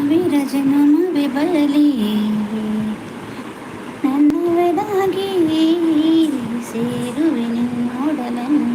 ಸಾವಿರ ಜನುಮವೇ ಬರಲಿ, ನನ್ನವಳಾಗಿ ಸೇರುವೆ ನಿನ್ನೊಡಲನ್ನು.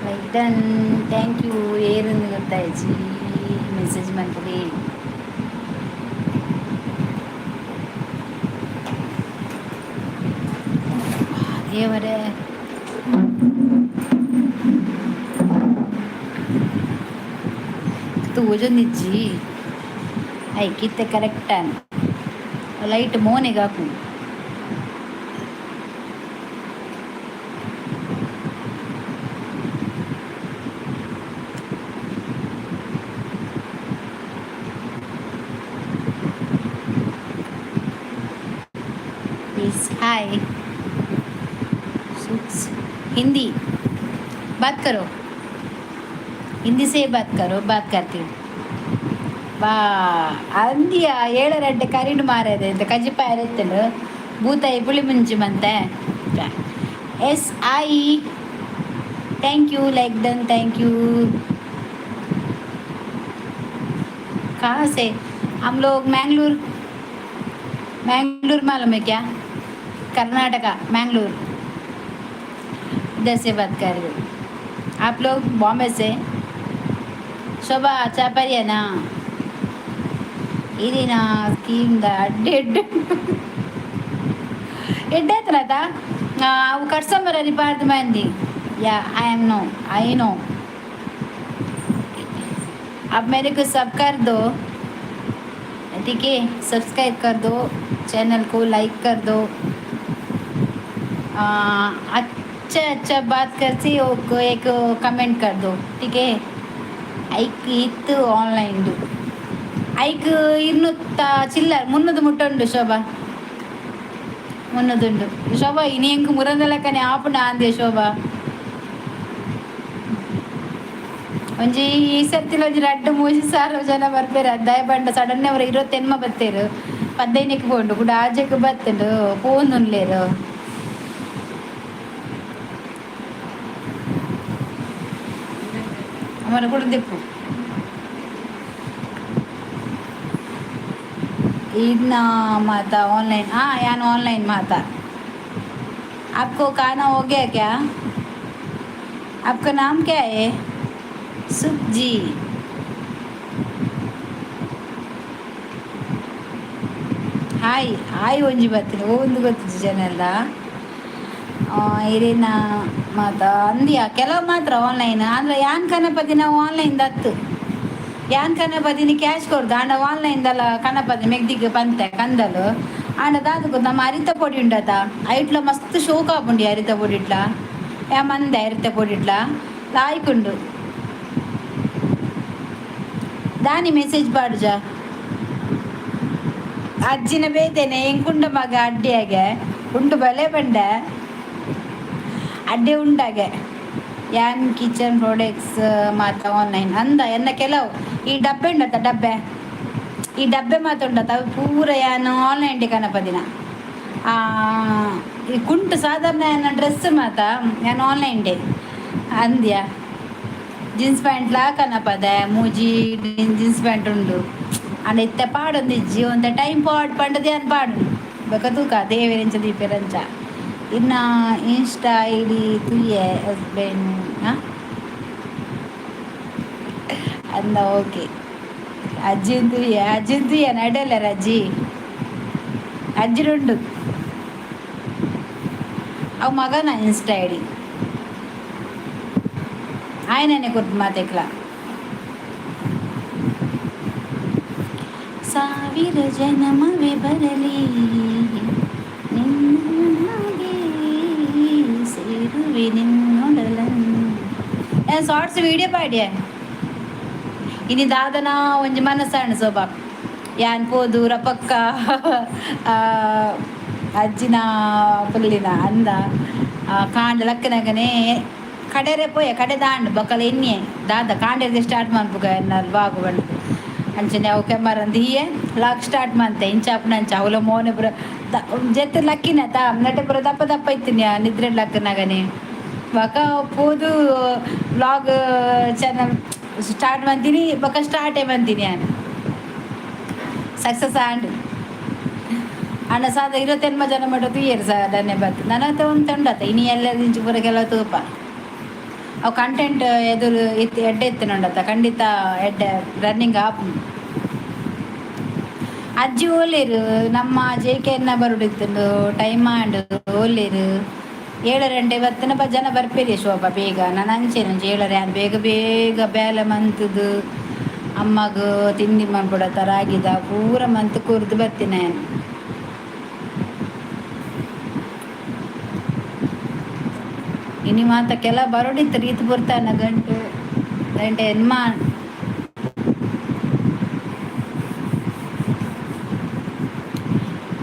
Like done, thank you. ಏರುಂದು ಗೊತ್ತಾಯ್ಚಿ, ಮೆಸೇಜ್ ಮಂತ್ಲಿ. ದೇವರೇ! ತೋಜೊಂದಿಜ್ಜಿ. ಐಕಿತ್ತೆ ಕರೆಕ್ಟ್ ಲೈಟ್ ಮೋನೆಗ್ ಹಾಕು. प्लीज, हाय. हिंदी बात करो, हिंदी से बात करो. बात करती हूँ. ಬಾ ಅಂದಿಯ ಏಳರಡ್ಡೆ ಕರಿಡು ಮಾರದೆ ಅಂತ ಕಜಿಪಾಯ ಎತ್ತಲು ಬೂತಾಯಿ ಪುಳಿ ಮುಂಚಿ ಮಂತೆ. Yes, I thank you. Like done, thank you. कहाँ से हम लोग? मैंगलोर. मैंगलोर मालूम है क्या? कर्नाटका, मैंगलोर. इधर से बात कर रही हूँ. आप लोग बॉम्बे से? ಶೋಭಾ ಚಾಪರ್ಯನಾ? ಇದಿನ ಸ್ಕೀಮ್ದ ಅಡ್ಡೆ ಎಡ್ಡೆ ಎಡ್ಡೆ ಹತ್ರ ಅವು ಕಟ್ಸಂಬರ ಪಾರ್ದು ಮಂದಿ. Yeah, I am no, I know. अब मेरे को सब कर दो, ठीक है? सब्सक्राइब कर दो चैनल को, लाइक कर दो. अच्छा अच्छा बात करती हो, एक कमेंट कर दो, ठीक है? ಐಕ್ ಇತ್ತು ಆನ್ಲೈನ್ದು. ಐಕ್ 200 ಚಿಲ್ಲರ್ 300 ಮುಟ್ಟ ಉಂಡು ಶೋಭಾ, 300 ಉಂಡು ಶೋಭಾ. ಇನಿ ಎಂಕ್ ಮುರಂದಲಕ್ಕನೆ ಆಪುಂಡ ಆಂದೆ ಶೋಭಾ. ಒಂಜಿ ಈ ಸರ್ತಿಲ ಒಂಜಿ ರಡ್ಡ್ ಮೂಜಿ ಸಾವಿರ ಜನ ಬರ್ಪೇರು. ದಾಯ ಪಂಡ ಸಡನ್ ಅವರು 29 ಬತ್ತೇರು, 15ಕ್ಕೆ ಪೋಂಡು ಕುಡ ಆಜೆಕ್ ಬತ್ತುಂಡು ಪೋಂದುಲ್ಲೇರು. ಅಮರ ಕೂಡ ದಿಪ್ಪು. इतना माता ऑनलाइन. हाँ यान ऑनलाइन माता. आपको खाना हो गया क्या? आपका नाम क्या है? सुख जी. Hi hi. ಒಂಜಿ ಬತ್ತಿನ ಒಂದು ಗೊತ್ತಿಜ್ಜಿ ಜನ ಎಲ್ಲ. ಇರೇನ ಮಾತ ಅಂದ್ಯಾ ಕೆಲವು ಮಾತ್ರ ಆನ್ಲೈನ್ ಅಂದ್ರೆ ಯಾನ್ ಕನಪತಿ ನಾವು ಆನ್ಲೈನ್ ದತ್ತು. ಯಾನ್ ಕನಪತಿನಿ ಕ್ಯಾಶ್ ಕೊಡ್ದು ಆಂಡ ಆನ್ಲೈನ್ದಲ್ಲ ಕನಪತಿ ಮೆಗ್ದಿಗ್ ಪಂತೆ ಕಂದಲು. ಆಂಡ ದಾದ ನಮ್ಮ ಅರಿತ ಪೊಡಿ ಉಂಡತ, ಐಟ್ಲ ಮಸ್ತ್ ಶೋಕ್ ಆಪುಂಡಿ ಅರಿತ ಪೊಡಿ ಇಟ್ಲ. ಯಾ ಮಂದೆ ಅರಿತ ಪೊಡಿ ಇಟ್ಲ ಲಾಯ್ಕುಂಡು. ದಾನಿ ಮೆಸೇಜ್ ಪಾಡುಜ ಅಜ್ಜಿನ ಬೇತೇನೆ ಎಂಕುಂಡ ಮಗ ಅಡ್ಡಿಯಾಗೆ ಉಂಡು ಬಲೆ ಬಂಡೆ ಅಡ್ಡೆ ಉಂಡಾಗೆ. ಯಾನ್ ಕಿಚನ್ ಪ್ರಾಡಕ್ಟ್ಸ್ ಮಾತ ಆನ್ಲೈನ್ ಅಂದ ಎನ್ನ ಕೆಲವು ಈ ಡಬ್ಬೆ ಉಂಡತ್ತ, ಡಬ್ಬೆ ಈ ಡಬ್ಬೆ ಮಾತ ಉಂಡತ್ತ, ಅವು ಪೂರ ಯಾನ್ ಆನ್ಲೈನ್ ಕನಪದಿನ. ಈ ಕುಂಟು ಸಾಧಾರಣ ಎನ್ನ ಡ್ರೆಸ್ ಮಾತ ಯಾನ್ ಆನ್ಲೈನ್ ಡೇ ಅಂದ್ಯ. ಜೀನ್ಸ್ ಪ್ಯಾಂಟ್ಲಾ ಕನಪದೆ, ಮೂಜಿ ಜೀನ್ಸ್ ಪ್ಯಾಂಟ್ ಉಂಡು. ಅಂಡ ಇತ್ತೆ ಪಾಡೊಂದಿಜ್ಜಿ, ಒಂತೆ ಟೈಮ್ ಪಾಡ್ ಪಂಡದೆ ಯಾನ್ ಪಾಡು ಬೊಕ ತೂಕ ದೇವೆರೆಂಚ ದೀಪೆರಂಚ. ಇನ್ನ ಇನ್ಸ್ಟಾ ಐಡಿ ತುಯ್ಯೆ ಹಸ್ಬೆಂಡ್ ಅಂದ. ಓಕೆ, ಅಜ್ಜಿನ್ ತುಯ್ಯೆ, ಅಜ್ಜಿನ್ ತುಯ್ಯೆ ನಡಲ್ಲರ ಅಜ್ಜಿ ಅಜ್ಜಿರುಂಡು. ಅವು ಮಗನ ಇನ್ಸ್ಟಾ ಐಡಿ ಆಯನನೆ ಕೊಟ್ಟು ಮಾತೆಕ್ಲ. ಸಾವಿರ ಜನಮವೇ ಬರಲಿ, ನಿನ್ನಾಗೆ ಸೇರುವೆ ನಿನ್ನೊಡಲನ್ನು. Shorts video ಪಾಡ್ಯ. ಇನಿ ದಾದನ ಒಂಜಿ ಮನಸ್ಸಾಂಡ್ ಶೋಭಾ, ಯಾನ್ ಪೋದು ರಪಕ್ಕ ಅಜ್ಜಿನ ಪುಲ್ಲಿನ ಅಂದ ಕಾಂಡ ಲಕ್ಕನಗನೆ ಕಡೆರೆ ಪೋಯೆ ಕಡೆ ದಾಂಡ್ ಬೊಕಲ ಎನ್ನಿಯೆ ದಾದ ಕಾಂಡೆರ್ದೆ ಸ್ಟಾರ್ಟ್ ಮನ್ಪುಗ ಎನ್ನ ಬಾಗು ಬಂಡು. ಅಂಚನೆ ಅವು ಕೆಮ್ಮರಂದು ಹೀಯೆ ಲಾಕ್ ಸ್ಟಾರ್ಟ್ ಮಂತೆ ಇಂಚಾಪುನಂಚ ಅವಲ ಮೋನೆ ಪೂರ ಜೆತ್ತು ಲಕ್ಕಿನ ತಾ ನಟೆ ಪೂರ ದಪ್ಪ ದಪ್ಪ ಇತ್ತಿನ ನಿದ್ರೆ ಲಕ್ಕನಗನೆ. ಬೊಕ ಪೋದು ವ್ಲಾಗ್ ಚಾನಲ್ ಸ್ಟಾರ್ಟ್ ಮಂತೀನಿ, ಬೊಕ ಸ್ಟಾರ್ಟೇ ಮಂತೀನಿ ಯಾನ್. ಸಕ್ಸಸ್ ಆಂಡ್. ಅಣ್ಣ ಸಾದ 28 ಜನ ಮಟ್ಟ ತೂಯೆರ್ ಸರ್, ಧನ್ಯವಾದ. ನನ್ನ ಒಂದು ಉಂಡತ್ತ ಇನಿ ಎಲ್ಲ ಇಂಚು ಪೂರ ಕೆಲವು ತೂಪ. ಅವು ಕಂಟೆಂಟ್ ಎದುರು ಇತ್ತು ಎಡ್ಡೆ ಇತ್ತಿನ ಉಂಡತ್ತ, ಖಂಡಿತ ಎಡ್ಡೆ ರನ್ನಿಂಗ್ ಆಪ್. ಅಜ್ಜಿ ಓಲೇರು ನಮ್ಮ ಜೆ ಕೆ ಎನ್ನ ಬರುಡಿತ್ತುಂಡು, ಟೈಮ್ ಆಂಡ್. ಓಲೇರು 7 ಗಂಟೆ ಬತ್ತನ ಜನ ಬರ್ಪೇರಿ ಶೋಭಾ ಬೇಗ. ನಾನು ಅಂಚೆನೆ ಒಂಜಿ 7:30 ಆನ್ ಬೇಗ ಬೇಗ ಬೇಲೆ ಮಂತುದು, ಅಮ್ಮಗ್ ತಿಂಡಿ ಮನ್ಪುಡತ್ತ ರಾಗಿದ ಪೂರ ಮಂತ್ ಕೊರ್ದು ಬರ್ತೀನಿ ನಾನು. ಇನಿ ಮಾತ ಕೆಲ ಬರೋಡಿತ್ತು ರೀತಿ ಬರ್ತಾನ ಗಂಟೆ ಗಂಟೆ ಎನ್ಮ.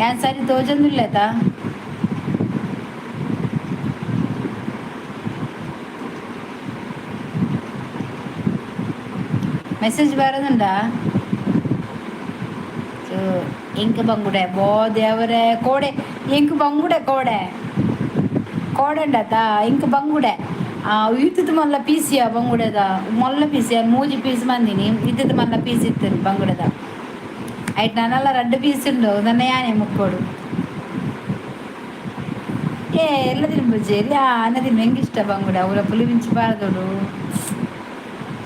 ಯಾನ್ ಸರಿ ತೋಜೊಂದುಲ್ಲೆತ. ಮೆಸೇಜ್ ಬರೋದುಂಡಾ? ಎಂಕ್ ಬಂಗುಡೆ ಬೋ ದೇವರೇ, ಕೋಡೆ ಎಂಕ್ ಬಂಗುಡೆ ಕೋಡೆ ಕೋಡೆ ಉಂಡತಾ ಎಂಕ್ ಬಂಗುಡೆ ಇತ್ತದ ಮಲ್ಲ ಪೀಸಿಯ ಬಂಗುಡೆದ ಮಲ್ಲ ಪೀಸ್. ಮೂಜಿ ಪೀಸ್ ಮಂದಿನಿ, ಇತ್ತದ ಮಲ್ಲ ಪೀಸ್ ಇತ್ತು ಬಂಗುಡೆದ. ಐಟ್ ನನಲ ರಡ್ಡ್ ಪೀಸ್ ಉಂಡು, ನನ್ನ ಯಾನೆ ಮುಕ್ಕೋಡು. ಏ ಎಲ್ಲ ತಿನ್ಬುಜಿ ಎಲ್ಲಿ ಆನ ತಿನ್ನು. ಎಂಕ್ ಇಷ್ಟ ಬಂಗುಡೆ. ಅವರ ಪುಲಿ ಮಿಂಚಿ ಪಾರ್ದೋಡು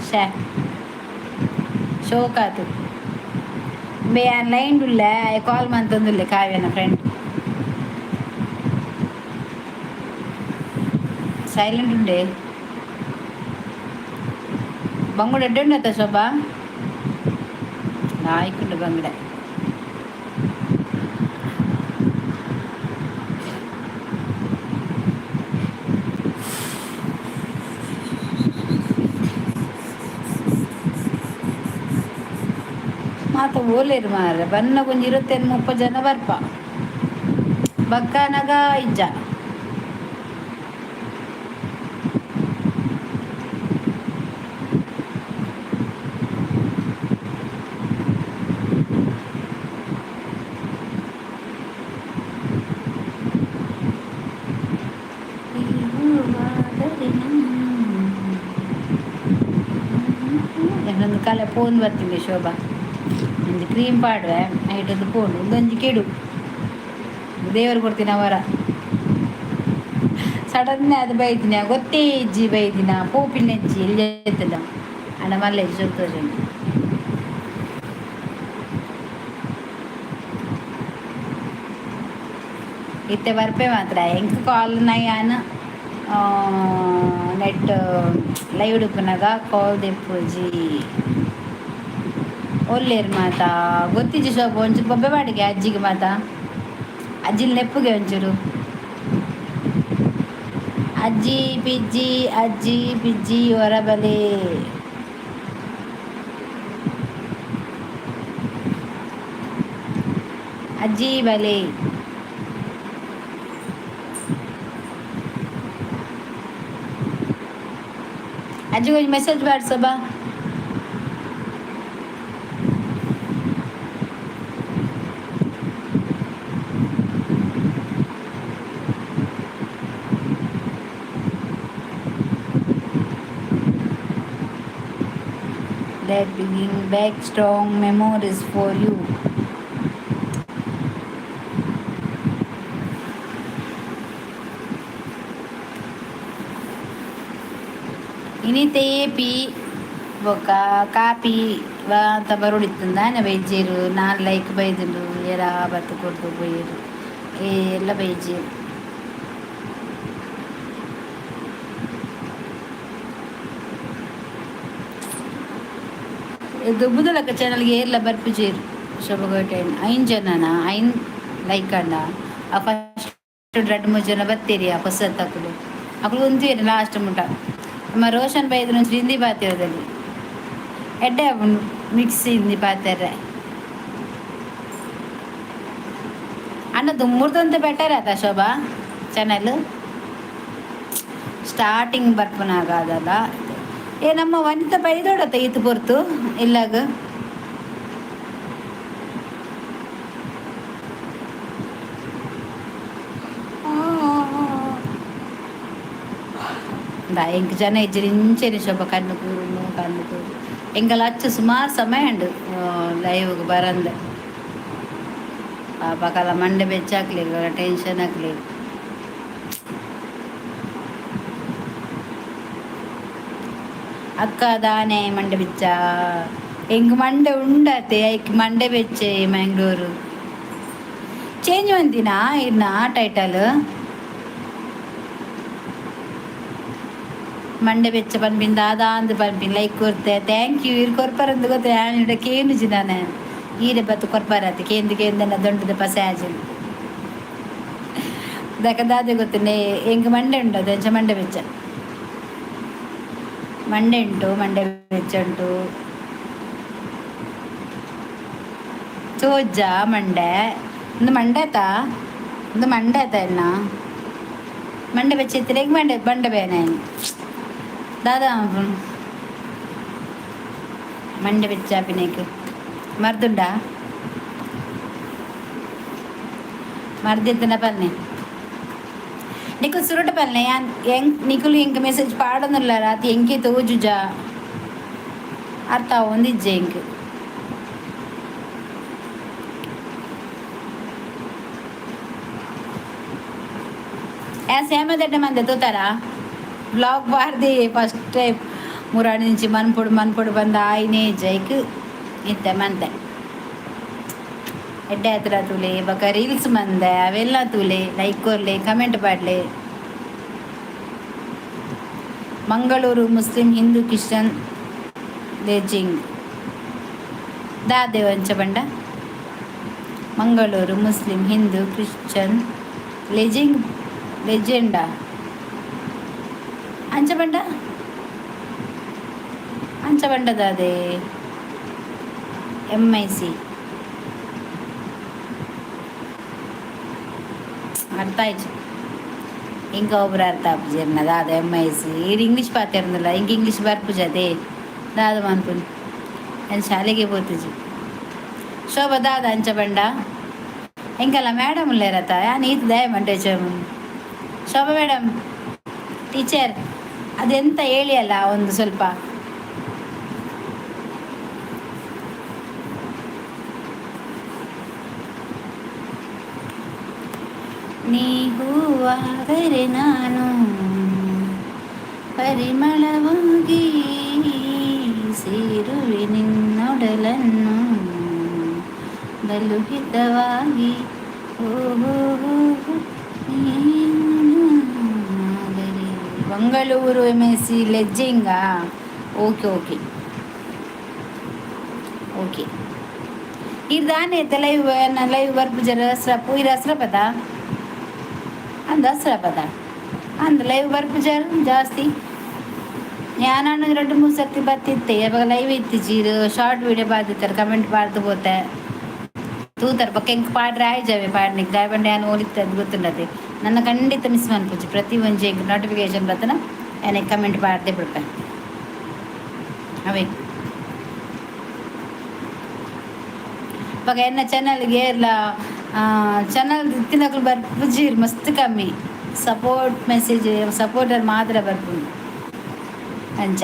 ಶೇ ಶೋಕಾತು. ಬೇ ಯಾನ್ ಲೈನ್ ಉಲ್ಲೆ, ಕಾಲ್ ಮಂತೊಂದುಲ್ಲೆ ಕಾವ್ಯನ ಫ್ರೆಂಡ್. ಸೈಲೆಂಟ್ ಉಂಡೆ. ಬಂಗುಡೆ ಎಡ್ಡೆ ಉಂಡತ್ತ ಶೋಭಾ, ಲಾಯ್ಕುಂಡು ಬಂಗುಡೆ. ಮಾತ ಓಲೇರು ಮಾರ್ರೆ, ಬನ್ನ ಒಂಜಿ 25 30 ಜನ ಬರ್ಪ, ಬಕ್ಕನಗ ಇಜ್ಜ. ಒಂದು ಕಲೆ ಫೋನ್ ಬರ್ತೀನಿ ಶೋಭಾ. ಒಂಜಿ ಕ್ರೀಮ್ ಪಾಡುವೆ, ನೈಟ್ ಒಂದು ಫೋನ್ ಒಂದೊಂಜಿ ಕೆಡು ದೇವರು ಕೊಡ್ತೀನಿ ಅವರ. ಸಡನ್ ಅದು ಬೈದಿನ ಗೊತ್ತೇ ಇಜ್ಜಿ, ಬೈದಿನ ಪೋಪಿನ ಇಜ್ಜಿ ಎಲ್ಲಿ ಎತ್ತದ ಅಣ್ಣ ಮಲ್ಲೆ ಸಂತೋಷ. ಇತ್ತೆ ಬರ್ಪೆ ಮಾತ್ರ. ಎಂಕ್ ಕಾಲ್ ಯಾನ್ ನೆಟ್ ಲೈವ್ ಉಪ್ಪುನಗ ಕಾಲ್ ದೆಪ್ಪುಜಿ. ಒಲ್ಲೇರು ಮಾತಾ ಗೊತ್ತಿಜ್ಜಿ ಶೋಭ. ಒಂಚೂರು ಬೊಬ್ಬೆ ಬಾಡಿಗೆ ಅಜ್ಜಿಗೆ ಮಾತಾ. ಅಜ್ಜಿಲ್ ನೆಪ್ಪುಗೆ ಒಂಚೂರು. ಅಜ್ಜಿ ಪಿಜ್ಜಿ, ಅಜ್ಜಿ ಪಿಜ್ಜಿ ಹೊರಬಲೆ. ಅಜ್ಜಿ ಬಲೆ. ಅಜ್ಜಿಗೆ ಒಂಜಿ ಮೆಸೇಜ್ ಪಾಡ್ ಶೋಭಾ. That bringing back strong memories for you. ಇನಿತೇ P ಬೊಕ್ಕ ಕಾಪಿ ಅಂತ ಬರೊಡಿತ್ತುಂದಾನೆ ಬೈಜೇರು. ನಾಲ್ ಲೈಕ್ ಬೈದುಂಡು. ಏರಾ ಬತ್ತು ಕೊರ್ದು ಪೋಯೆರ್. ಏರ್ಲ ಬೈಜೆರ್. ದುಬ್ಬುದಲಕ್ಕ ಚಾನಲ್ಗೆ ಏರ್ಲ ಬರ್ಪುಜೆರ್. ಶೋಭಗೋಟೆ ಐನ್ ಜನನ ಐನ್ ಲೈಕ್ ಅಂಡ. ಆ ಫಸ್ಟ್ ರಡ್ಡ್ ಮೂಜಿ ಜನ ಬತ್ತೀರಿ. ಆ ಹೊಸತಕುಲು ಅಕುಲು ಉಂತುವೆರ್ ಲಾಸ್ಟ್ ಮುಟ. ನಮ್ಮ ರೋಷನ್ ಬೈದ್ರ ಒಂಚೂರು ಹಿಂದಿ ಪಾತೆರದಲ್ಲಿ ಎಡ್ಡೆ ಆಪುಂಡು ಮಿಕ್ಸ್ ಹಿಂದಿ ಪಾತೆರ್ರೆ. ಅಣ್ಣ, ದುಮ್ಮುರ್ದಂತ ಬೆಟರ್ ಆತ ಶೋಭಾ ಚಾನಲ್ ಸ್ಟಾರ್ಟಿಂಗ್ ಬರ್ಪುನಾಗ ಅದಲ್ಲ. ಏ, ನಮ್ಮ ವನಿತ ಬೈದೋಡತ್ತ ಈತ್ ಪೊರ್ತು ಇಲ್ಲಾಗ. ಎಂಕ್ ಜನ ಇಜ್ಜೆರ್ ಇಂಚೆನೆ ಶೋಭ. ಕಣ್ಣು ಕೂರುನು, ಕಣ್ಣು ಕೂರು. ಎಂಕಲ ಅಚ್ಚ ಸುಮಾರು ಸಮಯ ಉಂಡು ಲೈವ್ಗ್ ಬರಂದೆ. ಪಾಪ ಕಲ ಮಂಡೆ ಬೆಚ್ಚಾಕ್ಲೆಗ್, ಟೆನ್ಷನ್ ಆಕ್ಲೆಗ್. ಅಕ್ಕ ದಾನೆ ಮಂಡೆ ಬೆಚ್ಚ? ಎಂಕ್ ಮಂಡೆ ಉಂಡತೆ, ಐಕ್ ಮಂಡೆ ಬೆಚ್ಚೆ. ಮ್ಯಾಂಗ್ಳೂರು ಚೇಂಜ್ ಮಂತಿನ ಇರ್ನ ಟೈಟಲ್? ಮಂಡೆ ಬೆಚ್ಚ ಪನ್ಪಿನ ದಾದ ಅಂದ್ ಪನ್ಪಿನ. ಲೈಕ್ ಕೊರ್ತೆ, thank you. ಇರ್ ಕೊರ್ಪರಂದು ಗೊತ್ತೆ. ಯಾನ್ ಇಡ ಕೇನುಜಿ ನಾನೆ. ಈರೆ ಬತ್ತು ಕೊರ್ಪರತ್ತೆ. ಕೇಂದು ಕೇಂದನ ದೊಂಡದ ಪಸೆ ಆಜಿನ ದಕ ದಾದೆ ಗೊತ್ತುಂಡೆ. ಎಂಕ್ ಮಂಡೆ ಉಂಡು ಅದು. ಅಂಚ ಮಂಡೆ ಬೆಚ್ಚ. ಮಂಡೆ ಉಂಟು, ಮಂಡೆ ಬೆಚ್ಚ ಉಂಟು. ತೋಜ ಮಂಡೆ. ಒಂದು ಮಂಡೆ ಆತಾ? ಒಂದು ಮಂಡೆ ಆತ ಎನ್ನ ಮಂಡೆ ಬೆಚ್ಚ ಇತ್ತಿರ. ಮಂಡೆ ಬಂಡೆ ಬೇನೆ ದಾದಾ? ಮಂಡೆ ಬೆಚ್ಚ ಆಪಿನೇಕ್ ಮರ್ದುಂಡಾ? ಮರ್ದಿತ್ತನ ಪನ್ನೆ ನಿಕುಲು. ಸುರುಟ ಪನ್ನೆ ಯಾನ್ ಎಂಕ್ ನಿಕುಲು ಎಂಕ್ ಮೆಸೇಜ್ ಪಾಡೊಂದುಲ್ಲ. ರಾತಿ ಎಂಕೆ ತೋಜುಜ, ಅರ್ಥ ಆವೊಂದಿಜ್ಜೆ ಎಂಕ್. ಯಾ ಸೇಮದಡ್ಡೆ ಮಂದೆ ತೂತಾರ? ಬ್ಲಾಗ್ ಬಾರ್ದಿ ಫಸ್ಟ್ ಟೈಮ್. ಮುರಾಣಿ నుంచి ಮನ್ಪೊಡು ಮನ್ಪೊಡು ಬಂದ ಆಯ್ನೇ ಜೈಕ್. ಇತ್ತೆ ಮಂತೆ ಎಡ್ಡೆ ಹತ್ರ ತೂಲೆ. ಬೊಕ ರೀಲ್ಸ್ ಮಂದೆ ಅವೆಲ್ಲ ತೂಲೆ. ಲೈಕ್ ಕೊರ್ಲೆ, ಕಮೆಂಟ್ ಪಾಡ್ಲೆ. ಮಂಗಳೂರು ಮುಸ್ಲಿಂ ಹಿಂದೂ ಕ್ರಿಶ್ಚಿಯನ್ ಲೆಜಿಂಗ್ ದಾದೆ ಅಂಚ ಪಂಡ? ಮಂಗಳೂರು ಮುಸ್ಲಿಂ ಹಿಂದೂ ಕ್ರಿಶ್ಚಿಯನ್ ಲೆಜಿಂಗ್ ಲೆಜೆಂಡಾ? ಅಂಚ ಪಂಡ? ಅಂಚ ಪಂಡ ದಾದೆ? ಎಮ್ I C ಅರ್ಥ ಆಯ್ತು. ಇಂಕ ಒಬ್ರು ಅರ್ಥ ಆಪುಜೆರ್ನ ದಾದ ಎಮ್ I C. ಈರ್ ಇಂಗ್ಲೀಷ್ ಪಾತೆರ್ನಲ್ಲ, ಇಂಕ್ ಇಂಗ್ಲೀಷ್ ಬರ್ಪುಜದೆ. ದಾದ ಮನ್ಪುನಿ? ನಾನು ಶಾಲೆಗೆ ಪೋತುಜಿ. ಶೋಭ, ದಾದ ಅಂಚ ಪಂಡ? ಎಂಕಲ್ಲ ಮೇಡಮ್ ಉಲ್ಲೇರತ್ತ? ಯಾನ್ ಈತ್ ದಯ ಮಂಡೆ. ಶೋಭಾ ಮೇಡಮ್, ಟೀಚರ್, ಅದೆಂತ ಹೇಳಿ ಅಲ್ಲ ಒಂದು ಸ್ವಲ್ಪ. ನೀ ಹೂವಾದರೆ ನಾನು ಪರಿಮಳವಾಗಿ ಸೇರುವೆ ನಿನ್ನೊಡಲನ್ನು ಬಲು ಹಿತವಾಗಿ. ಓ ಹೋ ಹೋ ಹೋ. Mangaluru M S C ಲೆಜ್ಜಿಂಗಾ? Okay okay okay. ಇದು ದಾನೆ ಲೈವ್ ಲೈವ್ ಬರ್ಪುಜರ್? ಅಸ್ರಪ್ ಇರ್ ಅಸ್ರಪದ ಅಂದ್ ಅಸ್ರಪದ ಅಂದ್ ಲೈವ್ ಬರ್ಪುಜರ್ ಜಾಸ್ತಿ. ಯಾನಣ್ಣ ಎರಡು ಮೂರು ಸರ್ತಿ ಬತ್ತಿತ್ತೆ. ಅವಾಗ ಲೈವ್ ಇತ್ತಿಜಿ. ಶಾರ್ಟ್ ವಿಡಿಯೋ ಬಾದಿತ್ತಾರೆ, ಕಮೆಂಟ್ ಬಾರ್ದು ಪೋತೆ ತೂತಾರೆ. ಬೊಕ್ಕ ಎಂಕ್ ಪಾಡ್ರೆ ಆಯ್ಜವೆ ಪಾಡ್ನಿಕ್ ದಾಯೆ ಪಂಡ ಯಾನ್ ಓಲಿತ್ತೆ, ಅದು ಗೊತ್ತುಂಡತೆ. ನನ್ನ ಖಂಡಿತ ಮಿಸ್ ಮನ್ಪುಜಿ. ಪ್ರತಿ ಒಂಜಿ ಎಂಕ್ ನೋಟಿಫಿಕೇಶನ್ ಬತ್ತನ ಯಾನ್ ಕಮೆಂಟ್ ಪಾಡ್ದೆ ಬಿಡ್ಪೆ ಅವೇ. ಬೊಕ ಎನ್ನ ಚಾನಲ್ಗೆ ಏರ್ಲ ಚಾನಲ್ ಇತ್ತಿನಕುಲು ಬರ್ಪುಜಿ, ಮಸ್ತ್ ಕಮ್ಮಿ. ಸಪೋರ್ಟ್ ಮೆಸೇಜ್ ಸಪೋರ್ಟರ್ ಮಾತ್ರ ಬರ್ಪುಂಡು ಅಂಚ.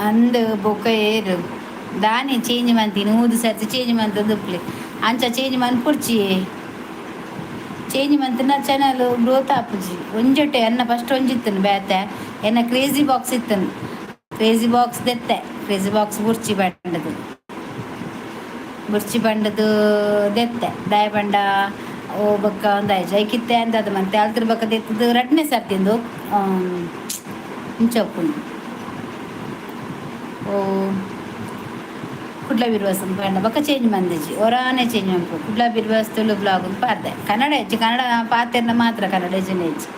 ಅಂದ್ ಬೊಕ ಏರು ದಾನೆ ಚೇಂಜ್ ಮಂತಿನಿ? 100 ಸರ್ತಿ ಚೇಂಜ್ ಮಂತೊಂದು ಉಪ್ಪುಲೆ. ಅಂಚ ಚೇಂಜ್ ಮನ್ಪೊಡ್ಚಿ. ಚೇಂಜ್ ಮಂತಿನ ಚಾನಲ್ ಗ್ರೋತ್ ಆಪುಜಿ. ಒಂಜೊಟ್ಟೆ ಎನ್ನ ಫಸ್ಟ್ ಒಂಜಿತ್ತುಂಡು ಬೇತೆ. ಎನ್ನ ಕ್ರೇಜಿ ಬಾಕ್ಸ್ ಇತ್ತುಂಡು. ಕ್ರೇಜಿ ಬಾಕ್ಸ್ ದೆತ್ತೆ. ಕ್ರೇಜಿ ಬಾಕ್ಸ್ ಬುರ್ಚಿ ಬಂಡದು, ಬುರ್ಚಿ ಬಂಡದು ದೆತ್ತೆ. ದಾಯ ಪಂಡ ಓ ಬೊಕ್ಕ ಒಂದಾಯ್ಜಿ ಐಕಿತ್ತೆ ಅಂದದ ಮಂತೆ ಅಲ್ತರ ಬೊಕ್ಕ ದೆತ್ತದು. ರಡ್ಡನೇ ಸರ್ತಿಂದು ಇಂಚ ಉಪ್ಪುಂಡು. ಓ ಕುಡ್ಲ ಬಿರ್ವಾಸ್ ಪಂಡ ಬೊಕ್ಕ ಚೇಂಜ್ ಮಂದಿಜಿ. ಒರಾನೆ ಚೇಂಜ್ ಮನ್ಪು. ಕುಡ್ಲ ಬಿರ್ವಾಸ್ ತುಳು ಬ್ಲಾಗ್ ಪಾಡ್ದೆ. ಕನ್ನಡ ಹೆಚ್ಚು ಕನ್ನಡ ಪಾತೆರ್ನ ಮಾತ್ರ, ಕನ್ನಡ ಹೆಚ್ಚಿನ ಹೆಚ್ಚು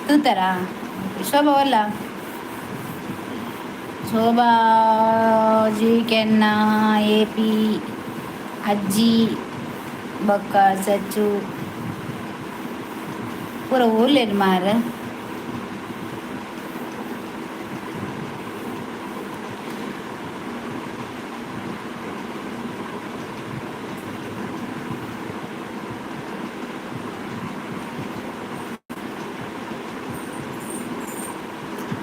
ತೂತಾರಾ? ಶೋಭಾ ವಲ್ಲ, ಶೋಭಾ ಜಿ ಕೆನ್ನ ಎ ಪಿ ಅಜ್ಜಿ ಬೊಕ್ಕ ಸಚ್ಚು ಪೂರ ಊರ್ಲೇನು ಮಾರ.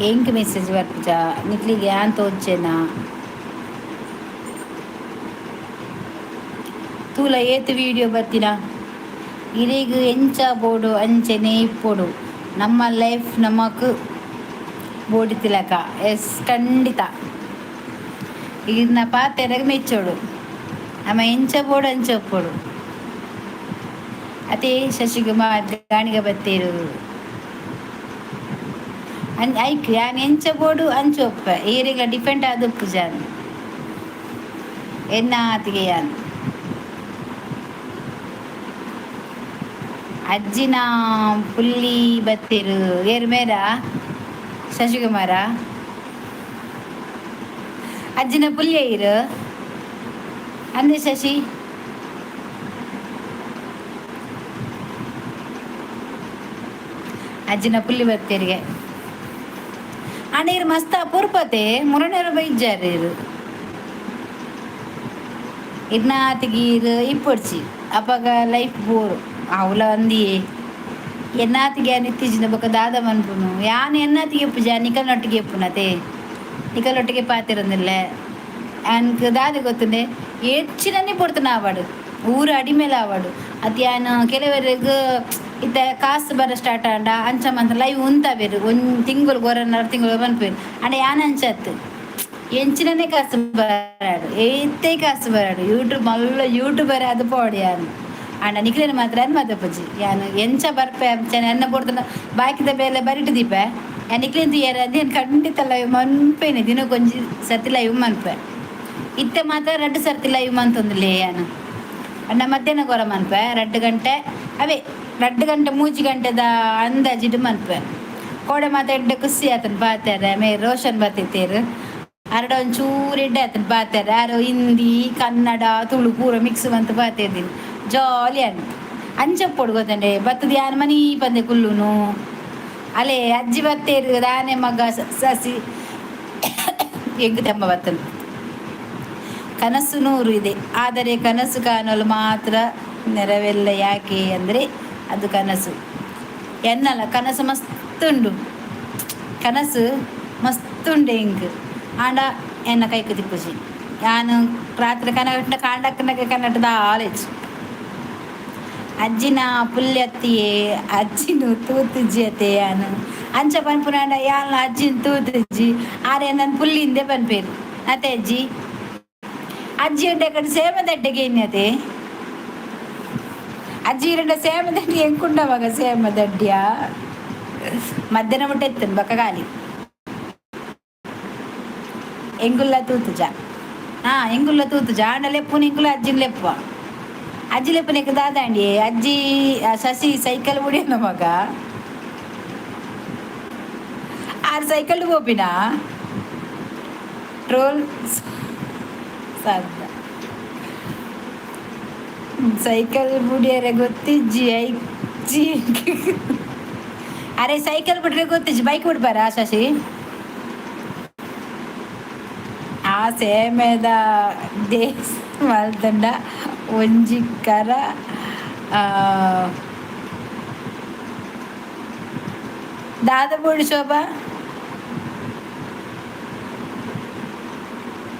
ಎಂಕ್ ಮೆಸೇಜ್ ಬರ್ಪುಜ ನಿಕ್ಲಿಗೆ? ಯಾನ್ ತೋಜ್ಜೆನಾ? ತೂಲ ಏತ್ ವೀಡಿಯೋ ಬತ್ತಿನ. ಇರೆಗ್ ಎಂಚ ಬೋಡು ಅಂಚೆನೆ ಇಪ್ಪೊಡು. ನಮ್ಮ ಲೈಫ್ ನಮಕ್ ಬೋಡಿತ್ತಿಲಕ. ಎಸ್, ಖಂಡಿತ. ಈರ್ನ ಪಾತೆರಗ್ ಮೆಚ್ಚೋಡು. ನಮ ಎಂಚ ಬೋಡು ಅಂಚ ಉಪ್ಪೊಡು ಅತೆ. ಶಶಿಕುಮಾರ್ ಗಾಣಿಗ ಬತ್ತೇರು. ಐಕ್ ಯಾನ್ ಎಂಚ ಬೋಡು ಅಂಚ ಉಪ್ಪೆ. ಏರೆಗ್ಲ ಡಿಪೆಂಡ್ ಆದ್ ಉಪ್ಪುಜಾನ್ ಎನ್ನಾತಿಗೆ ಯಾನ್. ಅಜ್ಜಿನ ಪುಲ್ಲಿ ಬತ್ತೆರು. ಏರು ಮೇರ ಶಶಿಕುಮಾರ? ಅಜ್ಜಿನ ಪುಲ್ಲಿ ಐರು ಅಂದೆ ಶಶಿ. ಅಜ್ಜಿನ ಪುಲ್ಲಿ ಬತ್ತೇರಿಗೆ. ಅಂಡ ಇರು ಮಸ್ತ್ ಅಪೂರ್ಪತೆ. ಮುರನೇರು ಬೈಜಾರು ಇರು. ಇರ್ನಾತಿಗೀರು ಇಪ್ಪೊಡ್ಚಿ, ಅಪಗ ಲೈಫ್ ಬೋರು. ಅವ್ಲ ಅಂದಿಯೇ ಎನ್ನಾತಿಗೆ ಯಾನ್ ಇತ್ತೀಚಿನ ಬೊಕ ದಾದ ಮನ್ಪುನು? ಯಾನ್ ಎನ್ನಾತಿಗೆ ಇಪ್ಪುಜ, ನಿಕಲ್ನೊಟ್ಟಿಗೆ ಇಪ್ಪುನತೆ. ನಿಕಲ್ನೊಟ್ಟಿಗೆ ಪಾತೆರೊಂದಿಲ್ಲೆ. ಯಾನ್ಕ್ ದಾದ ಗೊತ್ತುಂಡೆ? ಹೆಚ್ಚಿನನ್ನೇ ಪೊರ್ತುನ ಆವಡ್, ಊರು ಅಡಿಮೇಲೆ ಆವಡ್. ಅತ್ ಯಾನ್ ಕೆಲವರೆಗ್ ಇತ್ತೆ ಕಾಸು ಬರ ಸ್ಟಾರ್ಟ್ ಆಂಡ ಅಂಚ ಮಂತ್ ಲೈವ್ ಉಂತಾವೆರ್. ಒಂಜಿ ತಿಂಗೊಲು ಗೊರನಾರ್ ತಿಂಗಳು ಪನ್ಪೆರ್. ಆಂಡ ಯಾನ್ ಅಂಚ ಅತ್ತ್. ಎಂಚಿನನೇ ಕಾಸು ಬರಡ್, ಏತೇ ಕಾಸು ಬರಡ್, ಯೂಟ್ಯೂಬ್ ಮಲ್ಲ ಯೂಟ್ಯೂಬರ್ ಆದ್ ಪೋವಡ್ ಯಾನ್, ಆಂಡ ನಿಕ್ಲೆನ ಮಾತ್ರ ಯಾನ್ ಮದಪುಜಿ. ಯಾನ್ ಎಂಚ ಬರ್ಪೆ ಅಂಚನೆ ಎನ್ನ ಪೊರ್ತುನ ಬಾಕಿದ ಬೇಲೆ ಬರಿಟ್ ದೀಪೆ. ಯಾನ್ ನಿಕ್ಲೆನ್ ತೂಯೆರೆ ಅಂದ್ ಯಾನ್ ಖಂಡಿತ ಲೈವ್ ಮನ್ಪೇನೆ. ದಿನಕ್ಕೊಂಜಿ ಸರ್ತಿ ಲೈವ್ ಮನ್ಪೆ. ಇತ್ತೆ ಮಾತ್ರ ರಡ್ಡ್ ಸರ್ತಿ ಲೈವ್ ಮಂತೊಂದುಲ್ಲೆ ಯಾನ್. ಅಂಡ ಮಧ್ಯಾಹ್ನ ಕೊರ ಮನ್ಪೆ, 2 ಗಂಟೆ ಅವೇ 2 ಗಂಟೆ 3 ಗಂಟೆದ ಅಂದಾಜಿಡ್ ಮನ್ಪೆ. ಕೋಡೆ ಮಾತ ಎಡ್ಡೆ ಖುಷಿ ಆತನ್ ಪಾತೆರೆ. ಮೇರ್ ರೋಷನ್ ಬತ್ತಿತ್ತೇರು. ಅರಡ ಒಂಚೂರು ಎಡ್ಡೆ ಆತನ್ ಪಾತೆರೆ. ಆರು ಹಿಂದಿ, ಕನ್ನಡ, ತುಳು ಪೂರ ಮಿಕ್ಸ್ ಮಂತ್ ಪಾತೆರ್ದಿನಿ. ಜಾಲಿ ಅಂತ್ ಅಂಚ ಉಪ್ಪೊಡು ಗೊತ್ತಂಡೆ. ಬತ್ತದ ಯಾನ್ ಮನಿ ಪಂದೆ ಕುಲ್ಲುನು. ಅಲೆ ಅಜ್ಜಿ ಬತ್ತೇರು ದಾನೆ ಮಗ ಸಸಿ ಎಂಕ್ ತೆಮ್ಮ ಬತ್ತನ್. ಕನಸು ನೂರು ಇದೆ, ಆದರೆ ಕನಸು ಕಾಣಲು ಮಾತ್ರ ನೆರವಿಲ್ಲ. ಯಾಕೆ ಅಂದರೆ ಅದು ಕನಸು. ಎನ್ನಲ್ಲ ಕನಸು ಮಸ್ತ್ ಉಂಡು. ಕನಸು ಮಸ್ತ್ ಉಂಡು ಎಂಕ್. ಆಂಡ ಎನ್ನ ಕೈಕ್ ತಿಕ್ಕುಜಿ. ಯಾನ್ ರಾತ್ರಿ ಕನಕಟ್ಟ ಕಾಂಡಕ್ಕನಗ ಕನ್ನಡದ ಆಲೇಜ್. ಅಜ್ಜಿನ ಪುಲ್ಯತ್ತಿಯೇ ಅಜ್ಜಿನು ತೂತುಜ್ಜಿ ಅತ್ತೆ ಯಾನ್. ಅಂಚ ಪನ್ಪುನಾಂಡ ಯಾನ್ ಅಜ್ಜಿನ ತೂತುಜ್ಜಿ, ಆರೆ ನನ್ ಪುಲ್ಲಿಂದೆ ಪನ್ಪೇರು ಅತ್ತೆ ಅಜ್ಜಿ. ಅಜ್ಜಿ ಉಂಡೆ ಕಡೆ ಸೇಮದಡ್ಡೆಗೆ ಇನ್ನದೆ. ಅಜ್ಜಿ ಇರಂಡ ಸೇಮದಡ್ಡಿ ಎಂಕುಂಡ ಮಗ ಸೇಮದಡ್ಡಿಯ ಮಧ್ಯಾಹ್ನ ಮುಟ್ಟ ಎತ್ತನ್ ಬಕ್ಕ ಗಾಲಿ. ಎಂಗುಲ್ಲ ತೂತುಜ? ಹಾ, ಎಂಗುಲ್ಲ ತೂತುಜ. ಆಂಡ ಲೆಪ್ಪುನ ಎಂಕುಲ ಅಜ್ಜಿನ ಲೆಪ್ಪುವ. ಅಜ್ಜಿ ಲೆಪ್ಪುನೆಕ್ ದಾದಾಂಡಿ? ಅಜ್ಜಿ ಆ ಶಶಿ ಸೈಕಲ್ ಬುಡಿಯನ ಮಗ. ಆರ್ ಸೈಕಲ್ ಪೋಪಿನ ಟ್ರೋಲ್ ಸಾಧ್ಯ. ಸೈಕಲ್ ಬುಡಿಯರೆ ಗೊತ್ತಿಜ್ಜಿ ಐಜ್ಜಿ. ಅರೆ, ಸೈಕಲ್ ಬಿಟ್ರೆ ಗೊತ್ತಿಜ್ಜಿ, ಬೈಕ್ ಬಿಡ್ಬಾರ ಶಶಿ? ಆ ಸೇಮೆದ ದೇಸ್ ಮಲ್ತಂಡ ಒಂಜಿ ಕರ ದಾದ ಬೋಡು ಶೋಭಾ?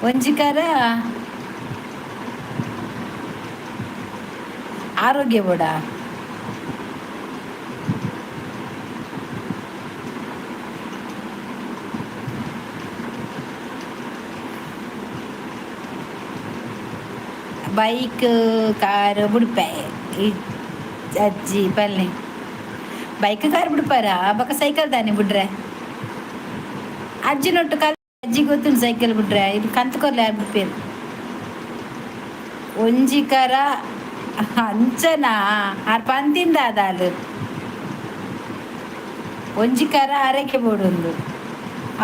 ಒಂಜಿ ಕರ ಆರೋಗ್ಯ ಬೋಡ. ಬೈಕ್ ಕಾರ್ ಬುಡ್ಪೆ ಅಜ್ಜಿ ಪಲ್ಲೆ. ಬೈಕ್ ಕಾರ್ ಬಿಡ್ಪಾರ? ಬೊಕ ಸೈಕಲ್ ತಾನೆ ಬಿಡ್ರೆ? ಅಜ್ಜಿನೊಟ್ಟು ಕಲ್ ಅಜ್ಜಿ ಗೊತ್ತುಂಡು ಸೈಕಲ್ ಬಿಡ್ರೆ. ಇದು ಕಂತ್ ಕೊರ್ಲೆ ಯಾರು ಬಿಡ್ಪೇರು? ಒಂಜಿ ಕರ ಅಂಚನಾ? ಆರ್ ಪಂತಿಂದ ಅದಾಲು ಒಂಜಿ ಕರ ಅರೆಕೆ ಬೋಡೊಂದು.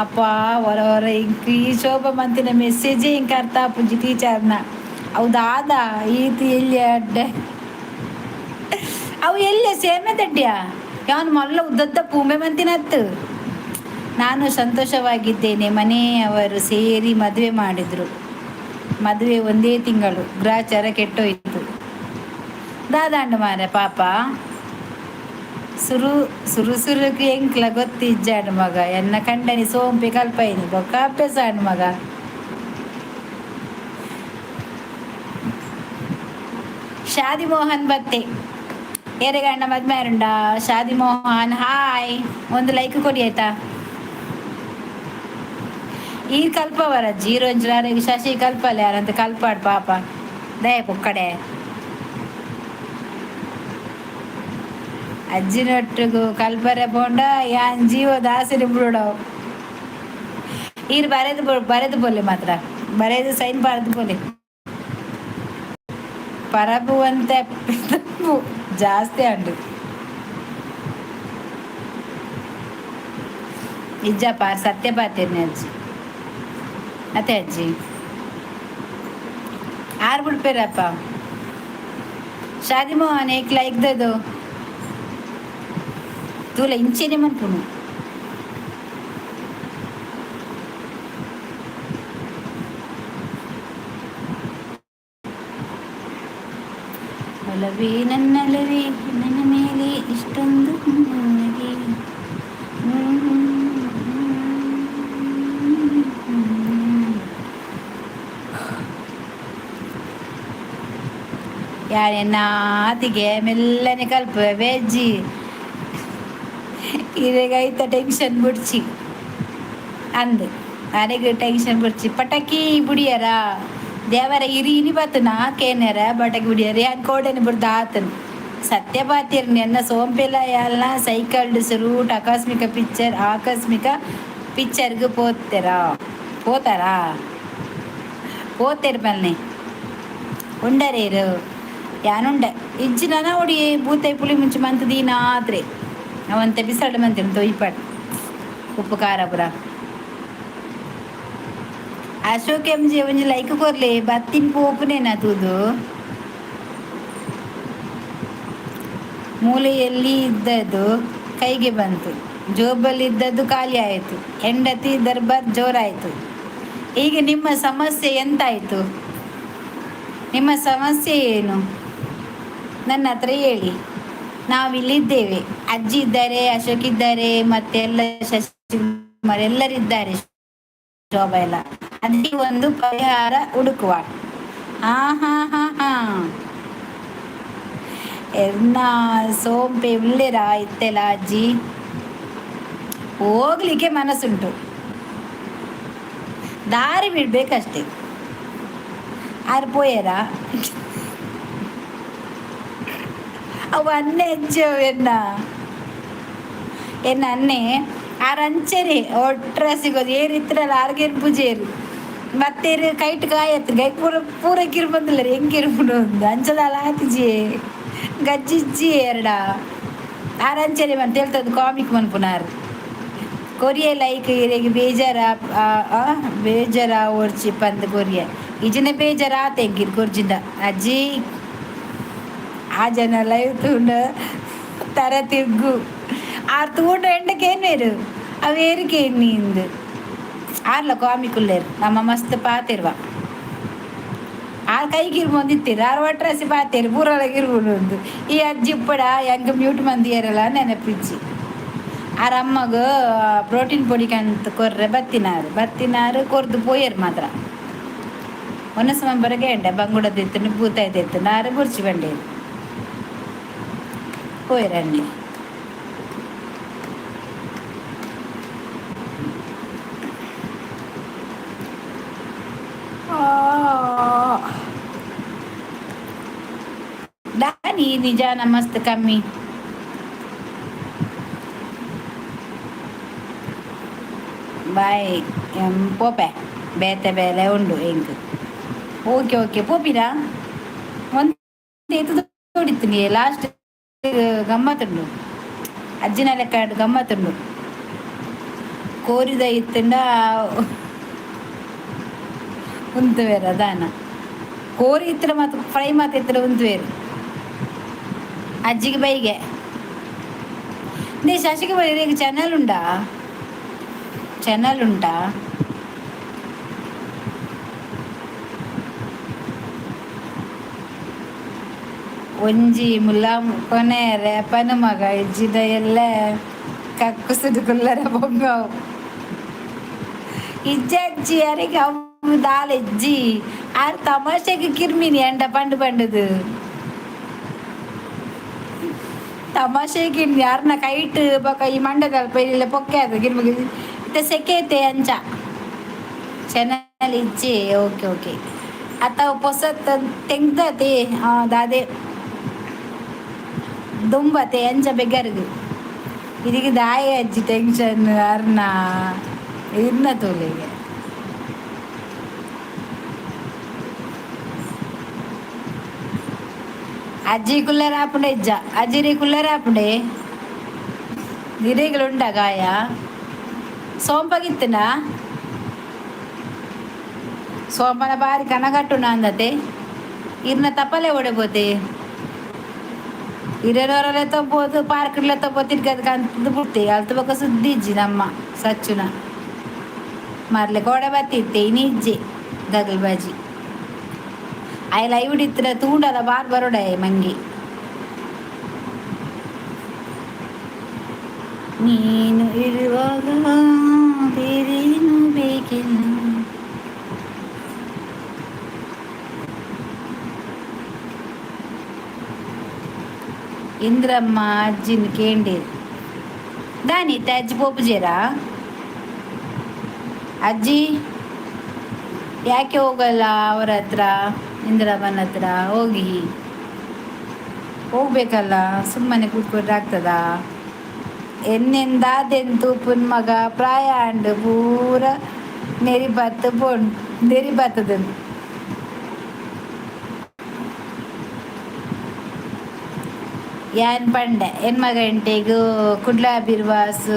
ಅಪ್ಪ, ಹೊರ ಹೊರ ಇಂಕ್ ಈ ಶೋಭಾ ಮಂತಿನ ಮೆಸೇಜೇ ಇಂಕ್ ಅರ್ಥ ಆಪುಜಿ ಟೀಚರ್ನ. ಅವು ದಾದ ಈತ್ ಎಲ್ಲಿ ಅಡ್ಡೆ? ಅವು ಎಲ್ಲ ಸೇಮೆ ದಡ್ಡ್ಯಾ? ಯಾವನು ಮಲ್ಲ ಉದ್ದದ್ದ ಪೂಂಬೆ ಮಂತಿನತ್ತು. ನಾನು ಸಂತೋಷವಾಗಿದ್ದೇನೆ. ಮನೆಯವರು ಸೇರಿ ಮದುವೆ ಮಾಡಿದ್ರು. ಮದುವೆ ಒಂದೇ ತಿಂಗಳು, ಗ್ರಹಚಾರ ಕೆಟ್ಟೋಯ್ತು. ದಾದಾಂಡು ಮಾರೆ ಪಾಪ. ಸುರು ಸುರು ಸುರುಕು ಎಂಕ್ಲ ಗೊತ್ತಿಜ್ಜಾಂಡ್ ಮಗ. ಎನ್ನ ಕಂಡನಿ ಸೋಂಪಿ ಕಲ್ಪೈನಿ ಬೊಕ್ಕ ಅಭ್ಯಾಸ ಆಂಡ್ ಮಗ. ಶಾದಿ ಮೋಹನ್ ಬತ್ತೆ. ಏರೆಗಣ್ಣ ಮದ್ಮೆ ಆರುಂಡ? ಶಾದಿ ಮೋಹನ್, ಹಾಯ್. ಒಂದು ಲೈಕ್ ಕೊಡಿ, ಆಯ್ತಾ? ಈ ಕಲ್ಪವರ ಜೀರೋ ಶಶಿ ಕಲ್ಪಲ್ಲ ಯಾರಂತ ಕಲ್ಪಾಡ್ ಪಾಪ. ದಯ ಪೊಕ್ಕಡೆ ಅಜ್ಜಿನೊಟ್ಟಿಗೂ ಕಲ್ಪರೆ ಪೋಂಡ ಯಾನ್ ಜೀವ ದಾಸರಿ ಬಿಡೋ. ಈರ್ ಬರೆದು ಬರೆದು ಬೋಲೆ ಮಾತ್ರ, ಬರೆದು ಸೈನ್ ಬರೆದು ಬೋಲೆ. ಪರಬುವಂತೆ ಜಾಸ್ತಿ ಅಂಡು. ಇಜ್ಜಪ್ಪ, ಸತ್ಯ ಪಾತಿರ್ನೆ ಅಜ್ಜಿ. ಅತ್ತೆ ಅಜ್ಜಿ ಆರ್ ಬಿಡ್ಪೇರಪ್ಪ. ಶಾದಿ ಮೋಹನ್, ಏಕ್ ಲೈಕ್ ದದು. ತೂಲ ಇಂಚೆನೆ ಮನ್ಪುನು. ಒಲವೇ ನನ್ನಲವೇ, ನನ್ನ ಮೇಲೆ ಇಷ್ಟೊಂದು ನನಗೆ. ಯಾರೆನ್ನಾತಿಗೆ ಮೆಲ್ಲನೆ ಕಲ್ಪುವೆ ವೆಜ್ಜಿ. ಇರೆಗ್ ಟೆನ್ಷನ್ ಬುಡ್ಚಿ ಅಂದ್. ಅರೆಗ್ ಟೆನ್ಷನ್ ಬುಡ್ಚಿ. ಪಟಾಕಿ ಬುಡಿಯರ ದೇವರ ಇರಿ ಇನಿ ಬತ್ತನ ಕೇನೆರ. ಪಟಾಕಿ ಬುಡಿಯರ ಯಾನ್ ಕೋಡೆನೆ ಬುಡ್ದು ಆತನು. ಸತ್ಯ ಪಾತಿರ್ನಿ ಎನ್ನ ಸೋಂಪೆಲ ಯಾಲ್ನ ಸೈಕಲ್ಡ್ ರೂಟ್ ಆಕಸ್ಮಿಕ ಪಿಕ್ಚರ್. ಆಕಸ್ಮಿಕ ಪಿಕ್ಚರ್ಗ್ ಪೋತೆರಾ? ಪೋತಾರಾ? ಪೋತೆರ್ ಪನ್ನೆ. ಉಂಡರೇರು? ಯಾನುಂಡೆ ಇಜ್ಜಿ. ನನ ಒಡಿ ಬೂತೈ ಪುಳಿ ಮುಂಚಿ ಮಂತ್ ದೀನಾತ್ರೆ ಅವಂತೆ ಬಿಸಾಡು ಮಂತಿನ ತೊಯ್ಪಾಡ್ ಉಪ್ಪು ಖಾರ ಪುರ. ಅಶೋಕ್ ಎಂ ಜಿ, ಒಂಜಿ ಲೈಕ್ ಕೊರ್ಲೆ. ಬತ್ತಿನ ಪೋಪುನೇನ ತೂದು. ಮೂಲೆಯಲ್ಲಿ ಇದ್ದದ್ದು ಕೈಗೆ ಬಂತು, ಜೋಬಲ್ಲಿದ್ದದ್ದು ಖಾಲಿ ಆಯಿತು, ಹೆಂಡತಿ ದರ್ಬಾರ್ ಜೋರಾಯಿತು. ಈಗ ನಿಮ್ಮ ಸಮಸ್ಯೆ ಎಂತಾಯಿತು? ನಿಮ್ಮ ಸಮಸ್ಯೆ ಏನು? ನನ್ನ ಹತ್ರ ಹೇಳಿ. ನಾವಿಲ್ಲಿದ್ದೇವೆ. ಅಜ್ಜಿ ಇದ್ದಾರೆ, ಅಶೋಕ್ ಇದ್ದಾರೆ, ಮತ್ತೆ ಎಲ್ಲ ಶಶಿಕುಮಾರ್ ಎಲ್ಲರಿದ್ದಾರೆ, ಶೋಭಾ ಎಲ್ಲ. ಅದಕ್ಕೆ ಒಂದು ಪರಿಹಾರ ಹುಡುಕುವ. ಹಾ ಹಾ ಹಾ ಹಾ ಎನ್ನ ಸೋಂಪೆ ಉಲ್ಲೇರಾ ಇತ್ತೆಲ್ಲ ಅಜ್ಜಿ? ಹೋಗ್ಲಿಕ್ಕೆ ಮನಸ್ಸುಂಟು, ದಾರಿ ಬಿಡ್ಬೇಕಷ್ಟೇ. ಆರ್ ಪೋಯೆರಾ? ಅವು ಅನ್ನೆ ಅಂಚೆ ಎನ್ನ ಎನ್ನ ಅನ್ನೆ ಆರ್ ಅಂಚೆನೆ ಒಟ್ರ ಸಿಗೋದು ಏರ್ ಇತ್ರಲ್ಲ ಆರ್ಗೇನು ಪೂಜೆರು ಮತ್ತೆ ಕೈಟ್ ಕಾಯತ್ರಿ ಕೈ ಪೂರ ಪೂರ ಕಿರ್ಬಂದಿಲ್ಲ ಹೆಂಗೆ ಇರ್ಬಿಡು ಒಂದು ಅಂಚದಾಲ ಆತಿಜಿ ಗಜ್ಜಿಜ್ಜಿ ಎರಡ ಆರ್ ಅಂಚೆನೆ ಮಂತ ಹೇಳ್ತದ್ದು ಕಾಮಿಕ್ ಮನ್ಪುನಾರ್ ಕೊರಿಯ ಲೈಕ್ ಇರೆಗ್ ಬೇಜಾರ ಬೇಜಾರ ಓಡ್ಚಿ ಪಂದ್ ಕೊರಿಯ ಇಜಿನ ಬೇಜಾರ ಆತ ಎಂಕಿರ್ ಕೊರ್ಜಿಂದ ಅಜ್ಜಿ ಆ ಜನ ಲೈವ್ ತೂಂಡ ತರ ತಿರ್ಗು ಆರ್ ತೂಂಡ ಎಂಡಕೇನೇರು ಅವೇರಿಕೆ ನೀಂದು ಆರ್ಲ ಕಾಮಿಕ್ ಉಲ್ಲೇರು ನಮ್ಮ ಮಸ್ತ್ ಪಾತಿರ್ವ ಆರ್ ಕೈಗಿರ್ಬೊಂದಿತ್ತೀರು ಆರ್ ಒಟ್ರಾಸಿ ಪಾತೇರು ಪೂರಲ ಗಿರ್ಬುಂಡು ಈ ಅಜ್ಜಿ ಇಪ್ಪಡ ಎಂಕ್ ಮ್ಯೂಟ್ ಮಂದಿಯರಲ್ಲ ನೆನಪಿಜ್ಜಿ. ಆರ್ ಅಮ್ಮಗ್ ಪ್ರೋಟೀನ್ ಪೊಡಿ ಕಂತ್ ಕೊರ್ರೆ ಬತ್ತಿನಾರು ಬತ್ತಿನಾರು ಕೊರ್ದು ಪೋಯೆರ್ ಮಾತ್ರ. ಒನಸ್ ಮಂಬರಗೆ ಎಂಡೆ ಬಂಗುಡ ದಿತ್ತನು ಬೂತಾಯಿ ದಿತ್ತನು ಆರು ಬುರ್ಚಿ ಬಂಡೇರು ಪೋಯರಂಡಿ. ದಾನಿ ನಿಜ ಮಸ್ತ್ ಕಮ್ಮಿ. ಬಾಯ್ ಪೋಪೆ ಬೇತೆ ಬೇಲೆ ಉಂಡು ಎಂಕ್. ಓಕೆ ಓಕೆ ಪೋಪಿರಾ ಒಂದು ತೋಡಿತ್ತು ಲಾಸ್ಟ್ ಗಮ್ಮತ್ತುಂಡು ಅಜ್ಜಿನ ಲೆಕ್ಕ ಗಮ್ಮತ್ತುಂಡು ಕೋರಿದ ಇತ್ತಂಡ ಉಂತುವೇರ ದಾನ ಕೋರಿ ಇತ್ರ ಮಾತು ಫ್ರೈ ಮಾತು ಇತ್ರ ಉಂತುವೇರು ಅಜ್ಜಿಗೆ ಬೈಗೆ. నీ ಶಶಿಗೆ ಬೈ ಚಾನಲ್ ಉಂಡಾ? ಚಾನಲ್ ಉಂಟಾ? ಒಂಜಿ ಮುಲ್ಲ ಕೊನೆರೆ ಪನು ಮಗ ಇಜ್ಜಿದ ಎಲ್ಲ ಕಕ್ಕುಸುದು ಕುಲ್ಲರ ಬೊಂಗವು ಇಜ್ಜಜ್ಜಿ ಅರೆಗೆ ಅವು ದಾಲ ಇಜ್ಜಿ ಆರ್ ತಮಾಷೆಗೆ ಕಿರ್ಮಿನಿ ಎಂಡ ಪಂಡು ಪಂಡುದು ತಮಾಷೆಗೆ ಯಾರನ್ನ ಕೈಟ್ ಬೊಕ ಈ ಮಂಡದಲ್ಪ ಇಲ್ಲ ಪೊಕ್ಕೆ ಅದು ಗಿರ್ಮಿಗೆ ಇತ್ತೆ ಸೆಕೆ ಅಂಚ ಚಾನಲ್ ಇಜ್ಜಿ. ಓಕೆ ಓಕೆ ಅತ್ತ ಪೊಸತ್ ತೆಂಗ್ದತೆ ದಾದೆ ದುಂಬತೆ ಅಂಚ ಬೆಗ್ಗರ್ಗು ಇದಕ್ಕೆ ದಾಯ ಅಜ್ಜಿ ಟೆನ್ಷನ್ ಅರ್ನ ಇರ್ನ ತೋಲೆಗೆ. ಅಜ್ಜಿ ಕುಲ್ಲರ ಆಪುಂಡೆ ಇಜ್ಜ ಅಜ್ಜಿರಿ ಕುಲ್ಲರ ಆಪುಂಡೆ ಗಿರಿಗಳು ಗಾಯ ಸೋಂಪಗಿತ್ತನ ಸೋಂಪನ ಬಾರಿ ಕನಗಟ್ಟುನ ಅಂದತೆ ಇರ್ನ ತಪ್ಪಲೆ ಓಡೆಬೋತೆ ಹಿರಿಯನವರಲ್ಲೇ ತೋಬೋದು ಪಾರ್ಕ್ಡ್ಲೆ ತಗೋ ತಿರ್ಗದ ಕಂತದ್ದು ಬಿಡ್ತೆ ಅಲ್ತು ಬೊಕ ಸುದ್ದಿ ಇಜ್ಜಿ ನಮ್ಮ ಸಚ್ಚುನ ಮಾರ್ಲೆ ಕೋಡೆ ಬತ್ತಿತ್ತೆ ಇನಿ ಇಜ್ಜಿ ಗಗಲ್ ಬಾಜಿ ಆಯ್ ಲೈವ್ ಇತ್ತಿರ ತೂಂಡಲ ಬಾರ್ ಬರೋಡೆ ಮಂಗಿ. ನೀನು ಇರುವಾಗ ಬೇರೇನು ಬೇಕಿಲ್ಲ. ಇಂದ್ರಮ್ಮ ಅಜ್ಜಿನ ಕೇಂಡೇರು ದಾನಿ ಅಜ್ಜಿ ಪೋಪುಜೇರಾ? ಅಜ್ಜಿ ಯಾಕೆ ಹೋಗಲ್ಲ ಅವರ ಹತ್ರ? ಇಂದಿರಮ್ಮನ ಹತ್ರ ಹೋಗಿ ಹೋಗ್ಬೇಕಲ್ಲ, ಸುಮ್ಮನೆ ಕೂತ್ಕೊಂಡ್ರೆ ಆಗ್ತದಾ? ಎನ್ನೆಂದಾದೆಂತು ಮಗ ಪ್ರಾಯ ಅಂಡು ಪೂರ ನೆರಿ ಬತ್ತು ಪೋಣ್ ನೆರಿ ಬತ್ತದ. ಯಾನ್ ಪಂಡೆ ಎನ್ ಮಗಂಟೆಗ್ ಕುಡ್ಲ ಬಿರ್ವಾಸ್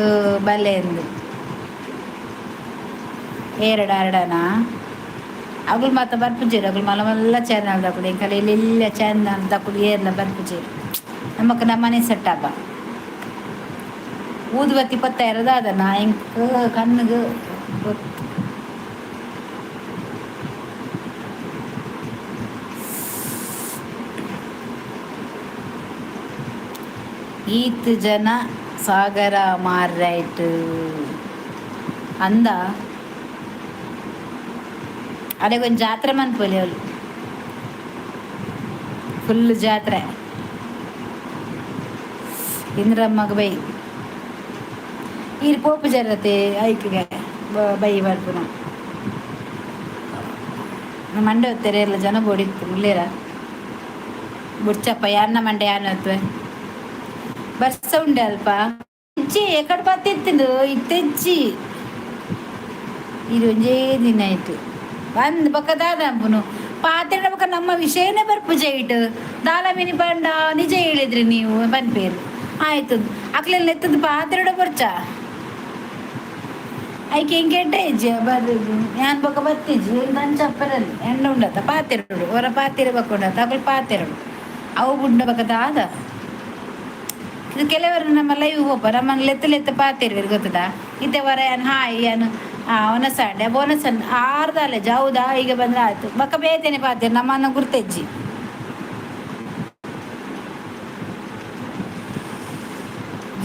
ಬಲೆ ಎಂದು ಏರಡ ಅರಡನ ಅಗುಲು ಮಾತ ಬರ್ಪುಜೆರ್ ಅಗುಲು ಮಲ್ಲ ಮಲ್ಲ ಚಾನಲ್ ದಕುಲು ಎಂಕಲ್ ಎಲ್ಲೆಲ್ಲ ಚಾನಲ್ ದಕುಲು ಏರ್ಲ ಬರ್ಪುಜೆರ್ ನಮಕ್ ನಮ್ಮನೆ ಸೆಟ್ ಆಪ ಊದುಬತ್ತಿ ಪತ್ತಾಯಿರ ದಾದನ ಎಂಕ್ ಕಣ್ಣುಗ್ ಗೊತ್ತು. ಈತ್ ಜನ ಸಾಗರ ಮಾರ್ರೈಟ್ ಅಂದ ಅಡೆಗೊಂದು ಜಾತ್ರೆ ಮನ್ಪೊಲಿ ಅವ್ಲು ಫುಲ್ ಜಾತ್ರೆ ಇಂದ್ರಮ್ಮಗ್ ಬೈ ಈರ್ ಪೋಪು ಜರತೆ ಐಕ್ಗೆ ಬೈ ಬರ್ಪುನ. ಮಂಡೆ ಹೊತ್ತೆರೆ ಎಲ್ಲ ಜನ ಬೋಡಿತ್ತು ಉಳ್ಳೇರ ಬುಡ್ಚಪ್ಪ ಯಾರನ್ನ ಮಂಡೆ ಯಾನ ಹೊತ್ತುವೆ ಬರ್ಸ ಉಂಡೆ ಅಲ್ಪ ಇಜ್ಜಿ ಎಕಡೆ ಬತ್ತಿತ್ತಿಂದು ಇತ್ತೆಜ್ಜಿ ಇದು ಒಂಜೇ ದಿನ ಆಯ್ತು. ಬಂದ್ ಬೊಕ್ಕ ದಾದ ಪಾತ್ರೆ ಬೊಕ್ಕ ನಮ್ಮ ವಿಷಯನೇ ಬರ್ಪುಜ ಇಟ್ಟು ದಾಲ ಮಿನಿ ಪಂಡ ನಿಜ ಹೇಳಿದ್ರಿ ನೀವು ಪನ್ಪೇರು ಆಯ್ತು. ಅಕ್ಲೆಲ್ಲ ಎತ್ತದ ಪಾತ್ರೆಡ ಬರ್ಚ ಐಕೆ ಹೆಂಗೆ ಎಡ್ಡೆ ಇಜ್ಜಿ ಬರುದು ಯಾನ್ ಬೊಕ್ಕ ಬತ್ತಿಜ್ಜಿ ಅಂಚಪ್ಪರಲ್ಲಿ ಎಣ್ಣೆ ಉಂಡತ್ತ ಪಾತೆರಡು ಹೊರ ಪಾತೆರೆ ಬೊಕ್ಕ ಉಂಡತ್ತ ಅಕುಲು ಪಾತೆರಡು ಅವು ಬುಡ್ಡ ಬೊಕ್ಕ ದಾದ. ಇದು ಕೆಲವರು ನಮ್ಮ ಲೈವ್ ಹೋಪ ನಮ್ಮನ್ನು ಲೆತ್ತ ಲೆತ್ತ ಪಾತೆರ್ವೆರ್ ಗೊತ್ತದ. ಇತ್ತೆ ವರ ಯಾನ್ ಹಾಯ್ ಯಾನ್ ಒನಸಾಂಡೆ ಬೋನಸನ್ ಆರ್ದಾಲೆ ಹೌದಾ ಈಗ ಬಂದ್ರೆ ಆಯ್ತು ಬೊಕ್ಕ ಬೇತೇನೆ ಪಾತೆರ್ ನಮ್ಮನ್ನ ಗುರ್ತೆಜ್ಜಿ.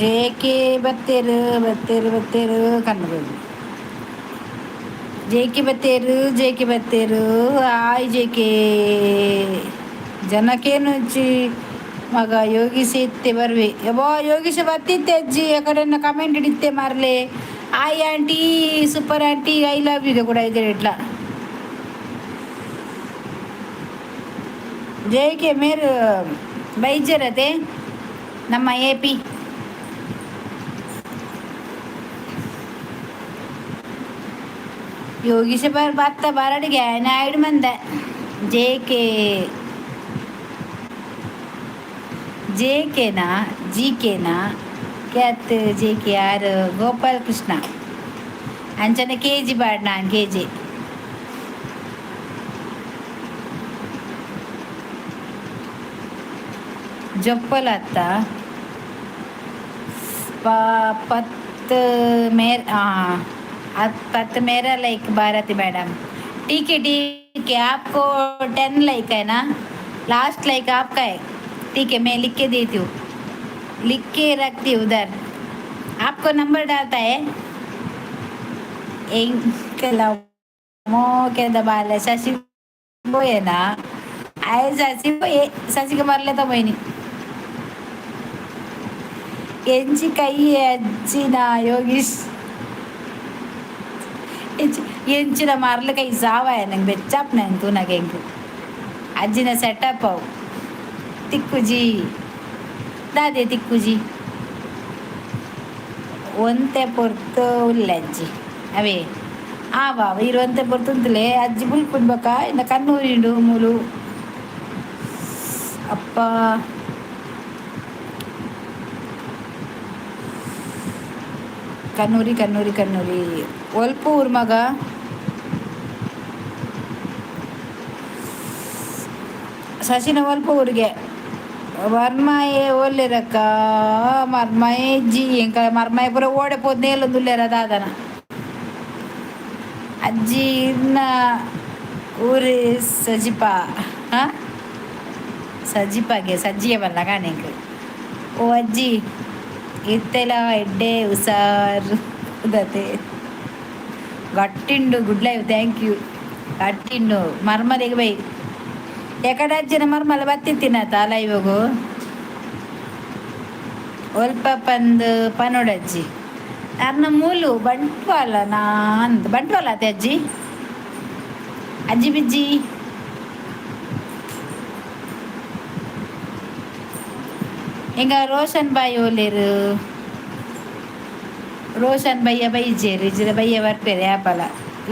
ಜೇಕೆ ಬತ್ತೇರು ಬತ್ತೇರು ಬತ್ತೇರು ಕಣ್ಣು ಜೇಕೆ ಬತ್ತೇರು ಜೇಕೆ ಬತ್ತೇರು ಆಯ್ ಜೇಕೆ ಜನಕ್ಕೇನು ಹಚ್ಚಿ ಮಗ ಯೋಗಿಸಿ ಇತ್ತೆ ಬರ್ವೆ ಯಬ್ಬಾ ಯೋಗೀಶ ಬತ್ತಿತ್ತೆ ಅಜ್ಜಿ ಆ ಕಡೆ comment ಇಡಿತ್ತೆ ಮಾರ್ಲೆ. Hi aunty, super aunty, I love you ಕೂಡ ಇದೆ ಇಟ್ಲ. ಜೇಕೆ ಮೇರು ಬೈಜರತೆ ನಮ್ಮ ಎ ಪಿ ಯೋಗೀಶ ಬರ್ ಬತ್ತ ಬರಡಿಗೆ ನಾಯ್ಡು ಮಂದ. ಜೆ ಕೆ ಜೆ ಕೆನಾ ಜಿ ಕೆನಾ ಕ್ಯಾತ್ ಜೆ ಕೆ ಯಾರು ಗೋಪಾಲ್ ಕೃಷ್ಣ ಅಂಚನೆ ಕೆ ಜಿ ಬಾಡ್ ನಾನು ಕೆ ಜಿ ಜೊಪ್ಪಲತ್ತ ಪತ್ತು ಮೇರ್ 10 मेरा लाइक भारती मैडम। ठीक है, ठीक है। आपको 10 लाइक है ना? लास्ट लाइक आपका है। ठीक है, मैं लिख के देती हूँ, लिख के रखती हूँ उधर। आपको नंबर डालता है. ಎಂಕಲ ಮೋಕೆದ ಬಾಲೆ ಶಶಿ ಪೋಯೇನಾ? ಆಯ್ ಶಶಿ ಪೋಯೆ ಶಶಿಗೆ ಮರ್ಲೆತ ಪೋಯಿನಿ. ಎಂಚಿ ಕೈ ಅಜ್ಜಿನ ಯೋಗೀಶ್ ಎಂಚಿನ ಮರ್ಲ ಕೈ ಸಾವಾಯ ನಂಗೆ ಬೆಚ್ಚಾಪ್ ನಂಗೆ ತೂನಾಗ ಎಂಕು ಅಜ್ಜಿನ ಸೆಟಪ್ ಅವು. ತಿಕ್ಕುಜಿ ದಾದೆ ತಿಕ್ಕುಜಿ ಒಂತೆ ಪೊರ್ತು ಉಲ್ಲೆ ಅಜ್ಜಿ ಅವೇ ಆವಾ ಇರು ಒಂತೆ ಪೊರ್ತು ಉಂತುಲೆ ಅಜ್ಜಿ ಬುಲ್ಪುಂಡು ಬೊಕ್ಕ ಇನ್ನ ಕಣ್ಣೂರಿಂಡು ಮೂಲು ಅಪ್ಪ. ಕಣ್ಣೂರಿ ಕಣ್ಣೂರಿ ಕಣ್ಣೂರಿ ಒಲ್ಪ ಊರು ಮಗ. ಶಶಿನ ಒಲ್ಪ ಊರಿಗೆ ಮರ್ಮಾಯೆ ಒಲ್ಲೆರಕ್ಕ ಮರ್ಮಾಯೆ ಜಿ ಎಂಕ ಮರ್ಮಾಯಿ ಪೂರ ಓಡೆ ಪೋದು ನೇಲೊಂದುಲ್ಲೆರ ದಾದನ ಅಜ್ಜಿ ಇನ್ನ ಊರು ಸಜಿಪ. ಹಾಂ, ಸಜಿಪಾಗೆ ಸಜ್ಜಿಗೆ ಬಲ್ಲ ಕಾಣೆಂಕ್. ಓ ಅಜ್ಜಿ ಇತ್ತೆಲ ಎಡ್ಡೆ ಹುಷಾರ್ ದತೆ ಗಟ್ಟಿಂಡು. Good life thank you. ಗಟ್ಟಿಂಡು ಮರ್ಮದಿಗೆ ಬೈ ಎಕಡೆ ಅಜ್ಜಿನ ಮರ್ಮಲ ಬತ್ತಿತ್ತಿನಾತ ಲೈವಗು ಒಲ್ಪ ಪಂದ್ ಪನೊಡಜ್ಜಿ ಅರ್ನ ಮೂಲು ಬಂಟ್ವಾಳ ನಾಂದ್ ಬಂಟ್ವಾಳ ಆತೆ ಅಜ್ಜಿ ಅಜ್ಜಿ ಬಿಜ್ಜಿ. ಎಂಗ ರೋಷನ್ ಬಾಯಿ ಓಲೇರು ರೋಷನ್ ಬಯ್ಯ ಬೈಜೇರು ಇಜ್ಜಿಡ ಬಯ್ಯ ಬರ್ಪೇರು ಯಾಪಲ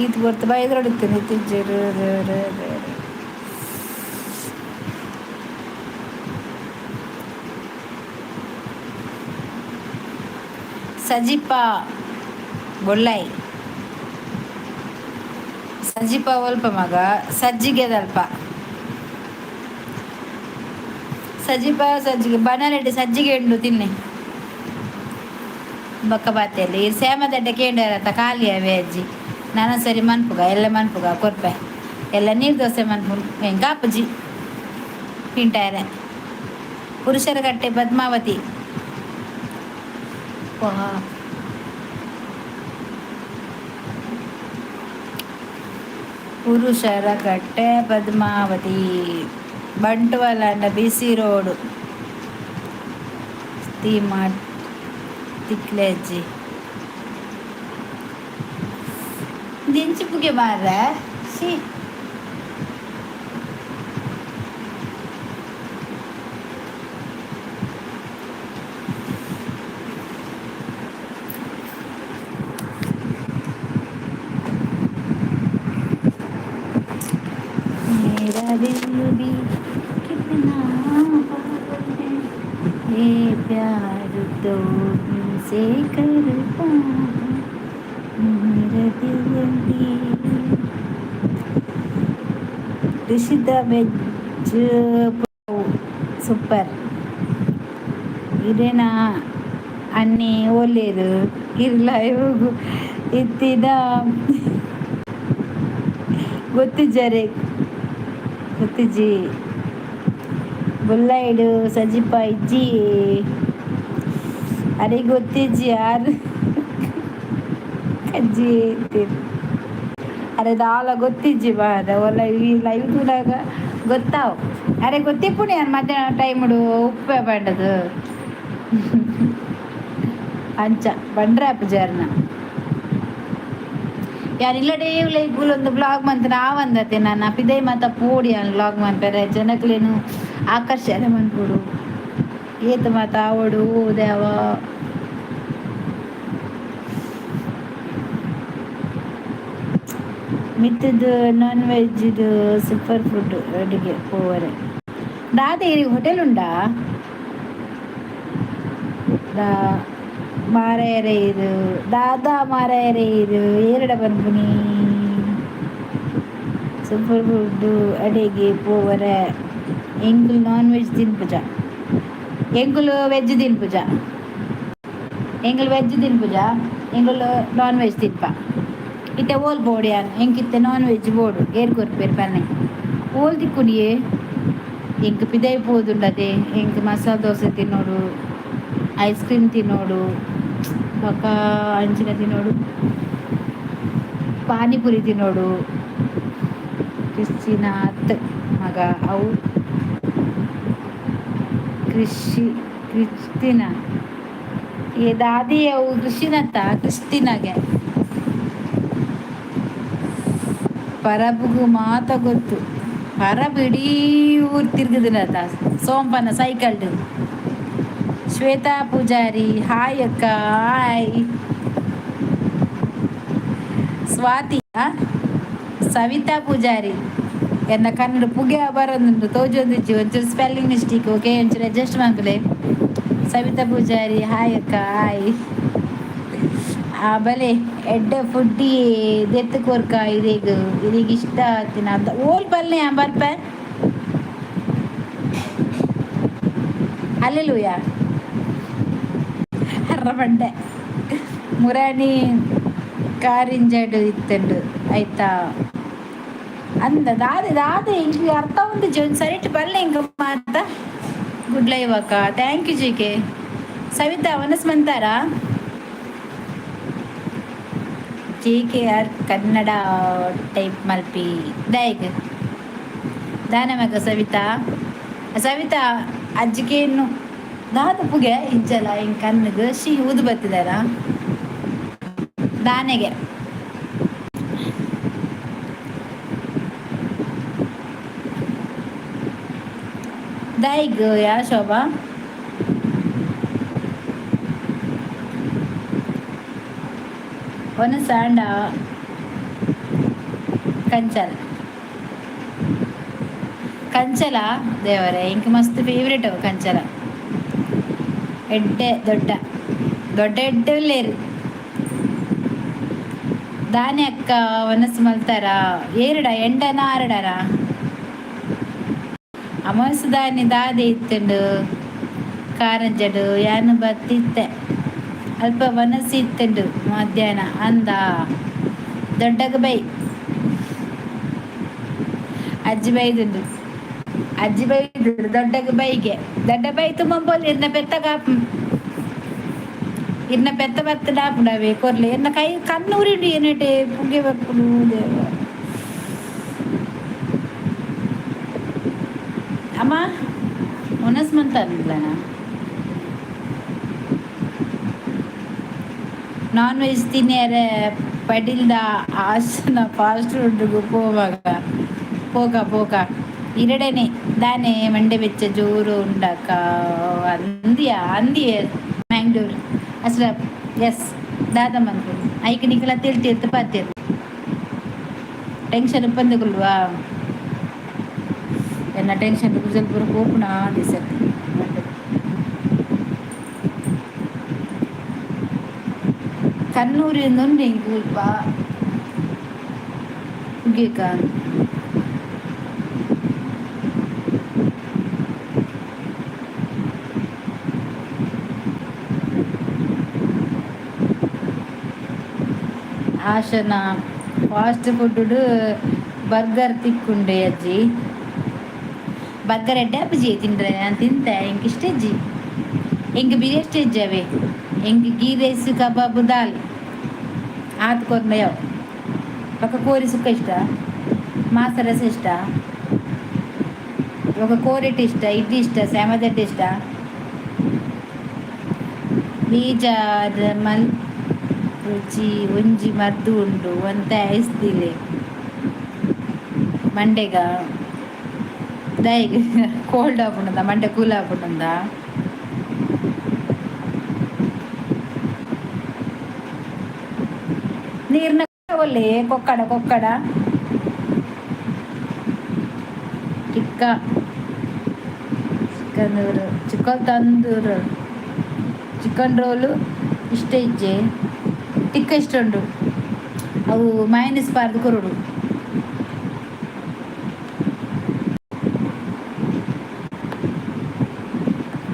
ಈತ್ ಪೊರ್ತು ಬೈದ್ರೊಡಿತ್ತು ನಿತ್ತಿಜ್ಜೇರು. ಸಜಿಪ ಬೊಳ್ಳೈ ಸಜಿಪ ಒಲ್ಪ ಮಗ ಸಜ್ಜಿಗೆದಲ್ಪ ಸಜಿಪ ಸಜ್ಜಿಗೆ ಬನಲೆಡ್ ಸಜ್ಜಿಗೆ ಉಂಡು ತಿನ್ನೆ ಬೊಕ್ಕ ಬಾತೆಲ್ಲ ಈ ಸೇಮದಡ್ಡೆ ಕೇಂಡರತ್ತ ಖಾಲಿ ಅವೇ ಅಜ್ಜಿ. ನನ ಸರಿ ಮನ್ಪುಗ ಎಲ್ಲ ಮನ್ಪುಗ ಕೊರ್ಪೆ ಎಲ್ಲ ನೀರು ದೋಸೆ ಮನ್ಪು ಎಂಕಾಪುಜಿ ಪಿಂಟಾರೆ. ಪುರುಷರ ಕಟ್ಟೆ ಪದ್ಮಾವತಿ. ಪುರುಷರ ಕಟ್ಟೆ Padmavathi Bantwal B C road ತಿಕ್ಲೆ ಅಜ್ಜಿ ದಿಂಚಿಪುಗೆ ಮಾರ್ರೆ she. मेरा दिल भी कितना पागल है, ये प्यार तो तुमसे करता है, मेरा दिल भी। ರಿಷಿತ, ವೆಜ್ ಸೂಪರ್. ಇರೇನಾ ಅನ್ನಿ ಓಲೇರು ಇರ್ಲ ಇವಾಗ ಇತ್ತಿನ ಗೊತ್ತಿಜ್ಜಾರೆ, ಗೊತ್ತಿಜ್ಜಿ. ಬುಲ್ಲೈಡು ಸಜಿಪ ಇಜ್ಜಿ. ಅರೆ, ಗೊತ್ತಿಜ್ಜಿ ಯಾರು ಕಜ್ಜಿ ಅಂತೀರಿ. ಅರೆ, ದಾಲ ಗೊತ್ತಿಜ್ಜಿ ಬಾದ ಒಲ್ಲ. ಈ ಲೈವ್ ತೂನಾಗ ಗೊತ್ತಾವು. ಅರೆ, ಗೊತ್ತಿಪ್ಪುಣಿ ಯಾನ್ ಮಧ್ಯಾಹ್ನ ಟೈಮ್ಡು ಉಪ್ಪೆ ಪಂಡದು ಅಂಚ ಬಂಡ್ರೆ ಪೂಜಾರ್ನ. ಯಾನ್ ಇಲ್ಲಡೆ ಒಂದು ಬ್ಲಾಗ್ ಮಂತನ ಆವಂದತೆ. ನಾನು ಪಿದೈ ಮಾತ ಪೋಡಿ ಯಾನ್ ಬ್ಲಾಗ್ ಮನ್ಪೆರೆ. ಜನಕ್ಲೇನು ಆಕರ್ಷಣೆ ಮನ್ಪೊಡು. ಏತ್ ಮಾತ ಆವೊಡು ದೇವ. ಮಿತ್ತದ ನಾನ್ ವೆಜ್ ಸೂಪರ್ ಫುಡ್ ಅಡಿಗೆ ಪೋವರೆ. ದಾದ ಹೋಟೆಲ್ ಉಂಡಾ? ದಾ ಮಾರಾಯರೆ, ಇದು ದಾದಾ ಮಾರಾಯರೆ, ಇದು ಏರಡ ಪನ್ಪುನಿ? ಸೂಪರ್ ಫುಡ್ ಅಡಿಗೆ ಪೋವರೆ. ಎಂಕುಲು ನಾನ್ ವೆಜ್ ತಿನ್ಪುಜ. ಎಂಕುಲು ವೆಜ್ ತಿನ್ಪುಜ. ಎಂಕುಲು ವೆಜ್ ತಿನ್ಪುಜ, ಎಂಕುಲು ನಾನ್ ವೆಜ್ ತಿನ್ಪ. ಇತ್ತೆ ಓಲ್ ಬೋಡು ಯಾನ್? ಎಂಕಿತ್ತೆ ನಾನ್ ವೆಜ್ ಬೋಡು. ಏರ್ ಕೊರ್ಪೇರು ಪನ್ನೆ? ಓಲ್ ತಿಕ್ಕುನಿಯೇ? ಎಂಕ್ ಪಿದೈ ಪೋದುಂಡತೆ. ಎಂಕ್ ಮಸಾಲೆ ದೋಸೆ ತಿನ್ನೋಡು, ಐಸ್ ಕ್ರೀಮ್ ತಿನ್ನೋಡು, ಬೊಕ ಅಂಚಿನ ತಿನ್ನೋಡು, ಪಾನಿಪುರಿ ತಿನ್ನೋಡು. ಕ್ರಿಶ್ಚಿನಾತ್ ಮಗ ಅವು ಕೃಷಿ ಕ್ರಿಸ್ಟಿನ. ಏ ದಾದಿ, ಅವು ಕೃಷಿನತ್ತ ಕ್ರಿಸ್ಟಿನಾಗೆ. ಪರಬುಗು ಮಾತ ಗೊತ್ತು. ಪರಬು ಇಡೀ ಊರು ತಿರುಗುದಿನತ ಸೋಂಪನ ಸೈಕಲ್ಡ್. ಶ್ವೇತಾ ಪೂಜಾರಿ, ಹಾಯ್ ಅಕ್ಕ. ಹಾಯ್ ಸ್ವಾತಿ. ಸವಿತಾ ಪೂಜಾರಿ, ಎನ್ನ ಕನ್ನಡ ಪುಗೆ ಬರೋದುಂಟು, ತೋಜೊಂದಿಜ್ಜಿ. ಒಂಚೂರು ಸ್ಪೆಲ್ಲಿಂಗ್ ಮಿಸ್ಟೇಕ್, ಓಕೆ? ಒಂಚೂರು ಅಡ್ಜಸ್ಟ್ ಮನ್ಪುಲೆ. ಸವಿತಾ ಪೂಜಾರಿ, ಹಾಯ್ ಅಕ್ಕ. ಹಾಯ್. ಆ ಬಲೆ ಎಡ್ಡೆ ಫುಡ್ಡಿ ದೆತ್ತು ಕೊರ್ಕ ಇರೆಗ್. ಇರೆಗ್ ಇಷ್ಟ ಆತಿನ ಓಲ್ ಬಲ್ನೆ ಬರ್ಪೆ. ಅಲ್ಲೆಲೂಯ ಬಂಡೆ ಮುರಾಣಿ ಕಾರಿಂಜಡು ಇತ್ತಂಡು ಆಯ್ತಾ ಅಂದ. ದಾದೆ ದಾದೆ, ಇಂಕ್ ಅರ್ಥ ಉಂದು. ಒಂಜಿ ಸರಿಟ್ ಬಲ್ಲೆ ಇಂಕ್ ಮಾತ. ಗುಡ್ ಲೈವ್ ಅಕ್ಕ. Thank U G K. Savita, ವನಸ್ ಮಂತಾರ? G K R Kannada type ಮಲ್ಪಿ ದಾಯಗ್ ದಾನೆ ಮಗ. ಸವಿತಾ, ಸವಿತಾ, ಅಜ್ಜಿಗೇನು ದಾದ ಪುಗೆ ಇಂಚಲ ಹಿಂಗ್ ಕಣ್ಣಿಗೆ she ಊದು ಬತ್ತಿದಾರ ದಾನೆಗೆ. ದಾಯಿಗ್ ಯಾ ಶೋಭಾ? ಒನಸಾಂಡ ಕಂಚಲ. ಕಂಚಲ ದೇವರೇ, ಇಂಕ್ ಮಸ್ತ್ ಫೇವ್ರೇಟ್ ಅವು ಕಂಚಲ. ಎಡ್ಡೆ ದೊಡ್ಡ ದೊಡ್ಡ ಎಡ್ಡೆ ಉಲ್ಲೇರು. ದಾನೆ ಅಕ್ಕ, ವನಸ್ ಮಲ್ತಾರ? ಏರಡ ಎಂಡನ ಆರಡರ ಅಮೋಸ್ ದಾನಿ ದಾದೆ ಇತ್ತುಂಡು ಕಾರಂಜಡು. ಯಾನು ಬತ್ತಿತ್ತೆ, ಅಲ್ಪ ವನಸ್ ಇತ್ತುಂಡು ಮಧ್ಯಾಹ್ನ ಅಂದ. ದೊಡ್ಡಗ ಬೈ ಅಜ್ಜಿ ಬೈದುಂಡು. ಅಜ್ಜಿ ಬೈದುಂಡು ದೊಡ್ಡಗ ಬೈಗೆ. ದೊಡ್ಡ ಬೈ ತುಂಬ ಇರ್ನ ಪೆತ್ತ ಕಾಪ್ ಇರ್ನ ಪೆತ್ತ ಬತ್ತ ಡಾಪುಡವೆ ಕೊರ್ಲೆ. ಎನ್ನ ಕೈ ಕಣ್ಣು ಉರಿಂಡು ಏನೇಟೆ ಪುಗೆ ಬರ್ಪುಡು ದೇವ. ಅಮ್ಮ, ಒನಸ್ ಮಂತಂದ್ಲನ? ನಾನ್ ವೆಜ್ ತಿನ್ನಿಯರೆ ಪಡಿಲ್ದ ಆಸನ ಫಾಸ್ಟ್ ಫುಡ್ಗೆ ಪೋವಾಗ. ಪೋಕ ಪೋಕ ಇರಡನೆ. ದಾನೆ ಮಂಡೆ ಬೆಚ್ಚ ಜೋರು ಉಂಡಕ್ಕ ಅಂದಿಯ ಅಂದಿಯೇ. ಮ್ಯಾಂಗ್ಳೂರ್ ಅಸ್ರ ಎಸ್ ದಾದ ಮನ್ಪುನು? ಐಕ್ ನಿಕಲ ತೆಲ್ತಿ ಎತ್ತು ಪಾತೆರ್. ಟೆನ್ಷನ್ ಉಪ್ಪಂದಗುಲ್ವಾ? ಎನ್ನ ಟೆನ್ಷನ್ ಕುಜಲ್ ಪೂರ ಪೋಪುನ ದಿಸತ್ತೆ. ಕಣ್ಣೂರಿಂದ ಉಂಡು ಎಂಕ್ ಮುಲ್ಪ ಉಗ್ಗೇಕ. ಆಶನ ಫಾಸ್ಟ್ ಫುಡ್ ಬರ್ಗರ್ ತಿಕ್ಕುಂಡೆ ಅಜ್ಜಿ. ಬರ್ಗರ್ ಎಡ್ಡೆ ಅಪ್ಪುಜಿ ತಿಂಡ್ರೆ. ನಾನು ತಿಂತೆ, ಎಂಕ್ ಇಷ್ಟ ಇಜ್ಜಿ. ಎಂಕ್ ಬಿರಿಯಾನಿ ಇಜ್ಜಿ ಅವೇ. ಎಂಕ್ ಗೀ ರೈಸ್, ಕಬಾಬ್, ದಾಲ್ ಆತ್ ಕೊರ್ಂಡ ಯಾವು. ಬೊಕ ಕೋರಿ ಸುಕ್ಕ ಇಷ್ಟ, ಮಾಸ ರಸ ಇಷ್ಟ, ಬೊಕ ಕೋರಿಟ್ ಇಷ್ಟ, ಇಡ್ಲಿ ಇಷ್ಟ, ಸ್ಯಾಮದಡ್ಡೆ ಇಷ್ಟ. ಬೀಜಾರ ಮಲ್ ರುಚಿ ಒಂಜಿ ಮದ್ದು ಉಂಡು ಒಂತೆ ಐಸ್ದಿಲೆ ಮಂಡೆಗ. ದಾಯೆಗ್, ಕೋಲ್ಡ್ ಆಪುಂಡಂದ? ಮಂಡೆ ಕೂಲ್ ಆಪುಂಡಂದ? ನೀರ್ನ ಒಲ್ಲೆ Kokkada Kokkada tikka, chicken, chicken tandoor, chicken roll ಇಷ್ಟ ಇಜ್ಜೆ. ಟಿಕ್ಕ ಇಷ್ಟ ಉಂಡು. ಅವು ಮೈನಸ್ ಪಾರ್ದು ಕೊರೊಡು.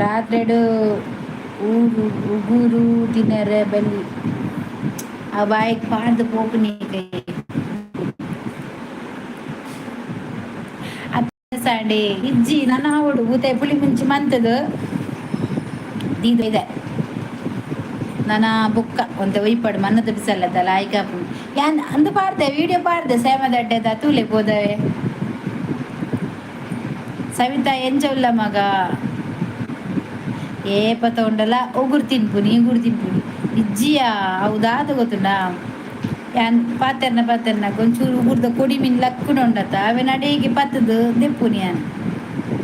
ರಾತ್ರೆಡ್ ಊರು ಉಗುರು ತಿನರೆ ಬಲ್ಲಿ. ಆ ಬಾಯಿಗ್ ಪಾಡ್ದ್ ಪೋಪುನಿ. ಸಾಂಡೆ ಇಜ್ಜಿ ನನ್ನ ಆವೊಡು. ಬೂತಾಯಿ ಪುಳಿ ಮುಂಚಿ ಮಂತದು ದೀದ ಇದೆ. ನನ ಬೊಕ್ಕ ಒಂತೆ ಒಯ್ಪಾಡು ಮನ್ನದ ಬಿಸಲ್ಲದ ಲಾಯ್ಕ್ ಆಪುಂಡು. ಯಾನ್ ಅಂದು ಪಾಡ್ದೆ, ವಿಡಿಯೋ ಪಾಡ್ದೆ ಸೇಮದಡ್ಡೆದ. ತೂಲೆ ಪೋದವೆ. ಸವಿತಾ, ಎಂಚ ಉಲ್ಲ ಮಗ? ಏಪ ತಗೊಂಡಲ್ಲ ಉಗುರು ತಿನ್ಪುನಿ, ಉಗುರು ತಿನ್ಪುನಿ. ಇಜ್ಜಿಯಾ, ಅವು ದಾದ ಗೊತ್ತುಂಡಾ? ಯಾನ್ ಪಾತೆರ್ನ ಪಾತೆರ್ನ ಒಂಚೂರು ಉಗುರ್ದ ಕೊಡಿ ಮೀನ್ ಲಕ್ಕುನ ಉಂಡತ್ತ, ಅವೆನ್ ಅಡೇಗೆ ಪತ್ತದು ದೆಪ್ಪುನಿ ಯಾನ್.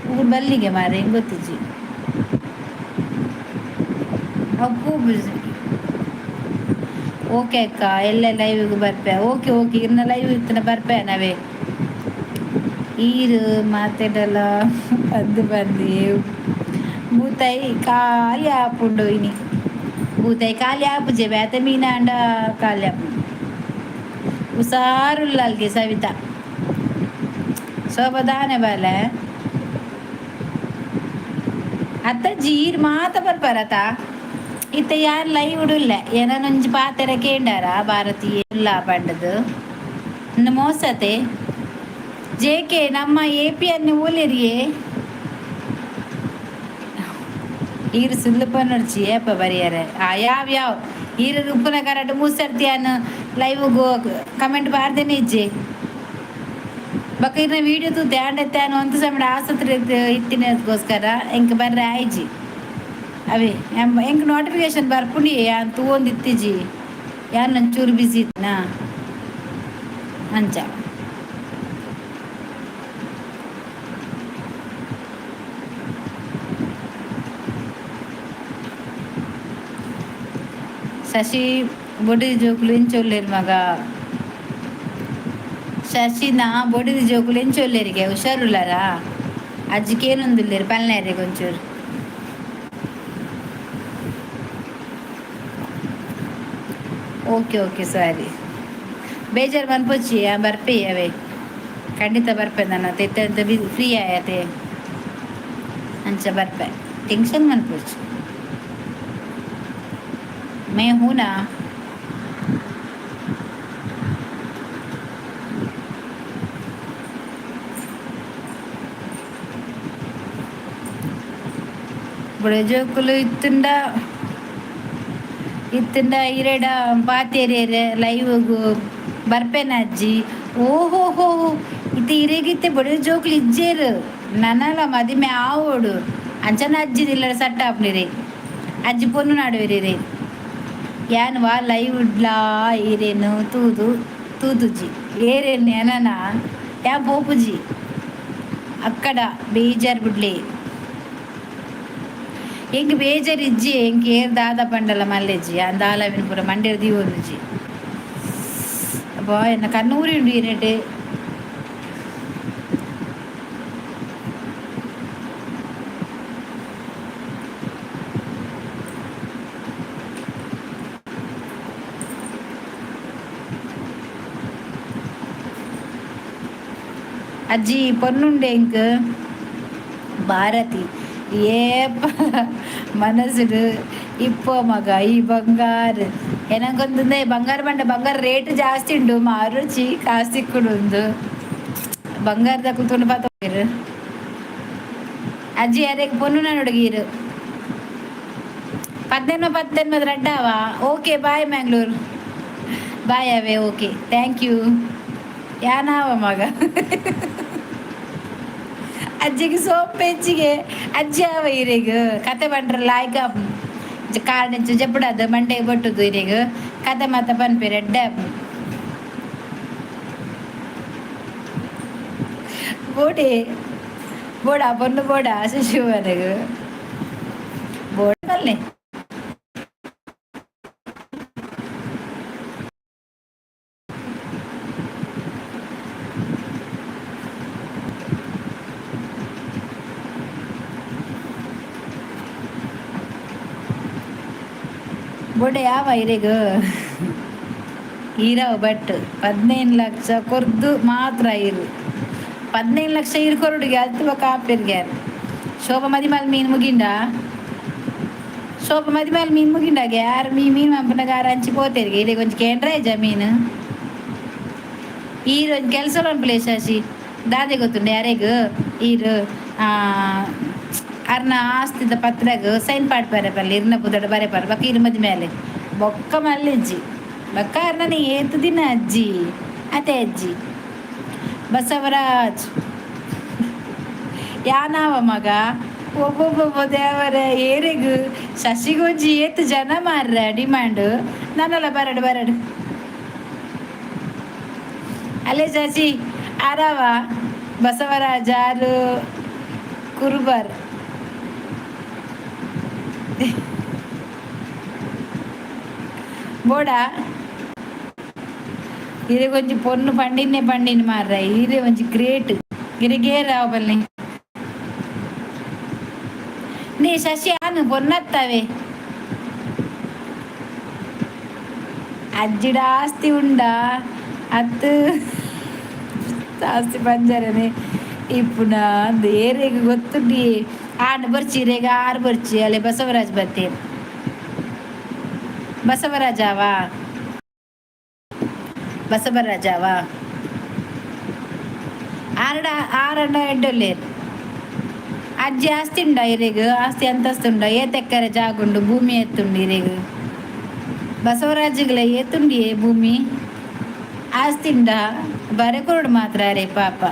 ಉಗುರು ಬಲ್ಲಿಗೆ ಮಾರೆ, ಎಂಕ್ ಗೊತ್ತಿಜ್ಜಿ ಅವು. ಓಕೆ ಅಕ್ಕ, ಎಲ್ಲ ಲೈವ್ಗೆ ಬರ್ಪೆ. ಓಕೆ ಓಕೆ, ಇರ್ನ ಲೈವ್ ಇತ್ತನ ಬರ್ಪೆ ನಾವೇ. ಈರು ಮಾತೆಡಲ ಬಂದು ಬಂದು ಬೂತಾಯಿ ಖಾಲಿ ಆಪುಂಡು ಇನಿ. ಬೂತಾಯಿ ಖಾಲಿ ಆಪುಜೆ, ಬೇತೆ ಮೀನಾಂಡ ಖಾಲಿ ಆಪುಂಡು. ಹುಷಾರುಲ್ಲಲ್ಗೆ ಸವಿತಾ. ಶೋಭದಾನೆ ಬಾಲೆ ಅತ್ತ ಜೀರ್ ಮಾತ ಬರ್ಪಾರತ. ಇತ್ತ ಯಾರು ಲೈವ್ ಉಡುಲ್ಲ. ಏನೊಂಜಿ ಪಾತೆರ ಕೇಂಡಾರ ಭಾರತೀಯ ಇಲ್ಲ ಪಂಡದು ಇನ್ನು ಮೋಸತೆ. ಜೆಕೆ, ನಮ್ಮ ಎ ಪಿ ಅನ್ನು ಓಲಿರಿಯೇ. ಈರು ಸುಳ್ಳು ಪನ್ನೊಡ್ಚಿ. ಏಪ ಬರಿಯರೆ? ಆ ಯಾವ ಯಾವ ಈರು ಉಪ್ಪುನ ಕರಟ್ ಮೂಸರ್ತಿಯಾನ ಲೈವ್ ಕಮೆಂಟ್ ಪಾಡ್ದೇನೆ ಇಜ್ಜೆ. ಬೊಕ ಇರ್ನ ವೀಡಿಯೋ ತೂತೆ. ಆಂಡ ಒಂತ ಸಮಯ ಆಸ್ಪತ್ರೆ ಇತ್ತಿನಗೋಸ್ಕರ ಎಂಕ್ ಬರ್ರೆ ಆಯ್ಜಿ. ಅವೇ ಎಂಕ್ ನೋಟಿಫಿಕೇಶನ್ ಬರ್ಪುಂಡಿ, ಯಾನ್ ತೂವೊಂದು ಇತ್ತಿಜಿ. ಯಾನ್ ಒಂಚೂರು ಬಿಸಿ ಇತ್ನಾ, ಅಂಚ. ಶಶಿ, ಬೊಡಿದಿ ಜೋಕುಲು ಎಂಚೊಲ್ಲೆರ್ ಮಗ? ಶಶಿನ ಬೊಡಿದಿ ಜೋಕುಲು ಎಂಚೊಲ್ಲೆರಿಗೆ? ಹುಷಾರುಲ್ಲಾರಾ? ಅಜ್ಜಿ ಕೇನೊಂದುಲ್ಲೆರ್, ಪಲ್ನೇರೆಗ್ ಒಂಚೂರು. ಓಕೆ ಓಕೆ, ಸಾರಿ, ಬೇಜಾರು ಮನ್ಪೊಚ್ಚಿ. ಬರ್ಪೆ ಅವೇ, ಖಂಡಿತ ಬರ್ಪೆ. ನನ್ನ ತೆತ್ತ ಫ್ರೀ ಆಯತೆ, ಅಂಚ ಬರ್ಪೆ. ಟೆನ್ಷನ್ ಮನ್ಪೊಚ್ಚಿ, मैं हूं ना. ಬೊಡೆ ಜೋಕುಲು ಇತ್ತುಂಡ ಇತ್ತುಂಡ ಇರೆಡ ಪಾತೆರೇರೆ ಲೈವ್ಗು ಬರ್ಪೆನ ಅಜ್ಜಿ. ಓಹೋ ಹೋ, ಇತ್ತೆ ಇರೆಗಿತ್ತೆ ಬೊಡೆ ಜೋಕುಲು ಇಜ್ಜೇರು. ನನಲ ಮದಿಮೆ ಆವೊಡು. ಅಂಚನ ಅಜ್ಜಿ ಇಲ್ಲಡ ಸಟ್ಟ ಆಪುನಿರೆ. ಅಜ್ಜಿ ಪೊನ್ನು ನಡುವೆರೆ. ಯಾನ್ ವಾ ಲೈವ್ ಡ್ಲಾ ಇರೇನು ತೂದು ತೂದುಜಿ. ಏರೇನು ಎನನ ಯಾ ಪೋಪುಜಿ ಅಕ್ಕಡ. ಬೇಜಾರ್ ಬುಡ್ಲೆ. ಎಂಕ್ ಬೇಜಾರ್ ಇಜ್ಜಿ. ಎಂಕ್ ಏರ್ ದಾದ ಪಂಡಲ ಮಲ್ಲೆಜ್ಜಿ. ದಾಲ ಅವೆನ್ ಪೂರ ಮಂಡೆಡ್ ದೀವೊಂದುಜಿ. ಅಬ್ಬಾ, ಎನ್ನ ಕಣ್ಣೂರಿ ಉಂಡು ಇರೆಟ್. ಅಜ್ಜಿ ಪೊನ್ನುಂಡೆ ಎಂಕ್ ಭಾರತಿ ಏಪ ಮನಸ್ಸುಡು ಇಪ್ಪೋ ಮಗ ಈ ಬಂಗಾರ ಏನಂಕೊಂತಂದೆ ಬಂಗಾರ ಬಂಡ ಬಂಗಾರ ರೇಟ್ ಜಾಸ್ತಿ ಉಂಡು ಮಾರುಚಿ ಕಾಸು ತಿಕ್ಕುಡು ಬಂಗಾರದ ಕೂತ್ಕೊಂಡು ಪಾತ ಅಜ್ಜಿ ಅರೆಗ್ ಪೊನ್ನು ನಾನು ಹುಡುಗಿರು 18 18 ರಡ್ಡಾವಾ. ಓಕೆ ಬಾಯ್ ಮ್ಯಾಂಗ್ಳೂರ್ ಬಾಯ್ ಅವೇ. ಓಕೆ thank you ಯಾನಾವ ಮಗ. ಅಜ್ಜಿಗೆ ಸೋಂಪು ಹೆಚ್ಚಿಗೆ ಅಜ್ಜಿ ಅವ ಇರೆಗ್ ಕತೆ ಪಂಡ್ರ ಲಾಯ್ಕ ಕಾರ್ ಜಪ್ಪುಡದು ಮಂಡೆ ಬೊಟ್ಟುದು ಇರೆಗ್ ಕತೆ ಮಾತ ಪನ್ಪೆರ್ ಎಡ್ಡೆ. ಬೋಡೆ ಬೋಡ ಪೊನ್ನು ಬೋಡ ಶಶಿವರೆಗ್ ಬೋಡಲ್ಲೆ. ಬೋಡೆ ಯಾವ ಇರೆಗ್ ಈರವ ಭಟ್ 15 ಲಕ್ಷ ಕೊರ್ದು ಮಾತ್ರ ಇರು. 15 ಲಕ್ಷ ಇರು ಕೊರಡುಗೆ ಅಲ್ತು ಬೊಕ ಆಪೆರ್ಗೆ. ಶೋಭ ಮದಿಮಾಲ್ ಮೀನು ಮುಗಿಂಡ? ಶೋಭ ಮದಿಮಾಲ್ ಮೀನು ಮುಗಿಂಡಾಗೆ ಯಾರು ಮೀ ಮೀನು ಮನ್ಪುನಗ ಆರ್ ಅಂಚಿ ಪೋತೆರ್ಗೆ. ಇರೆಗ್ ಒಂಜಿ ಕೇಂದ್ರ ಮೀನು. ಈರ್ ಒಂಜಿ ಕೆಲಸ ಮನ್ಪುಲೆ ಶಶಿ. ದಾದೆ ಗೊತ್ತುಂಡು ಯಾರೆಗ್ ಈರ್ ಅರ್ನ ಆಸ್ತಿದ ಪತ್ರಗ್ ಸೈನ್ ಪಾಡ್ಪೆರೆ ಪಲ್ಲೆ. ಇರ್ನ ಪುದರ್ಡ್ ಬರೆಪರ್ ಬೊಕ ಇರ್ ಮದಿಮೆ ಆಲೆ. ಬೊಕ್ಕ ಮಲ್ಲಿಜ್ಜಿ ಬೊಕ್ಕ ಅರ್ನನ ಏತ್ ದಿನ ಅಜ್ಜಿ ಅತೆ ಅಜ್ಜಿ. ಬಸವರಾಜ್ ಯಾನಾವ ಮಗ? ಒಬ್ಬೊಬ್ಬೊಬ್ಬ ದೇವರೇ, ಏರೆಗ್ ಶಶಿಗೊಂಜಿ ಏತ್ ಜನ ಮಾರ್ರೆ ಡಿಮ್ಯಾಂಡ್. ನನ್ನಲ್ಲ ಬರಡು ಬರಡು ಅಲ್ಲೇ ಶಶಿ ಆರಾವ. ಬಸವರಾಜ ಆರು ಕುರುಬರ್ ಬೋಡ. ಇರೆ ಒಂಜಿ ಪೊನ್ನು ಪಂಡಿನ್ನೇ ಪಂಡಿನ ಮಾರ್ರೆ. ಇರೆ ಒಂಜಿ ಗ್ರೇಟ್. ಇರೆಗೇರ್ ಆವ ಬಲ್ಲೆ ನೀ ಶಶಿ ಆನು ಪೊನ್ನತ್ತವೆ. ಅಜ್ಜಿಡ ಆಸ್ತಿ ಉಂಡಾ? ಅತ್ತು ಆಸ್ತಿ ಪಂಜರನೆ ಇಪ್ಪುನ ಅಂದ್ ಏರೆಗ್ ಗೊತ್ತುಂಡಿ. ಆನು ಬರ್ಚಿ ಇರೆಗ್ ಆರು ಬರ್ಚಿ. ಅಲೆ ಬಸವರಾಜ್ ಬತ್ತೇರ್. ಬಸವರಾಜಾವ ಬಸವರಾಜಾವ ಆರಡ ಆರಡ ಎಡ್ಡೊಲ್ಲೇರ್. ಅಜ್ಜಿ ಆಸ್ತಿ ಉಂಡ ಇರೆಗ್? ಆಸ್ತಿ ಅಂತಸ್ತು ಉಂಡ? ಏತ್ ಎಕ್ಕರೆ ಜಾಗುಂಡು? ಭೂಮಿ ಎತ್ತುಂಡು ಇರೆಗ್? ಬಸವರಾಜುಗಳ ಏತುಂಡಿಯೇ ಭೂಮಿ ಆಸ್ತಿ ಉಂಡ? ಬರೆ ಕೊರಡು ಮಾತ್ರ. ಅರೆ ಪಾಪ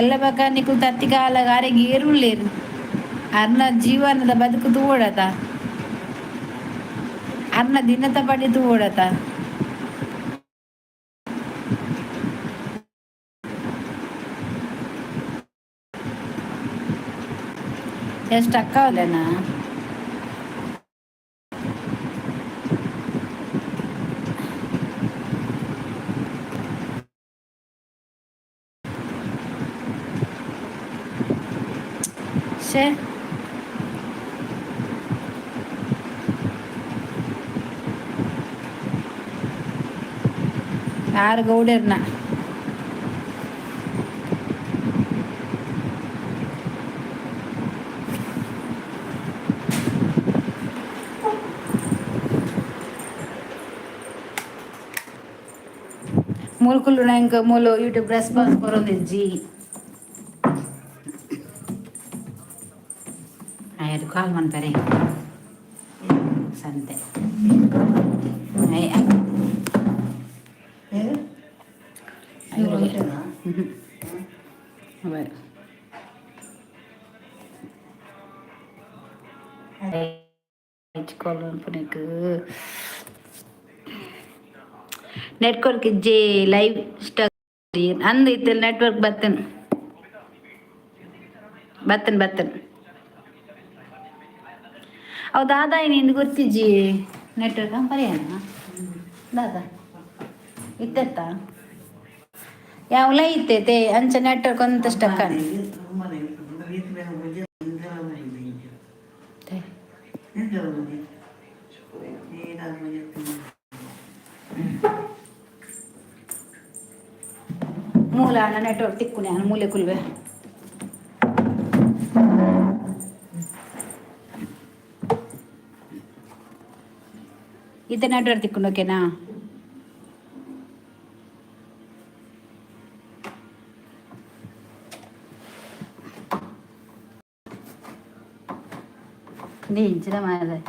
ಎಲ್ಲ ಬಕ ನಿಕುಲು ತತ್ತಿಕಾಲ ಅರೆಗ್ ಏರುಲ್ಲೇರು. ಅರ್ನ ಜೀವನದ ಬದುಕು ತೂವೊಡತ, ಅರ್ನ ದಿನದ ಪಡಿ ತೂವೊಡತ. ಎಷ್ಟು ಅಕ್ಕವಲ್ಲೇನಾ? ಶೇ ಆರು ಗೌಡೆರ್ನ ಮೂಲ್ಕುಲ್ಲು ಎಂಕ್ ಮೂಲು ಯೂಟ್ಯೂಬ್ ರೆಸ್ಪಾನ್ಸ್ ಕೊರೊಂದಿಜ್ಜಿ. ಆಯೆರ್ ಕಾಲ್ ಮನ್ಪೆರೆ ಸಂತೆ. ನೆಟ್ವರ್ಕ್ ಇಜ್ಜಿ. ಲೈವ್ ಸ್ಟಕ್ ಅಂದ್ ಇತ್ತೆ ನೆಟ್ವರ್ಕ್ ಬತ್ತನ್ ಬತ್ತನ್ ಬತ್ತನ್. ಅವು ದಾದಾ ನಿಂದು ಗೊತ್ತಿಜ್ಜಿ. ನೆಟ್ವರ್ಕ್ ಪರಿಯಾನ ದಾದಾ ಇತ್ತೆತ್ತ ಯಾವಲ ಇತ್ತೈತೆ ಅಂಚ ನೆಟ್ವರ್ಕ್ ಒಂತ ಸ್ಟಕ್. ಮೂಲ ಮೂಲ ನೆಟ್ವರ್ಕ್ ತಿಕ್ಕುನೆ ಮೂಲೆ ಕುಲ್ವೆ. ಇತ್ತೆ ನೆಟ್ವರ್ಕ್ ತಿಕ್ಕುಂಡು, ಓಕೆನಾ? ಇಂಚಿನ ಮಾರ್ರೆ.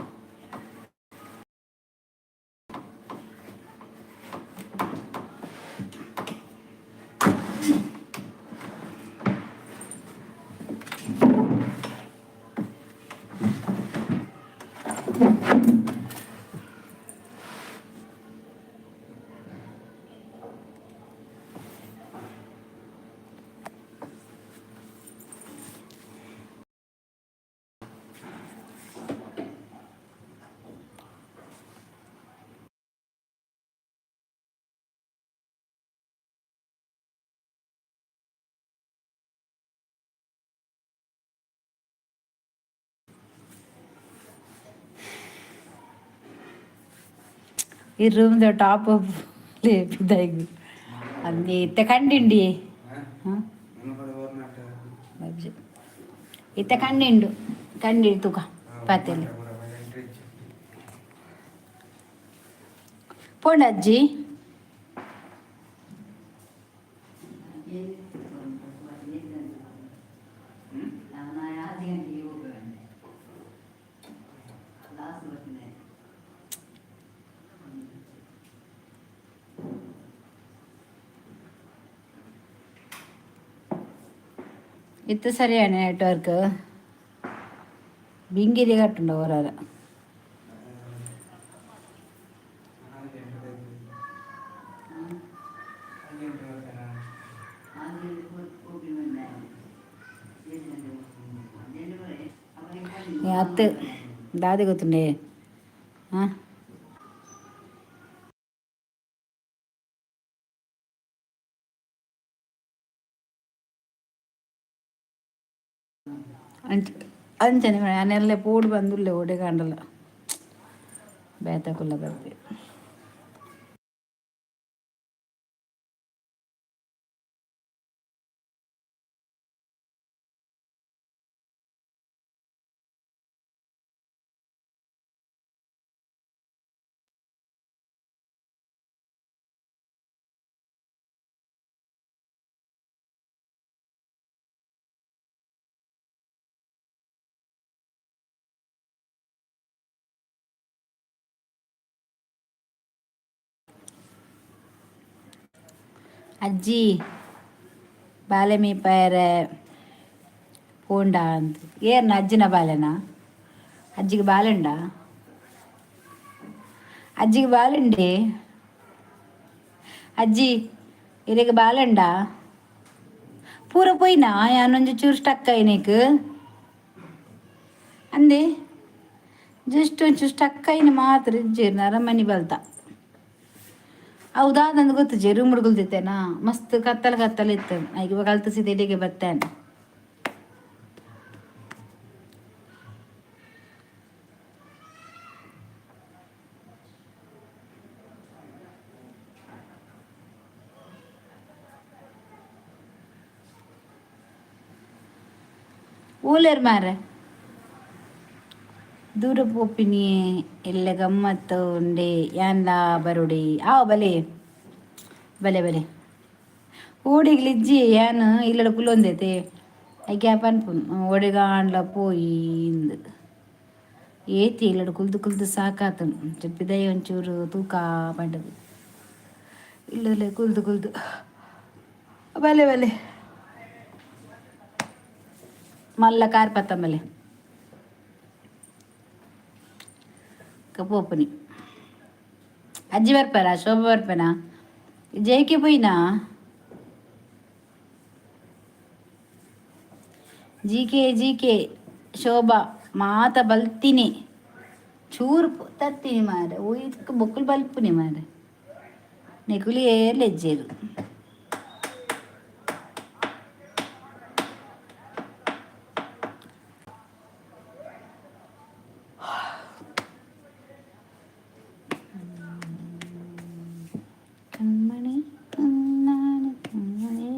ಈ ರೂಮ್ದ ಟಾಪ್ ಲೇಪಿದಾಗಿ ಅಂದೇ ಇತ್ತೆ ಕಂಡಿಂಡಿ. ಹಾಂ, ಇತ್ತೆ ಕಂಡಿಂಡು ಕಂಡಿಂಡು ತೂಕ ಪಾತೆಲಿ ಪೋಂಡ ಅಜ್ಜಿ. ಇತ್ತು ಸರಿയാണ് ನೆಟ್ವರ್ಕ್ ಬಿಂಗಿರಿ ಕಟ್ಟುಂಡು ಹೊರ. ಅತ್ತು ದಾದಿ ಗೊತ್ತುಂಡೆ. ಹಾಂ, ಅಂಚ ಅಂಚನೆ ಅನೆಲ್ಲ ಪೋಡು ಬಂದುಲ್ಲೆ ಓಡೆ ಕಾಂಡಲ್ಲ ಬೇತಕುಲ್ಲ ಬರ್ಪೆ. ಅಜ್ಜಿ ಬಾಲೆ ಮೀಪಾಯರೆ ಪೋಂಡ ಅಂತ. ಏರ್ನ ಅಜ್ಜಿನ ಬಾಲೆನಾ? ಅಜ್ಜಿಗೆ ಬಾಲೆಂಡ? ಅಜ್ಜಿಗೆ ಬಾಲೆಂಡೆ? ಅಜ್ಜಿ ಇರೆಗ್ ಬಾಲೆಂಡ? ಪೂರ ಪೋಯಿನಾ? ಯಾನೊಂಜಿ ಚೂರು ಸ್ಟಕ್ ಆಯ್ನೇಕ್ ಅಂದೆ. ಜಸ್ಟ್ ಒಂಚೂರು ಸ್ಟಕ್ ಆಯ್ನ ಮಾತ್ರ ಇಜ್ಜೇರ್ ಅರಮನಿ ಬಲ್ತ. ಹೌದಾ? ನಂದು ಗೊತ್ತು ರೂಮ್ ಹುಡುಗಲ್ದಿತ್ತೇನಾ. ಮಸ್ತ್ ಕತ್ತಲ ಕತ್ತಲ ಇತ್ತು. ಇವಾಗ ಕಲ್ತು ಸೀದಾ ಬರ್ತೇನೆ. ಊಲೇರ್ ಮಾರ್ರೆ ದೂರ ಪೋಪಿನಿ ಎಲ್ಲ ಗಮ್ಮತ್ತು ಉಂಡೆ ಯಾನ್ಲ ಬರುಡಿ. ಆವ ಬಲೆ ಬಲೆ ಬಲೆ ಓಡಿಗ್ಲಿಜ್ಜಿ. ಯಾನ್ ಇಲ್ಲಡ ಕುಲ್ಲೊಂದೈತೆ ಐಕೆ ಪನ್ಪುನ್ ಓಡಿಗಾಂಡ್ಲ ಪೋಯಿಂದ್ ಏತಿ ಇಲ್ಲಡ ಕುಲ್ದು ಕುಲ್ದು ಸಾಕಾತನು. ಪಿದಯಿ ಒಂಚೂರು ತೂಕ ಪಂಡದು ಇಲ್ಲದಲ್ಲೇ ಕುಲ್ದು ಕುಲ್ದು. ಬಲೆ ಬಲೆ ಮಲ್ಲ ಕಾರ್ ಪತ್ತಂಬಲೆ ಪೋಪುನಿ. ಅಜ್ಜಿ ಬರ್ಪಾರ? ಶೋಭಾ ಬರ್ಪೇನಾ? ಜೈಕೆ ಪೋಯಿನಾ? ಜಿ ಕೆ ಜಿ ಕೆ ಶೋಭಾ ಮಾತ ಬಲ್ತೀನಿ. ಚೂರು ತತ್ತೀನಿ ಮಾರೆ. ಒಯ್ಕ್ ಬೊಕ್ಕುಲು ಬಲ್ಪುನಿ ಮಾರೆ. ನೆಕುಲು ಏರ್ಲ ಇಜ್ಜೆರ್. ಕಣ್ಮಣಿ ಕಣ್ಣಾನೆ ಕಣ್ಮಣಿ.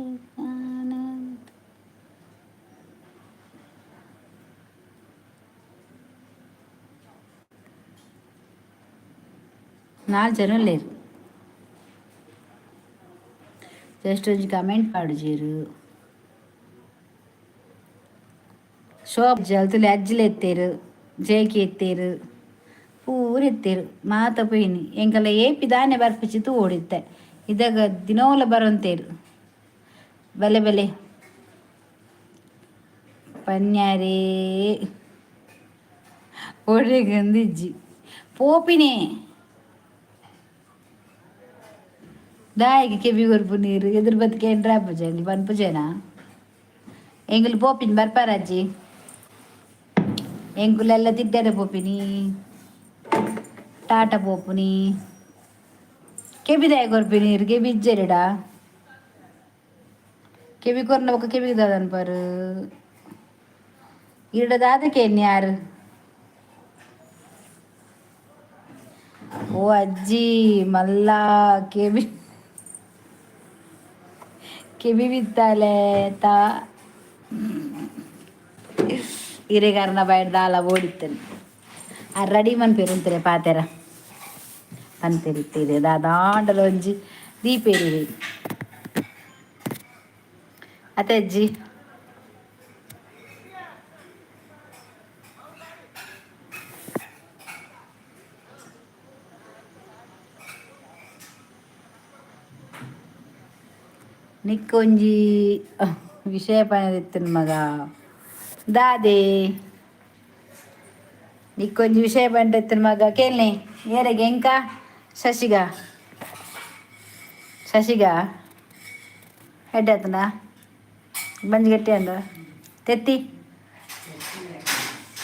ನಾಲ್ ಜನ ಉಲ್ಲೆರ್. ಜಸ್ಟ್ ಒಂಜಿ ಕಮೆಂಟ್ ಪಾಡುಜೆರ್. ಶೋಭ ಜಲ್ತುಲೆ ಅಜ್ಜಿಲ ಇತ್ತೆರ್, ಜೇಕಿ ಇತ್ತೆರ್, ಪೂರ ಇತ್ತೆರ್ ಮಾತ ಪೋಯಿನಿ. ಎಂಕಲ್ಲ ಏಪಿ ದಾನೆ ಬರ್ಪುಜಿ ತೂವೊಡಿತ್ತೆ. ಇದಗ ದಿನೋಲ ಬರೊಂತೇರು. ಬಲೆ ಬಲೆ ಪನ್ಯಾರೇ ಒಡೆಗಂದಿಜ್ಜಿ ಪೋಪಿನೇ. ದಾಯೆಗ್ ಕೆಬಿ ಕೊರ್ಪು ನೀರು ಎದುರು ಬತ್ತ್ ಆಪುಜ ಎಂಕ್ಲು ಪನ್ಪುಜೆನಾ? ಎಂಕ್ಲು ಪೋಪಿನಿ ಬರ್ಪಾರಜ್ಜಿ. ಎಂಕುಲೆಲ್ಲ ತಿಡ್ಡರೆ ಪೋಪಿನಿ, ಟಾಟ ಪೋಪುನಿ. ಕೆಬಿ ದಾಯೆ ಕೊರ್ಪಿ ನೀರು? ಕೆಬಿ ಇಜ್ಜೆರೆಡ? ಕೆಬಿ ಕೊರ್ನ ಬೊಕ್ಕ ಕೆಬಿಗೆ ದಾದ ಇರಡ ದಾದ ಕೇನ್ನಿ ಯಾರು? ಓ ಅಜ್ಜಿ ಮಲ್ಲ ಕೆಬಿ ಕೆಬಿ ಬಿತ್ತಾಲೆ ತಾ. ಇರೆಗಾರನ ಬಾಯಿಡ್ ದಾಲ ಓಡಿತ್ತೇನೆ. ಆ ರೆಡಿ ಮನ್ಪೇರು ಉಂತರೆ ಪಾತೆರ ಪನ್ಪೆರ್ ಇತ್ತೆ. ದಾದಾಂಡಲ ಒಂಜಿ ದೀಪೇರಿ ಅತ್ತೆ ಅಜ್ಜಿ. ನಿಕ್ಕೊಂಜಿ ವಿಷಯ ಪನೊಂದಿತ್ತಿನ ಮಗ ದಾದೆ? ನಿಕ್ಕೊಂಜಿ ವಿಷಯ ಪಂಡಿತ್ತಿನ ಮಗ, ಕೇಳ್ನೆ. ಏರೆಗ್? ಎಂಕ? ಶಶಿಗ? ಶಶಿಗ ಎಡ್ಡೆ ಆತುಂಡ? ಬಂಜಿ ಗಟ್ಟಿ ಅಂದ ತೆತ್ತಿ.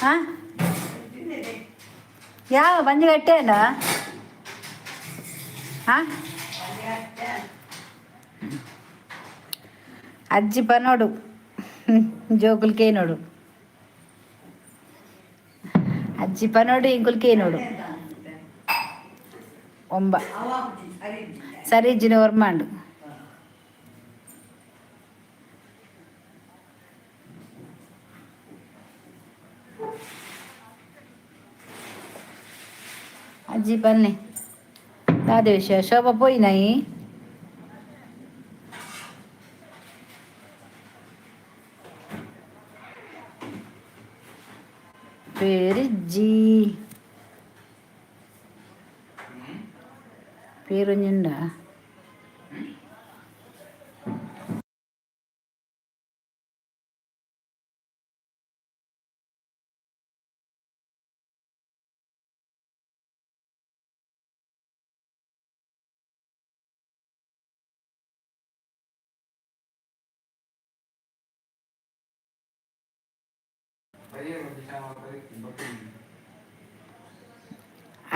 ಹಾಂ, ಯಾವ ಬಂಜಿ ಗಟ್ಟಿ ಅಂಡ? ಹಾಂ, ಅಜ್ಜಿ ಪನೋಡು, ಜೋಕುಲು ಕೇನೋಡು. ಅಜ್ಜಿ ಪನೋಡು, ಇಂಕುಲು ಕೇನೋಡು. ಒಂಬ ಸರಿ ಇಜ್ಜಿನ ಒರ್ಮಾಂಡು. ಅಜ್ಜಿ ಪನ್ನೆ, ದಾದ ವಿಷಯ? ಶೋಭಾ ಪೋಯಿನಾಯಿ? ಪೇರಿಜ್ಜಿ. ಪೇರೊಂಜಿ ಉಂಡಾ?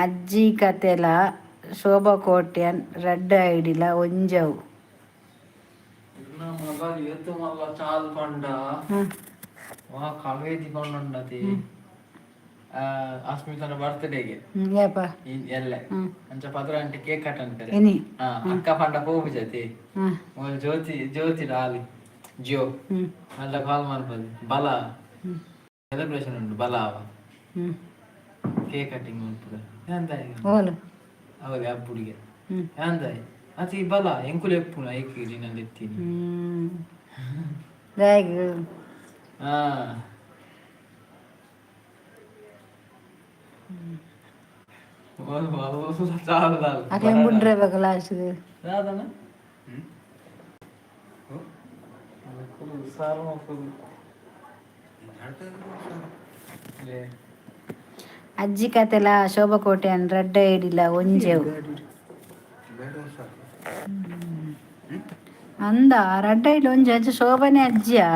ಅಜ್ಜಿ ಕತೆಲ ಶೋಭಾ ಕೋಟ್ಯಾನ್ ರಡ್ಡ್ ಐಡಿಲ ಒಂಜವು. ಇರ್ನ ಮಗಲ್ ಏತ್ ಮಲ್ಲ ಚಾಲ್ ಪಂಡ, ವಾ ಕವೇದಿ ಪಂಡತಿ ಅಸ್ಮಿತನ ಬರ್ತ್ಡೇಗೆ. ಏಪ? ಎಲ್ಲೆ. ಅಂಚ 12 ಗಂಟೆ ಕೇಕ್ ಕಟ್ ಅಂತಾರೆ. ಎನಿ? ಅಕ್ಕ ಪಂಡ ಪೋಪುಜತಿ. ಮೊಲ್ ಜ್ಯೋತಿ ಜ್ಯೋತಿ ಡಾಲಿ ಜ್ಯೋ ಮಲ್ಲ ಕಾಲ್ ಮನ್ಪದು ಬಲ ಸೆಲೆಬ್ರೇಷನ್ ಉಂಟು ಬಲ ಅವ ಕೇಕ್ ಕಟಿಂಗ್ ಮನ್ಪುದ ಎಂದಾಯಿ? ಓಲು? ಅವದೆ ಅಬ್ಬುಡಿಗೆ. ಎಂದಾಯಿ ಅತಿ ಬಲ ಎಂಕುಲು ಎಪ್ಪುನ ಐಕ್ ದಿನ ಎತ್ತೀನಿ. ದಾಯೆಗ್? ಹಾ. ಅಕ್ಲೆ ಬುಡ್ರೆ ಬೇಕು ಲಾಸ್ಟ್ಗೆ. ದಾದನ ಅಜ್ಜಿ ಕತೆಲ ಶೋಭಾ ಕೋಟ್ಯಾನ್ ರಡ್ಡ್ ಐಡಿಲ ಒಂಜೆವು. ಅಂದ ರಡ್ಡ್ ಐಡ್ಲ ಒಂಜಿ ಅಜ್ಜಿ ಶೋಭನೆ ಅಜ್ಜಿಯಾ?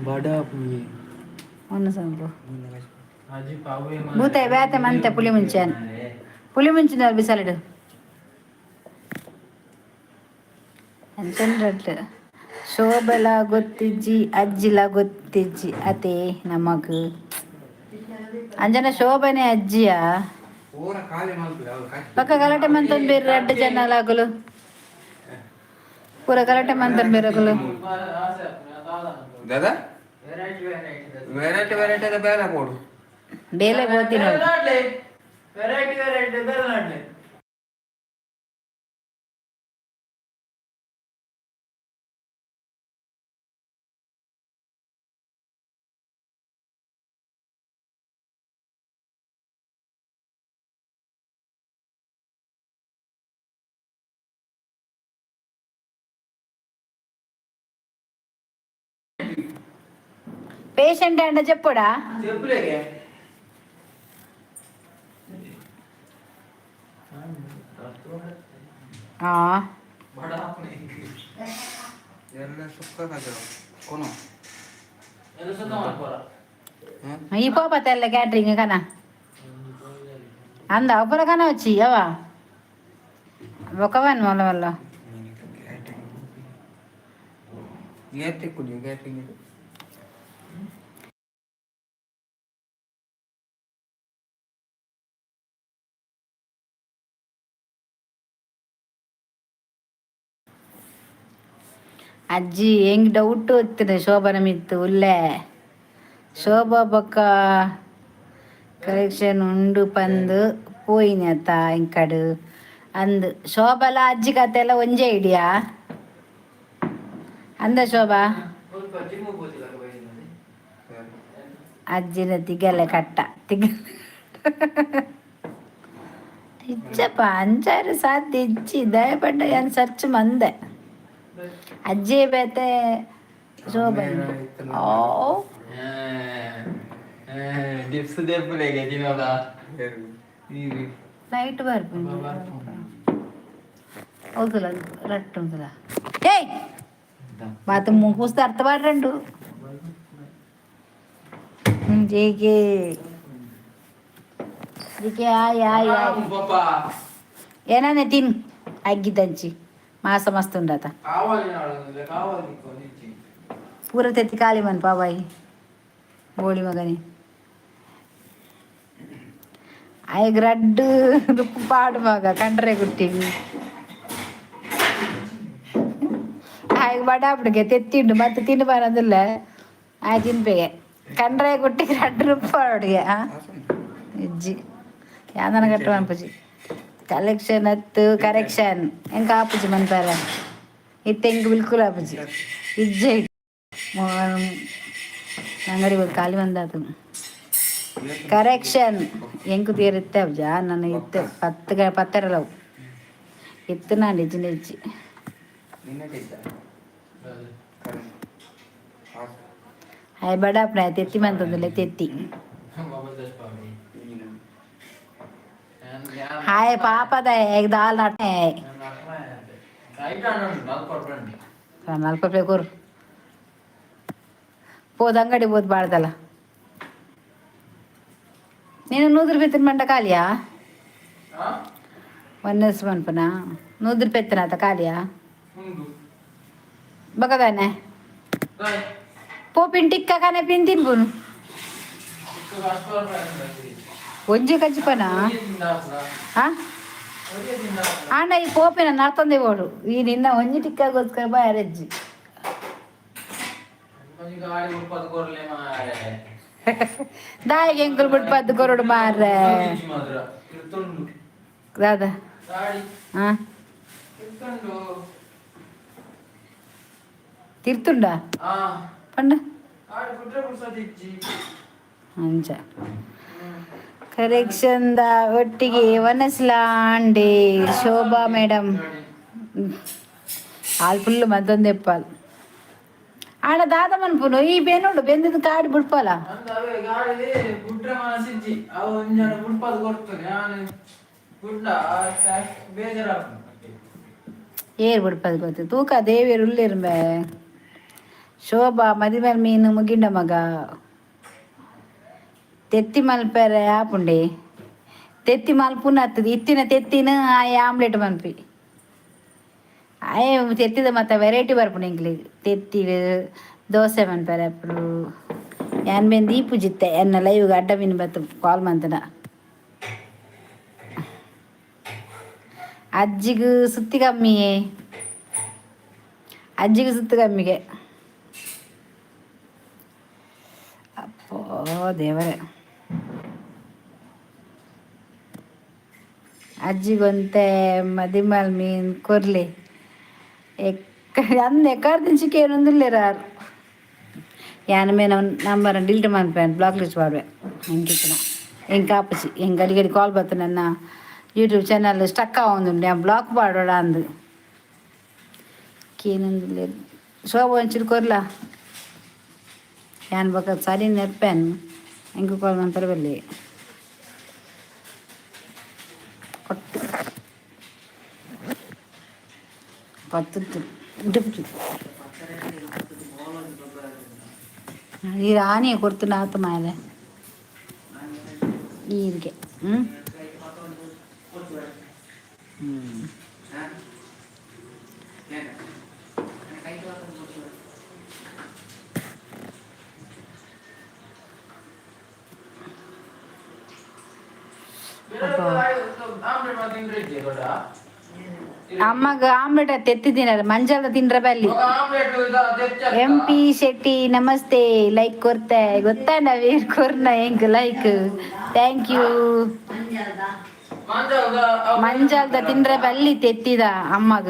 ಬಡ ಪುಯಿ. ಒಂದು ಸಂಪು. ಅಜ್ಜಿ ಪಾವೆ. ಬೂತೆ ಬೇತೆ ಮಂತೆ ಪುಲಿ ಮುಂಚೆನ್ ಪುಲಿ ಮುಂಚಿನ ಬಿಸಲಡು ಅಂಚನ್ ರಡ್ಡ್ ಶೋಭಲ ಗೊತ್ತಿಜ್ಜಿ, ಅಜ್ಜಿಲ ಗೊತ್ತಿಜ್ಜಿ. ಅತೆ ನಮಕ್ ಅಂಜನ ಶೋಭನೆ ಅಜ್ಜಿಯಾ? ಪಕ್ಕ ಗಲಾಟೆ ಮಂತೊಂದು ಬೇರೆ ರಡ್ಡ್ ಜನ ಲಾಗುಲು ಪೂರ ಗಲಾಟೆ ಮಂತೊಂದು ಬೇರೆಗುಲು. ದಾದಾ, ವೆರೈಟಿ ವೆರೈಟಿ ಬೇರೆ ಕೊಡು. ಬೇಲೆ ಗೋತಿ ನೋಡಿ. ವೆರೈಟಿ ವೆರೈಟಿ ಬೇರೆ ನಾಡ್ಲೆ. ಪೇಷಂಟ್ ಅಂಡ ಚೆಪ್ಪುಡಾ? చెప్పులేకే. ಆ. ಎಲ್ಲ ಸುಕ್ಕ ಕೊನು. ಈ ಪಾಪತ್ತ ಎಲ್ಲ ಕ್ಯಾಟ್ರಿಂಗ್ ಕನ ಅಂದ ಅಪರ ಕನ వచ్చి ಅವ ಬೊಕವನ್ ಮೊಲ ಮಲ್ಲ. ಏತಿ ಕುಡಿ ಕ್ಯಾಟ್ರಿಂಗ್. ಅಜ್ಜಿ ಹೆಂಗ್ ಡೌಟ್ ಹೋಗ್ತದೆ ಶೋಭನ ಮಿತ್ತು ಉಲ್ಲೆ. ಶೋಭಾ ಬೊಕ್ಕ ಕರೆಕ್ಷನ್ ಉಂಡು ಪಂದು ಪೋಯಿನತ ಇಂಕಡು ಅಂದ್ ಶೋಭಲ ಅಜ್ಜಿ ಕತೆ ಎಲ್ಲ ಒಂಜೇ ಐಡಿಯಾ ಅಂದ ಶೋಭಾ. ಅಜ್ಜಿನ ತಿಗಲೆ ಕಟ್ಟ ತಿಗ ಇಚ್ಚಪ್ಪ ಅಂಚಾರು ಸಾಧ್ಯ ಇಚ್ಚಿ ದಯಪಟ್ಟ ಏನು ಸರ್ಚ್ ಮಂದೆ ಅಜ್ಜಿ ಬೇತೆ ಶೋಭಾ ಓ. ಡಿಪ್ಸ್ ದೆಪ್ಪುಲೇಗೆ ದಿನದ. ಲೈಟ್ ಬರ್ಪುಂಡು ಹೌದಲ್ಲ? ರಟ್ಟು ಉಂತಲ್ಲ. ಏಯ್ ಮಾತು ಮುಗಿಸ್ತಾ ಅರ್ಥ ಮಾಡ್ರಂಡು ಜೀಕೆ ಜೀಕೆ ಆಯ್ ಆಯ್ ಆಯ್. ಪಾಪ. ಏನಾನೆ ತಿನ್ ಅಗ್ಗಿದಂಚಿ ಮಾಸ ಮಸ್ತ್ ಉಂಡಾತ. ಕಾవాలి ನಾಡೋದಿಲ್ಲ ಕಾవాలి ಕೊನಿಚ್ಚಿ. ಪೂರ ತೆತ್ತಿ ಖಾಲಿ ಮನ್ ಪಾಬಾಯಿ ಬೋಳಿ ಮಗನೇ. ಆಯ್ಗ್ ರಡ್ಡು ರುಪ್ಪು ಪಾಡು ಮಗ ಕಂಡ್ರೆ ಗುಟ್ಟಿ ಆಯ್ಗ್ ಬಡಾಪುಡಿಗೆ ತೆತ್ತಿಂಡು ಮತ್ತೆ ತಿನ್ನು ಬರೋದಿಲ್ಲ. ಆಯ್ ತಿನ್ಪೆಗೆ ಕಂಡ್ರೆ ಗುಟ್ಟಿ ರಡ್ಡು ರುಪ್ಪು ಪಾಡುಗೆ. ಆ ಇಜ್ಜಿ ಯಾದನ ಕಟ್ಟು ಮನ್ಪುಜಿ. ಕಲೆಕ್ಷನ್ ಅತ್ತು ಕರೆಕ್ಷನ್ ಎಂಕ ಆಪುಜಿ ಮನ್ಪಾರ ಇತ್ತೆ ಎಂಕ್ ಬಿಲ್ಕುಲ್ ಆಪುಜಿ ಇಜ್ಜೆ. ಅಂಗಡಿ ಹೋಗಿ ಖಾಲಿ ಬಂದಾತು. ಕರೆಕ್ಷನ್ ಎಂಕು ತೀರಿತ್ತೆ ಅಬ್ಜ ನಾನು ಇತ್ತೆ ಪತ್ತು ಪತ್ತೆರಲವು ಇತ್ತು ನಾನು ಇಜ್ಜಿ ಇಜ್ಜಿ. ಆಯ್ ಬಡಾಪ್ನ ತೆತ್ತಿ ಮಂತಂದಿಲ್ಲ ತೆತ್ತಿ. ಹಾಯ್ ಪಾಪದ ದಾಲ್ ನಟೆ. ನಲ್ಪ ರೂಪಾಯಿ ಕೊರು ಪೋದ ಅಂಗಡಿ ಬೋದು ಬಾಳ್ದಲ್ಲ ನೀನು. 100 ರೂಪಾಯಿ ತಿನ್ಮಂಟ ಖಾಲಿಯಾ? ಒನ್ನೆಸ್ ಮನ್ಪನ 100 ರೂಪಾಯಿ ಎತ್ತನಾತ ಖಾಲಿಯಾ? ಬಕದಾನೆ ಪೋಪಿನ್ ಟಿಕ್ಕ ಕನೆ ಪಿನ್ ತಿನ್ಪುನು ಒಂಜಿ ಕಜ್ಜಿಪನ. ಆ ಆಂಡ ಈ ಪೋಪಿನ ನರ್ತಂದೆ ಬೋಡು ಈ ನಿನ್ನ ಒಂಜಿ ಟಿಕ್ಕಾಗೋಸ್ಕರ ಬಾಯರಜ್ಜಿ. ದಾಯಿಗೆ ಎಂಕುಲು ಬಿಡ್ಪದ್ದು ಕೊರಡು ಮಾರ್ರೆ ದಾದಾ. ಹಾ ತಿರ್ತುಂಡ ಪಂಡ ಅಂಚ ಕರೆಕ್ಷನ್ the ಒಟ್ಟಿಗೆ ವನಸ್ಲಾಂಡಿ ಶೋಭಾ ಮೇಡಮ್ ಆಲ್ ಫುಲ್ ಮತ್ತೊಂದು ಎಪ್ಪಾಲ್ ಆಡ ದಾದ ಮನ್ಪುನು ಈ ಬೆನ್ನುಂಡು ಬೆಂದಿದ್ದು ಕಾಡಿ ಬಿಡ್ಪಲ್ಲ. ಏರ್ ಬಿಡ್ಪದು ಗೊತ್ತು ತೂಕ ದೇವಿಯರು ಉಳ್ಳಿರ್ಬೆ. ಶೋಭಾ ಮದಿಮಲ್ ಮೀನು ಮುಗಿಂಡ ಮಗ ತೆತ್ತಿ ಮಲ್ಪೆರೆ ಆಪುಂಡೆ. ತೆತ್ತಿ ಮಲ್ಪುನ ಹತ್ತದ ಇತ್ತಿನ ತೆತ್ತಿನ ಆ ಆಮ್ಲೆಟ್ ಮನ್ಪಿ ಆಯೆ ತೆತ್ತಿದ ಮತ್ತೆ ವೆರೈಟಿ ಬರ್ಪುಂಡು ಎಂಕ್ಲೆಗ್. ತೆತ್ತಿಡ್ ದೋಸೆ ಮನ್ಪೆರೆ ಅಪ್ಪುಡು. ಯಾನ್ ಬೆಂದು ಈ ಪೂಜಿತ್ತೆ ಎನ್ನ ಲೈವ್ಗೆ ಅಡ್ಡ ಮೀನು ಬತ್ತು ಕಾಲ್ ಮಂತನ. ಅಜ್ಜಿಗೆ ಸುತ್ತಿ ಕಮ್ಮಿಯೇ, ಅಜ್ಜಿಗೆ ಸುತ್ತು ಕಮ್ಮಿಗೆ. ಅಪ್ಪೋ ದೇವರೇ. ಅಜ್ಜಿಗೊಂತೆ ಮದಿಮಾಲ್ ಮೀನ್ ಕೊರ್ಲೆ. ಎಕ್ಕ ಅಂದ್ ಎಕ್ಕಾರ ದಿಂಚಿಕೆ ಏನೊಂದಿಲ್ಲೇರಾರು. ಯಾನ್ ಮೇನ ನಂಬರ್ ಡಿಲೀಟ್ ಮನ್ಪೆ, ಬ್ಲಾಕ್ ಲಿಸ್ಟ್ ಪಾಡ್ವೆ. ಎಂಕಿತ್ತನ ಎಂಕ್ ಆಪುಜಿ. ಎಂಕ್ ಅಡಿಗಡಿ ಕಾಲ್ ಬತ್ತ, ನನ್ನ YouTube channel stuck ಆವೊಂದುಂಡು, ಯಾನ್ ಬ್ಲಾಕ್ ಪಾಡೋಡ ಅಂದ್. ಕೇನೊಂದುಲ್ಲೆರ್. ಶೋಭ, ಒಂಚೂರು ಕೊರ್ಲ. ಯಾನ್ ಬೊಕ ಸರಿ ನೆರ್ಪೆನ್. ಎಂಕ್ ಕಾಲ್ ಮನ್ಪರೆ ಬಲ್ಲಿ. ಕೊಟ್ಟು ಪತ್ತು ಉಡುಪು ಈ ರಾಣಿ ಕೊಡ್ತು ನಾತ ಮಾಲೆ ಈರಿಗೆ. ಹ್ಞೂ ಹ್ಞೂ. ಅಮ್ಮಗ ಆಮ್ಲೆಟ್ ತೆತ್ತಿದ್ದೀನಲ್ಲ, ಮಂಜಲ್ದ ತಿಂದ್ರ ಬಲ್ಲಿ. ಎಂ ಪಿ ಶೆಟ್ಟಿ ನಮಸ್ತೆ, ಲೈಕ್ ಕೊರ್ತೆ. ಗೊತ್ತಾ, ನವೀರ್ ಕೊರ್ನ ಎಂಕ್ like. Thank you. ಮಂಜಲ್ದ ತಿಂದ್ರೆ ಬಲ್ಲಿ ತೆತ್ತಿದ ಅಮ್ಮಗ.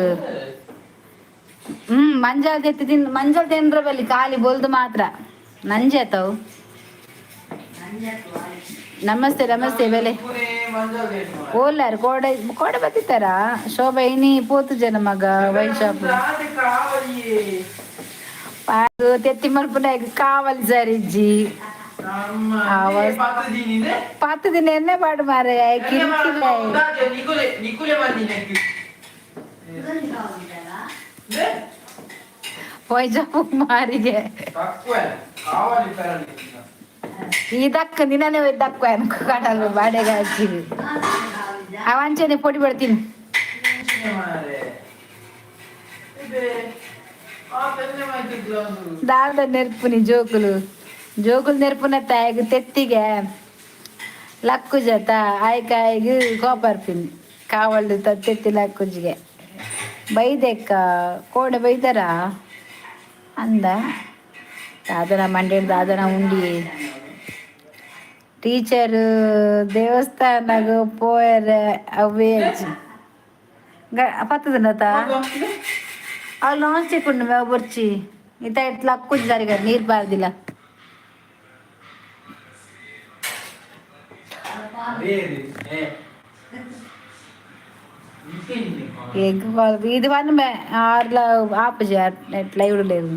ಮಂಜಲ್ ತೆತ್ತಿ ತಿನ್, ಮಂಜಲ್ ತಿಂದ್ರೆ ಬಲ್ಲಿ, ಖಾಲಿ ಬೋಲ್ದು ಮಾತ್ರ ನಂಜೆ ಆತವು. ನಮಸ್ತೆ ನಮಸ್ತೆ ಬೆಲೆ. ಓಲಾರ್ ಕೋಡೆ ಕೋಡೆ ಬತ್ತಿತ್ತಾರ. ಶೋಭಾ, ಇನಿ ಪೋತು ಜನ ಮಗ ವೈನ್ ಶಾಪ್ ತೆತ್ತಿ ಮಲ್ಪುನ ಕಾವಲ್ ಸರಿಜ್ಜಿ. ಪತ್ತು ದಿನ ಎಣ್ಣೆ ಪಾಡು ಮಾರೆ ಕಿರಿಕಿಲ್ಲ. ವೈನ್ ಶಾಪ್ ಮಾರಿಗೆ ಈ ದಕ್ಕ ದಿನನೇ ದಕ್ಕ ಕಡಲು ಬಾಡೆಗೆ ಹಚ್ಚಿ ಅವಂಚನೆ ಪೊಡಿ ಬಿಡ್ತೀನಿ. ದಾಲ್ದ ನೆರ್ಪುನಿ ಜೋಕುಲು ಜೋಕುಲು ನೆರ್ಪುನ ತಾಯಿಗ್ ತೆತ್ತಿಗೆ ಲಕ್ಕು ಜತ ಆಯ್ಕಾಯಿಗ್ ಕೋಪರ್ಪಿನಿ. ಕಾವಲ್ದು ತೆತ್ತಿ ಲಕ್ಕುಜಿಗೆ ಬೈದೆಕ್ಕ ಕೋಡೆ ಬೈದಾರ ಅಂದ. ದಾದನ ಮಂಡೇಡ್ ದಾದನ ಉಂಡಿ. ಟೀಚರ್ ದೇವಸ್ಥಾನಗ್ ಪೋಯರೆ ಅವೇ ಪತ್ತದನತ ಅವ್ಳು ನಾನ್ ಸ್ಟಿಕ್ ಉಂಡು ಮೇವು ಬೊರ್ಚಿ ಇತ್ತ ಇಟ್ಲ ಲಕ್ಕುಜಿ ಸರಿಗ ನೀರು ಬಾರ್ದಿಲ್ಲ. ಎಂಕ್ ಇದು ಪನ್ಪೆ ಆರ್ಲ ಆಪುಜಿ ನೆಟ್ ಲೈವ್ ಉಲ್ಲೆರ್.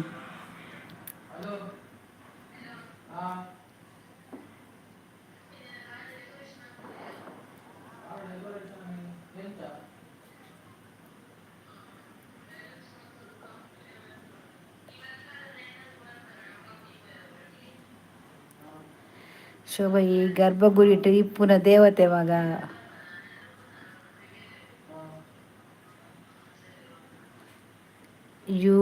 ಶೋಭ, ಈ ಗರ್ಭಗುಡಿಟ್ ಇಪ್ಪುನ ದೇವತೆ ಮಗ. You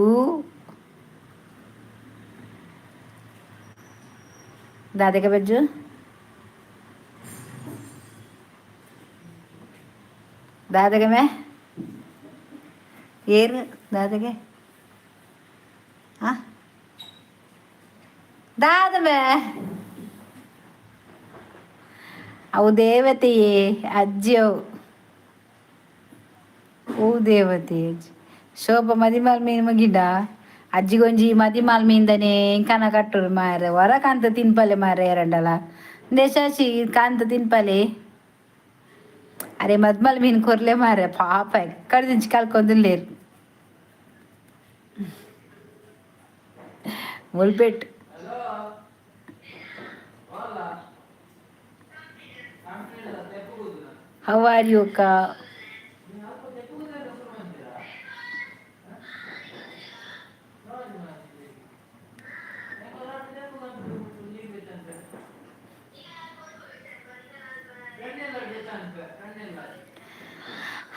ದಾದಕ ಬಜ್ಜು ದಾದಗಮೆ ಏರು ದಾದಗೆ ಆ ದಾದಮೆ ಅವು ದೇವತೆಯೇ ಅಜ್ಜಿ ಅವು. ಓ ದೇವತೆ ಅಜ್ಜಿ. ಶೋಭ, ಮದಿಮಾಲ್ ಮೀನು ಮುಗಿಡ. ಅಜ್ಜಿಗೊಂಜಿ ಮದಿಮಾಲ್ ಮೀನ್ದನೆ ಕನ ಕಟ್ಟುರು ಮಾರೆ. ಹೊರ ಕಾಂತ ತಿನ್ಪಲೆ ಮಾರೆ ಎರಡಲ ಶಶಿ ಕಾಂತ ತಿನ್ಪಲೆ. ಅರೆ ಮದ್ಮಲ್ ಮೀನು ಕೊರ್ಲೆ ಮಾರೆ. ಪಾಪ ಎಕ್ಕಡ ದಿಂಚಿ ಕಲ್ಕೊಂದುಲ್ಲೇರು ಮುಲ್ಪೆಟ್. How are you ಅಕ್ಕ?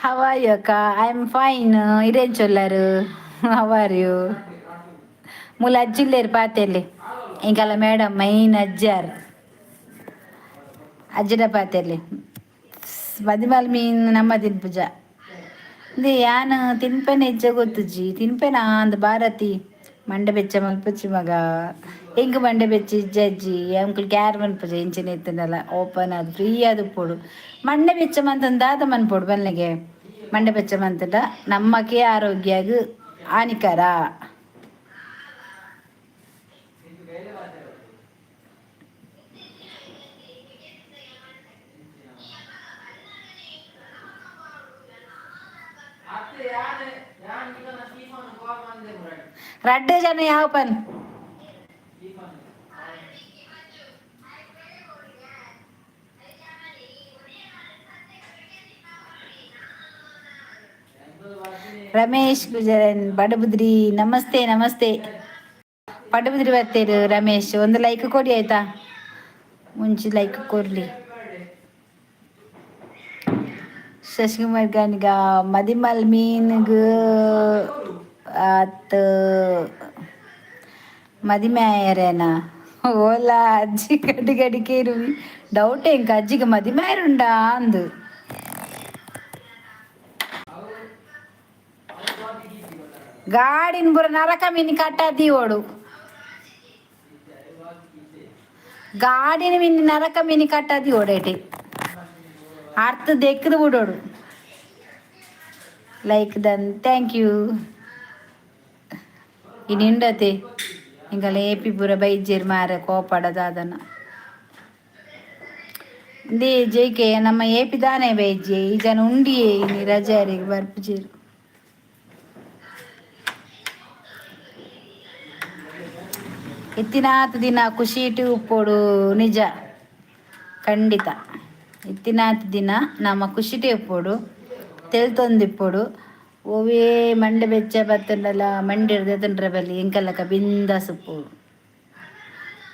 How are you ಅಕ್ಕ? I am fine. ಇರೇನ್ ಚೊಲ್ಲಾರು? How are you? ಮೂಲ ಅಜ್ಜಿಲ್ಲೇರು ಪಾತೆಲ್ಲಿ. ಇಂಕಲ್ಲ ಮೇಡಮ್ ಮೈನ್ ಅಜ್ಜಾರ್. ಅಜ್ಜಿನ ಪಾತೆಲ್ಲಿ. ಮದಿಮಾಲ್ ಮೀನ್ ನಮ್ಮ ತಿನ್ಪುಜ. ಇಂದು ಯಾನ್ ತಿನ್ಪೆನೆ ಇಜ್ಜ ಗೊತ್ತುಜ್ಜಿ. ತಿನ್ಪೆನ ಅಂದ್ ಭಾರತಿ. ಮಂಡೆ ಬೆಚ್ಚ ಮಲ್ಪುಚಿ ಮಗ. ಎಂಕ್ ಮಂಡೆ ಬೆಚ್ಚ ಇಜ್ಜಜ್ಜಿ. ಅಂಕುಲು ಕ್ಯಾರ್ ಮನ್ಪುಜ ಇಂಚಿನ ಇತ್ತಂಡಲ ಓಪನ್ ಆದ್ ಫ್ರೀ ಆದ್ ಉಪ್ಪೊಡು. ಮಂಡೆ ಬೆಚ್ಚ ಮಂತಂದು ದಾದ ಮನ್ಪೊಡು ಬನ್ನೆಗೆ? ಮಂಡೆ ಬೆಚ್ಚ ಮಂತಂಡ ನಮ್ಮಕ್ಕೆ ಆರೋಗ್ಯಗ್ ಹಾನಿಕರ. ರಡ್ಡೆ ಜನ ಯಾವ ಪನ್. ರಮೇಶ್ ಗುಜರನ್ ಪಡುಬುದ್ರಿ, ನಮಸ್ತೆ ನಮಸ್ತೆ. ಪಡುಬುದ್ರಿ ಬರ್ತೀರು ರಮೇಶ್, ಒಂದು ಲೈಕ್ ಕೊಡಿ ಆಯ್ತಾ? ಮುಂಚೆ ಲೈಕ್ ಕೊರ್ಲಿ. ಶಶಿಕುಮಾರ್ ಗಾನಿಗ ಮದಿಮಲ್ ಮೀನ್ಗ್ ಆತ್ ಮದಿಮೆ ಆಯರೇನಾ? ಓಲಾ ಅಜ್ಜಿ ಗಡಿ ಗಡಿ ಕೇರುವಿ. ಡೌಟ್ ಎಂಕ ಅಜ್ಜಿಗೆ ಮದಿಮೆ ಆಯರುಂಡಾ ಅಂದು. ಗಾಡಿನ ಪೂರ ನರಕ ಮಿನಿ ಕಟ್ಟಾದಿ ಓಡು. ಗಾಡಿನ ಮಿನಿ ನರಕ ಮಿನಿ ಕಟ್ಟಾದಿ ಓಡೇಟಿ ಅರ್ಥ ದೆಕ್ಕದು ಬಿಡೋಡು. Like done, thank you. ಇನ್ನು ಇಂಗಲ ಏಪಿ ಪೂರ ಬೈಜೇರ್ ಮಾರೆ ಕೋಪಡ ದಾದನ. ಇಂದೇ ಜೈಕೆ ನಮ್ಮ ಏಪಿ ದಾನೆ ಬೈಜೆ. ಈ ಜನ ಉಂಡಿಯೇ ಇನಿ ರಜಾರಿಗೆ ಬರ್ಪುಜೇರು. ಇತ್ತಿನಾತ್ ದಿನ ಖುಷಿಟ್ ಉಪ್ಪೊಡು. ನಿಜ, ಖಂಡಿತ. ಇತ್ತಿನಾತ್ ದಿನ ನಮ್ಮ ಖುಷಿಟೇ ಉಪ್ಪೊಡು, ತೆಲ್ತೊಂದಿಪ್ಪೊಡು. ಒವ್ವೇ ಮಂಡೆ ಬೆಚ್ಚ ಬತ್ತಂಡಲ ಮಂಡೆ ದೆತೊಂಡ್ರೆ ಬಲ್ಲಿ. ಎಂಕಲ್ಲಕ ಬಿಂದಾಸ್ ಉಪ್ಪೊಡು.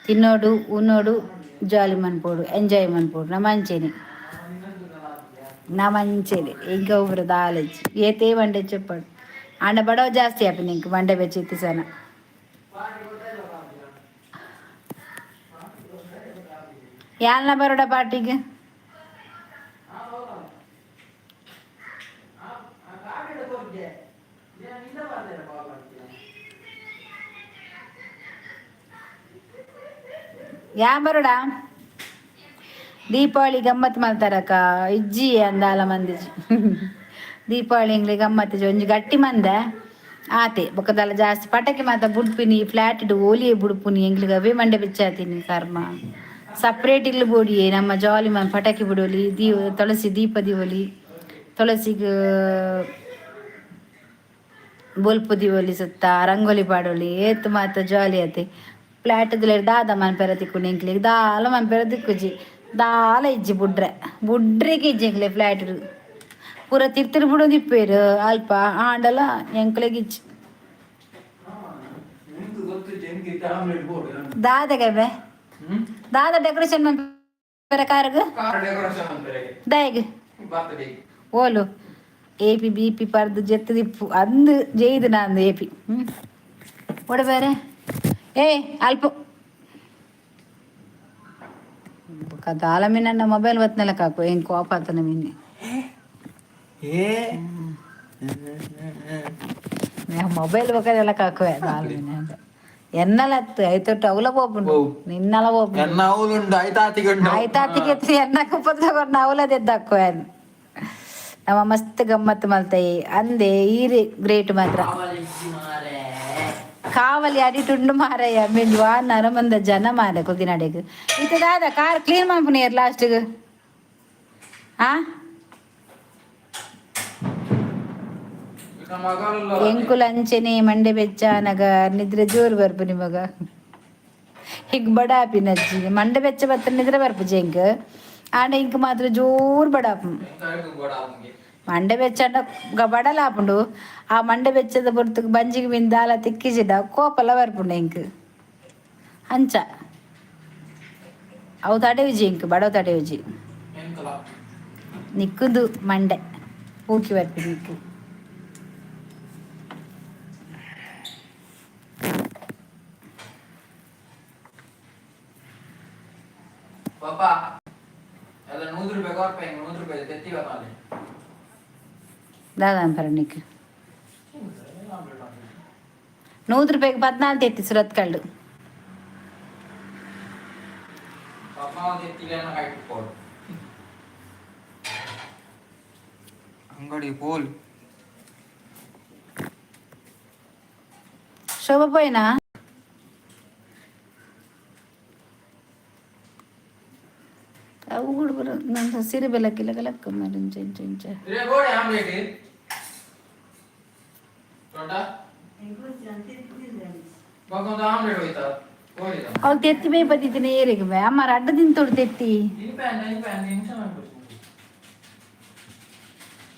ತಿನ್ನೋಡು, ಉನ್ನೋಡು, ಜಾಲಿ ಮನ್ಪೊಡು, ಎಂಜಾಯ್ ಮನ್ಪೊಡು. ನಮ್ಮ ಅಂಚೆನೆ, ನಮ್ಮ ಅಂಚೆನೆ. ಎಂಕ ಒಬ್ರು ದಾಲಜ್ ಏತೇ ಮಂಡೆ చెప్పಾడు. ಆಂಡ ಬಡವ ಜಾಸ್ತಿ ಆಪಿನ ಇಂಕ್ ಮಂಡೆ ಬೆಚ್ಚ ಇತ್ತಿ ಸನ. ಯಾಲ್ನ ಬರೋಡ ಪಾರ್ಟಿಗೆ? ಯಾ ಬರೋಡ? ದೀಪಾವಳಿ ಗಮ್ಮತ್ ಮಲ್ತಾರಕ್ಕ? ಇಜ್ಜಿ ಅಂದಾಲ ಮಂದಿಜಿ. ದೀಪಾವಳಿ ಇಂಗ್ಲಿ ಗಮ್ಮತ್ ಒಂಜಿ ಗಟ್ಟಿ ಮಂದ ಆತೆ. ಬೊಕ್ಕದಲ್ಲ ಜಾಸ್ತಿ ಪಟಾಕಿ ಮಾತ ಬುಡ್ಪಿನಿ. ಫ್ಲಾಟ್ ಓಲಿಯೇ ಬುಡ್ಪುನಿ. ಎಂಗ್ಲಿಗೆ ಅವೇ ಮಂಡೆ ಬಿಚ್ಚಾತೀನಿ ಕರ್ಮ. ಸಪ್ರೇಟ್ ಇಲ್ಲಿ ಬೋಡಿಯೇ ನಮ್ಮ ಜಾಲಿ ಮನ್ ಪಟಾಕಿ ಬಿಡೋಲಿ, ದೀಪ ತುಳಸಿ ದೀಪ ದಿವೊಲಿ, ತುಳಸಿಗೆ ಬೊಲ್ಪು ದಿವೊಲಿ, ಸುತ್ತ ರಂಗೋಲಿ ಪಾಡೋಲಿ. ಏತ್ ಮಾತ ಜಾಲಿ ಆತೆ. ಫ್ಲಾಟ್ ದಾದ ಮನ್ಪೆರ ತಿಕ್ಕುಂಡು ಎಂಕ್ಲೆಗ್? ದಾಲ ಮನ್ಪೆರ ತಿಕ್ಕುಜಿ, ದಾಲ ಇಜ್ಜಿ. ಬುಡ್ರೆ ಬುಡ್ರೆಗೆ ಇಜ್ಜಿ ಎಂಕ್ಲೆ. ಫ್ಲಾಟ್ ಪೂರ ತಿರ್ತಿರ್ ಬುಡೊಂದಿಪ್ಪೇರು ಅಲ್ಪ. ಆಂಡಲ ಎಂಕ್ಲೆಗ್ ಇಜ್ಜಿ. ದಾದ ಗಬೆ ದಾದ ಡೆಕೋರೇಷನ್ ಮನ್ಪೆರ ಕಾರ್ಗ್? ದಾಯಗ್ ಓಲು ಎ ಪಿ ಬಿ ಪಿ ಪರ್ದು ಜೆತ್ತದಿಪ್ಪು ಅಂದು ಜೈದು ನಂದು ಎ ಪಿ. ಒಡ ಬೇರೆ ಏ ಅಲ್ಪ ದಾಲ ಮೀನನ್ನ ಮೊಬೈಲ್ ಬತ್ನೆಲ್ಲ ಕಾಕು. ಏನ್ ಕೋಪ ಆತನ ಮೀನಿ. ಏ. ಮೊಬೈಲ್ ಬೇಕಾದೆಲ್ಲ ಕಾಕುವೆ ದಾಲ ಮೀನ ಅಂತ. ಎನ್ನಲತ್ತು ಐತೊಟ್ಟು ಅವಲ ಪೋಪುಂಡು. ನಿನ್ನಲ ಪೋಪುಂಡು. ಎನ್ನ ಅವಲುಂಡು ಐತಾತಿಗುಂಡು. ಆಯ್ತಾತಿಗೆ ಎನ್ನ ಕುಪ್ಪದ ಅವಲದೆದ್ದಾಕುವೆ. ನಮ್ಮ ಮಸ್ತ್ ಗಮ್ಮತ್ತು ಮಲ್ತೈ ಅಂದೆ. ಈರೆ ಗ್ರೇಟ್ ಮಾತ್ರ. ಕಾವಲಿ ಅಡಿಟುಂಡು ಮಾರಯ್ಯ. ಮೆಂಜು ವಾ ನರಮಂದ ಜನ ಮಾರೆ ಕುಲ್ದಿನಡೆಗ್. ಇತ್ತೆ ದಾದ ಕಾರ್ ಕ್ಲೀನ್ ಮನ್ಪುನೇರ್ ಲಾಸ್ಟ್ಗ್? ಆ ಎಂಕುಲು ಅಂಚೆನೆ ಮಂಡೆ ಬೆಚ್ಚ ಆನಗ ನಿದ್ರೆ ಜೋರು ಬರ್ಪು ನಿಮಗ. ಹಿಂಗ್ ಬಡ ಆಪಿನಜ್ಜಿ. ಮಂಡೆ ಬೆಚ್ಚ ಬತ್ತ ನಿದ್ರೆ ಬರ್ಪುಜಿ ಎಂಕ್. ಆಂಡ ಇಂಕ್ ಮಾತ್ರ ಜೋರು ಬಡಾಪು. ಮಂಡೆ ಬೆಚ್ಚಂಡ ಬಡಲ ಆಪುಂಡು. ಆ ಮಂಡೆ ಬೆಚ್ಚದ ಪೊರ್ತುಗು ಬಂಜಿಗೆ ಮಿನ್ ದಾಲ ತಿಕ್ಕಿಜಿಡ ಕೋಪಲ ಬರ್ಪುಂಡು ಎಂಕ್. ಅಂಚ ಅವು ತಡೆಯುಜಿ ಇಂಕ್. ಬಡವ ತಡೆಯುಜಿ. ನಿಕ್ಕುದು ಮಂಡೆ ಪೂಕಿ ಬರ್ಪಿ ನಿಕ್ಕು. ಪಾಪ ಎಲ್ಲ 100 ರೂಪಾಯಿ ಕೊರ್ಪ. ಹಿಂಗೆ 100 ರೂಪಾಯಿ ತೆತ್ತಿ ಬರ್ನಾಲೆ. ದಾದ ಅನ್ಪರ ನಿಕ್? 100 ರೂಪಾಯಿಗೆ 14 ತೆತ್ತಿ ಸುರತ್ಕಲ್ಲು. ಅಂಗಡಿ ಪೋಲ್. ಶೋಭ ಪೋಯಿನಾ? ಅವು ಹುಡುಗರು ನನ್ನ ಸಿರಿ ಬೆಲಕ್ಕಿಲ್ಲ ಕಲಕ್ಕ ಇಂಚ ಇಂಚ ಇಂಚ. ಅವಳು ತೆತ್ತಿ ಬೇ ಬತ್ತಿದ್ದೀನಿ ಏರಿಗೆ ಬೇ ಅಮ್ಮ ಅಡ್ಡ ತಿಂತೋಡು ತೆತ್ತಿ.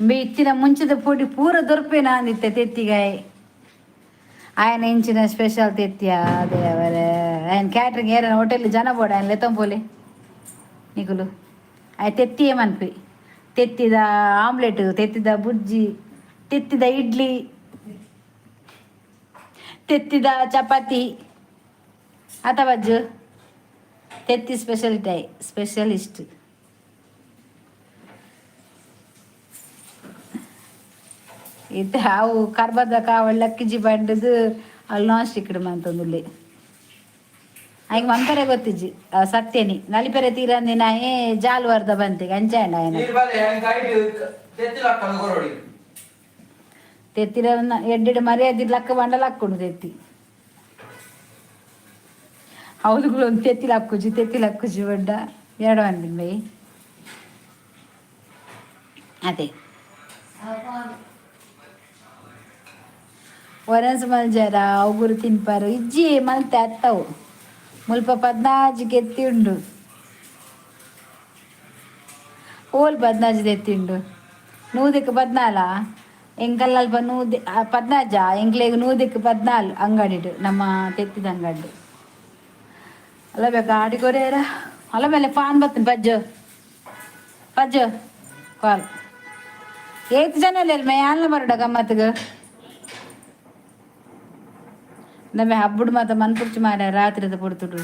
ಬೇ ಇತ್ತಿನ ಮುಂಚೆದ ಪೊಡಿ ಪೂರ ದೊರ್ಪೇನ ಅಂದಿತ್ತೆ ತೆತ್ತಿಗಾಯಿ. ఆయన ಇಂಚಿನ ಸ್ಪೆಷಲ್ ತೆತ್ತಿಯ ಅದೇ ಅವರೇ. ఆయన ಕ್ಯಾಟ್ರಿಂಗ್ ಏರನ ಹೋಟೆಲ್ ಜನ ಬೋಡ ఆయన ಲೆತ್ತಂಪೋಲೆ ನಿಕುಲು. ಆಯ್ ತೆತ್ತಿ ಏಮನ್ಪಿ, ತೆತ್ತಿದ ಆಮ್ಲೆಟ್, ತೆತ್ತಿದ ಬುರ್ಜಿ, ತೆತ್ತಿದ ಇಡ್ಲಿ, ತೆತ್ತಿದ ಚಪಾತಿ ಅತ ಬಜ್ಜು ತೆತ್ತಿ ಸ್ಪೆಷಾಲಿಟಿ ಸ್ಪೆಷಲಿಸ್ಟ್. ಇತ್ತೆ ಅವು ಕರ್ಬದ ಕಾವಳ್ಳ ಕಿಜಿ ಬಂಡದು ಅಲ್ಲಿ ನಾನ್ ಸ್ಟಿಕ್ ಮಂತೊಂದುಲ್ಲೆ. ಆಯ್ಕೆ ಮನ್ಪರೆ ಗೊತ್ತಿಜ್ಜಿ ಸತ್ಯನಿ ನಲಿಪೆರೆ ತೀರಂದಿನಾಯೇ ಜಾಲ್ವಾರ್ದ ಬಂತಿಗೆ ಅಂಚಾಂಡ ఆయన. ತೆತ್ತಿರ ಎಡ್ಡೆಡ್ ಮರ್ಯಾದೆ ಲಕ್ಕ ಬಂಡ ಲಕ್ಕುಂಡು ತೆತ್ತಿ. ಹೌದು, ಒಂದು ತೆತ್ತಿ ಲಕ್ಕುಜಿ, ತೆತ್ತಿ ಲಕ್ಕುಜಿ ಬಡ್ಡ ಎರಡು ಅನ್ಬಿನ್ ಬೈ ಅದೇ. ಒರನ್ಸ್ ಮಲ್ಜಾರ ಉಗುರು ತಿನ್ಪಾರು ಇಜ್ಜಿ ಮಲ್ತೆ ಅತ್ತವು. ಮುಲ್ಪ 14 ಕೆತ್ತಿ ಉಂಡು, ಓಲ್ 14 ತೆತ್ತಿ ಉಂಡು. ನೂದಕ್ಕೆ 14 ಎಂಕಲ್ ಅಲ್ಪ ನೂದೆ ಪದ್ನಾಜ ಎಂಕ್ಲೆಗ್ ನೂದಕ್ಕೆ 14 ಅಂಗಡಿಡು ನಮ್ಮ ತೆತ್ತಿದ ಅಂಗಡಿ ಅಲ್ಲ. ಬೇಕಾ ಆಡಿಕೊರೇರ ಅಲ್ಲ ಮೇಲೆ ಫಾನ್ ಬತ್ತಿನ ಪಜ್ಜು ಪಜ್ಜು ಕಾಲ್. ಏತ್ ಜನ ಇಲ್ಲ ಮೇ ಅಲ್ಲ ಬರೋಡ ಗಮ್ಮತ್ತಿಗೆ. ನಮ್ಮೆ ಹಬ್ಬಡು ಮಾತ ಮನ್ಪುರ್ಚು ಮಾರ ರಾತ್ರಿದ ಪೊರ್ತುಡು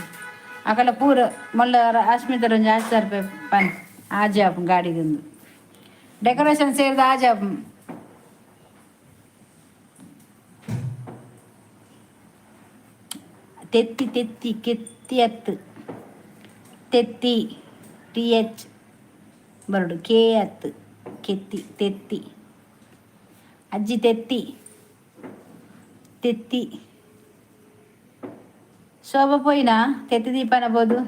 ಅಕಲ ಪೂರ ಮೊಲ್ಲ ಅಶ್ಮಿತರ ಒಂಜಿ ಆಜ್ ರೂಪಾಯಿ ಪನ್ ಆಜೆ ಆಪುಂಡು ಗಾಡಿಗೊಂದು ಡೆಕೋರೇಷನ್ ಸೇರಿದ ಆಜೆ ಆಪುಂಡು. ತೆತ್ತಿ ತೆತ್ತಿ ಕೆತ್ತಿ ಅತ್ತು ತೆತ್ತಿ ಟಿ ಎಚ್ ಬರಡು ಕೆ ಅತ್ತು ಕೆತ್ತಿ ತೆತ್ತಿ ಅಜ್ಜಿ ತೆತ್ತಿ ತೆತ್ತಿ. ಶೋಭ ಪೋಯಿನಾ ತೆತ್ತಿ ದೀಪನ ಬೋದು?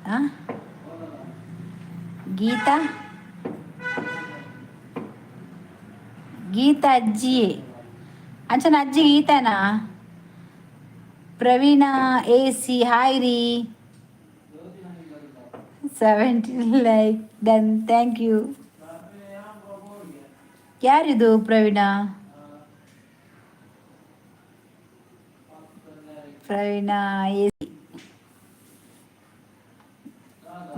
ಆ? ಗೀತಾ ಗೀತಾ ಅಜ್ಜಿ ಅಂಚನ ಅಜ್ಜಿ ಗೀತಾನಾ? ಪ್ರವೀಣ A C hi ರೀ. 70 like done, thank you. ಯಾರಿದು ಪ್ರವೀಣ? ಪ್ರವೀಣ ಎ ಸಿ.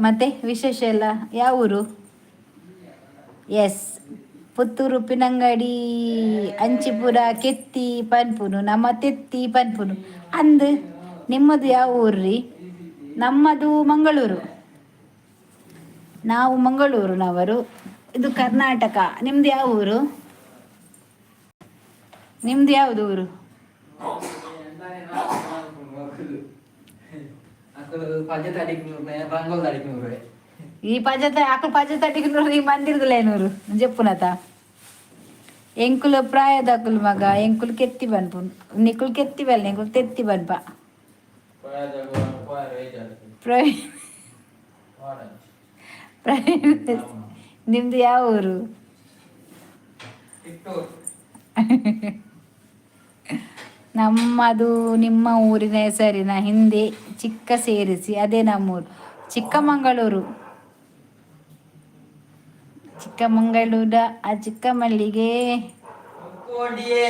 ಮತ್ತೆ ವಿಶೇಷ ಎಲ್ಲ? ಯಾವ ಊರು? ಎಸ್, ಪುತ್ತೂರು ಉಪ್ಪಿನಂಗಡಿ ಅಂಚಿಪುರ ಕೆತ್ತಿ ಪನ್ಪುನು ನಮ್ಮ ತೆತ್ತಿ ಪನ್ಪುನು ಅಂದ್. ನಿಮ್ಮದು ಯಾವ ಊರ್ರಿ? ನಮ್ಮದು ಮಂಗಳೂರು. ನಾವು ಮಂಗಳೂರಿನವರು. ಇದು ಕರ್ನಾಟಕ. ನಿಮ್ದು ಯಾವ ಊರು? ನಿಮ್ದು ಯಾವುದು ಊರು? ಈ ಪಂಚ ಅಕಲು ಪಂಚ ತಟಿಗೆ ಈ ಮಂದಿರದಲೇನೂರು ಜೆಪ್ಪುನತ ಎಂಕುಲು ಪ್ರಾಯದಕುಲು ಮಗ. ಎಂಕುಲು ಕೆತ್ತಿ ಬನ್ಪು, ನಿಕುಲು ಕೆತ್ತಿ ಬಲ್ಲ, ಎಂಕುಲು ತೆತ್ತಿ ಬನ್ಪ. ಪ್ರವೀಣ್ ಪ್ರವೀಣ್, ನಿಮ್ದು ಯಾವ ಊರು? ನಮ್ಮದು ನಿಮ್ಮ ಊರಿನ ಹೆಸರಿನ ಹಿಂದೆ ಚಿಕ್ಕ ಸೇರಿಸಿ, ಅದೇ ನಮ್ಮೂರು ಚಿಕ್ಕಮಗಳೂರು. ಚಿಕ್ಕಮಗಳೂರ ಆ ಚಿಕ್ಕ ಮಲ್ಲಿಗೆ. ಕೋಡಿಯೇ.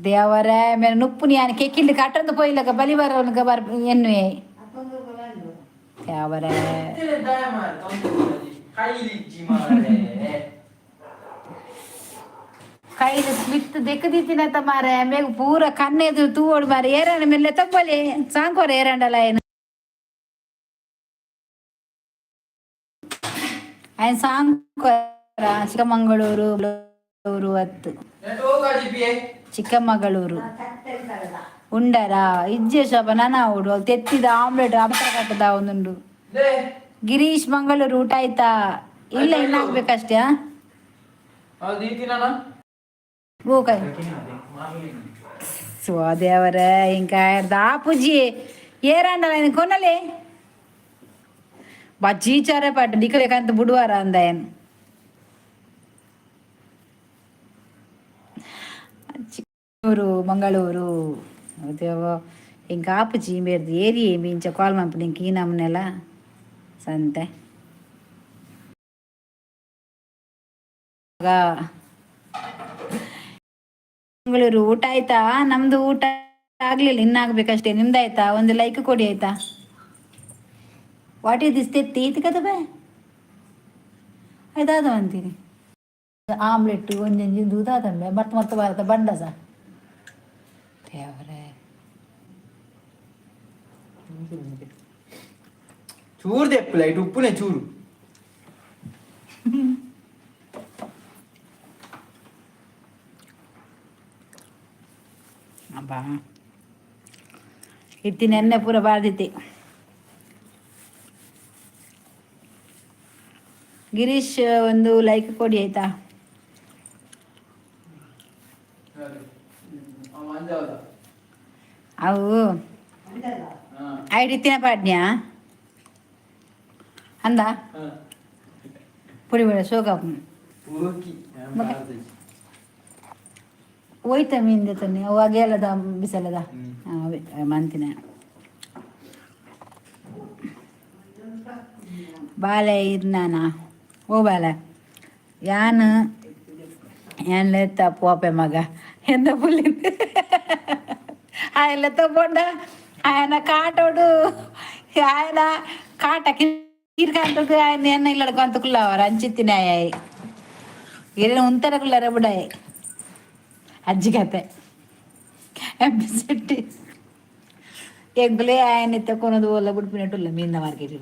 ದೇವರೇ ಮೇಲೆ ನುಪ್ಪು ಯಾನ್ ಕೆಕ್ಕಿಂಡು ಕಟ್ಟೊಂದು ಪೋಯಿಲಕ ಬಲಿ ಬರೋನ್ಗ ಬರ್ ಎನ್ನುವೆ ದೇವರೇ. ಕೈಲು ಸ್ಮಿತ್ ದೆಕ್ಕದಿತ್ತಿನತ್ತ ಮಾರೆ, ಮೇಗ್ ಪೂರ ಕಣ್ಣೆದು ತೂವೋಡು ಮಾರೆ. ಏರಾಂಡ ಮೆಲ್ಲೆ ತಪ್ಪಲೆ ಸಾಂಕೋರ ಏರಾಂಡಲ ಏನು ఆయన ಸಾಂಕೋರ. ಚಿಕ್ಕಮಗಳೂರು ಮಂಗಳೂರು ಅತ್ತು, ಚಿಕ್ಕಮಗಳೂರು ಉಂಡರಾ ಇಜ್ಜೆ ಶೋಭ ನಾನ ಉಡು ತೆತ್ತಿದ ಆಮ್ಲೆಟ್ ಅಮತ್ರ ಕಟ್ಟದ ಒಂದುಂಡು. ಗಿರೀಶ್ ಮಂಗಳೂರು, ಊಟ ಆಯ್ತಾ? ಇಲ್ಲ, ಇನ್ನಾಗ್ಬೇಕಷ್ಟೇ. ಓಕೆ. ದೇವರೇ, ఇంకా ಆಪುಜಿ ಏರಾಂಡಲ ಕೊನಲೆ ಬಜ್ಜೀಚಾರೆ ಪಟ್ಟು ನಿಕಲೇಕಂತ ಬುಡುವಾರ ಅಂದಾಯನ್. ಚಿಕ್ಕಮಗಳೂರು ಮಂಗಳೂರು ದೇವ ಇಂಕ ಆಪುಜಿ ಬೇರ್ದು ಏರಿ ಇಂಚ ಕಾಲ್ ಮನ್ಪುಂಡು ಇಂಕ ಈ ನಮೂನೆಲ ಸಂತೆ. ಮಂಗಳೂರು, ಊಟ ಆಯ್ತಾ? ನಮ್ದು ಊಟ ಆಗ್ಲಿಲ್ಲ, ಇನ್ನಾಗ್ಬೇಕಷ್ಟೇ. ನಿಮ್ದಾಯ್ತಾ? ಒಂದು ಲೈಕ್ ಕೊಡಿ ಆಯ್ತಾ? What is this? ತೆತ್ತಿ ಇತ್ತು ಕದ ಬೇ ಆಯ್ತಾದ ಅಂತೀನಿ. ಆಮ್ಲೆಟ್ ಒಂಜೊಂಜಿ ದೂದಾದಂಬೆ ಮರ್ತು ಮರ್ತು ಭಾರತ ಬಂಡಸ ದೇವರೇ. ಚೂರು ದೆಪ್ಪುಲ ಇಟ್ಟು ಉಪ್ಪುನೆ ಚೂರು. ಅಬ್ಬಾ, ಇತ್ತಿ ನೆನ್ನೆ ಪೂರ ಬಾರ್ದಿತ್ತಿ. ಗಿರೀಶ್, ಒಂದು ಲೈಕ್ ಕೊಡಿ ಆಯ್ತಾ? ಅವು ಐಡಿ ಪಾಡ್ನ್ಯಾ ಅಂದ ಪುಡಿ ಬೇಡ ಶೋಕ. ಹೋಯ್ತ ಮೀನ್ ತನ್ನಿ ಅವು ಅಗೇಲದ ಬಿಸಲದ ಮಂತಿನ. ಬಾಲೆ ಇರ್ನಾನ? ಓ ಬಾಲೆ, ಯಾನ್ ಯಾನ್ ಲೆತ್ತ ಪೋಪೆ ಮಗ ಎಂದ ಪುಲ್ಲಿ ఆయన ತಗೊಂಡ ఆయన ಕಾಟೋಡು ఆయన ಕಾಟ ಕಿರ್ಕಂತకు ఆయన ಎನ್ನ ಇಲ್ಲ ಕಂತುకుಲ್ಲವರ ಅಂಚಿತ್ತಿನ ಇರೇನ ಉಂತರ ಕುಲ್ಲರ ಬುಡಾಯ್ ಅಜ್ಜಿ ಕತೆ ಶೆಟ್ಟಿ ಎಂಕುಲೇ ఆయన ಇತ್ತ ಕೊನದು ಒಲ್ಲ ಬಿಡ್ಪಿನಟ್ಟುಲ್ಲ ಮೀನ ಮಾರ್ಕೆಟ್.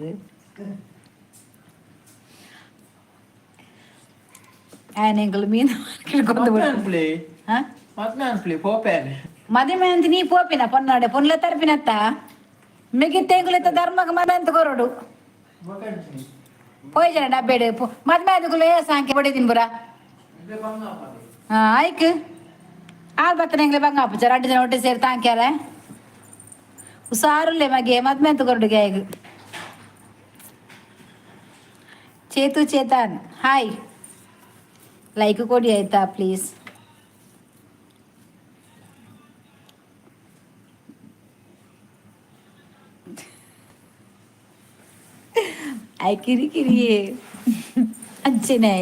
ఆయన ಎಂಕುಲು ಮೀನ ಮಾರ್ಕೆಟ್ ಕೊಂದು ಬಿಡು. ಮದುವೆ ಅಂತ ನೀ ಪೋಪಿನ ಪೊನ್ನಾಡೆ ಪೊನ್ಲೆ ತರ್ಪಿನತ್ತ ಮಿಗಿತ್ತೆ ಎಂಕುಲೆತ್ತ ಧರ್ಮಕ್ಕೆ ಮದುವೆ ಅಂತ ಕೊರಡು ಪೋಯ್ಜನ ಡಬ್ಬೇಡು ಮದ್ಮೆ ಆದಕುಲೇ ಸಾಂಕೆ ಬಡಿದಿನ್ ಬುರ. ಆಯ್ಕ್ ಆಳ್ ಬತ್ತನ ಎಂಗ್ಲೆ ಬಂಗ ಅಪ್ಪು ರಡ್ಡು ಜನ ಒಟ್ಟೆ ಸೇರಿ ತಾಂಕ್ಯಾರ ಹುಷಾರುಲ್ಲೆ ಮಗೆ ಮದ್ಮೆ ಅಂತ ಕೊರಡುಗೆ ಆಯ್ಗ್. ಚೇತು ಚೇತನ್ ಹಾಯ್, ಲೈಕ್ ಕೊಡಿ ಆಯ್ತಾ ಪ್ಲೀಸ್. ಆಯ್ ಕಿರಿ ಕಿರಿ ಅಂಚನೆ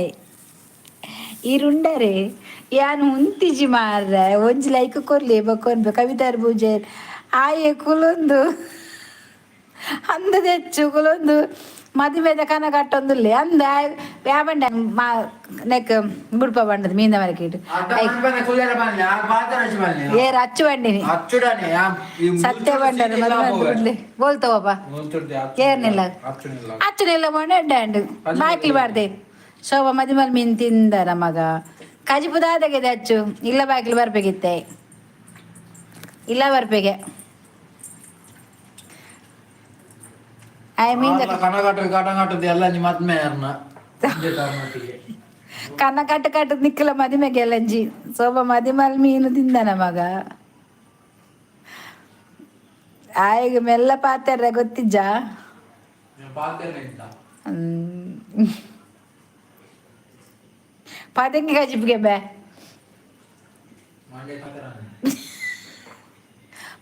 ಈರುಂಡರೆ ಯಾನ್ ಉಂತಿಜಿ ಮಾರ್ರೆ. ಒಂಜಿ ಲೈಕ್ ಕೊರ್ಲಿ ಬೊಕ್ಕೊಂದು ಕವಿತಾರ್ ಪೂಜೆ ಆಯೆ ಕುಲೊಂದು ಅಂದದೆಚ್ಚು ಕುಲೊಂದು ಮದಿಮೆದ ಕನ ಕಟ್ಟೊಂದುಲ್ಲೆ ಅಂದ ವ್ಯಾಬಂಡ ಮಾ ನೆಕ್ ಬುಡ್ಪ ಬಂಡದ ಮೀಂದ ಮರಕಿಟ್ ಏರ್ ಅಚ್ಚು ಬಂಡಿನಿ ಸತ್ಯ ಬಂಡನ ಮದುವೆ ಬೋಲ್ತವಪ್ಪ. ಏರ್ನಿಲ್ಲ ಅಚ್ಚುನಿಲ್ಲ ಮೊನ್ನೆ ಅಡ್ಡಾಂಡು ಬಾಕಿಲ್ ಬಾರ್ದೆ ಶೋಭ ಮದಿಮಲ್ ಮೀನ್ ತಿಂದರ ಮಗ ಕಜಿಪುದಾದಗಿದೆ ಅಚ್ಚು ಇಲ್ಲ ಬಾಕಿಲ್ ಬರ್ಬೇಕಿತ್ತೆ ಇಲ್ಲ ಬರ್ಬೇಕೆ I mean. ಕನ್ನ ಕಟ್ಟು ಕಟ್ಟು ನಿಕ್ಕಲ ಮದಿಮೆಗೆ ಗೆಲಂಜಿ ಸೋಬ ಮದಿಮಲ್ ಮೀನು ತಿಂದನ ಮಗ ಆಯ್ಗ ಮೆಲ್ಲ ಪಾತೆರ್ರೆ ಗೊತ್ತಿಜ್ಜ. ಪದಂಗಿ ಕಜಿಪ್ಗೆ ಬೇ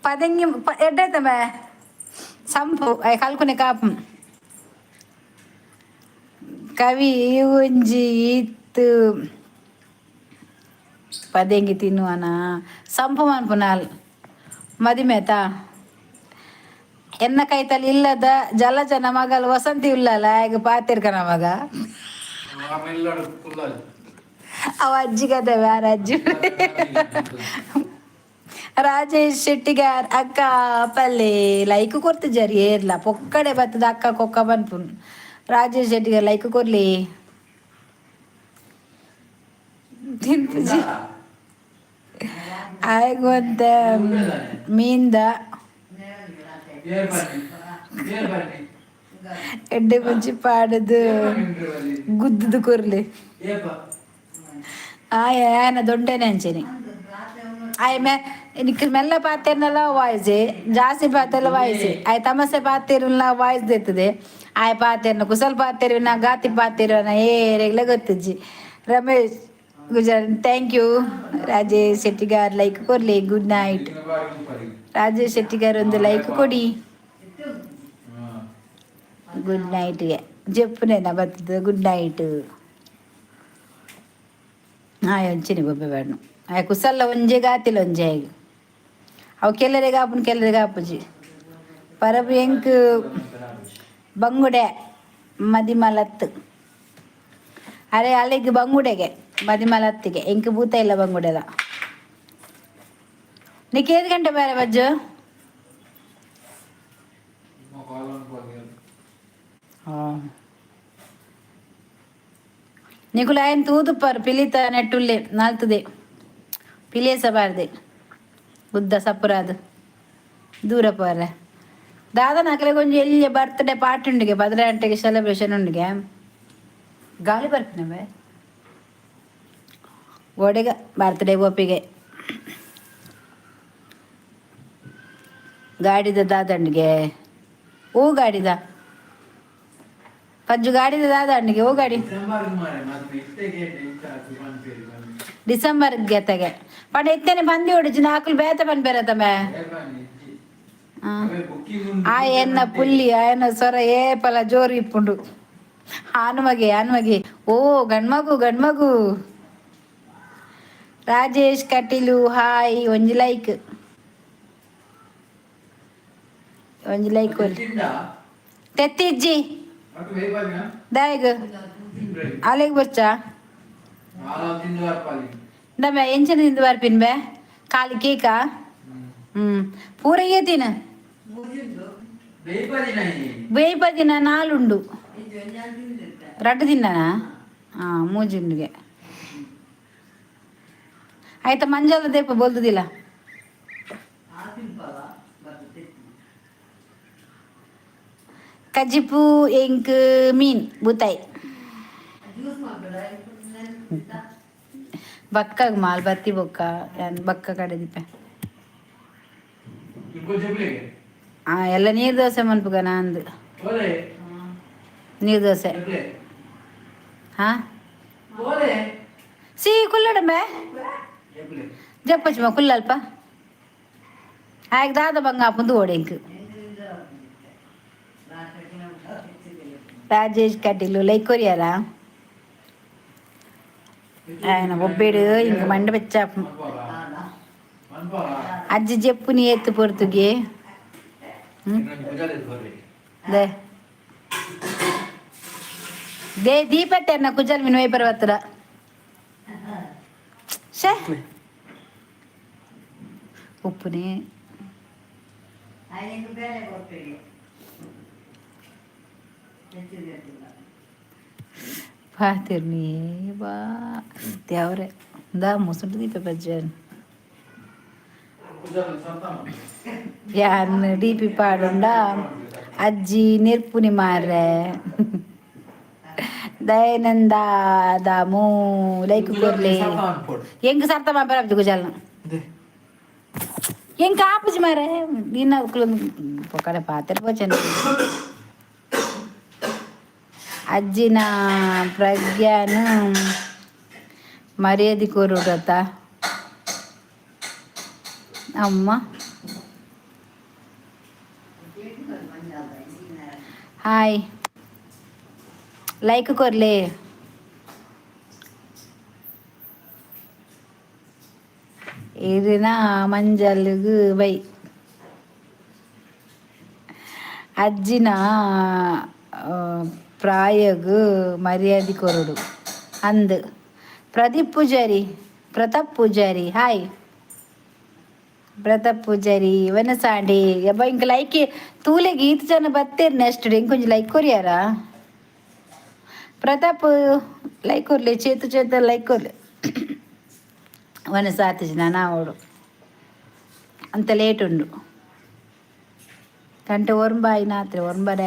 ಪದಂಗಿ ಎಡ್ಡೈತ ಬೇ ಸಂಪು I ಕಲ್ಕುನೆ ಕಾಪು ಕವಿ ಒಂಜಿ ಇತ್ತು. ಪದೆಂಗಿ ತಿನ್ನುವನ ಸಂಪು ಮನ್ಪುನಾಲ್ ಮದಿಮೇತ ಎನ್ನ ಕೈತಲ್ ಇಲ್ಲದ ಜಲಜನ ಮಗಲ್ ವಸಂತಿ ಉಲ್ಲಲ್ಲ ಆಗ ಪಾತಿರ್ಕನ ಮಗ. ಅವ ಅಜ್ಜಿ ಕತೆ ಬೇರೆ ಅಜ್ಜಿ. ರಾಜೇಶ್ ಶೆಟ್ಟಿಗಾರ್ ಅಕ್ಕ ಪಲ್ಲೆ ಲೈಕ್ ಕೊರ್ತಿಜಾರಿ ಏರ್ಲ ಪೊಕ್ಕಡೆ ಬತ್ತದ ಅಕ್ಕ ಕೊಕ್ಕ ಬನ್ಪುನ್. ರಾಜೇಶ್ ಶೆಟ್ಟಿಗಾರ್ ಲೈಕ್ ಕೊರ್ಲಿ. ತಿನ್ಪುಜಿ ಆಯ್ಗೊಂತ ಮೀನ್ದ ಎಡ್ಡೆ ಮುಂಚಿ ಪಾಡದು ಗುದ್ದುದು ಕೊರ್ಲಿ. ಆಯ ಆಯನ ದೊಡ್ಡನೆ ಅಂಚೆನೆ ಆಯ್ ಮೆ ನಿಕ್ ಮೆಲ್ಲ ಪಾತೆರ್ನಲ ವಾಯ್ಸೆ ಜಾಸ್ತಿ ಪಾತೆರ್ಲ ವಾಯ್ಸೆ. ಆಯ್ ತಮಸೆ ಪಾತೆರ್ಲ ವಾಯ್ಸ್ ದೆತ್ತದೆ. ಆಯ್ ಪಾತೆರ್ನ ಕುಸಲ್ ಪಾತೆರ್ವಿನ ಗಾತಿ ಪಾತೆರ್ವನ ಏರೆಗ್ಲ ಗೊತ್ತಿಜ್ಜಿ. Ramesh Gujarat thank you. Rajesh Shettigar like ಕೊರ್ಲಿ. Good night. Rajesh Shettigar ಒಂದು ಲೈಕ್ ಕೊಡಿ. ಗುಡ್ ನೈಟ್ಗೆ ಜೆಪ್ಪುನೇನ ಬರ್ತದೆ. Good night. ಆಯ್ ಒಂಚಿನಿ ಬೊಬ್ಬೆ ಬೇಡ. ಆಯ್ ಕುಸಲ್ಲ ಒಂಜೆ ಗಾತಿಲ್ಲ ಒಂಜೆ ಆಯ್ಗ್ ಅವು ಕೆಲರಿಗೆ ಆಪುನ್ ಕೆಲರಿಗೆ ಆಪುಜಿ. ಪರಬು ಎಂಕ್ ಬಂಗುಡೆ ಮದಿಮಲತ್ತು. ಅರೆ ಅಲೆಗ್ ಬಂಗುಡೆಗೆ ಮದಿಮಲತ್ತಿಗೆ ಎಂಕ್ ಭೂತ ಇಲ್ಲ ಬಂಗುಡೆದ. ನೀಕ್ ಏದು ಗಂಟೆ ಬೇರೆ ಬಜ್ಜು? ನಿಕುಲು ಆಯನ್ ತೂದುಪ್ಪರ್ ಪಿಲಿತ ನೆಟ್ಟುಲ್ಲೆ ನಾಲ್ತದೆ ಪಿಲಿಯೇಸಬಾರ್ದೆ ಉದ್ದ ಸಪುರಾದ್ ದೂರ ಪೋರೆ. ದಾದನ ಅಕ್ಲೆಗ್ ಒಂಜಿ ಎಲ್ಯ ಬರ್ತ್ಡೇ ಪಾರ್ಟಿ ಉಂಡುಗೆ 12 ಗಂಟೆಗೆ ಸೆಲೆಬ್ರೇಷನ್ ಉಂಡುಗೆ. ಗಾಳಿ ಬರ್ಪಿನವೆ ಗೋಡೆಗ ಬರ್ತ್ಡೇ ಗೋಪಿಗೆ ಗಾಡಿದ ದಾದಂಡಿಗೆ ಓ ಗಾಡಿದ ಪಜ್ಜು ಗಾಡಿದ ದಾದಂಡಿಗೆ ಓ ಗಾಡಿ ಡಿಸೆಂಬರ್ ಗೆತ್ತಗೆ ಪಂಡ ಇತ್ತೇನೆ ಬಂದಿ ಹೊಡಿಜಿ ನಾಕುಲು ಬೇತ ಪನ್ಪೆರ ತಮ್ಮೆ. ಆಯನ್ನ ಪುಲ್ಲಿ ಆಯನ ಸ್ವರ ಏಪಲ ಜೋರು ಇಪ್ಪುಂಡು. ಆನುಮಗೆ ಆನುಮಗೆ ಓ ಗಂಡ್ಮಗು ಗಂಡ್ಮಗು. ರಾಜೇಶ್ ಕಟೀಲು ಹಾಯ್. ಒಂಜಿ ಲೈಕ್ ಒಂಜಿ ಲೈಕ್ ಕೊರಿ. ತೆತ್ತಿಜ್ಜಿ ದಾಯಗ್ ಅಲೆಗ್ ಬೊಚ್ಚ ಇಂದಬೆ ಎಂಚಿನ ತಿಂದು ಬರ್ಪಿನ್ ಬೆ ಖಾಲಿ ಕೇಕಾ. ಪೂರ ಏತಿನ ಬೇಯ್ಪದಿನ ನಾಲುಂಡು ರಡ್ಡು ತಿನ್ನನಾ. ಹಾಂ ಮೂಜುಂಡುಗೆ ಆಯ್ತಾ. ಮಂಜಾಲ ದೇಪ ಬೋಲ್ದುದಿಲ್ಲ. ಕಜಿಪು ಎಂಕ್ ಮೀನ್ ಬೂತಾಯಿ ಬಕ್ಕಾಗ ಮಾಲ್ ಬತ್ತಿ ಬೊಕ್ಕ ಬಕ್ಕ ಕಡೆ ದಿಪ್ಪೆ. ಎಲ್ಲ ನೀರು ದೋಸೆ ಮನ್ಪುಗ ನಂದು ನೀರು ದೋಸೆ. ಹಾ ಸಿಹಿ ಕುಲ್ಲಡಂಬೆ ಜಪ್ಪಚುಮ ಕುಲ್ಲಲ್ಪ ಆಯ್ಕೆ ದಾದ ಬಂಗ ಆಪುಂದು ಓಡೆಂಕ್. ರಾಜೇಶ್ ಕಟೀಲು ಲೈಕ್ ಕೊರಿಯಾರ. ఆయన ಒಬ್ಬೇಡು ಇಂಕ ಮಂಡೆ ಬೆಚ್ಚ. ಅಜ್ಜಿ ಜೆಪ್ಪುನಿ ಏತ್ ಪೊರ್ತುಗೆ they they ದೀಪಟ್ಟೆರ್ನ ಕುಜಲ್ ಮಿನ್ ವೈಪರ್ ಬತ್ತದ ಶೇ ಉಪ್ಪುನಿ. ಪಾತಿರ್ನಿ ಬಾ ದೇವ್ರೆ ದಾ ಮುಸುಂಟು ದೀಪ ಬಜ್ಜನ್ ಯಾನ್ ಡಿಪಿ ಪಾಡುಂಡ ಅಜ್ಜಿ ನೆರ್ಪುನಿ ಮಾರ್ರೆ. ದಯಾನಂದ ದಾಮು ಲೈಕ್ ಕೊರ್ಲಿ. ಎಂಕ್ ಸರ್ತ ಮಾಪರ ಕುಜಲ್ನ ಎಂಕ್ ಆಪುಜಿ ಮಾರೆ. ನಿನ್ನ ಪೊಕ್ಕಡೆ ಪಾತೆರ್ ಪೋಚೆನ. ಅಜ್ಜಿನ ಪ್ರಜ್ಞಾನ ಮರ್ಯಾದೆ ಕೊರುಡತ್ತ ಅಮ್ಮ. Hi like ಕೊರ್ಲೆ. ಇರಿನ ಮಂಜಲ್ಗ್ ಬೈ. ಅಜ್ಜಿನ ಪ್ರಾಯಗ್ ಮರ್ಯಾದೆ ಕೊರಡು ಅಂದ್. ಪ್ರದೀಪ್ ಪೂಜಾರಿ, ಪ್ರತಾಪ್ ಪೂಜಾರಿ, ಹಾಯ್ ಪ್ರತಾಪ್ ಪೂಜಾರಿ. ವನಸಾಂಡಿ ಯಬ್ಬ, ಇಂಕ ಲೈಕ್ ತೂಲೆಗ್ ಈತ್ ಜನ ಬತ್ತೇರ್. ನೆಕ್ಸ್ಟ್ ಇಂಕೊಂಜಿ ಲೈಕ್ ಕೊರಿಯಾರ? ಪ್ರತಾಪ್, ಲೈಕ್ ಕೊರ್ಲೆ. ಚೇತು, ಚೇತ, ಲೈಕ್ ಕೊರ್ಲೆ. ವನಸ ಆತಿಜಿ ನಾನು ಅವಳು ಅಂತ ಲೇಟ್ ಉಂಡು. ಗಂಟೆ ಒರ್ಂಬ ಆಯ್ನಾತ್ರೆ, ಒರ್ಂಬರೆ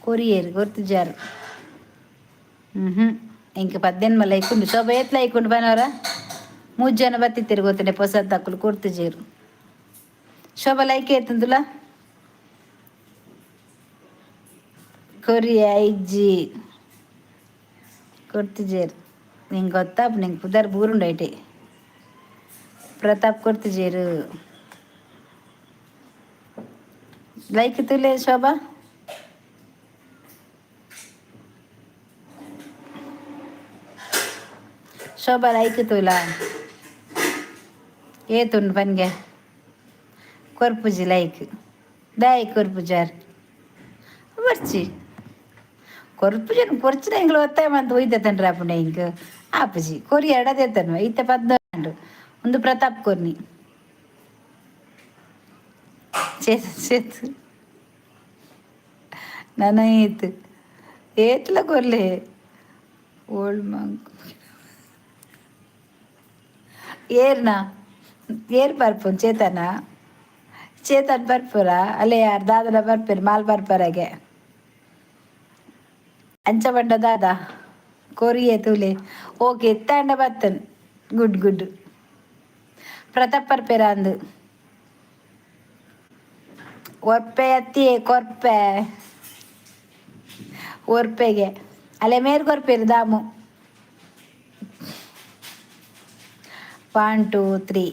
ಕೊರಿಯೇರು ಗೊತ್ತುಜಾರು. ಹ್ಞೂ ಇಂಕ 18 ಲೈಕ್ ಉಂಡು. ಶೋಭ, ಏತ್ ಲೈಕ್ ಉಂಡು ಬನವರ? ಮೂರು ಜನ ಬತ್ತಿತ್ತೀರು ಗೊತ್ತನೆ, ಪೊಸ ತಕ್ಕಲು ಕೊಡ್ತಿಜೇರು. ಶೋಭ, ಲೈಕ್ ಏತಂದುಲ? ಕೊರಿಯ ಇಜ್ಜಿ, ಕೊಡ್ತಿಜೇರು. ನಿಂಗೆ ಗೊತ್ತಾಪ್, ನಿಂಗೆ ಪುದರ್ ಬೂರುಂಡು ಐಟೆ. ಪ್ರತಾಪ್ ಕೊಡ್ತಿಜೇರು ಲೈಕ್. ತುಲೆ ಶೋಭಾ. ಶೋಭಾ, ಲೈಕ್ ತೂಲ, ಏತುಂಡು ಪನ್ಗೆ? ಕೊರ್ಪುಜಿ ಲೈಕ್ ದಾಯಿ ಕೊರ್ಪುಜಾರ್? ಬರ್ಚಿ, ಕೊರ್ಪುಜನ್ ಕೊರ್ಚಿನ ಎಂಗ್ಲು ಒತ್ತಾಯ ಮಂತ್ ಒಯ್ದ ತನ್ರ ಆಪುಂಡ ಇಂಕ್ ಆಪುಜಿ. ಕೊರಿ ಎಡದೇತನು ಇತ್ತೆ 14. ಒಂದು ಪ್ರತಾಪ್ ಕೊರ್ನಿ. ಚೇತು, ಚೇತು, ನನ ಏತ್ ಏತ್ಲ ಕೊರ್ಲೆ. ಓಲ್ಡ್ ಮಂಕ್ ಏರ್ನಾ? ಏರ್ ಬರ್ಪುನ್? ಚೇತನ, ಚೇತನ್ ಬರ್ಪುರ? ಅಲ್ಲೇ ಯಾರು ದಾದನ ಬರ್ಪೇರು? ಮಾಲ್ ಬರ್ಪರಾಗೆ. ಅಂಚ ಪಂಡ ದಾದ? ಕೊರಿಯೆ ತೂಲೆ. ಓಕೆ, ಎತ್ತಾಂಡ ಬತ್ತನ್. Good good. Pratap ಬರ್ಪೇರ ಅಂದು. ಒರ್ಪೆ ಅತ್ತಿ ಕೊರ್ಪೆ ಒರ್ಪೆಗೆ ಅಲ್ಲೇ ಮೇರ್ ಕೊರ್ಪೇರು ದಾಮು. 1 2 3.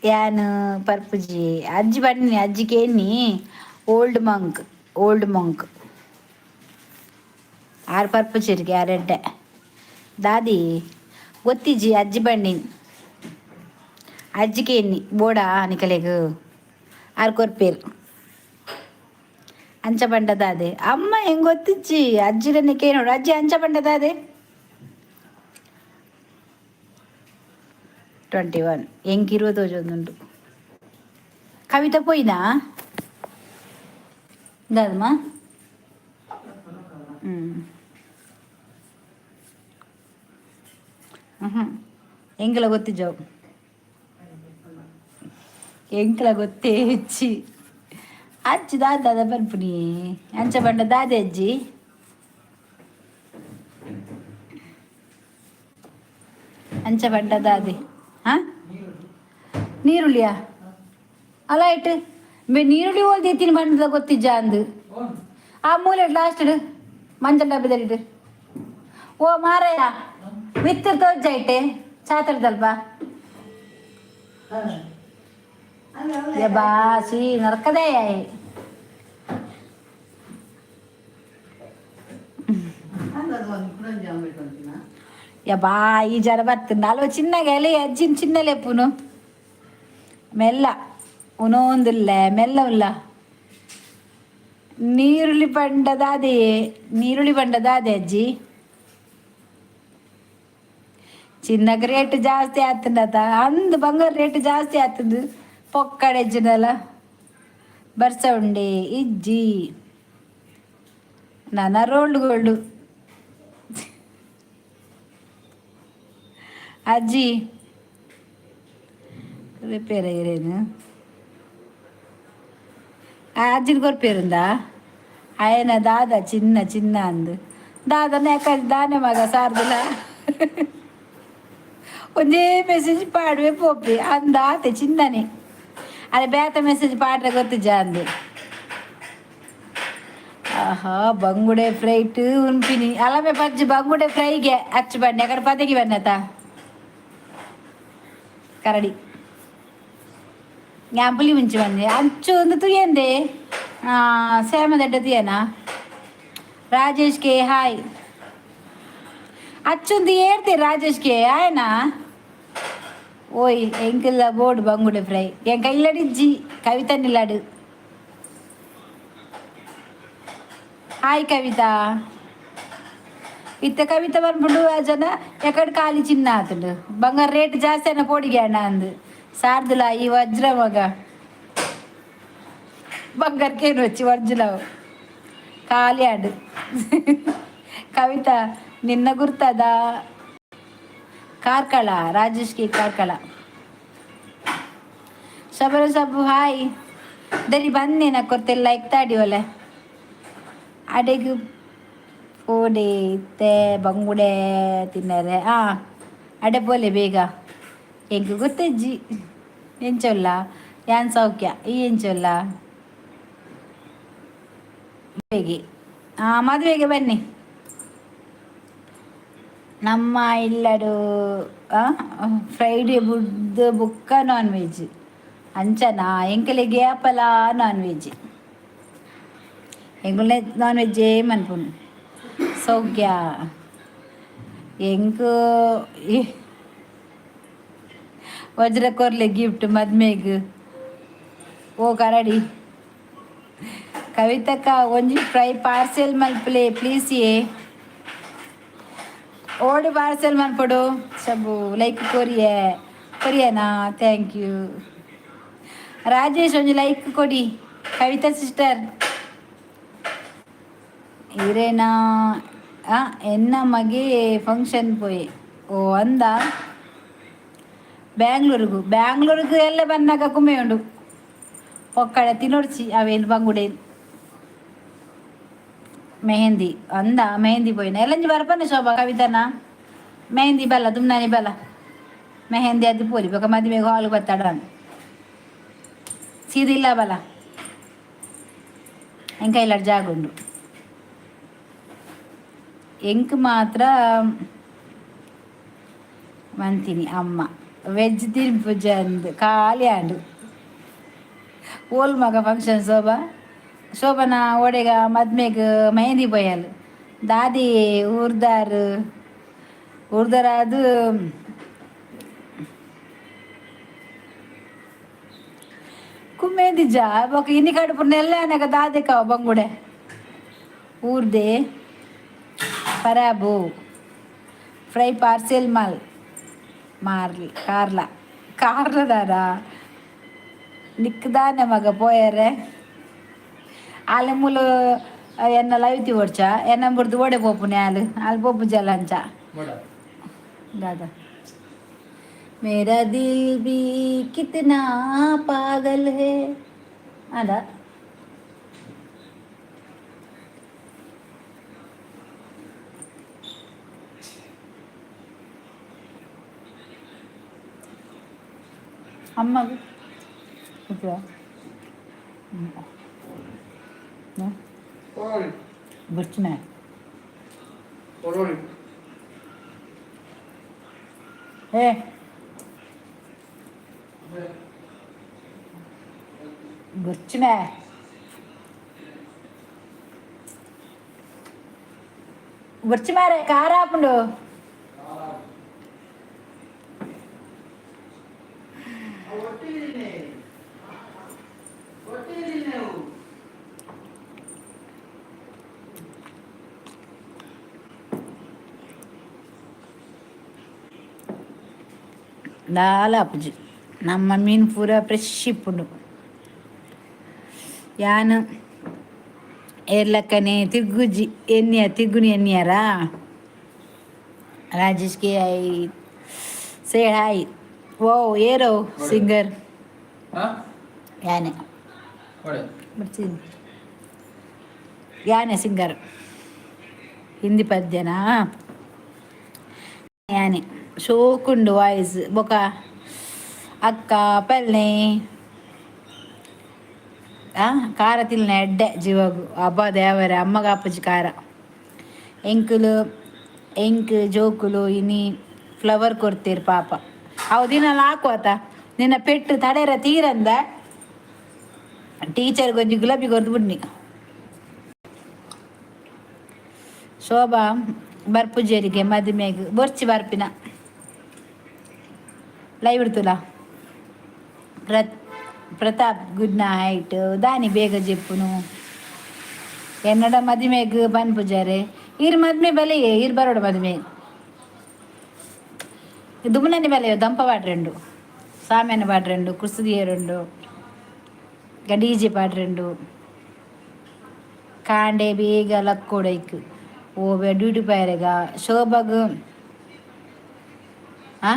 ಯಾನ್ ಪರ್ಪುಜಿ. ಅಜ್ಜಿ ಬನ್ನಿ, ಅಜ್ಜಿ ಕೇನ್ನಿ. Old monk, old monk ಆರು ಪರ್ಪುಜಿರಿಗೆ ಆರೆಡ್ಡೆ ದಾದಿ ಗೊತ್ತಿಜ್ಜಿ. ಅಜ್ಜಿ ಬನ್ನಿ, ಅಜ್ಜಿ ಕೇನ್ನಿ. ಬೋಡಾ ನಿಕಲೆಗ್? ಆರು ಕೊರ್ಪೇರು. ಅಂಚ ಪಂಡ ದಾದೆ ಅಮ್ಮ? ಹೆಂಗ್ ಗೊತ್ತಿಜ್ಜಿ. ಅಜ್ಜಿರನ್ನೇ ಕೇನೋಡು. ಅಜ್ಜಿ, ಅಂಚ ಪಂಡ ದಾದೆ? 21. ಎಂಕ್ ಇರುವ ತೋಜೊಂದುಂಡು. ಕವಿತಾ ಪೋಯಿನಾ ದಾದಮ್ಮ? ಹ್ಞೂ ಹ್ಞೂ ಎಂಕಲ ಗೊತ್ತಿಜ್ಜವು, ಎಂಕಲ ಗೊತ್ತೇ ಹೆಚ್ಚಿ. ಅಜ್ಜಿ ದಾದ ದಾದ ಬರ್ಪುನಿ? ಅಂಚ ಪಂಡ ದಾದೆ ಅಜ್ಜಿ? ಅಂಚ ಪಂಡ ದಾದೆ? ಹಾಂ, ನೀರುಳ್ಳಿಯಾ? ಅಲ್ಲ, ಇಟ್ಟು ಬೆ ನೀರುಳ್ಳಿ ಓಲ್ದೀತೀನಿ ಬಣ್ಣದ ಗೊತ್ತಿಜ್ಜ ಅಂದು. ಆ ಮೂಲೆ ಲಾಸ್ಟ್ ಮಂಜಲ್ ಡಬ್ಬದಲ್ಲಿಡು. ಓ ಮಾರಯ್ಯ, ಮಿತ್ರ ತೋಜ ಇಟ್ಟೆ ಚಾತರ್ದಲ್ಪ. ಬಾಸಿ ನರಕದೇ. ಯಬ್ಬಾ, ಈ ಜನ ಬತ್ತಂಡ ಅಲ್ವ? ಚಿನ್ನಗೆ ಎಲೆ ಅಜ್ಜಿನ ಚಿನ್ನ ಲೆಪ್ಪುನು. ಮೆಲ್ಲ ಉನೊಂದುಲ್ಲ, ಮೆಲ್ಲ ಉಲ್ಲ. ನೀರುಳ್ಳಿ ಪಂಡದಾದೆ, ನೀರುಳ್ಳಿ ಪಂಡದಾದೆ ಅಜ್ಜಿ? ಚಿನ್ನಕ್ಕೆ ರೇಟ್ ಜಾಸ್ತಿ ಆತಂಡತ ಅಂದ್, ಬಂಗಾರ ರೇಟ್ ಜಾಸ್ತಿ ಆತಂದು. ಪೊಕ್ಕಡೆಜ್ಜಿನಲ್ಲ ಬರ್ಸ ಉಂಡೆ ಇಜ್ಜಿ. ನನ್ನ ರೋಲ್ಡ್ ಗೋಲ್ಡು ಅಜ್ಜಿ ರಿಪೇರ್ ಇರೇನು? ಅಜ್ಜಿನ ಕೊರ್ಪೇರುಂದಾ? ಅಯನ ದಾದ ಚಿನ್ನ ಚಿನ್ನ ಅಂದು ದಾದನ ಯಾಕ ದಾನೆ ಮಗ ಸಾರ್ದಿಲ್ಲ? ಒಂದೇ ಮೆಸೇಜ್ ಪಾಡುವೆ ಪೋಪಿ ಅಂದ ಆತೆ ಚಿನ್ನನೆ. ಅರೆ, ಬೇತ ಮೆಸೇಜ್ ಪಾಡ್ರೆ ಗೊತ್ತಿಜ್ಜ ಅಂದು. ಆಹಾ, ಬಂಗುಡೆ ಫ್ರೈಟ್ ಉನ್ಪಿನಿ ಅಲ್ಲಮೆ ಪಜ್ಜಿ. ಬಂಗುಡೆ ಫ್ರೈಗೆ ಅಚ್ಚು ಬನ್ನಿ. ಅಕಡೆ ಪದಗಿ ಬನ್ನತ ಕರಡಿ ಪುಲಿ ಮುಂಚೆ ಬಂದೆ. ಅಂಚು ಒಂದು ತುಯಂದೆ ಸೇಮದಡ್ಡ ತುಯನಾ? Rajesh K hi. ಅಚ್ಚೊಂದು ಏರ್ತೆ ರಾಜೇಶ್ಗೆ ಆಯನಾ? ಓಯ್, ಎಂಕಲ್ಲ ಬೋರ್ಡ್ ಬಂಗುಡೆ ಫ್ರೈ ಎಂಕ ಇಲ್ಲಡಿಜ್ಜಿ ಕವಿತಾ ನಿಲ್ಲಾಡು. ಹಾಯ್ ಕವಿತಾ. ಇತ್ತ ಕವಿತಾ ಬರ್ಬಿಡು ಜನ ಎಕಡೆ ಖಾಲಿ ಚಿನ್ನ ಆತುಂಡು. ಬಂಗಾರ ರೇಟ್ ಜಾಸ್ತಿ ಅನ್ನ ಪೋಡಿಗೆ ಅಣ್ಣ ಅಂದು ಸಾರ್ದುಲ ಈ ವಜ್ರ ಮಗ ಬಂಗಾರಕ್ಕೇನು వచ్చి ವಜ್ರವು ಖಾಲಿ ಆಡು. ಕವಿತಾ, ನಿನ್ನ ಗುರ್ತದ? ಕಾರ್ಕಳ, ರಾಜೇಶ್ಗೆ ಕಾರ್ಕಳ. ಶಬರ ಸಬ್ಬು ಹಾಯ್. ದರಿ ಬಂದೇನ ಕೊರ್ತೆಲ್ಲ ಲೈಕ್ ತಾಡಿ ಒಲೆ ಅಡೆಗ್ ಪೋಡೆ ಇತ್ತೆ ಬಂಗುಡೆ ತಿನ್ನರೆ. ಆ ಅಡೆ ಪೋಲೆ ಬೇಗ. ಎಂಕ್ ಗೊತ್ತೆಜ್ಜಿ. ಎಂಚೊಲ್ಲ? ಯಾನ್ ಸೌಖ್ಯ, ಈ ಎಂಚೊಲ್ಲ? ಮದುವೆಗೆ, ಮದುವೆಗೆ ಬನ್ನಿ. ನಮ್ಮ ಇಲ್ಲಡು ಫ್ರೈಡೆ ಬುಡ್ದು ಬುಕ್ಕ ನಾನ್ ವೆಜ್ ಅಂಚನಾ? ಎಂಕಲೆಗೆ ಆಪಲ ನಾನ್ ವೆಜ್. ಎಂಕುಲೆ ನಾನ್ ವೆಜ್ ಮನ್ಪುನು. ಸೌಖ್ಯ. ಎಂಕ್ ವಜ್ರ ಕೊರ್ಲೆ ಗಿಫ್ಟ್ ಮದ್ಮೆಗ್. ಓ ಕರಡಿ. ಕವಿತಕ್ಕ, ಒಂಜಿ ಫ್ರೈ ಪಾರ್ಸೆಲ್ ಮಲ್ಪಲೆ ಪ್ಲೀಸ್. ಏ ಓಡಿ ಪಾರ್ಸೆಲ್ ಮನ್ಪೊಡು. ಸಬ್ಬು ಲೈಕ್ ಕೊರಿಯೆ, ಕೊರಿಯನಾ? Thank you Rajesh. ಒಂಜಿ ಲೈಕ್ ಕೊಡಿ. ಕವಿತಾ ಸಿಸ್ಟರ್, ಇರೇನಾ? ಎನ್ನ ಮಗೆ ಫಂಕ್ಷನ್ ಪೋಯೆ. ಓ ಅಂದ, ಬ್ಯಾಂಗ್ಳೂರಿಗು ಬ್ಯಾಂಗ್ಳೂರಿಗು ಎಲ್ಲ ಬಂದಾಗ ಕುಮ್ಮೆ ಉಂಡು ಒಕ್ಕಡೆ ತಿನ್ನೊಡ್ಚಿ. ಅವೇನು ಬಂಗುಡೆ ಮೆಹಂದಿ ಅಂದ, ಮೆಹಂದಿ ಪೋಯಿನ ಎಲ್ಲಂಜಿ ಬರ್ಪನೆ. ಶೋಭಾ, ಕವಿತನ ಮೆಹಂದಿ ಬಲ್ಲ ದುಮ್ನಾನಿ ಬಲ್ಲ ಮೆಹಂದಿ ಅದು ಪೋಲಿ ಬೊಕ ಮದಿಮೆಗೆ ಹಾಲು ಬತ್ತಾಡ ಸೀದಿಲ್ಲ ಬಲ. ಎಂಕ ಇಲ್ಲ ಜಾಗ ಉಂಡು. ಎಂಕ್ ಮಾತ್ರ ಮಂತಿನಿ ಅಮ್ಮ ವೆಜ್ ತಿನ್ಪುಜ ಅಂದ್ ಖಾಲಿ ಆಂಡು. ಓಲ್ ಮಗ ಫಂಕ್ಷನ್ ಶೋಭಾ? ಶೋಭನ ಓಡೆಗ ಮದ್ಮೆಗ್ ಮೆಹಂದಿ ಪೋಯಲ್? ದಾದಿ ಊರ್ದಾರ್ ಊರ್ದಾರಾದು ಕುಮ್ಮೇದಿಜ್ಜ ಬೊಕ ಇನಿ ಕಡುಪು ನೆಲ್ಲ ಅನಗ ದಾದೆ ಕಾವ ಬಂಗುಡೆ ಊರ್ದೆ ಪರಾಬು. ಫ್ರೈ ಪಾರ್ಸೆಲ್ ಮಲ್ ಮಾರ್ಲಿ. ಕಾರ್ಲ ಕಾರ್ಲದಾರ ನಿಕ್ದಾನೆ ಮಗ ಪೋಯರೆ. ಆಲೆ ಮೂಲು ಎನ್ನ ಲೈವ್ ಓಡ್ಚ ಎನ್ನ ಬುಡ್ದು ಓಡೆ ಪೋಪುನೆ. ಆಲು ಆಲ್ ಪೋಪು ಜಲ ಅಂಚ. दादा, मेरा दिल भी कितना पागल है ಅದ. ಅಮ್ಮ ಬುರ್ಚ್ ಏ ಬುರ್ಚ್. ಬುರ್ಚ್ ಮಾರೆ ಖಾರ ಹಾಕೊಂಡು. ದಾಲ ಆಪುಜಿ. ನಮ್ಮ ಮೀನು ಪೂರ ಫ್ರೆಶ್ ಇಪ್ಪುಂಡು. ಯಾನ್ ಏರ್ಲಕ್ಕನೆ ತಿರ್ಗುಜಿ ಎನ್ನಿಯ ತಿರ್ಗುನಿ ಎನ್ನಿಯಾರಾ? ರಾಜೇಶ್ಗೆ I say hi. ಓ ಏರೋ ಸಿಂಗರ್ ಯಾನೆ? ಯಾನೆ ಸಿಂಗರ್? ಹಿಂದಿ ಪದ್ಯನಾ? ಯಾನೆ ಶೋಕುಂಡು ವಾಯ್ಸ್. ಬೊಕ ಅಕ್ಕ ಪಲ್ನೆ ಖಾರ ತಿನ್ನೆ ಎಡ್ಡೆ ಜೀವಗು. ಅಬ್ಬ ದೇವರೇ, ಅಮ್ಮಗ ಅಪ್ಪಜಿ ಖಾರ. ಎಂಕುಲು ಎಂಕ್ ಜೋಕುಲು ಇನಿ ಫ್ಲವರ್ ಕೊಡ್ತೀರಿ ಪಾಪ. ಅವು ದಿನಲ ಹಾಕುವತ ನಿನ್ನ ಪೆಟ್ಟು ತಡೆರ ತೀರಂದ ಟೀಚರ್ ಕೊಂಚ ಗುಲಾಬಿ ಕೊರ್ದು ಬುಡ್ನಿ. ಶೋಭಾ. ಬರ್ಪುಜೇರಿಗೆ ಮದಿಮೆಗ್ ಬೊರ್ಚಿ ಬರ್ಪಿನ ಲೈವ್ ಇಡ್ತುಲ. Pratap, good night. ದಾನಿ ಬೇಗ ಜೆಪ್ಪುನು. ಎನ್ನಡ ಮದಿಮೆಗ್ ಪನ್ಪುಜಾರೆ. ಈರ್ ಮದ್ಮೆ ಬಲೆಯೇ, ಈರ್ ಬರೋಡು ಮದಿಮೆ. ದುಮ್ನನಿ ಬಲೆಯೋ. ದಂಪ ಪಾಡ್ರೆಂಡು, ಸಾಮಾನ್ಯ ಪಾಡ್ರೆಂಡು, ಕುಸುದಿಯರುಂಡು, ಗಡೀಜೆ ಪಾಡ್ರೆಂಡು. ಕಾಂಡೆ ಬೇಗ ಲಕ್ಕೋಡೈಕ್ ಓ ಡ್ಯೂಟಿ ಪೈರೆಗ ಶೋಭಗ್. ಆ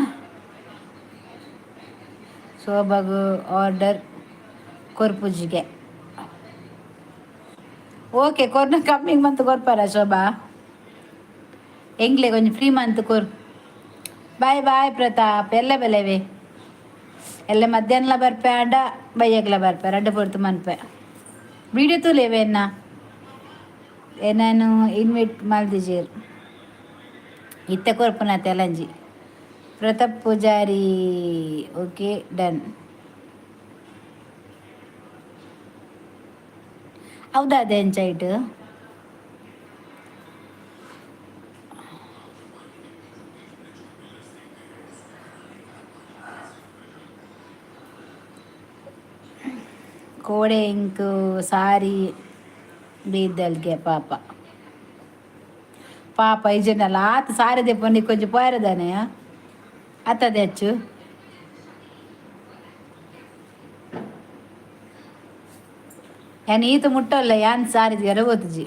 ಶೋಭಗ್ ಆರ್ಡರ್ ಕೊರ್ಪುಜಿಗೆ. ಓಕೆ, ಕೊರ್ನ ಕಮ್ಮಿಂಗ್ ಮಂತ್ ಕೊರ್ಪಾರ ಶೋಭಾ. ಎಂಗ್ಲೆ ಕೊಂಚ ಫ್ರೀ ಮಂತ್ ಕೊರ್. Boy boy Pratap. ಎಲ್ಲ ಬೆಲೆವೆ ಎಲ್ಲ ಮಧ್ಯಾಹ್ನಲ ಬರ್ಪೆ ಆಂಡ ಬಯ್ಯಗ್ಲ ಬರ್ಪೆ, ರಡ್ಡ್ ಪೊರ್ತು ಮನ್ಪೆ. ವೀಡಿಯೋ ತೂಲೇವೆ ಎನ್ನ. ಏನೇನು ಇನ್ವೈಟ್ ಮಲ್ದಿಜೇರ್. ಇತ್ತೆ ಕೊರ್ಪುನ ತೆಲಂಜಿ. Pratap Poojary, okay, done. ಹೌದಾ? ಅದೇ ಎಂಚೈಟ್ ಕೋಡೆ ಇಂಕು ಸಾರಿ ಬೀದಲ್ಗೆ. ಪಾಪ ಪಾಪ ಇಜನಲ್ಲ ಆತ. ಸಾರಿ ದೆಪ್ಪೊಂದು ಕೊಂಚ ಪೋಯರದಾನೆ ಅತ್ತದೆ ಅಚ್ಚು. ಯಾನ್ ಈತ ಮುಟ್ಟಲ್ಲ. ಯಾನ್ ಸಾರಿ ಗೊತ್ತುಜಿ.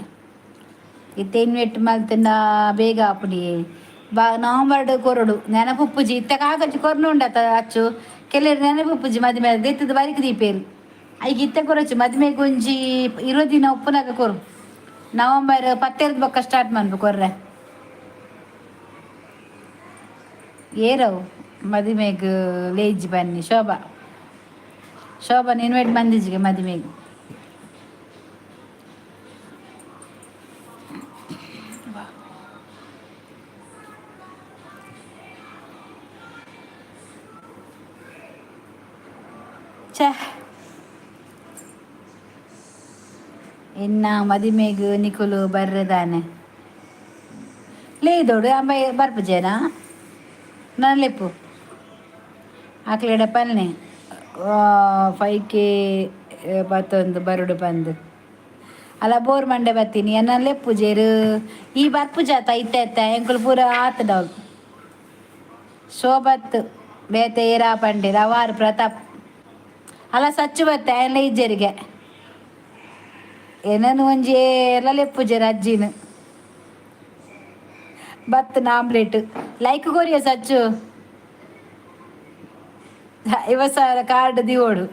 ಇತ್ತೆ ಇನ್ವೆಟ್ ಮಲ್ತಿನ ಬೇಗ ಆಪುಂಡಿ. ಬಾ ನವಂಬರ್ಡ್ ಕೊರಡು ನೆನಪುಪ್ಪುಜಿ. ಇತ್ತೆ ಕಾಕಜಿ ಕೊರ್ನು ಉಂಡತ ಅಚ್ಚು. ಕೆಲವರು ನೆನಪುಪ್ಪುಜಿ, ಮದಿಮೆ ದೆತ್ತದ ಬರಿಕ್ ದೀಪೇರು. ಐಕ್ ಇತ್ತೆ ಕೊರೊಚ್ಚು. ಮದಿಮೆಗ್ ಒಂಜಿ 20 ದಿನ ಉಪ್ಪುನಗ ಕೊರು. ನವಂಬರ್ ಪತ್ತೆರ್ದ್ ಬೊಕ್ಕ ಸ್ಟಾರ್ಟ್ ಮನ್ಪು ಕೊರ್ರೆ. ಏರವು ಮದಿಮೆಗ್ ಲೇಜಿ ಬನ್ನಿ. ಶೋಭಾ, ಶೋಭಾ ಇನ್ವೈಟ್ ಬಂದಿಜ್ಜಿಗೆ ಮದಿಮೆಗ್. ಛೇ, ಇನ್ನ ಮದಿಮೆಗ್ ನಿಕುಲು ಬರ್ರೆದಾನೆ ಲೇದೋಡು ಅಂಬೈ ಬರ್ಪುಜೇನಾ? ನಾನು ಲೆಪ್ಪು ಆಕ್ಲೆಡ ಪಲ್ನೆ 5K ಪತ್ತೊಂದು ಬರುಡು ಪಂದು. ಅಲ್ಲ, ಬೋರ್ ಮಂಡೆ ಬತ್ತೀನಿ. ಎನ್ನ ಲೆಪ್ಪುಜೇರು. ಈ ಬರ್ಪುಜಾತ ಇತ್ತೆ ಇತ್ತೆ ಎಂಕುಲು ಪೂರ ಆತಡವು. ಶೋಭತ್ ಬೇತೆ ಏರಾ ಪಂಡಿರ ಅವಾರು ಪ್ರತಾಪ್. ಅಲ್ಲ, ಸಚ್ಚು ಬತ್ತೆ ಆಯನ್ಲ ಇಜ್ಜರಿಗೆ. ಏನನು ಒಂಜಿ ಏರ್ಲ ಲೆಪ್ಪುಜೆರ್ ಅಜ್ಜಿನ. ಬತ್ತನ ಆಮ್ಲೆಟ್. ಲೈಕ್ ಕೊರಿಯ ಸಚ್ಚು. 50,000 ಕಾರ್ಡ್ ದಿವೋಡು.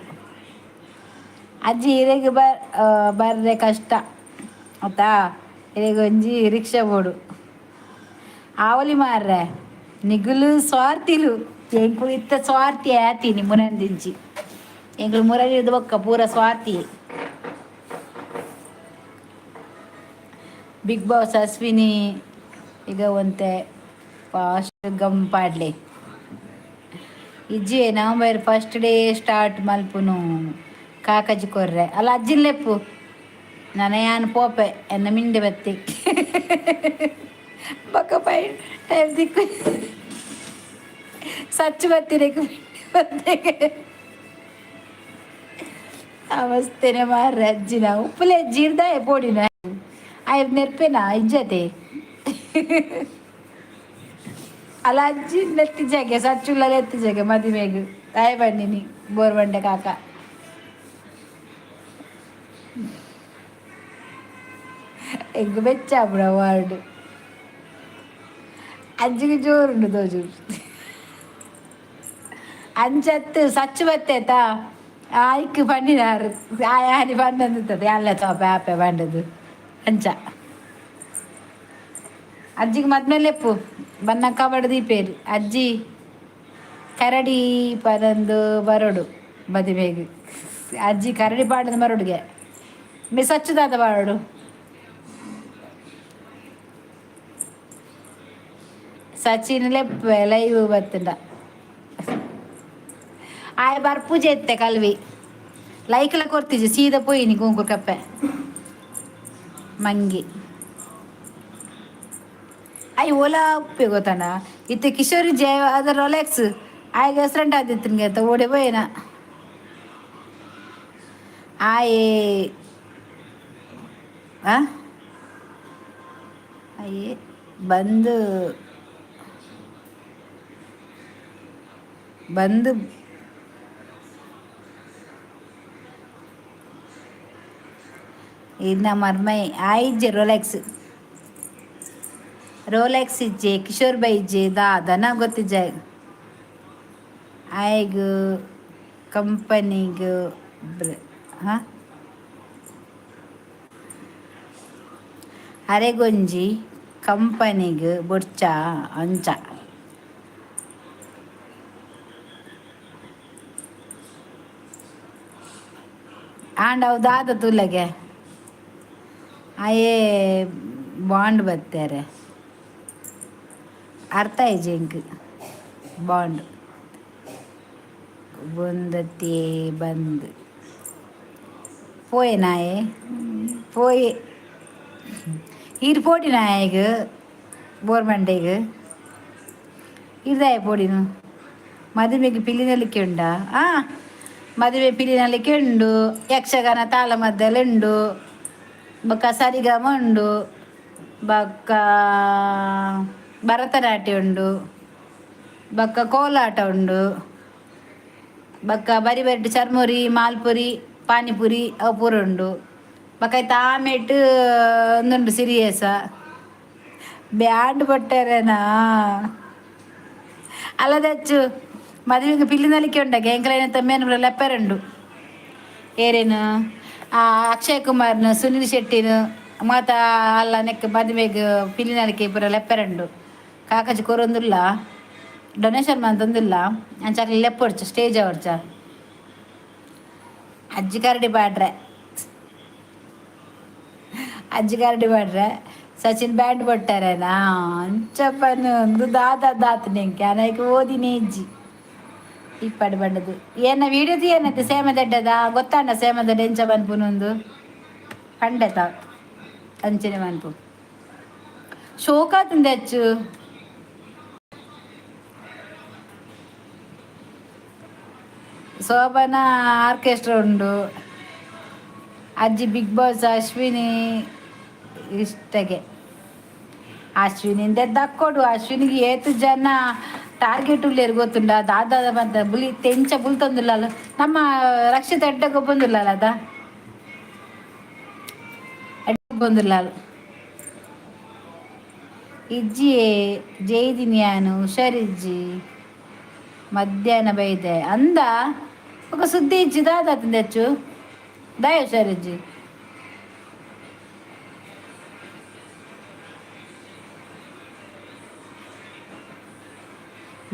ಅಜ್ಜಿ ಇರೆಗ್ ಬರ್ ಬರ್ರೆ ಕಷ್ಟ ಆತಾ. ಇರೆಗ್ ಒಂಜಿ ರಿಕ್ಷಾ ಬೋಡು. ಆವಲಿ ಮಾರ್ರೆ, ನಿಗುಲು ಸ್ವಾರ್ಥಿಲು. ಎಂಕುಲು ಇತ್ತ ಸ್ವಾರ್ಥಿ ಆತೀನಿ ಮುನಂದಿಂಚಿ. ಎಂಕುಲು ಮುರಳಿ ಬೊಕ್ಕ ಪೂರ ಸ್ವಾರ್ಥಿ. ಬಿಗ್ ಬಾಸ್ ಅಶ್ವಿನಿ ಈಗ ಒಂತೆ ಫಾಸ್ಟ್ ಗಮ್ ಪಾಡ್ಲೆ. ಇಜ್ಜಿ, November first day start ಮಲ್ಪುನು. ಕಾಕಜಿ ಕೊರ್ರೆ. ಅಲ್ಲ, ಅಜ್ಜಿನ ಲೆಪ್ಪು. ನನ ಯಾನ್ ಪೋಪೆ. ಎನ್ನ ಮಿಂಡೆ ಬತ್ತಿ ಬೊಕ್ಕ ಪೈ ಟೈಮ್ ದಿಕ್ಕು. ಸಚ್ಚು ಬತ್ತಿರೇಕು ಬತ್ತಿಗೆ ಅವಸ್ಥೆನೆ ಮಾರ್ರೆ ಅಜ್ಜಿನ. ಉಪ್ಪುಲೆ ಅಜ್ಜಿ ಇರ್ದಾಯ ಪೋಡಿನ ಆಯ್ ನೆರ್ಪೇನಾ ಇಜ್ಜತೆ. ಅಲ್ಲ, ಅಜ್ಜಿ ನೆತ್ತಿ ಜಾಗೆ ಸಚ್ಚುಲ್ಲ ನೆತ್ತಿ ಜಾಗೆ ಮದಿಮೆಗ್ ತಾಯಿ ಬಂದಿನಿ ಬೋರ್ ಬಂಡೆ ಕಾಕ. ಎಂಕ್ ಬೆಚ್ಚ ಆಪುಂಡು ವಾರ್ಡ್. ಅಜ್ಜಿಗೆ ಜೋರುಂಡು ತೋಜು. ಅಂಚತ್ತು ಸಚ್ಚು ಬತ್ತೇತಾ ಆಯ್ಕ್ ಪಂಡಿನಾರು ಆಯಾನಿ ಪಂಡಂದಿತ್ತದೆ ಅಲ್ಲ ತೋಪೆ ಆಪೆ ಪಂಡದು. ಅಂಚ ಅಜ್ಜಿಗೆ ಮದ್ಮೇಲೆ ಲೆಪ್ಪು ಬನ್ನ ಕಬಡ್ ದೀಪೇರು. ಅಜ್ಜಿ ಕರಡಿ ಪರಂದು ಬರೋಡು ಮದಿಮೆಗ್. ಅಜ್ಜಿ ಕರಡಿ ಪಾಡದು ಬರೋಡುಗೆ. ಮಿ ಸಚ್ಚುದಾದ ಬರೋಡು. ಸಚಿನ್ ಲೆಪ್ಪೆ. ಲೈವ್ ಬತ್ತುಂಡ ಆಯ್ ಬರ್ಪೂಜೆ ಎತ್ತೆ ಕಲ್ವಿ. ಲೈಕ್ಲ ಕೊರ್ತಿಜಿ. ಸೀದಾ ಪೋಯಿನಿ ಕೊಂಕುರ್ ಕಪ್ಪೆ ಮಂಗಿ. ಅಯ್ ಓಲಾ ಉಪ್ಪೆ ಗೊತ್ತಾನ ಇತ್ತೆ ಕಿಶೋರಿ ಜಯ ಅದ ರೋಲೆಕ್ಸ್ ಆಯ್ಗೆ ಹೆಸರಂಟ ಆದಿತ್ತಿನ್ಗೆ ಅಂತ ಓಡೆ ಪೋಯೇನ ಆಯೆ ಆ ಅಯ್ಯೇ ಬಂದು ಬಂದು ಇನ್ನ ಮರ್ಮೈ ಆಯಿಜ್ಜೆ ರೋಲೆಕ್ಸ್ ರೋಲೆಕ್ಸ್ ಇಜ್ಜೆ ಕಿಶೋರ್ ಬೈ ಇಜ್ಜೆ ದಾದನ ಗೊತ್ತಿಜ್ಜೆ ಆಯ್ಗ್ ಕಂಪನಿಗ್ ಹಾಂ ಅರೆಗೊಂಜಿ ಕಂಪನಿಗ್ ಬೊಡ್ಚ ಅಂಚ. ಆಂಡ ಅವು ದಾದ ತುಲಗೆ ಆಯೆ ಬಾಂಡ್ ಬತ್ತಾರೆ ಅರ್ಥ ಆಯ್ಜೆ ಇಂಕ್ ಬಾಂಡ್ ಬುಂದತಿ ಬಂದ್ ಪೋಯೆ ನಾಯೆ ಪೋಯೆ ಈರ್ ಪೋಡಿ ನಾಯಗ್ ಬೋರ್ಮಂಡೆಗ್ ಇರ್ದಾಯ ಪೋಡಿನು ಮದುವೆಗೆ ಪಿಲಿನಲಿಕ್ಕೆ ಉಂಡಾ? ಆ ಮದುವೆ ಪಿಲಿನಲಿಕ್ಕೆ ಉಂಡು, ಯಕ್ಷಗಾನ ತಾಳಮದ್ದಲೆ ಉಂಡು, ಬೊಕ್ಕ ಸರಿಗಮ ಉಂಡು, ಬೊಕ್ಕ ಭರತನಾಟ್ಯ ಉಂಡು, ಬೊಕ್ಕ ಕೋಲಾಟ ಉಂಡು, ಬೊಕ್ಕ ಬರಿ ಬರಿಟ್ ಚರ್ಮುರಿ ಮಾಲ್ಪುರಿ ಪಾನಿಪುರಿ ಅವು ಪೂರ ಉಂಡು. ಬೊಕ್ಕ ಐತ ಆಮೇಟ್ ಉಂದುಂಡು ಸಿರಿಯೇಸ ಬ್ಯಾಂಡ್ ಪೊಟ್ಟೆರೆನಾ ಅಲ್ಲದಚ್ಚು ಮದುವೆಗೆ ಪಿಲ್ಲಿನಲಿಕ್ಕೆ ಉಂಡಗೆ ಎಂಕಲೈನ ತಮ್ಮೇನು ಲೆಪ್ಪರುಂಡು ಏರೇನು ಆ ಅಕ್ಷಯ್ ಕುಮಾರ್ನ ಸುನಿಲ್ ಶೆಟ್ಟಿನ ಮಾತ ಅಲ್ಲ ನೆಕ್ ಮದುವೆಗ್ ಪಿಲ್ಲಿನಲಿಕ್ಕೆ ಪೂರ ಲೆಪ್ಪರುಂಡು. ಕಾಕಜಿ ಕೊರೊಂದುಲ್ಲ, ಡೊನೇಷನ್ ಮಂತೊಂದುಲ್ಲ, ಅಂಚ ಅಕ್ಲೆ ಲೆಪ್ಪೊಡ್ಚ ಸ್ಟೇಜ್ ಅವರ್ಚ ಅಜ್ಜಿ ಕರಡಿ ಪಾಡ್ರೆ ಅಜ್ಜಿ ಕರಡಿ ಪಾಡ್ರೆ ಸಚಿನ್ ಬ್ಯಾಂಡ್ ಕೊಟ್ಟಾರೇನಾ ಅಂಚಪ್ಪನ ಒಂದು ದಾದ ದಾತ್ ನೆಂಕೆ ಅನೈಕ್ ಓದಿನೇ ಇಜ್ಜಿ ಇಪ್ಪಡು ಬಂಡದು ಏನ ವೀಡಿಯೋ ಏನತ್ತೆ ಸೇಮದಡ್ಡದ ಗೊತ್ತಾಂಡ ಸೇಮದಡ್ಡ ಎಂಚ ಪನ್ಪುನೊಂದು ಪಂಡೆತ ಅಂಚನೆ ಮನ್ಪು ಶೋಕಾತುಂದೆ ಅಚ್ಚು. ಶೋಭನ ಆರ್ಕೆಸ್ಟ್ರಾ ಉಂಡು, ಅಜ್ಜಿ ಬಿಗ್ ಬಾಸ್ ಅಶ್ವಿನಿ ಇಷ್ಟಗೆ ಅಶ್ವಿನಿಂದ ದಕ್ಕೊಡು. ಅಶ್ವಿನಿಗೆ ಏತು ಜನ ಟಾರ್ಗೆಟ್ ಉಲ್ಲೇರು ಗೊತ್ತುಂಡ? ದಾದ ಬಂತ ಬುಲಿ ತೆಂಚ ಬುಲ್ತೊಂದುಲ್ಲ ನಮ್ಮ ರಕ್ಷಿತ ಎಡ್ಡೆ ಗೊಬ್ಬೊಂದುಲ್ಲ ಅದ ಎಡ್ಡೆ ಬಂದುಲ್ಲ ಇಜ್ಜಿ ಜೈದಿನ್ಯಾನು ಹುಷಾರಿಜ್ಜಿ ಮಧ್ಯಾಹ್ನ ಬೈದೆ ಅಂದ ఒక ಸುದ್ದಿ ಇಜ್ಜಿ ದಾದ ಹೆಚ್ಚು ದಾಯ ಹುಷಾರಿಜ್ಜಿ.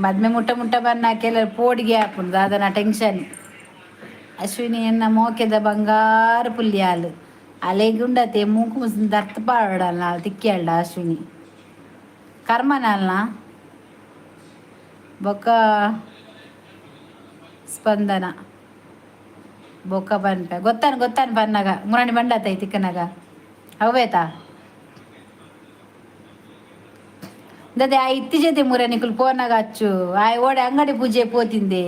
ಮದ್ಮೆ ಮುಟ್ಟ ಮುಟ್ಟ ಬನ್ನ ಕೆಲವು ಪೋಡಿಗೆ ಆಪುಂಡು ದಾದನ ಟೆನ್ಷನ್. ಅಶ್ವಿನಿ ಎನ್ನ ಮೋಕೆದ ಬಂಗಾರ ಪುಲ್ಯಾಲು ಅಲೆಗುಂಡತೆ ಮೂಕು ಮುಸ್ ದರ್ತ್ ಪಾಡಲ್ಲ ತಿಕ್ಕಿಯಳ್ಳ ಅಶ್ವಿನಿ ಕರ್ಮನಲ್ನ ಬೊಕ್ಕ ಸ್ಪಂದನ ಬೊಕ್ಕ ಪನ್ಪೆ ಗೊತ್ತಾನ ಗೊತ್ತಾನ ಪನ್ನಾಗ ಮುರಾಣಿ ಬಂಡಾತ ತಿಕ್ಕನಾಗ ಅವೇತಾ ದದೆ ಆ ಇತ್ತೀಚೆದೆ ಮುರ ನಿಕುಲು ಪೋನಾಗ ಅಚ್ಚು ಆ ಓಡೆ ಅಂಗಡಿ ಪೂಜೆ ಪೋತಿಂದೆ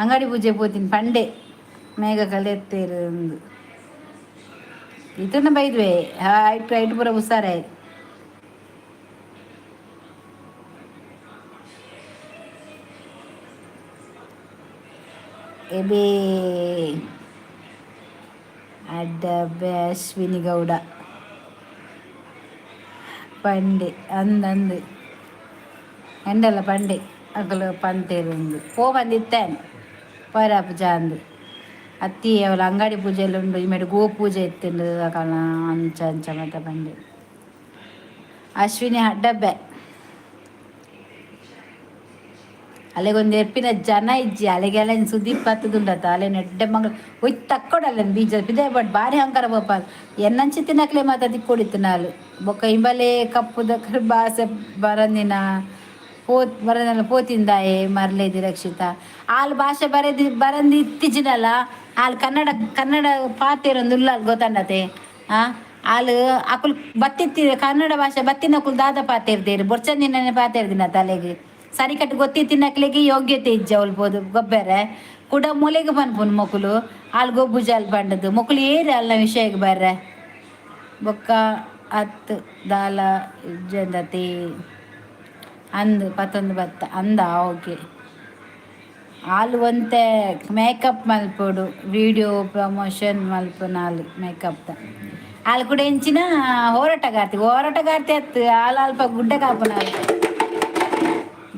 ಅಂಗಡಿ ಪೂಜೆ ಪೋತಿನ್ ಪಂಡೆ ಮೇಘ ಕಲೆತ್ತೇರು ಇದನ್ನ ಬೈದ್ವೆ ಐಟ್ ಐಟ್ ಪೂರ ಹುಷಾರಾಯ್. ಎಬೇ ಅಡ್ಡಬ್ಬೆ ಅಶ್ವಿನಿ ಗೌಡ ಪಂಡೆ ಅಂದಂದು ಎಂಡಲ್ಲ ಪಂಡೆ ಅಗಲು ಪಂತೇರುಂದು ಪೋ ಬಂದಿತ್ತೇನೆ ಪೋರಾಪು ಅಂದು ಅತ್ತಿ ಅವಳ ಅಂಗಡಿ ಪೂಜೆಲ್ಲ ಉಂಡು ಇಮೇಡು ಗೋ ಪೂಜೆ ಇತ್ತಿಂಡು ಅಕಲ ಅಂಚ ಅಂಚ ಮತ್ತೆ ಪಂಡೆ ಅಶ್ವಿನಿ ಅಡ್ಡಬ್ಬೆ ಅಲ್ಲಿಗೊಂದು ಎರ್ಪಿನ ಜನ ಇಜ್ಜಿ ಅಲ್ಲಿಗೆಲ್ಲ ಸುದೀಪ್ ಹತ್ತದುಂಡತ ಅಲೆ ನೆಡ್ಡೆ ಮಂಗಳ ಒಯ್ ತಕ್ಕೊಡಲ್ಲ ಬೀಜ ಪಿದೆ ಬಟ್ ಬಾರಿ ಹಂಕಾರ ಬೋಪಾಲ್ ಎನ್ನಂಚಿ ತಿನ್ನಕ್ಲೆ ಮಾತ ತಿಕ್ಕೊಡಿತ್ತು ನಾಲು ಬೊಕ್ಕ ಇಂಬಲೆ ಕಪ್ಪುದ ಬಾಸೆ ಬರಂದಿನ ಪೋ ಬರಂದಿನ ಪೋತಿಂದಾಯೆ ಮರ್ಲೇದಿ ರಕ್ಷಿತ ಆಲ್ ಭಾಷೆ ಬರೆದಿ ಬರಂದಿ ಇತ್ತೀಚಿನಲ್ಲ ಆಲ್ ಕನ್ನಡ ಕನ್ನಡ ಪಾತೇರೊಂದು ಉಲ್ಲಾಲ್ ಗೊತ್ತಂಡತೆ ಆ ಆಲ್ ಅಕುಲು ಬತ್ತಿತ್ತಿ ಕನ್ನಡ ಭಾಷೆ ಬತ್ತಿನಕುಲು ದಾದ ಪಾತೆರ್ದೇರು ಬೊರ್ಚಂದಿನನೆ ಪಾತೆರ್ದಿನ ತಲೆಗೆ ಸರಿಕಟ್ಟು ಗೊತ್ತಿತ್ತಿನಕ್ಲೆಗೆ ಯೋಗ್ಯತೆ ಇಜ್ಜ ಅವ್ಲು ಪೋದು ಗೊಬ್ಬೆರೆ ಕುಡ ಮೂಲೆಗೆ ಪನ್ಪುನು ಮೊಕುಲು ಆಲ್ ಗೊಬ್ಬುಜಾಲ್ ಪಂಡದು ಮೊಕುಲು ಏರು ಅಲ್ನ ವಿಷಯಕ್ಕೆ ಬರ್ರೆ. ಬೊಕ್ಕ ಅತ್ ದಾಲ ಇಜ್ಜಂದತಿ ಅಂದ್ ಪತ್ತೊಂದು ಬತ್ತ ಅಂದ. ಓಕೆ, ಆಲ್ ಒಂತೆ ಮೇಕಪ್ ಮಲ್ಪೊಡು, ವಿಡಿಯೋ ಪ್ರಮೋಷನ್ ಮಲ್ಪುನಾಲ್ ಮೇಕಪ್ ಆಲ್ ಕೂಡ. ಎಂಚಿನ ಹೋರಾಟಗಾರ್ತಿ, ಹೋರಾಟಗಾರ್ತಿ ಅತ್ತು ಆಲ್. ಅಲ್ಪ ಗುಡ್ಡೆ ಕಾಪುನಾಲ್,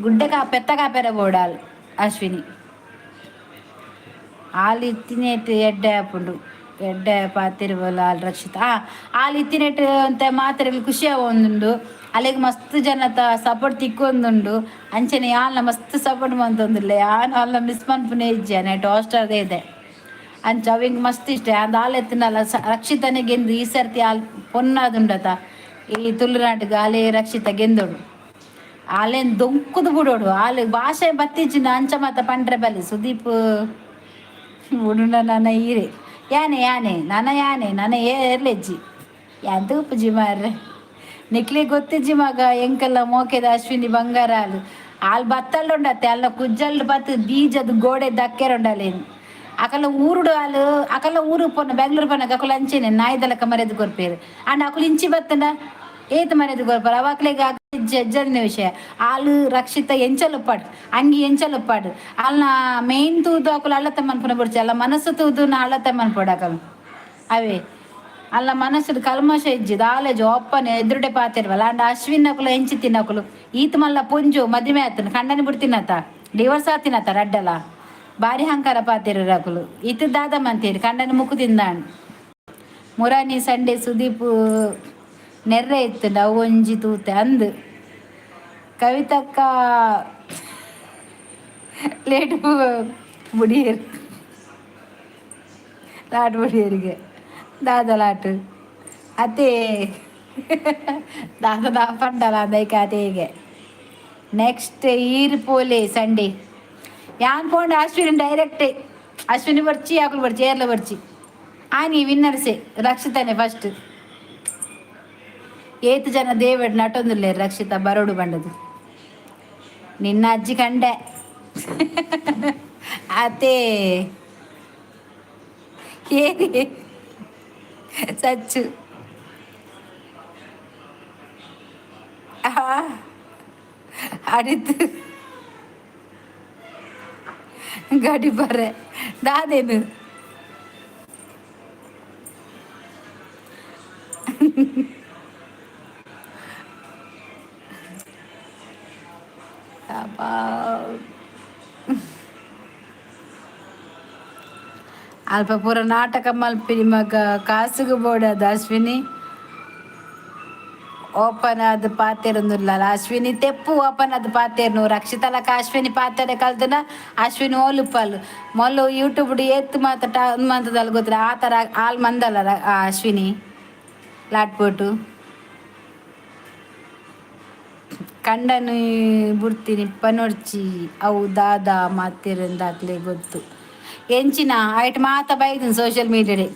ಗುಡ್ಡೆ ಕಾ ಪೆತ್ತ ಕಾಪೆರ ಬೋಡಾಲ್ ಅಶ್ವಿನಿ. ಆಲ್ ಇತ್ತಿನೇಟ್ ಎಡ್ಡೆ ಆಪುಂಡು, ಎಡ್ಡೆ ಪಾತೆರ್ಬಲ್ಲ ಆಲ್ ರಕ್ಷಿತ. ಆ ಆಲ್ ಇತ್ತಿನೆಟ್ ಒಂತೆ ಮಾತೆರೆಗ್ ಖುಷಿ ಆವೊಂದುಂಡು. ಅಲೆಗ್ ಮಸ್ತ್ ಜನತ ಸಪೋರ್ಟ್ ತಿಕ್ಕೊಂದುಂಡು. ಅಂಚನೆ ಯಾನ್ಲ ಮಸ್ತ್ ಸಪೋರ್ಟ್ ಮಂತೊಂದುಲ್ಲೆ. ಯಾನ್ ಅಲ್ನ ಮಿಸ್ ಮನ್ಪುನೇ ಇಜ್ಜೆ ನೆಟ್ ಹಾಟ್‌ಸ್ಟಾರ್ ಇದೆ. ಅಂಚ ಅವು ಎಂಕ್ ಮಸ್ತ್ ಇಷ್ಟ. ಅಂದ್ ಆಲ್ ಎತ್ತಿನಲ್ಲ ರಕ್ಷಿತನೆ ಗೆಂದು ಈ ಸರ್ತಿ. ಆಲ್ ಪೊನ್ನಾದುಂಡತ ಈ ತುಳುನಾಡಿಗ್. ಆಲೇ ರಕ್ಷಿತ ಗೆಂದೊಡು. ಆಲೇನ್ ದೊಂಕುದು ಬುಡೋಡು. ಆಲ್ ಭಾಷೆ ಬತ್ತಿಜ್ಜಿನ ಅಂಚ ಮಾತ ಪಂಡ್ರೆ ಬಲ್ಲಿ. ಸುದೀಪ್ ಉಡುನ ನನ ಈರೆ ಯಾನೆ ಯಾನೆ ನನ ಯಾನೆ ನನ ಏರ್ಲೆಜ್ಜಿ ಎಂತ ಉಪ್ಪುಜಿ ಮಾರ್ರೆ. ನಿಕ್ಲೆ ಗೊತ್ತಿಜ್ಜಿ ಮಗ, ಎಂಕಲ್ಲ ಮೋಕೆದ ಅಶ್ವಿನಿ ಬಂಗಾರ ಆಲ್. ಆಲ್ ಬತ್ತಲ್ಡುಂಡತ್ತೆ ಅಲ್ಲ ಕುಜ್ಜಲ್ಡ್ ಬತ್ತು ಬೀಜದ ಗೋಡೆ ದಕ್ಕೆರುಂಡಲೇನು ಅಕಲ ಊರುಡು. ಆಲ್ ಅಕಲ ಊರು ಪೋನ ಬೆಂಗ್ಳೂರು ಪೋನಾಗ ಅಕುಲು ಅಂಚೆನೆ ನಾಯಿದಲಕ ಮರ್ಯಾದೆ ಕೊರ್ಪೇರು. ಅಂಡ್ ಅಕುಲು ಇಂಚಿ ಬತ್ತಂಡ ಏತ್ ಮರ್ಯಾದೆ ಕೊರ್ಪಾರ ಅವಾಕ್ಲೆಗ್ ಜಜ್ಜಂದಿನ ವಿಷಯ. ಆಲ್ ರಕ್ಷಿತ ಎಂಚಲುಪ್ಪಾಡು, ಅಂಗಿ ಎಂಚಲುಪ್ಪಾಡು, ಅಲ್ನ ಮೇನ್ ತೂದು ಅಕುಲು ಅಳ್ಳತ್ತ ಮನ್ಪುನ ಬುಡ್ಚಿ. ಅಲ್ಲ ಮನಸ್ಸು ತೂದು ನಾ ಅಳ್ಳತ್ತ ಮನ್ಪೊಡು ಅಕಲು. ಅವೇ ಅಲ್ಲ ಮನಸ್ಸುಡು ಕಲ್ಮಶ ಇಜ್ಜಿ ದಾಲೇಜು ಒಪ್ಪನೆ ಎದುರುಡೆ ಪಾತಿರ್ವಲ್ಲ. ಅಂಡ್ ಅಶ್ವಿನ್ ಅಕುಲು ಎಂಚಿ ತಿನ್ನಕುಲು. ಈತ್ ಮಲ್ಲ ಪೊಂಜು ಮದಿಮೆ ಆತನ ಕಂಡನಿ ಬಿಡ್ತಿನತ, ಡಿವೋರ್ಸ್ ಆತಿನತ ರಡ್ಡಲ. ಬಾರಿ ಹಂಕಾರ ಪಾತಿರ ಅಕುಲು. ಇತ್ತು ದಾದ ಮಂತೀರಿ ಕಂಡನಿ ಮುಕ್ಕು ತಿಂದಾಣ್. ಮುರಾನಿ ಸಂಡೆ ಸುದೀಪ್ ನೆರ್ರೆ ಇತ್ತುಂಡ ಅವು ಒಂಜಿ ತೂತೆ ಅಂದ್. ಕವಿತಕ್ಕ ಲೇಟ್ ಬುಡಿಯರು, ಲಾಟ್ ಬುಡಿಯರಿಗೆ ದಾದ ಲಾಟು ಅತ್ತೆ ದಾದ ದಾ ಪಂಡಲ ಅಂದೈಕ ಅತೇಗೆ. ನೆಕ್ಸ್ಟ್ ಈರ್ ಪೋಲೆ ಸಂಡೇ ಯಾನ್ ಪೋಂಡ ಅಶ್ವಿನಿ ಡೈರೆಕ್ಟೇ. ಅಶ್ವಿನಿ ಬರ್ಚಿ, ಅಕುಲು ಬರ್ಚಿ, ಏರ್ಲ ಬರ್ಚಿ. ಆನಿ ವಿನ್ನರ್ಸೆ ರಕ್ಷಿತಾನೆ ಫಸ್ಟ್. ಏತ್ ಜನ ದೇವೆಡ್ ನಟೊಂದುಲ್ಲೇರ್ ರಕ್ಷಿತಾ ಬರೋಡು ಬಂಡದು. ನಿನ್ನ ಅಜ್ಜಿ ಕಂಡೆ ಅತೇ ಏರಿ ಸಚ್ಚು ಅಡಿತು ಗಾಡಿ ಬರೆ ದಾದೇನು. ಅಲ್ಪ ಪೂರ ನಾಟಕ ಮಲ್ಪಿನಿ ಮಗ. ಕಾಸುಗು ಬೋಡದ ಅಶ್ವಿನಿ ಓಪನ್ ಆದ್ ಪಾತೆರೊಂದುಲ್ಲ ಅಶ್ವಿನಿ. ತೆಪ್ಪು ಓಪನ್ ಆದ್ ಪಾತೆರ್ನು ರಕ್ಷಿತಲಕ. ಅಶ್ವಿನಿ ಪಾತೆರೆ ಕಲ್ತನ ಅಶ್ವಿನಿ ಓಲುಪ್ಪಲ್ ಮೊಲ್ಲು ಯೂಟ್ಯೂಬ್ ಏತ್ ಮಾತ ಮಂತದಲ್ ಗೊತ್ತಿಲ್ಲ. ಆ ಥರ ಆಲ್ ಮಂದಲ್ಲ ಅಶ್ವಿನಿ ಲಾಟ್ಪೋಟು. ಕಂಡನಿ ಬುಡ್ತಿನಿ ಪನೊಡ್ಚಿ ಅವು ದಾದ ಮಾತೆರಂದಾಕ್ಲೆ ಗೊತ್ತು. ಎಂಚಿನ ಐಟ್ ಮಾತ ಬೈದಿನ ಸೋಷಿಯಲ್ ಮೀಡಿಯಾಡೆ.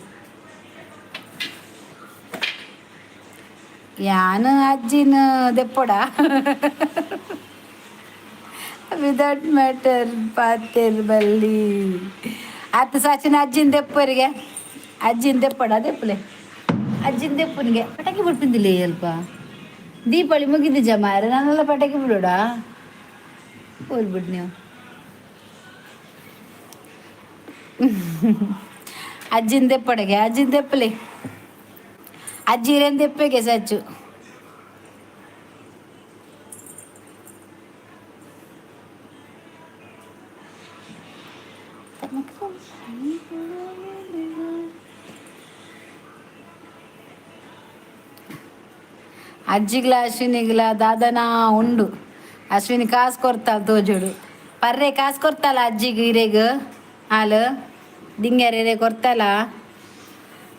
ಯಾನ್ ಅಜ್ಜಿನ ದೆಪ್ಪೊಡ ವಿದೌಟ್ ಮ್ಯಾಟರ್ ಪಾತೆರ್ ಬಲ್ಲಿ ಅತ್ತ ಸಚಿನ್. ಅಜ್ಜಿನ ದೆಪ್ಪರಿಗೆ, ಅಜ್ಜಿನ ದೆಪ್ಪಡ ದೆಪ್ಪಲೆ, ಅಜ್ಜಿನ ದೆಪ್ಪನಿಗೆ. ಪಟಾಕಿ ಬಿಡ್ಪಿಂದಿಲ್ಲ ಅಲ್ಪ. ದೀಪಾವಳಿ ಮುಗಿದಿಜ್ಜ ಮಾರ, ನಾನೆಲ್ಲ ಪಟಾಕಿ ಬಿಡೋಡ ಹೋಲ್ಬಿಡ್ ನೀವು. ಅಜ್ಜಿನ ದೆಪ್ಪಡೆಗೆ, ಅಜ್ಜಿನ ದೆಪ್ಪಲೆ, ಅಜ್ಜಿ ಇರೇನು ದೆಪ್ಪೆಗೆ ಸಚ್ಚು. ಅಜ್ಜಿಗ್ಲ ಅಶ್ವಿನಿಗ್ಲ ದಾದನ ಉಂಡು. ಅಶ್ವಿನಿ ಕಾಸು ಕೊರ್ತಾಳ ತೋಜುಡು. ಪರ್ರೆ ಕಾಸು ಕೊರ್ತಾಳ ಅಜ್ಜಿಗ್ ಇರೆಗ್. ಹಾಲು ದಿಂಗ್ಯಾರ ಇರೆ ಕೊರ್ತಾಳ.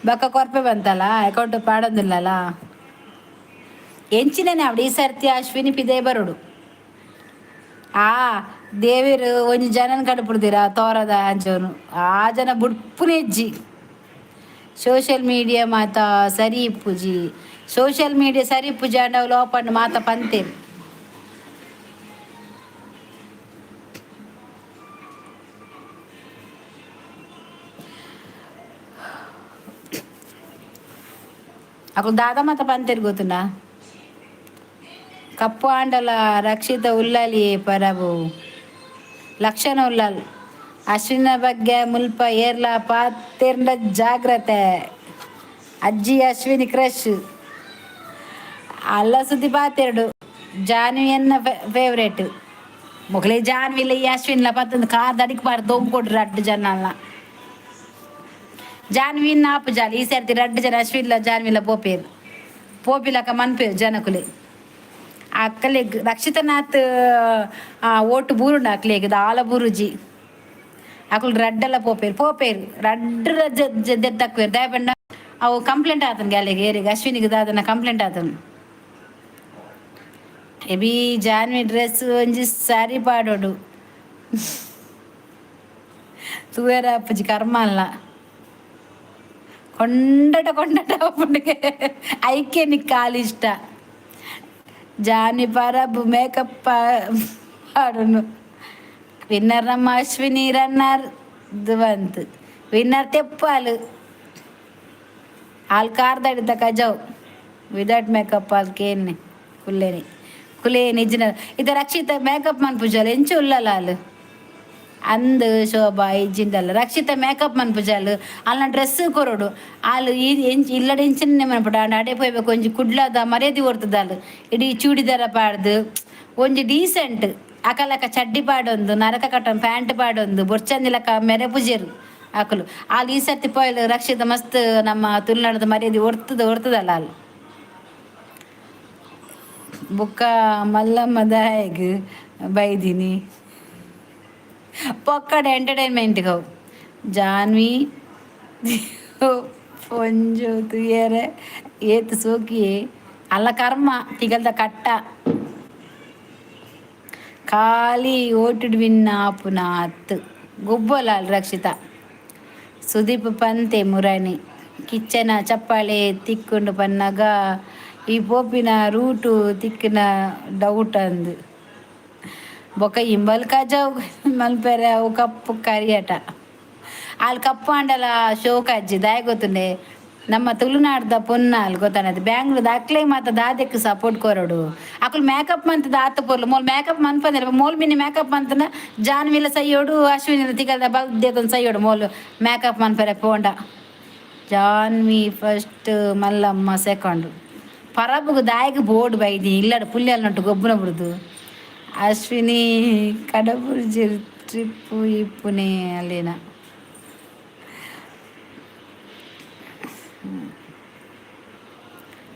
ಬೊಕ್ಕ ಕೊರ್ಪೆ ಬಂತಲ್ಲ ಅಕೌಂಟ್ ಪಾಡೊಂದಿಲ್ಲಲ್ಲ. ಎಂಚಿನನೆ ಅವಡು ಈ ಸರ್ತಿ ಅಶ್ವಿನಿ ಪಿದೆ ಬರೋಡು. ಆ ದೇವೆರು ಒಂಜಿ ಜನನ್ ಕಡುಪುಡ್ದಿರ ತೋರದ ಅಂಚೋನು. ಆ ಜನ ಬುಡ್ಪುನೆ ಇಜ್ಜಿ. Social media ಮಾತ ಸರಿ ಇಪ್ಪುಜಿ. ಸೋಷಿಯಲ್ ಮೀಡಿಯಾ ಸರಿ ಇಪ್ಪುಜಿ ಅಂಡ ಅವ್ಲು ಓಪನ್ ಮಾತ ಪಂತೇರು. ಅಕುಲು ದಾದ ಮಾತ ಪಂತೇರು ಗೊತ್ತುಂಡಾ? ಕಪ್ಪು ಆಂಡಲ ರಕ್ಷಿತ ಉಲ್ಲಲಿ ಪರಬು ಲಕ್ಷಣ ಉಲ್ಲಲ್. ಅಶ್ವಿನ ಬಗ್ಗೆ ಮುಲ್ಪ ಏರ್ಲ ಪಾತೆರ್ಂಡ ಜಾಗ್ರತೆ. ಅಜ್ಜಿ ಅಶ್ವಿನಿ ಕ್ರಶ್ ಅಲ್ಲ ಸುದ್ದಿ ಪಾತೆರಡು. ಜಾನ್ವಿ ಎನ್ನ ಫೇವ್ರೇಟ್. ಮೊಗಲೇ ಜಾನ್ವಿಲ್ಲ ಈ ಅಶ್ವಿನ್ಲ ಪತ್ತೊಂದು ಕಾರ್ ದಡಿಕ್ ಪಾಡ್ ದೊಂಬು ಕೊಡ್ರು ರಡ್ಡು ಜನ ಅಲ್ಲ. ಜಾನ್ವಿನ್ ಆಪು ಜಾಲಿ ಈ ಸರ್ತಿ ರಡ್ಡು ಜನ ಅಶ್ವಿನ್ಲ ಜಾನ್ವಿಲ ಪೋಪೇರು ಪೋಪಿಲಕ ಮನ್ಪೇರು ಜನಕುಲೆ. ಅಕ್ಕಲೆಗ್ ರಕ್ಷಿತನಾಥ್ ಓಟು ಬೂರುಂಡು ಅಕ್ಲೆಗ್ ದಾಲ ಬೂರುಜಿ. ಅಕುಲು ರಡ್ಡಲ ಪೋಪೇರು ಪೋಪೇರು ರಡ್ಡು ದೆತ್ತಕ್ವೇರು. ದಯಪಂಡ ಅವು ಕಂಪ್ಲೇಂಟ್ ಆತನ ಗ್ಯಾಲೆಗ್ ಏರಿಗೆ ಅಶ್ವಿನಿಗೆ ದಾದನ ಕಂಪ್ಲೇಂಟ್ ಆತನ. ಎಬಿ ಜಾನ್ವಿ ಡ್ರೆಸ್ ಒಂಜಿ ಸಾರಿ ಪಾಡೋಡು ತೂಯರ ಅಪ್ಪುಜಿ ಕರ್ಮ ಅಲ್ಲ. ಕೊಂಡಟ ಕೊಂಡಟ ಅಪ್ಪುಂಡಿಗೆ ಐಕೆ ನಿಕ್ಕಾಲು ಇಷ್ಟ. ಜಾನ್ವಿ ಪರಬ್ ಮೇಕಪ್ ಪಾಡುನು. ವಿನ್ನರ್ ನಮ್ಮ ಅಶ್ವಿನಿ, ರನ್ನರ್ ದುವಂತ್. ವಿನ್ನರ್ ತೆಪ್ಪಾಲು ಆಲ್ ಕಾರ್ದಡಿತ ಕಜವು ವಿದೌಟ್ ಮೇಕಪ್. ಆಲ್ ಕೇನ್ನೆ ಕುಲ್ಲೇನಿ ಕುಲೇ ನಿಜ್ಜಿನ ಇತ್ತ ರಕ್ಷಿತ ಮೇಕಪ್ ಮನ್ಪುಜಾಲ ಎಂಚ ಉಲ್ಲಲ ಆಲ್ ಅಂದ್ ಶೋಭಾ ಇಜ್ಜಿಂಡಲ್ಲ. ರಕ್ಷಿತ ಮೇಕಪ್ ಮನ್ಪುಜಾಲು ಅಲ್ನ ಡ್ರೆಸ್ ಕೊರೊಡು. ಆಲ್ ಈ ಎಂಚ ಇಲ್ಲಡೆ ಎಂಚಿನ ಮನ್ಪುಡು ಆಂಡ ಅಡೆ ಪೋಯ್ಬೇಕು ಒಂಜಿ ಕುಡ್ಲದ ಮರ್ಯಾದೆ ಕೊರ್ತದಾಲ್. ಇಡೀ ಚೂಡಿದಾರ ಪಾಡ್ದು ಒಂಜಿ ಡೀಸೆಂಟ್ ಅಕಲಕ ಚಡ್ಡಿ ಪಾಡೊಂದು ನರಕ ಕಟ್ಟನ್ ಪ್ಯಾಂಟ್ ಪಾಡೊಂದು ಬೊರ್ಚಂದಿಲಕ ಮೆರೆ ಪೂಜೆರು ಅಕುಲು. ಆಲ್ ಈ ಸರ್ತಿ ಪೋಯ್ಲು ರಕ್ಷಿತ ಮಸ್ತ್ ನಮ್ಮ ತುಳುನಾಡದ ಮರ್ಯಾದೆ ಒರ್ತದ ಒರ್ತದಲ್ಲ ಆಲ್. ಬೊಕ್ಕ ಮಲ್ಲಮ್ಮ ದಾಯಗ್ ಬೈದಿನಿ ಪೊಕ್ಕಡೆ ಎಂಟರ್ಟೈನ್ಮೆಂಟ್ ಅವು. ಜಾನ್ವಿ ಪೊಂಜು ತೂಯರೆ ಏತ್ ಸೋಕಿಯೆ ಅಲ್ಲ. ಕರ್ಮ ತಿಗಲ್ದ ಕಟ್ಟ ಖಾಲಿ ಓಟುಡು ವಿನ್ ಆಪುನ ಅತ್ ಗೊಬ್ಬೊಲಾಲ್ ರಕ್ಷಿತ. ಸುದೀಪ್ ಪಂತೆ ಮುರಣಿ ಕಿಚ್ಚನ ಚಪ್ಪಾಳೆ ತಿಕ್ಕುಂಡು ಪನ್ನಗ ಈ ಪೋಪಿನ ರೂಟು ತಿಕ್ಕಿನ ಡೌಟ್ ಅಂದು. ಬೊಕ ಇಂಬಲ್ ಕಜವು ಮಲ್ಪೆರೆ ಅವು ಕಪ್ಪು ಕರಿಯಟ. ಆಲ್ ಕಪ್ಪು ಆಂಡಲ ಶೋಕ್ ಅಜ್ಜಿ ದಾಯ ಗೊತ್ತುಂಡೆ ನಮ್ಮ ತುಳುನಾಡ್ದ ಪೊನ್ನಾಲ್ ಗೊತ್ತಾನದು. ಬ್ಯಾಂಗ್ಳೂರ್ ಅಕ್ಲೆ ಮಾತ ದಾದೆಕ್ ಸಪೋರ್ಟ್ ಕೊರಡು. ಅಕುಲು ಮೇಕಪ್ ಮಂತದ ಆತ ಪೊರ್ಲು ಮೋಲ್ ಮೇಕಪ್ ಮನ್ಪಂದಿರ. ಮೋಲ್ ಮಿನಿ ಮೇಕಪ್ ಮಂತನ ಜಾನ್ವಿಲ ಸೈಯೋಡು ಅಶ್ವಿನಿ ತಿಗಲ್ದ ಬಲ್ದೇತೊಂದು ಸೈಯೋಡು ಮೋಲು ಮೇಕಪ್ ಮನ್ಪೆರೆ ಪೋಂಡ. Janvi first, Mallamma second. ಪರಬುಗು ದಾಯಗ್ ಬೋರ್ಡ್ ಬೈದಿ ಇಲ್ಲಡ ಪುಲ್ಯಲ್ನೊಟ್ಟು ಗೊಬ್ಬುನ ಬುಡ್ದು. ಅಶ್ವಿನಿ ಕಡಬುರ್ಜಿ ಟ್ರಿಪ್ಪು ಇಪ್ಪುನೆ ಅಲ್ಲೇನ.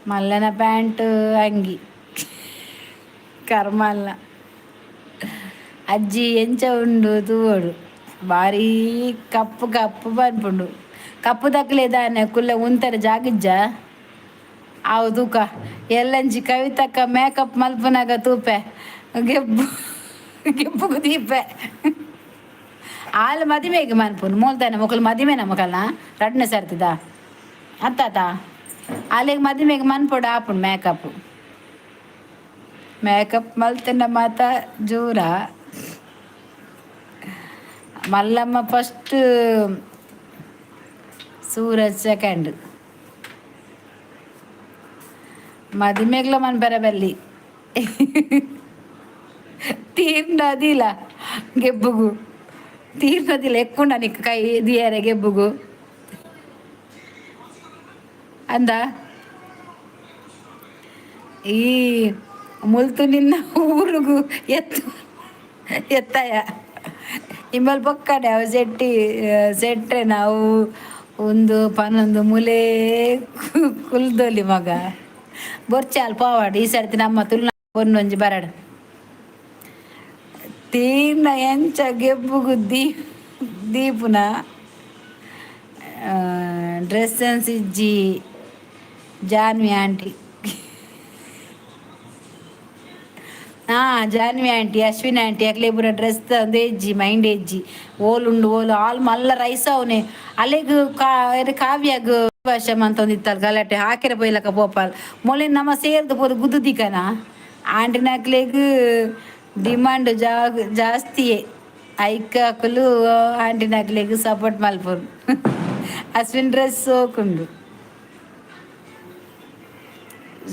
ಮಲ್ಲನ ಪ್ಯಾಂಟ್ ಅಂಗಿ ಕರ್ಮ ಅಲ್ಲ. ಅಜ್ಜಿ ಎಂಚ ಉಂಡು ತೂವೊಡು. ಭಾರೀ ಕಪ್ಪು ಕಪ್ಪು ಪನ್ಪುಂಡು. ಕಪ್ಪು ತಕ್ಲೆ ದಾನೆ ಕುಲ್ಲ ಉಂತರೆ ಜಾಗಿಜ್ಜ ಅವು ತೂಕ. ಎಲ್ಲಂಜಿ ಕವಿತಕ್ಕ ಮೇಕಪ್ ಮಲ್ಪುನಾಗ ತೂಪೆ ಗೆಬ್ಬು ಗೆಬ್ಬುಗು ದೀಪೆ. ಆಲ್ ಮದಿಮೆಗೆ ಮನ್ಪುನು ಮೋಲ್ತಾನೆ ಮೊಕಲು ಮದಿಮೆ ನಮಕಲ್ನ ರಡ್ನೆ ಸರ್ತಿದ ಅತ್ತಾತ ಅಲ್ಲಿಗೆ ಮದಿಮೆಗೆ ಮನ್ಪೊಡು ಆಪುಂಡು ಮೇಕಪ್. ಮೇಕಪ್ ಮಲ್ತಿನ ಮಾತ ಜೂರ. Mallamma first, Suraj second. ಮದಿಮೆಗ್ಲ ಮನ್ಪೆರೆ ಬಲ್ಲಿ ತೀರ್ನದಿಲ್ಲ ಗೆಬ್ಬುಗು ತೀರ್ನದಿಲ್ಲ ಎಕ್ಕುಂಡ ನಿಕ್ ಕೈ ದಿಯರೆ ಗೆಬ್ಬುಗು ಅಂದ. ಈ ಮುಲ್ತು ನಿನ್ನ ಊರುಗು ಎತ್ತು ಎತ್ತಾಯ ಇಂಬಲ್ ಪೊಕ್ಕಡೆ ಅವು ಸೆಟ್ಟಿ ಸೆಟ್ರೆ ನಾವು ಒಂದು ಪನ್ನೊಂದು ಮುಲೆ ಕುಲ್ದೊಲಿ ಮಗ ಬೊರ್ಚಾಲ್ ಪೋವಾಡ್. ಈ ಸರ್ತಿ ನಮ್ಮ ತುಳುನಾಡ್ ಪೊನ್ನೊಂಜಿ ಬರಡ್. ತೀರ್ನ ಎಂಚ ಗೆಬ್ಬುಗು ದೀಪುನ ಡ್ರೆಸ್ ಸೆನ್ಸ್ ಇಜ್ಜಿ ಜಾನ್ವಿ ಆಂಟಿ. ಹಾಂ, ಜಾನ್ವಿ ಆಂಟಿ ಅಶ್ವಿನಿ ಆಂಟಿ ಅಕ್ಲೆ ಪೂರ ಡ್ರೆಸ್ ಅಂದು ಇಜ್ಜಿ ಮೈಂಡ್ ಇಜ್ಜಿ. ಓಲುಂಡು ಓಲು ಆಲ್ ಮಲ್ಲ ರೈಸ್ ಅವನೆ. ಅಲೆಗ್ ಕಾವ್ಯಾಗ್ ಭಾಷೆ ಮಂತೊಂದಿತ್ತಲ್ ಗಲಾಟೆ ಹಾಕೆರೆ ಪೋಯ್ಲಕ ಪೋಪಾಲ್ ಮೊಲೆ ನಮ್ಮ ಸೇರ್ದು ಪೋದು ಗುದ್ದುದಿಕನ ಆಂಟಿನಕ್ಲೆಗ್ ಡಿಮಾಂಡ್ ಜಾಸ್ತಿಯೇ. ಐಕಾಕುಲು ಆಂಟಿನಕ್ಲೆಗ್ ಸಪೋರ್ಟ್ ಮಲ್ಪುರು. ಅಶ್ವಿನ್ ಡ್ರೆಸ್ ಸೋಕುಂಡು.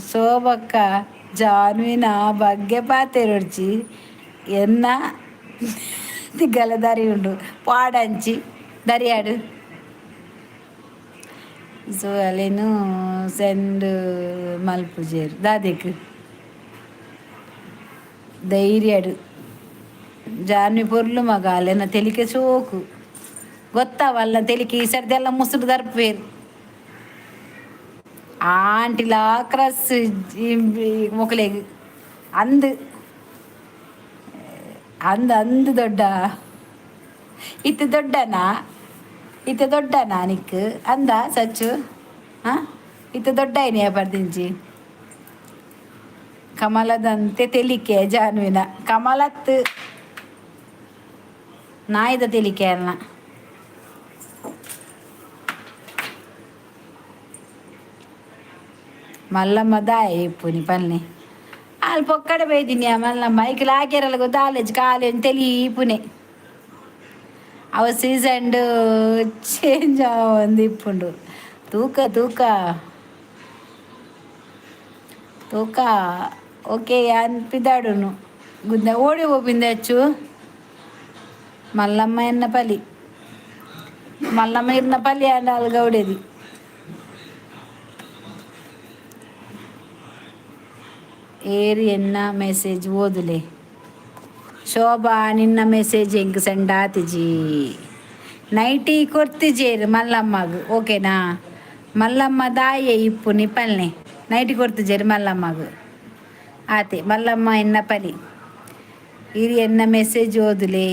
ಶೋಭಕ್ಕ ಜಾನ್ವಿನ ಬಗ್ಗೆ ಪಾತೆರೊಡ್ಚಿ, ಎನ್ನ ತಿಗಲ ದರಿ ಉಂಡು ಪಾಡಂಚಿ ದರಿಯಾಡು. ಸೊ ಅಲ್ಲೇನು ಸೆಂಡ್ ಮಲ್ಪುಜೆರ್ ದಾದೆಕ್ ಧೈರ್ಯಡು. ಜಾನ್ವಿ ಪೊರ್ಲು ಮಗ, ಅಲ್ಲೇನ ತೆಲಿಕೆ ಸೋಕು ಗೊತ್ತಾವಲ್ಲ. ತೆಲಿಕೆ ಈ ಸರ್ದೆಲ್ಲ ಮುಸುರು ದರ್ಪೇರು. ಆಂಟಿಲಾ ಕ್ರಸ್ ಮೊಕಲೆಗ್. ಅಂದ್ ಅಂದ್ ಅಂದ್ ದೊಡ್ಡ ಇತ್ತೆ ದೊಡ್ಡನಾ, ಇತ್ತೆ ದೊಡ್ಡನಾ ನಿಕ್ ಅಂದ ಸಚ್ಚು. ಹಾಂ, ಇತ್ತೆ ದೊಡ್ಡ ಐನಿಯ ಪರ್ದಿಂಚಿ. ಕಮಲದಂತೆ ತೆಲಿಕೆ ಜಾನ್ವಿನ. ಕಮಲತ್ ನಾಯಿದ ತೆಲಿಕೆ ಅಲ್ಲ. ಮಲ್ಲಮ್ಮ ದಾಯ ಇಪ್ಪುನಿ ಪನ್ನೆ. ಅಲ್ಲಿ ಪೊಕ್ಕಡೆ ಬೈದಿನಿ. ಮಲ್ಲಮ್ಮ ಐಕ್ಲ ಹಾಕ್ಯಾರಲ್ಲ ಗೊತ್ತಾಲೇಜ್ ಕಾಲಿ ಒಂಜಿ ತೆಲಿ ಇಪ್ಪುನೆ. ಅವ ಸೀಸನ್ ಚೇಂಜ್ ಆವೊಂದು ಇಪ್ಪುಂಡು. ತೂಕ ತೂಕ ತೂಕ. ಓಕೆ, ಯಾನ್ ಪಿದಾಡುನು. ಗುದ್ದ ಓಡಿ ಹೋಗಿಂದ ಹೆಚ್ಚು. ಮಲ್ಲಮ್ಮ ಎನ್ನ ಪಲಿ, ಮಲ್ಲಮ್ಮ ಇರ್ನ ಪಲಿ ಅಂಡ ಅಲ್ಗೌಡೇದಿ. ಏರ್ ಎನ್ನ ಮೆಸೇಜ್ ಓದುಲೆ. ಶೋಭಾ, ನಿನ್ನ ಮೆಸೇಜ್ ಎಂಕ್ ಸೆಂಡ್ ಆತಿಜಿ. ನೈಟಿ ಕೊರ್ತಿಜೇರು ಮಲ್ಲಮ್ಮಗ್, ಓಕೆನಾ? ಮಲ್ಲಮ್ಮ ದಾಯೆ ಇಪ್ಪುನಿ ಪಲ್ನೆ. ನೈಟಿ ಕೊರ್ತಿಜೇರು ಮಲ್ಲಮ್ಮಗ್, ಆತೆ. ಮಲ್ಲಮ್ಮ ಎನ್ನ ಪಲಿ. ಇರಿ ಎನ್ನ ಮೆಸೇಜ್ ಓದುಲೆ.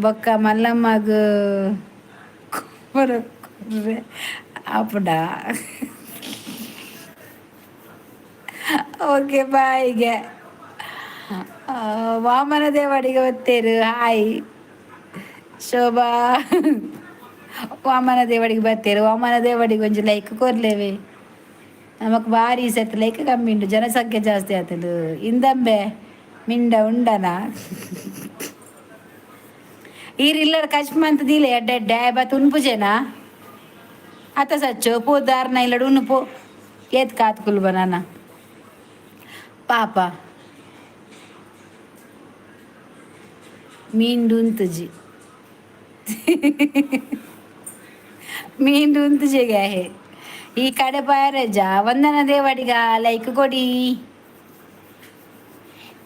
ಬೊಕ್ಕ ಮಲ್ಲಮ್ಮಗ್ ಆಪುಂಡ? ಓಕೆ, ಬಾಯ್ಗೆ. ವಾಮನ ದೇವಡಿಗೆ ಬತ್ತೇರು. ಹಾಯ್ ಶೋಭಾ. ವಾಮನ ದೇವಡಿಗೆ ಬತ್ತೇರು. ವಾಮನ ದೇವಡಿಗೆ ಒಂಜಿ ಲೈಕ್ ಕೊರ್ಲೇವೆ. ನಮಕ್ ಬಾರಿ ಸೆತ್ ಲೈಕ್ ಕಮ್ಮಿ ಉಂಡು, ಜನಸಂಖ್ಯೆ ಜಾಸ್ತಿ ಆತುಂಡು. ಇಂದಂಬೆ ಮಿಂಡ ಉಂಡನ ಈರ್ ಇಲ್ಲಡ ಕಚ್ಮಂತ ದೀಲೆ. ಎಡ್ಡೆ ಎಡ್ಡೆ ಬತ್ ಉನ್ಪುಜೇನಾ ಅತ್ತ ಸಚ್ಚು? ಪೂ ದಾರ್ನ ಇಲ್ಲಡ್ ಉನ್ಪು. ಏತ್ ಕಾತ್ ಕುಲ್ಬ ನಾನ ಪಾಪ. ಮೀಂಡುಂತುಜಿ ಮೀಂಡುಂತುಜೆಗೆ. ಈ ಕಡೆ ಪಾರಜ. ವಂದನ ದೇವಡಿಗ ಲೈಕ್ ಕೊಡಿ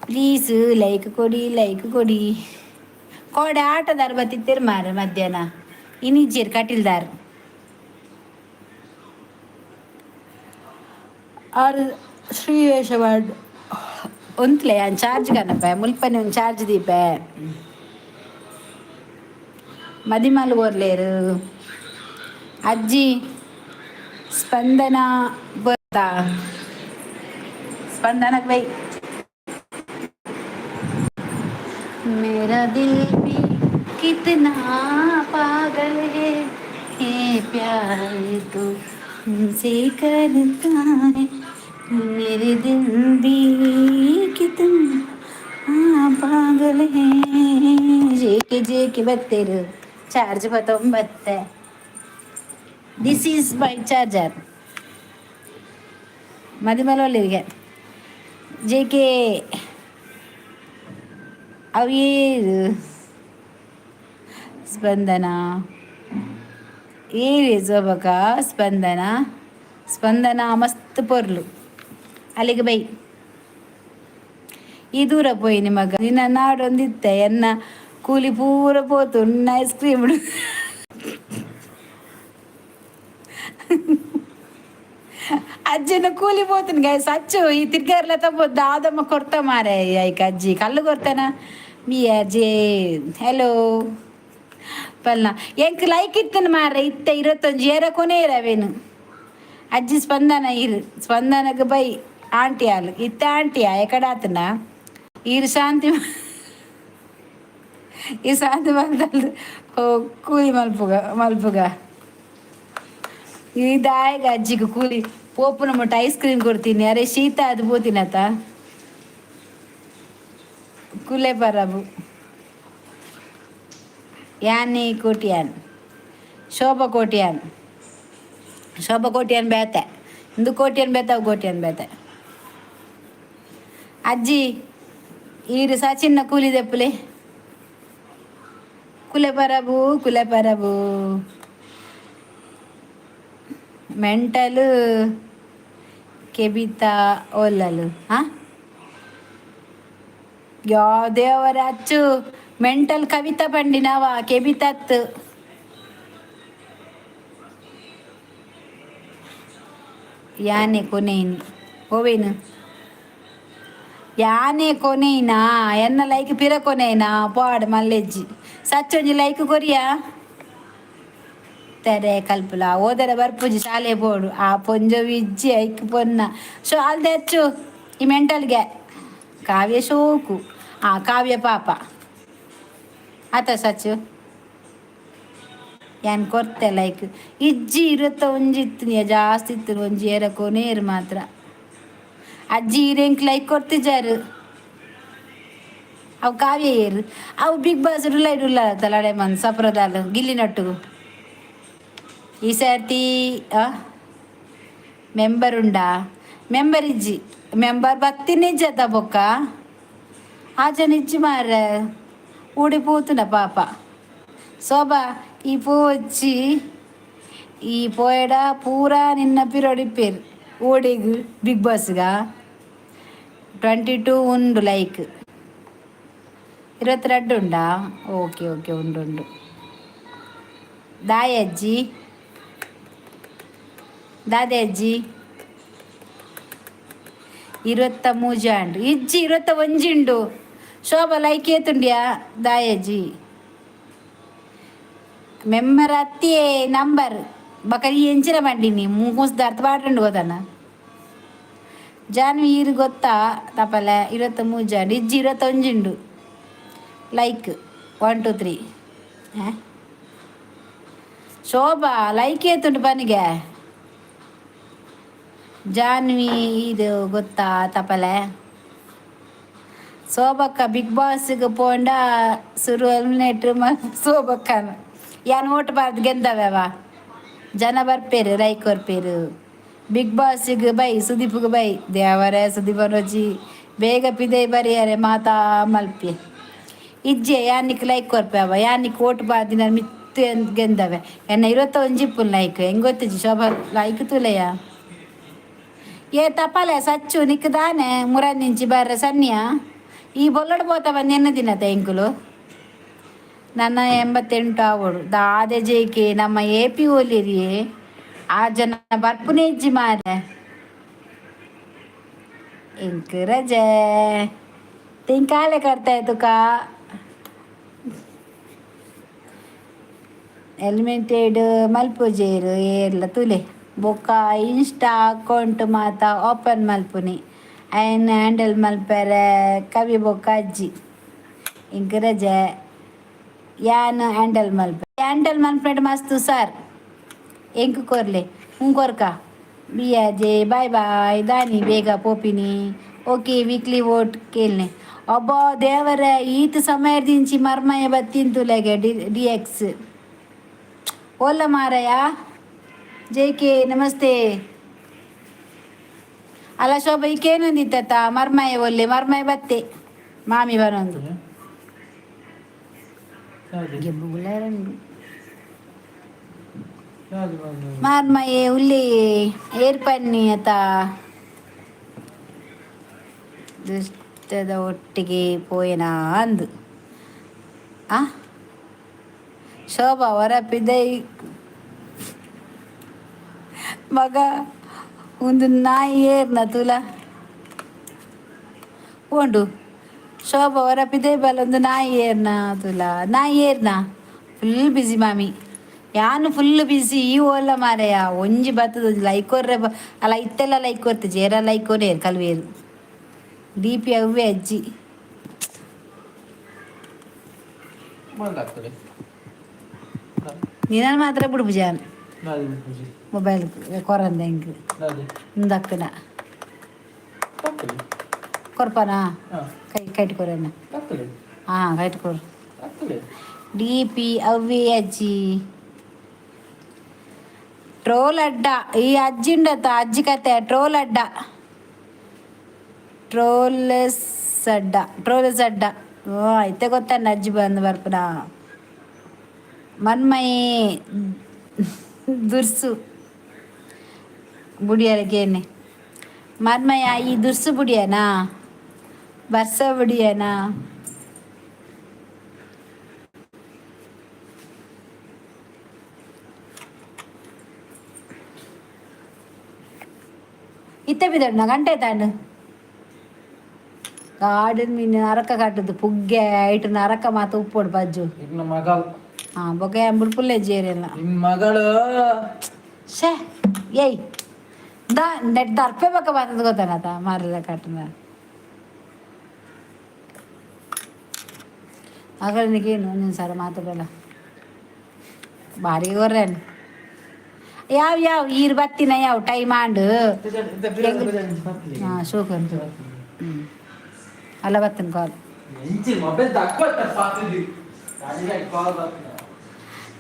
ಪ್ಲೀಸ್, ಲೈಕ್ ಕೊಡಿ, ಲೈಕ್ ಕೊಡಿ. ಕೋಡೆ ಆಟದಾರ ಬತ್ತಿತ್ತೇರು ಮಾರ ಮಧ್ಯಾಹ್ನ. ಇನಿಜ್ಜೇರು ಕಟಿಲ್ದಾರ್ ಆರು ಶ್ರೀವೇಷ ಮಾಡಿ ಉಂತ್ಲೆ. ಚಾರ್ಜ್ ಕನಪೆ ಮುಲ್ಪನೆ ಒಂದು ಚಾರ್ಜ್ ದೀಪೆ. ಮದಿಮಲ್ ಓರ್ಲೇರು. ಅಜ್ಜಿ ಸ್ಪಂದನ ಗೊತ್ತಾ? ಸ್ಪಂದನಕ್ಕೆ ಬೈ. मेरा दिल भी कितना पागल है, ये प्यार तो तुमसे करता है. मेरे दिल भी कितना पागल है. ಜೇಕೆ ಜೇಕೆ ಬತ್ತೇರು. Charge 19. This is my charger. ಮದಿಮಲೊಲ್ಲಿಗೆ J K ಅವೇರು. ಸ್ಪಂದನ ಏರಿ ಸೊಬಕ. ಸ್ಪಂದನ, ಸ್ಪಂದನ ಮಸ್ತ್ ಪೊರ್ಲು. ಅಲ್ಲಿಗೆ ಬೈ. ಈ ದೂರ ಪೋಯಿ ನಿಮಗ. ನಿನ್ನ ನಾಡೊಂದಿತ್ತೆ ಎನ್ನ ಕೂಲಿ ಪೂರ ಪೋತು ಐಸ್ ಕ್ರೀಮ್. ಅಜ್ಜಿನ ಕೂಲಿ ಪೋತುನು ಗಾಯ್ಸ್. ಅಚ್ಚು ಈ ತಿರ್ಗಾರ್ಲ ತಪ್ಪು ದಾದಮ್ಮ ಕೊರ್ತ ಮಾರೆ. ಐಕ್ ಅಜ್ಜಿ ಕಲ್ಲು ಕೊರ್ತಾನ. ಮೀ ಅಜ್ಜಿ ಹಲೋ ಪಲ್ನ. ಎಂಕ್ ಲೈಕ್ ಇತ್ತನ ಮಾರೆ. ಇತ್ತೆ 21 ಏರ ಕೊನೆ ಇರವೇನು. ಅಜ್ಜಿ ಸ್ಪಂದನ ಇರು. ಸ್ಪಂದನಕ್ಕೆ ಬೈ. ಆಂಟಿ ಆಲು ಇತ್ತೆ. ಆಂಟಿಯಾ ಎಕಡಾತನ ಈರು? ಶಾಂತಿ ಈ ಸಾಂದ್ ಮಲ್ತಲ್ದು ಓ ಕೂಲಿ ಮಲ್ಪುಗ ಮಲ್ಪುಗ. ಈ ದಾಯಗ ಅಜ್ಜಿಗೆ ಕೂಲಿ ಪೋಪುನ ಮುಟ್ಟ ಐಸ್ ಕ್ರೀಮ್ ಕೊಡ್ತೀನಿ. ಅರೆ ಶೀತ ಅದು ಪೋತಿನತ. ಕುಲೆ ಪರಬು ಯಾನಿ ಕೋಟಿಯಾನ್, ಶೋಭಾ ಕೋಟಿಯಾನ್, ಶೋಭಾ ಕೋಟಿಯಾನ್ ಬೇತೆ. ಇಂದು ಕೋಟಿಯನ್ ಬೇತೆ, ಅವು ಕೋಟಿಯನ್ ಬೇತೆ. ಅಜ್ಜಿ ಈರು ಸಚಿನ್ನ ಕೂಲಿ ದೆಪ್ಪುಲೆ. ಕುಲೆ ಪರಬು, ಕುಲೆ ಪರಬು. ಮೆಂಟಲು ಕೆಬಿತಾ ಓಲ್ಲಲು. ಹಾಂ, ಯಾವ ದೇವರ ಅಚ್ಚು ಮೆಂಟಲ್ ಕವಿತಾ ಪಂಡಿನವ ಕೆಬಿತತ್ತು. ಯಾನೆ ಕೊನೆಯಿನಿ ಓವೇನು ಯಾನೆ ಕೊನೆಯಿನಾ? ಎನ್ನ ಲೈಕ್ ಪಿರ ಕೊನೆಯಿನಾ? ಪಾಡ್ ಮಲ್ಲೆಜ್ಜಿ ಸಚ್ಚೊಂಜಿ ಲೈಕ್ ಕೊರಿಯಾ. ತೆರೆ ಕಲ್ಪುಲ ಓದರ ಬರ್ಪುಜಿ, ಶಾಲೆ ಬೋಡು. ಆ ಪೊಂಜೊವು ಇಜ್ಜಿ ಐಕ್ ಪೊನ್ನ. ಸೊ ಅಲ್ದೆ ಅಚ್ಚು ಈ ಮೆಂಟಲ್ಗೆ ಕಾವ್ಯ ಶೋಕು. ಆ ಕಾವ್ಯ ಪಾಪ ಆತ ಸಚ್ಚು ಯಾನ್ ಕೊರ್ತೆ ಲೈಕ್. ಇಜ್ಜಿ ಇರುತ್ತ ಒಂಜಿ ಇತ್ತು ಜಾಸ್ತಿ ಇತ್ತು ಒಂಜಿ ಏರ ಕೊನೇರು ಮಾತ್ರ. ಅಜ್ಜಿ ಇರೆಂಕ್ ಲೈಕ್ ಕೊರ್ತಿಜಾರು. ಅವು ಕಾವ್ಯ ಏರು? ಅವು ಬಿಗ್ ಬಾಸ್ ಡುಲ್ಲ ಡುಲ್ಲ ತಲಾಡೆ ಮನ್ ಸಪ್ರದಾಲು ಗಿಲ್ಲಿ ನಟ್ಟುಗು. ಈ ಸರ್ತಿ ಮೆಂಬರ್ ಉಂಡಾ? ಮೆಂಬರ್ ಇಜ್ಜಿ. ಮೆಂಬರ್ ಬತ್ತಿನ ಇಜ್ಜತ ಬೊಕ್ಕ ಆಚೆ ಇಜ್ಜಿ ಮಾರ್ರೆ. ಊಡಿ ಪೂತುನ ಪಾಪ. ಶೋಭಾ ಈ ಪೂ వచ్చಿ ಈ ಪೋಯಡ ಪೂರಾ ನಿನ್ನ ಪಿರೊಡಿಪ್ಪೇರು ಓಡಿಗ್ ಬಿಗ್ ಬಾಸ್ಗ. 22 ಉಂಡು ಲೈಕ್. 22 ಉಂಡಾ? ಓಕೆ ಓಕೆ, ಉಂಡು ಉಂಡು. ದಾಯ ಅಜ್ಜಿ, ದಾದೆ ಅಜ್ಜಿ? 23 ಅಂಡು. ಇಜ್ಜಿ, 21 ಉಂಡು. ಶೋಭಾ ಲೈಕ್ ಏತುಂಡ್ಯಾ? ದಾಯಜ್ಜಿ ಮೆಂಬರ್ ಅತ್ತಿಯೇ ನಂಬರ್ ಬಕ ಈ ಎಂಚಿನ ಬಂಡಿನಿ ಮೂಗುಸ್ದ ಅರ್ಥ ಪಾಡ್ರಂಡು ಗೊತ್ತನ. ಜಾನ್ವಿ ಈರು ಗೊತ್ತಾ ತಪಲೆ? 23 ಅಂಡು. ಇಜ್ಜಿ, 21 ಉಂಡು. ಲೈಕ್ 1 2 3. ಶೋಭಾ ಲೈಕ್ ಏತುಂಡು ಪನಿಗೆ? ಜಾನ್ವಿ ಇದು ಗೊತ್ತಾ ತಪಲೆ? ಶೋಭಕ್ಕ ಬಿಗ್ ಬಾಸ್ಗೆ ಪೋಂಡ ಸುರು ಎಲಿಮಿನೇಟ್ ಶೋಭಕ್ಕನ. ಯಾನ್ ಓಟ್ ಬಾರ್ದು ಗೆದ್ದವ್ಯಾವ. ಜನ ಬರ್ಪೇರು, ಲೈಕ್ ಕೊರ್ಪೇರು. ಬಿಗ್ ಬಾಸ್ಗೆ ಬೈ, ಸುದೀಪ್ಗೆ ಬೈ. ದೇವರೇ, ಸುದೀಪ್ ರೋಜಿ ಬೇಗ ಪಿದೈ ಬರಿಯಾರೆ ಮಾತಾ ಮಲ್ಪಿ. ಇಜ್ಜೆ ಯಾನಿಕ್ ಲೈಕ್ ಕೊರ್ಪೇವ? ಯಾನಿಕ್ ಓಟ್ ಬಾರ್ದಿನ ಮಿತ್ತು ಗೆಂದವೆ. ಎನ್ನ 21 ಇಪ್ಪುನ್ ಲೈಕ್. ಹೆಂಗ್ ಗೊತ್ತಿಜ್ಜಿ. ಶೋಭಾ ಲೈಕ್ ತುಲೆಯ. ಏ ತಪಾಲೆ ಸಚ್ಚು ನಿಕ್ ದಾನೆ ಮುರನಿಂಚಿ ಬರ್ರೆ ಸನ್ನಿಯ. ಈ ಬೊಲ್ಲಡ್ ಪೋತ ಬಂದು ಎನ್ನ ದಿನತ ಎಂಕುಲು. ನನ್ನ 88 ಆವಡು. ದಾದೆ ಜೇಕೆ ನಮ್ಮ ಎ ಪಿ ಓಲಿರಿಯೇ ಆ ಜನ ಬರ್ಪುನೆ ಇಜ್ಜಿ ಮಾರೆ. ಎಂಕ್ ರಜೆ ತಿಂಕಾಲೆ ಕರ್ತಾ ತುಕಾ. ಎಲಿಮೆಂಟೆಡ್ ಮಲ್ಪುಜೇರು ಏರ್ಲ ತುಲೆ. ಬೊಕ್ಕ ಇನ್ಸ್ಟಾ ಅಕೌಂಟ್ ಮಾತ ಓಪನ್ ಮಲ್ಪುನಿ. ಐನ್ ಹ್ಯಾಂಡಲ್ ಮಲ್ಪೆರೆ ಕವಿ ಬೊಕ್ಕ ಅಜ್ಜಿ. ಇಂಕ್ ರಜೆ. ಯಾನ್ ಹ್ಯಾಂಡಲ್ ಮಲ್ಪೆ. ಹ್ಯಾಂಡಲ್ ಮಲ್ಪೆಡ್ ಮಸ್ತ್ ಸರ್ ಎಂಕ್ ಕೊರ್ಲೆ. ಹ್ಞೂ ಕೊರ್ಕ ಬಿಯಾಜೆ. Boy bye. ದಾನಿ ಬೇಗ ಪೋಪಿನಿ. ಓಕೆ, ವೀಕ್ಲಿ ವೋಟ್ ಕೇಳ್ನೆ. ಅಬ್ಬಾ ದೇವರ, ಈತ ಸಮಯದಿಂಚಿ ಮರ್ಮಯ ಬತ್ತಿಂತುಲೆಗೆ ಡಿ ಡಿ ಎಕ್ಸ್ ಓಲ್ಲ ಮಾರಯ್ಯ. ಜೆ ಕೆ ನಮಸ್ತೆ. ಅಲ್ಲ ಶೋಭಾ, ಈಕೇನೊಂದಿತ್ತ ಮರ್ಮಯ ಒಲ್ಲೆ ಮರ್ಮಯ ಬತ್ತೆ ಮಾಮಿ ಬರೊಂದು. ಗೆಬ್ಬುಗುಲಾರಂಡು. ಮಾರ್ಮಯೆ ಉಲ್ಲಿ ಏರ್ಪನ್ನಿ ಅತ ದುಷ್ಟದ ಒಟ್ಟಿಗೆ ಪೋಯನಾ ಅಂದು. ಆ ಶೋಭಾ ಹೊರಪಿದೈ ಮಗ ಒಂದು ನಾಯಿ ಏರ್ನ ತುಲ ಉಂಡು. ಶೋಭಾ ಹೊರಪಿದೆ ಬಲ ಒಂದು ನಾಯಿ ಏರ್ನ ತುಲ. ನಾಯಿ ಏರ್ನ? ಫುಲ್ ಬಿಸಿ ಮಾಮಿ. ಯಾನು ಫುಲ್ ಬಿಸಿ ಈ ಓಲ್ಲ ಮಾರೆಯ. ಒಂಜಿ ಬತ್ತದ ಒಂಜಿ ಲೈಕ್ ಕೊರ್ರೆ ಅಲ್ಲ ಇತ್ತೆಲ್ಲ ಲೈಕ್ ಕೊರ್ತಿಜಿ. ಏರ ಲೈಕ್ ಕೊರೇರು ಕಲ್ವೇರು. ಡಿ ಪಿ ಅವ್ವೆ ಅಜ್ಜಿ. ಬಂದಾಗ್ತದೆ. ನೀನು ಮಾತ್ರ ಬಿಡ್ಬುಜಾನ್. ನಾದಿ ಪೂಜೆ. ಮೊಬೈಲ್ ಕೊರಂದ ಹೆಂಗ್? ನಾದಿ. ಇಂದಕ್ಕನ. ತಕ್ಕಲಿ. ಕೊರ್ಪನಾ? ಹಾ. ಕೈ ಕೈಟ್ ಕೊರನ್ನ. ತಕ್ಕಲಿ. ಹಾಂ, ಕೈಟ್ ಕೊರು. ತಕ್ಕಲಿ. ಡಿ ಪಿ ಅವ್ವಿ ಅಜ್ಜಿ ಟ್ರೋಲ್ ಅಡ್ಡ. ಈ ಅಜ್ಜಿಂಡತ ಅಜ್ಜಿ ಕತೆ. ಟ್ರೋಲ್ ಅಡ್ಡ, ಟ್ರೋಲೆಸ್ ಅಡ್ಡ, ಟ್ರೋಲೆಸ್ ಅಡ್ಡ. ಓ, ಐತೆ ಗೊತ್ತಣ್ಣ. ಅಜ್ಜಿ ಬಂದು ಬರ್ಪುನ. ಮನ್ಮಯಿ ದುರ್ಸು ಬುಡಿಯರಗೇನೆ. ಮನ್ಮಯ, ಈ ದುರ್ಸು ಬುಡಿಯನಾ, ಬರ್ಸ ಬುಡಿಯನಾ? ಇತ್ತೆ ಬಿದಣ್ಣ ಗಂಟೆ ತಾಂಡು ಗಾರ್ಡನ್ ಮೀನು ನರಕ ಕಟ್ಟದು ಪುಗ್ಗೆ ಐಟು ನರಕ ಮಾತ ಉಪ್ಪೋಡು ಬಜ್ಜು. ಇನ್ನ ಮಗಳು. ಹಾಂ, ಬೊಕ್ಕೆ ಅಂಬುಡು ಪುಲ್ಲೆ ಜೇರೆಲ್ಲ. ನಿನ್ನ ಮಗಳು. ಶೇ, ಏಯ್, ದಾ ನೆಟ್ ದರ್ಪೆ ಬಕ್ಕ ಬರ್ತದ ಗೊತ್ತಾಗತ್ತ ಮಾರದ ಕಟ್ಟನ. ಮಗಳಿಗೆ ಒಂದೊಂದು ಸಲ ಮಾತಾಡಲ್ಲ. ಬಾರಿ ಗೊರ್ರೇನು ಯಾವ ಯಾವ ಈರ್ ಬತ್ತಿನ ಯಾವ ಟೈಮ್ ಆಂಡು. ಹಾಂ, ಶೋಕ್ ಉಂಟು. ಹ್ಞೂ, ಅಲ್ಲ, ಬತ್ತನ ಕಾಲ್. Mobile call.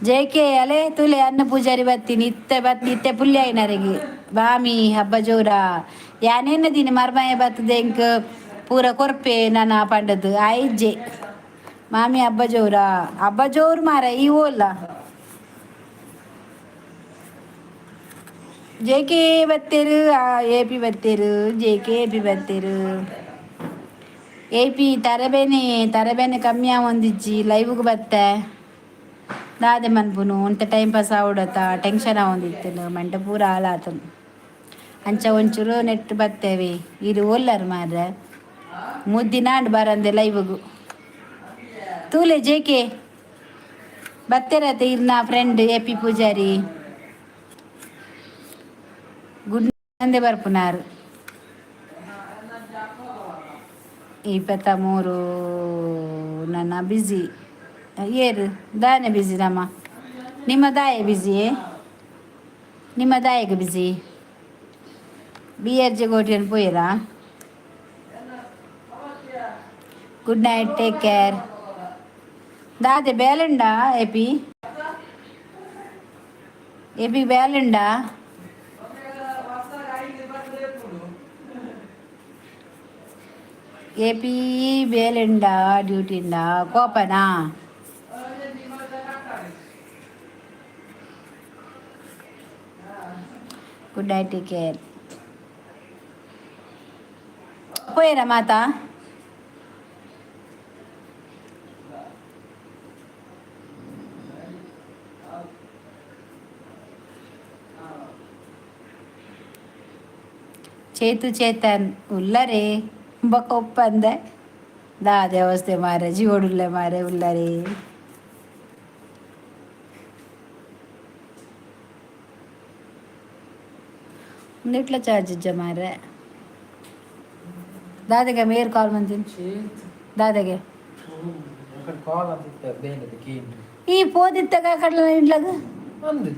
ಜೇಕೆ ಅಲೆ ತುಲೆ ಅನ್ನ ಪೂಜಾರಿ ಬತ್ತೀನಿ. ಇತ್ತೆ ಬತ್ತಿ, ಇತ್ತೆ ಪುಲ್ಯ అయినರಿಗೆ ಬಾಮಿ ಹಬ್ಬ ಜೋರ. ಯಾನೇನ ದಿನ ಮರ್ಮಯ ಬರ್ತದೆ ಎಂಕ್ ಪೂರ ಕೊರ್ಪೆ ನನ್ನ ಪಂಡದ್ದು ಆಯ್ಜೆ. ಮಾಮಿ ಹಬ್ಬ ಜೋರ, ಹಬ್ಬ ಜೋರು ಮಾರ. ಈ ಓಲ್ಲ ಜೆ ಕೆ ಬತ್ತೇರು, ಎ ಪಿ ಬತ್ತೇರು, J K A P ಬತ್ತೇರು. A P ತರಬೇನೆ ತರಬೇನೆ ಕಮ್ಮಿ ಆವೊಂದಿಜ್ಜಿ. ಲೈವ್ಗೆ ಬತ್ತೆ ದಾದೆ ಮನ್ಪುನು ಅಂತ? ಟೈಮ್ ಪಾಸ್ ಆವಡತ್ತ, ಟೆನ್ಷನ್ ಆವೊಂದಿತ್ತು, ಮಂಟ ಪೂರ ಹಾಳಾತನು. ಅಂಚ ಒಂಚೂರು ನೆಟ್ ಬತ್ತೇವೆ. ಇರು ಒಲ್ಲರು ಮಾರ್ರೆ, ಮುದ್ದಿನಾಂಡ್ ಬರಂದೆ ಲೈವ್ಗು. ತೂಲೆ, ಜೆ ಕೆ ಬತ್ತೇರತ್ತೆ ಇರ್ನ friend A P Poojary. Good ಅಂದೆ ಬರ್ಪುನಾರು. 23 ನನ್ನ ಬ್ಯುಸಿ ಏರು ದಾನೆ ಬ್ಯುಸಿ ನಮ್ಮ ನಿಮ್ಮ ದಾಯ ಬ್ಯುಸಿ, ನಿಮ್ಮ ದಾಯಕ busy. B R J ಕೋಟಿಯನ್ನು ಪೋಯಿರಾ? Good night, take care. ದಾದೆ ಬೇಲುಂಡಾ A P? A P ಬೇಲುಂಡಾ? A P ಬೇಲುಂಡಾ? ಡ್ಯೂಟಿಂಡಾ? ಕೋಪನಾ? Good night, take care. ಪೋಯರ ಮಾತಾ. ಚೇತು ಚೇತನ್ ಉಲ್ಲರೆ ಬೊಕ ಒಪ್ಪಂದೆ ದಾದೆ ಅವಸ್ಥೆ ಮಾರೆ? ಜೀವಡುಲ್ಲೆ ಮಾರೆ, ಉಲ್ಲರೆ. ಉಂದೆಟ್ಲ ಚಾರ್ಜ್ ಇಜ್ಜ ಮಾರೆ. ದಾದೆಗೆ ಮೇರ್ ಕಾಲ್ ಮಂತಿನ್ ದಾದೆಗೆ. ಕಾಲ್ ಅಂತ ಬೇರೆ ಕೇಂದ್ರ. ಈ ಪೋದಿತ್ತಗ ಕಡಲ ಇಂಟ್ಲಗ. ಅಂದು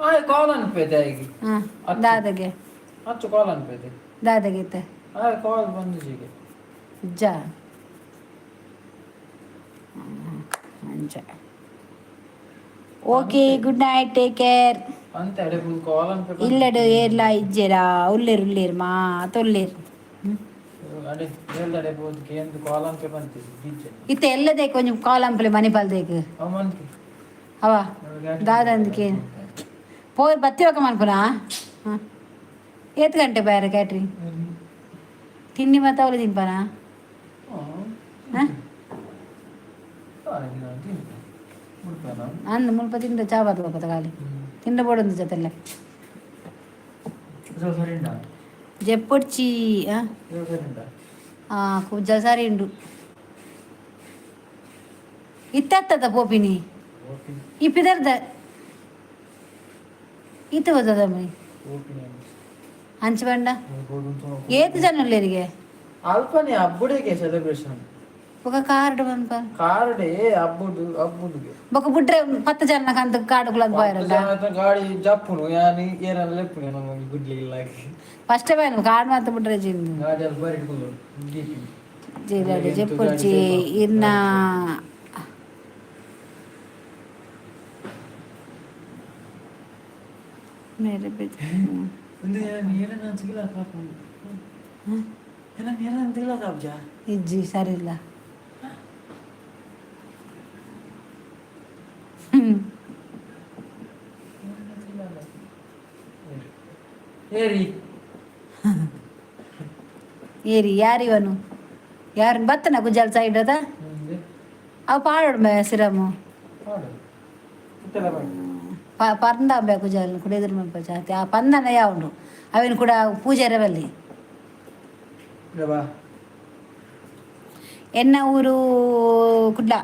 ಆಯ್ ಕಾಲ್ ಅನ್ಪೈತೆ ಆಯ್ಗೆ. ಹಾಂ, ದಾದಗೆ. ಅಚ್ಚು ಕಾಲ್ ಅನ್ಪೈತೆ. ದಾದಗೆ ಇತ್ತ? ಆಯ್ ಕಾಲ್ ಬಂದು ಜೀಗೆ. ಇಜ್ಜ ಅಂಚ. Okay, good night, take care. ಅಂತ ಎಡೆ ಫುಲ್ ಕಾಲ್ ಅನ್ಪೆ. ಇಲ್ಲಡು ಏರ್ಲ ಇಜ್ಜೆರಾ? ಉಲ್ಲೇರು ಉಲ್ಲೇರು ಮಾ ತೊಲ್ಲೇರು. ಅಡೆ ಹೇಳ್ದಡೆ ಬೋದು ಕೇಂದ್ರ ಕಾಲ್ ಅನ್ಪೆ ಬಂತಿದ್ದು ಗಿಜ್ಜೆ. ಇತ್ತ ಎಲ್ಲದೇ ಕೊಂಚ ಕಾಲ್ ಅಂಪಲೆ ಮಣಿಪಾಲ್ ದೇಕ್. ಅವ ಮಂತಿ. ಅವ ದಾದಂದಿಕೆ ಪೋಯ್ ಬತ್ತಿ ಒಕ್ಕ ಮನ್ಪುನಾ? ಹಾಂ, ಏತ್ ಗಂಟೆ ಬೇರೆ ಕ್ಯಾಟ್ರಿಂಗ್? ತಿಂಡಿ ಮತ್ತೆ ಅವಳು ತಿನ್ಪನಾ? ಹಾಂ, ಅಂದು ಮುಲ್ಪ ತಿಂದ ಚಾ ಬಾತು ಹೋಗತ್ತ ಖಾಲಿ ತಿಂಡ ಬೋಡೊಂದು ಜೊತೆಲ್ಲ ಜೆಪ್ಪೊಡ್ಚಿ. ಹಾಂ, ಕುಜ್ಜ ಸಾರಿ ಉಂಡು. ಇತ್ತತ್ತದ ಪೋಪಿನಿ ಈ ಪಿದರ್ದ ಇತ್ತು ಹೋದದ ಅಂಚ ಬಂಡ. ಏತ್ ಜನ ಉಲ್ಲೇರಿಗೆ? ಅಲ್ಪನೆ ಅಬ್ಬುಡಿಗೆ ಸೆಲೆಬ್ರೇಷನ್. ఒక ಕಾರ್ಡ್ ಮನ್ಪ. ಕಾರ್ಡೆ ಅಬ್ಬುಡು ಅಬ್ಬುಡುಗೆ. ಬೊಕ ಬುಡ್ರೆ ಪತ್ತು ಜನ ಕಂತ ಕಾಡುಗುಲಂದ್ ಪೋಯರಂಡ. ಗಾಡಿ ಜಪ್ಪುನು ಯಾನ್ ಏರನ್ ಲೆಪ್ಪುನು ನಮ್ಮ ಗುಡ್ಲಿ ಇಲ್ಲ. ಫಸ್ಟ್ ಬೇನು ಕಾರ್ಡ್ ಮಾತ ಬುಡ್ರೆ ಜಿಂದು. ಗಾಡಿ ಅಲ್ಲಿ ಬರಿ ಇಟ್ಕೊಂಡು ದೀಪಿ. ಜೈಲಾಡಿ ಜೆಪ್ಪುರ್ಚಿ ಇರ್ನ. ಮೇರೆ ಒಂದು ಏನ ಸಿಗಲ್ಲ ಕಾಪು ಏನ ಏನ ತಿಲ್ಲ ಕಾಪ್ಜ. ಇಜ್ಜಿ, ಸರಿ ಇಲ್ಲ. ಏರಿ. ಏರಿ ಯಾರಿವನು ಯಾರು ಬತ್ತನ ಗುಜಾಲ್ ಸೈಡ್ ಅದ ಅವು ಪಾಡೋಡು ಮೇ ಸಿರಮು. ಪಾಡು ಇತ್ತೆಲ್ಲ ಪಾಡು. ಪಂದ ಕುಜಾಲ್ ಕೂಡ ಎದುರು ಮಲ್ಪ ಜಾತಿ ಆ ಪಂದನ ಯಾವುಂಡು ಅವೇನು ಕೂಡ ಪೂಜಾರವಲ್ಲಿ. ಇಲ್ಲ ಬಾ. ಎನ್ನ ಊರು ಕುಡ್ಲ,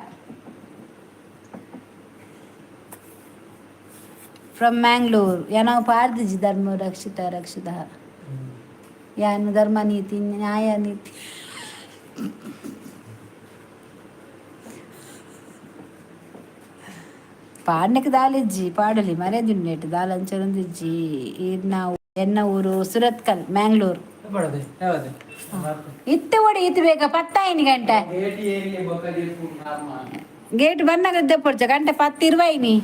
ಫ್ರಮ್ ಮ್ಯಾಂಗ್ಳೂರ್. ಏನೋ ಪಾರ್ದಿಜಿ ಧರ್ಮ ರಕ್ಷಿತ ರಕ್ಷಿತ ಯಾನು ಧರ್ಮ ನೀತಿ ನ್ಯಾಯ ನೀತಿ. ಪಾಡ್ನೆಕ್ ದಾಲಿಜ್ಜಿ, ಪಾಡಲಿ ಮರ್ಯಾದೆ ದಾಲಂಚರಂದಿಜ್ಜಿ. ಇರ್ನ ಎನ್ನ ಊರು ಸುರತ್ಕಲ್, ಮ್ಯಾಂಗ್ಳೂರ್. ಪಾಡದೆ ಯಾವದೆ? ಇತ್ತೆ ಓಡಿ ಇತ್ತು ಬೇಗ ಪತ್ತಾಯಿನಿ ಗಂಟೆ. ಏಟಿ ಏರಿಯಾ ಬೊಕ್ಕ ನಾರ್ಮ. ಗೇಟ್ ಬನ್ನಾಗ ದೆಪ್ಪೊಡ್ಚ ಗಂಟೆ ಪತ್ತು ಇರುವೈನಿ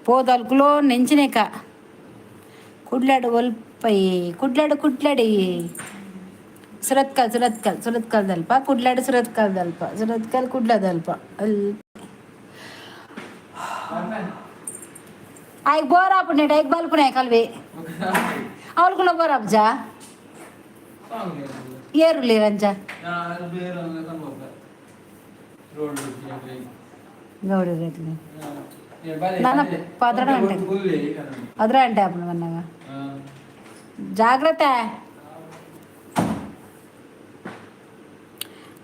ಪೋದಲ್ಕುಲೋ ನೆಂಚಿನೇಕ ಕುಡ್ಲಾಡು ಒಲ್ಪೈ ಕುಡ್ಲಾಡು ಕುಡ್ಲಾಡಿ ಸುರತ್ಕಲ್ ಸುರತ್ಕಲ್ ಸುರತ್ಕಲ್ದಲ್ಪ ಕುಡ್ಲಾಡು ಸುರತ್ಕಲ್ದಲ್ಪ ಸುರತ್ಕಲ್ ಕುಡ್ಲದಲ್ಪ ಅಲ್ ಐಕ್ ಬೋರ್ ಆಪುಂಡು ಐಕ್ ಬಲ್ಪುನೆ ಕಲ್ವಿ ಅವಲ್ಕುಲ ಬೋರ್ ಆಪುಜಾ? ಏರುಲಿ ರಂಜ. ರೋಡ್. ಗೌಡ ನಾನ ಪದ್ರ ಗಂಟೆ ಅದ್ರ ಗಂಟೆ ಆಪುಂಡು ಬನ್ನಾಗ ಜಾಗ್ರತೆ.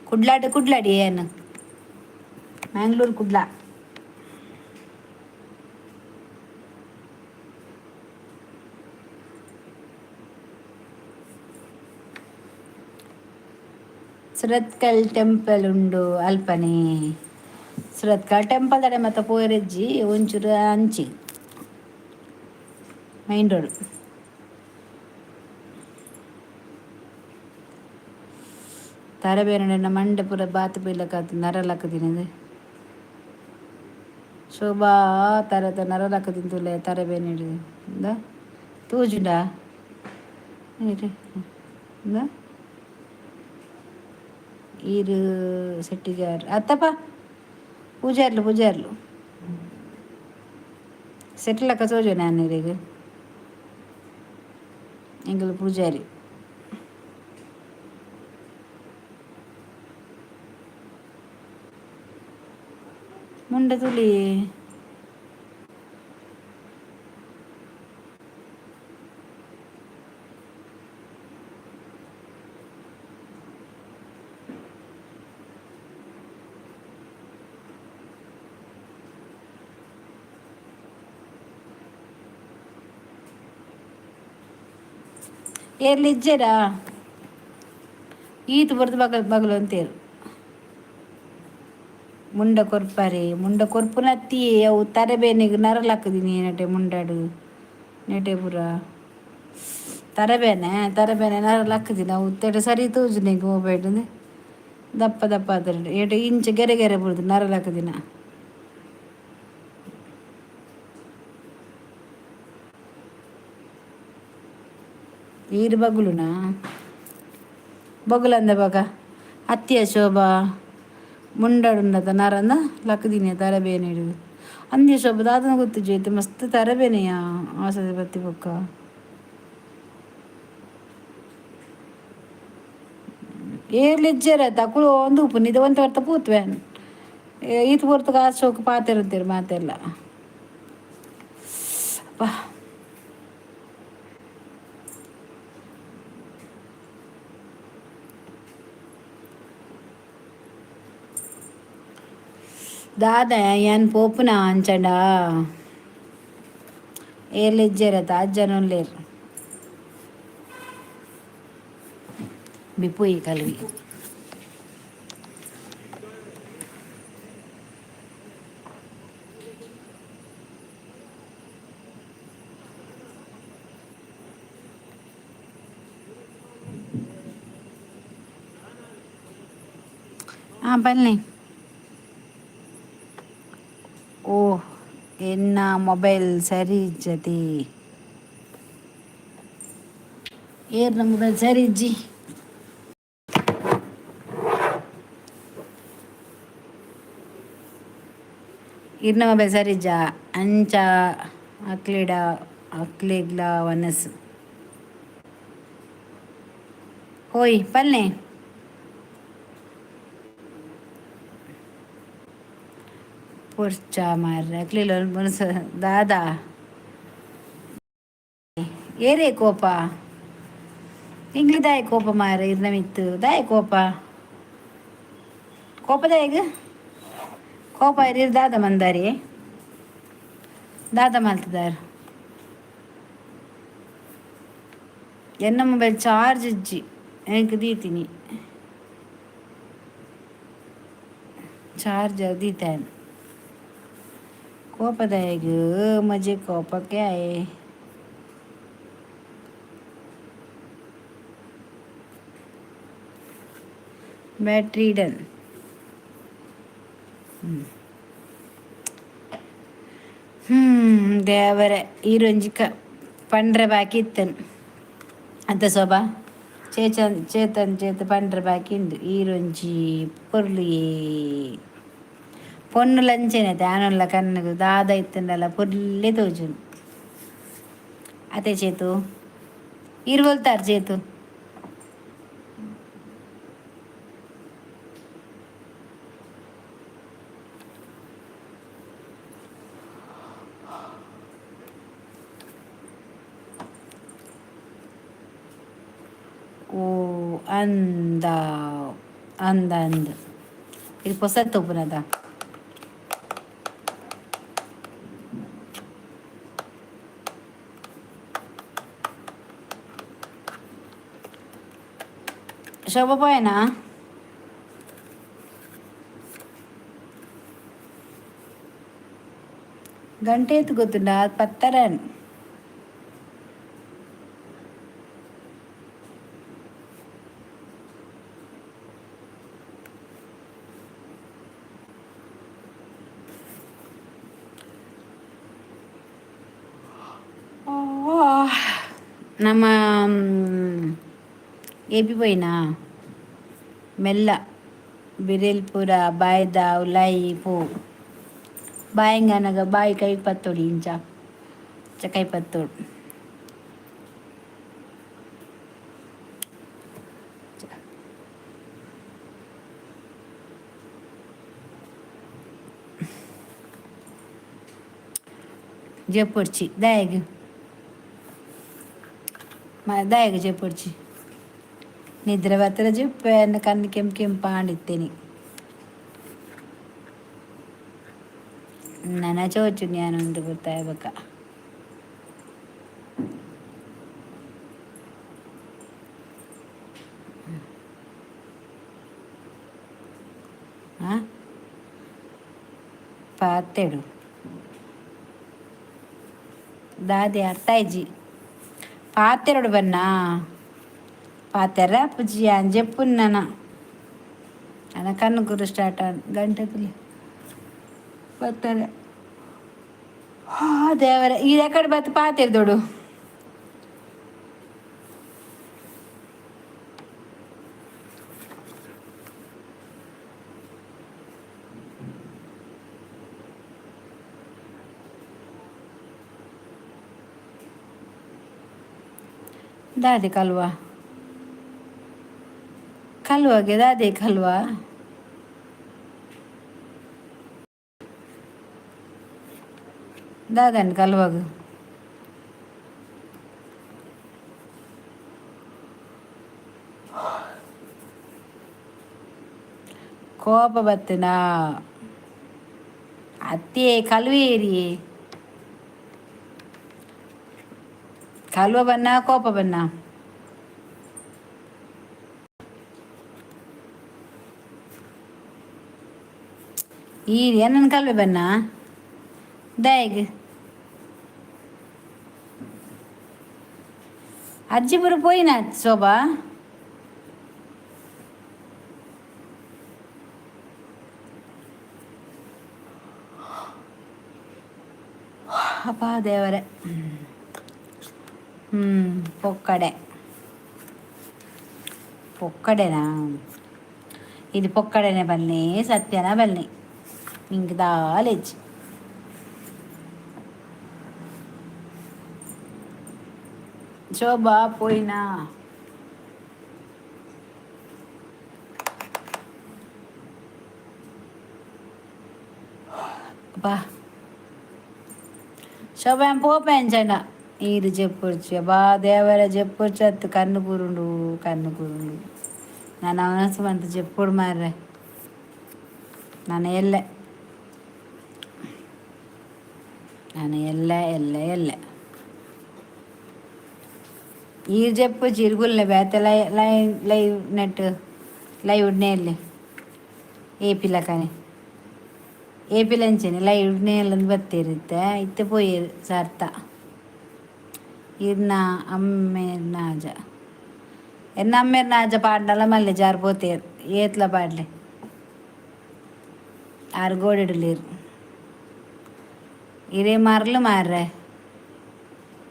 ಕುಡ್ಲಾಡಿ ಕುಡ್ಲಾಡಿ ಏನು ಮ್ಯಾಂಗ್ಳೂರ್ ಕುಡ್ಲ. ಸುರತ್ಕಲ್ ಟೆಂಪಲ್ ಉಂಡು ಅಲ್ಪನೆ. ಸುರತ್ಕಲ್ ಟೆಂಪಲ್ ದಡೆ ಮತ್ತೆ ಪೋರೆಜ್ಜಿ ಒಂಚೂರು ಅಂಚಿ ಮೈನ್ ರೋಡ್. ತರಬೇನಡ ಮಂಡೆ ಪೂರ ಬಾತ್ ಬೀಲಕಾತು ನರಲಕ್ಕ ತಿನ್ನದು ಶೋಭಾ ತರತ ನರಲಕ್ಕ ತಿಂತುಲೆ ತರಬೇನಿಡು ಇಂದ ತೂಜುಂಡ ಇಂದ ಈರು ಸೆಟ್ಟಿಗಾರ್ ಅತ್ತಪ್ಪ ಪೂಜಾರ್ಲು ಪೂಜಾರ್ಲು ಸೆಟ್ಲಕ್ಕ ತೋಜು ನಾನು ಇರಿಗೆ ಎಂಗಲ್ ಪೂಜಾರಿ. ಮುಂಡೆ ತುಲಿ. ಏರ್ಲಿ ಇಜ್ಜೆರಾ ಈತ್ ಬರ್ದು ಬಗಲ್ ಬಗಲು ಅಂತೇರು ಮುಂಡ ಕೊರ್ಪರೆ ಮುಂಡ ಕೊರ್ಪುನತ್ತಿ ಅವು ತರಬೇನಿಗೆ ನರಲಾಕದಿನಿ ನೆಟೆ ಮುಂಡಾಡು ನೆಟೆ ಪೂರ ತರಬೇನೆ ತರಬೇನೆ ನರಲಾಕದಿನಿ ಅವು ತೆಡೆ ಸರಿ ತೂಜುನೆಗ್ ಹೋಗ್ಬೇಡ ದಪ್ಪ ದಪ್ಪ ಆದ್ರೆ ಏಟೆ ಇಂಚ ಗೆರೆ ಗೆರೆ ಬುಡ್ದು ನರಲಾಕದಿನ. ಈರು ಬಗುಲುನಾ ಬಗುಲಂದ ಬಗ ಅತ್ತಿಯ ಶೋಭಾ ಮುಂಡಾಡುಂಡತ ನರಂದ ಲಕ್ಕದಿನಿ ತರಬೇನೆ ಹಿಡಿದು ಅಂದ್ಯ ಶೋಭ ದಾದನ ಗೊತ್ತು ಜೈತೆ ಮಸ್ತ್ ತರಬೇನೆಯ ಆಸದೆ ಬತ್ತಿ ಬೊಕ್ಕ. ಏರ್ಲಿಜ್ಜೆರ ತಕುಲು ಒಂದು ಉಪ್ಪು ನಿದ ಒಂತ ವರ್ತ ಪೂತ್ವೆ ಈತ್ ಪೊರ್ತು ಕಾಸು ಶೋಕು ಪಾತೆರುತ್ತೀರು ಮಾತೆಲ್ಲ ಅಪ್ಪ. ದಾದ ಯಾನ್ ಪೋಪುನ ಅಂಚಂಡ ಏರ್ಲಿಜ್ಜೆರತ ಅಜ್ಜನ ಉಲ್ಲೇರ್ ಬಿಪುಯಿ ಕಲ್ವಿ. ಆ ಬನ್ನಿ. ಓಹ್, ಎನ್ನ ಮೊಬೈಲ್ ಸರಿ ಇಜ್ಜತಿ. ಏರ್ನ ಮೊಬೈಲ್ ಸರಿ ಇಜ್ಜಿ. ಇರ್ನ ಮೊಬೈಲ್ ಸರಿ ಇಜ್ಜ. ಅಂಚ ಅಕ್ಲೆಡ ಅಕ್ಲೆಗ್ಲ ವನಸ್. ಹೋಯ್ ಪಲ್ನೆ. ಪೊರ್ಚ ಮಾರ್ರೆ, ಅಕ್ಲೆಲ ಮನಸ್ಸು ದಾದಾ. ಏರೇ ಕೋಪ ಇಂಗ್ಲಿ? ದಾಯ ಕೋಪ ಮಾರ ಇರ್ನ ಮಿತ್ತು? ದಾಯ ಕೋಪ? ಕೋಪದಾಯಗ ಕೋಪ ಇರ್ ದಾದ ಮಂದಾರಿ? ದಾದ ಮಲ್ತದಾರ್? ಎನ್ನ ಮೊಬೈಲ್ ಚಾರ್ಜ್ ಇಜ್ಜಿ, ಎಂಕ್ ದೀತೀನಿ ಚಾರ್ಜರ್ ದೀತಾನೆ. ಕೋಪದಾಯಗ ಮಜೆ ಕೋಪಕ್ಕೆ ಆಯೆ. Battery done. ಹ್ಮ್ ದೇವರೇ, ಈರೊಂಜಿ ಕ ಪಂಡ್ರೆ ಬಾಕಿ ಇತ್ತನ್ ಅತ್ತ ಶೋಭಾ? ಚೇತನ್ ಚೇತನ್ ಚೇತ ಪಂಡ್ರೆ ಬಾಕಿ ಇಂದು. ಈರೊಂಜಿ ಪೊರ್ಲುಯೇ. ಪೊಣ್ಣುಲ ಅಂಚೆನೆ, ಆನುಲ್ಲ ಕಣ್ಣುಗು ದಾದ ಇತ್ತುಂಡಲ ಪೊರ್ಲೆ ತೋಜುಂಡು ಅತೆ. ಚೇತು, ಈರ್ ಒಲ್ತಾರ್ ಚೇತು? ಓ ಅಂದ ಅಂದ ಅಂದ. ಇದು ಹೊಸ ತೋಪುನದ. ಶೋಭಾ ಪೋಯನಾ? ಗಂಟೆ ಎತ್ತು ಗೊತ್ತುಂಡ? ಪತ್ತರನ್. ನಮ್ಮ ಎಪಿ ಪೋಯಿನಾ? ಮೆಲ್ಲ ಬಿರೆಲ್ಪುರ ಬಾಯ್ದ ಉಲಾಯಿ ಪೋ. ಬಾಯಿಂಗನಗ ಬಾಯಿ ಕೈ ಪತ್ತೊಡಿ, ಇಂಚ ಇಂಚ ಕೈ ಪತ್ತೊಡು. ಜೆಪ್ಪೊಡ್ಚಿ ದಾಯಗ್ ದಾಯಗ್ ಜೆಪ್ಪೊಡ್ಚಿ. ನಿದ್ರೆ ಬತ್ತರ ಜೆಪ್ಪೆ, ಕಣ್ಣು ಕೆಂಪು ಕೆಂಪು ಆಂಡಿತ್ತೇನೆ. ನನ ಚೋಚು ಜ್ಞಾನ ಗೊತ್ತಾಯ ಬಕ್ಕ. ಪಾತೆಡು ದಾದೆ ಅರ್ಥ ಇಜ್ಜಿ. ಪಾತೆರೊಡು ಬನ್ನ ಪಾತೆರ ಪುಜಿ ಜೆಪ್ಪುನ್ನನ ಅನ ಕಣ್ಣು ಗುರು ಸ್ಟಾರ್ಟ್ ಆನ್. ಗಂಟೆ ತುಲಿ ಬರ್ತಾರೆ. ದೇವರೇ, ಈ ಕಡೆ ಬತ್ತು ಪಾತೆರ್ದೋಡು. ದಾದೆ ಕಲ್ವಾ? ಕಲ್ವಾಗೆ ದಾದೆ ಕಲ್ವಾ? ದಾದಂಡ್ ಕಲ್ವಾಗ? ಕೋಪ ಬತ್ತನಾ? ಅತ್ತೆ ಕಲ್ವೇರಿ. ಕಲ್ವ ಬನ್ನ, ಕೋಪ ಬನ್ನ. ಈ ಏನನ್ ಕಲ್ವೆ ಬನ್ನ ದಾಯಗ್? ಅಜ್ಜಿಪುರ ಪೋಯಿನ ಶೋಭಾ? ಅಪ್ಪ ದೇವರೇ. ಪೊಕ್ಕಡೆ ಪೊಕ್ಕಡೆನಾ? ಇದು ಪೊಕ್ಕಡೆನೆ ಬನ್ನಿ, ಸತ್ಯನ ಬನ್ನಿ, ನಿಂಗೆ ದಾಲೇಜ್. ಶೋಭಾ ಪೋಯಿನಾ? ಬಾ ಶೋಭಾ, ಪೋಪೆಂಚನ ಇದು ಜೆಪ್ಪುರ್ಚಿ. ಬಾ ದೇವರ, ಜೆಪ್ಪುರ್ಚಿ ಅತ್ತು. ಕಣ್ಣು ಕೂರುಂಡು, ಕಣ್ಣು ಕೂರುಂಡು. ನಾನು ಅವನಸು ಬಂತು ಜೆಪ್ಪುಡು ಮಾರ್ರೆ. ನಾನು ಎಲ್ಲೆ, ನಾನು ಎಲ್ಲ ಎಲ್ಲ ಎಲ್ಲ ಈ ಜೆಪ್ಪು ಚಿరుగుಲ್ಲೆ ಬೇತೆ ಲೈ ಲೈವ್ ಲೈವ್ ನೆಟ್ ಲೈವ್ ಉಡ್ನೇಯಲ್ಲಿ ಏ ಪಿಲಕನೆ ಏ ಪಿಲಂಚನೆ ಲೈವ್ ಉಡ್ನೇಲಂದು ಬತ್ತಿರುತ್ತೆ. ಇತ್ತೆ ಪೋಯೇರು ಸಾರ್ಥ. ಇರ್ನ ಅಮ್ಮೇರ್ ನಾಜ, ಎನ್ನ ಅಮ್ಮೇರ್ ನಾಜ ಪಾಡ್ನಲ ಮಲ್ಲೆ ಜಾರ್ ಪೋತೇರು. ಏತ್ಲ ಪಾಡ್ಲೆ, ಆರು ಗೋಡೆಡುಲೇರು. ಇರೇ ಮರ್ಲು ಮಾರ್ರೆ.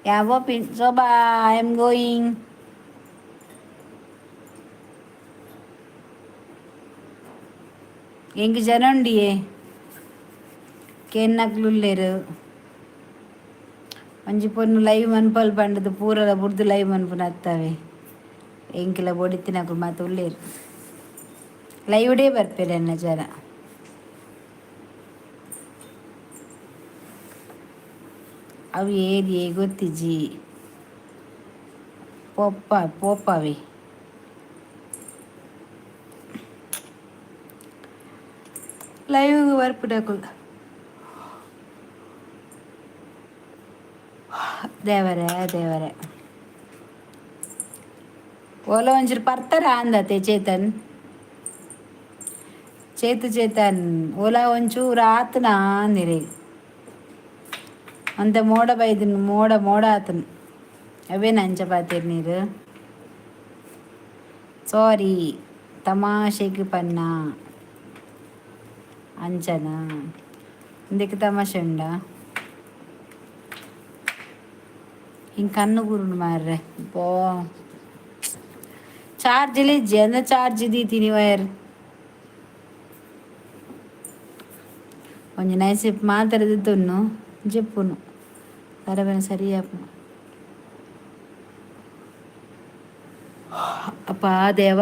ಯಾವ pin? Shobha, I am going. ಎಂಕ್ ಜನ ಉಂಡಿಯೇ ಕೇನ್ನಕ್ಲುಲ್ಲೇರು. ಒಂಜಿ ಪೊನ್ನು ಲೈವ್ ಮನ್ಪಲ್ ಪಂಡದು ಪೂರಲ ಬುಡ್ದು ಲೈವ್ ಮನ್ಪುನ ಅತ್ತವೆ. ಎಂಕಿಲ ಬೊಡಿತ್ತಿನಕುಲು ಮಾತ ಉಲ್ಲೇರು. ಲೈವ್ಡೇ ಬರ್ಪೇರು ಎನ್ನ ಜನ. ಅವು ಏರಿಯೇ ಗೊತ್ತಿಜ್ಜಿ. ಪೋಪ ಪೋಪವೆ ಲೈವ್ ಬರ್ಪುನಕುಲು. ದೇವರೇ ದೇವರೇ. ಓಲ ಒಂಚೂರು ಪರ್ತರ ಅಂದತೆ ಚೇತನ್, ಚೇತು, ಚೇತನ್. ಓಲಾ ಒಂಚೂರು ಆತನ ಅಂದಿರಿ. ಅಂತೆ ಮೋಡ ಬೈದಿನ, ಮೋಡ ಮೋಡ ಆತನ. ಅವೇನ ಅಂಚ ಪಾತೀರ್ ನೀರು? ಸಾರಿ, ತಮಾಷೆಗೆ ಪನ್ನ. ಅಂಚನ ಇಂದಕ್ಕೆ ತಮಾಷೆ ಉಂಡಾ? ಹಿಂಗೆ ಕಣ್ಣು ಗುರುಣು ಮಾರ್ರೆ. ಬೋ ಚಾರ್ಜ್ ಇಜ್ಜಿ ಅಂದ್ರೆ ಚಾರ್ಜ್ ದೀತೀನಿ ವೈರ್. ಒಂಜಿ ನೈಸಿಪ್ ಮಾತಾಡಿದ್ದು ಜೆಪ್ಪುನು ಸರಬನ ಸರಿ ಆಪುನು. ಅಪ್ಪ ದೇವ.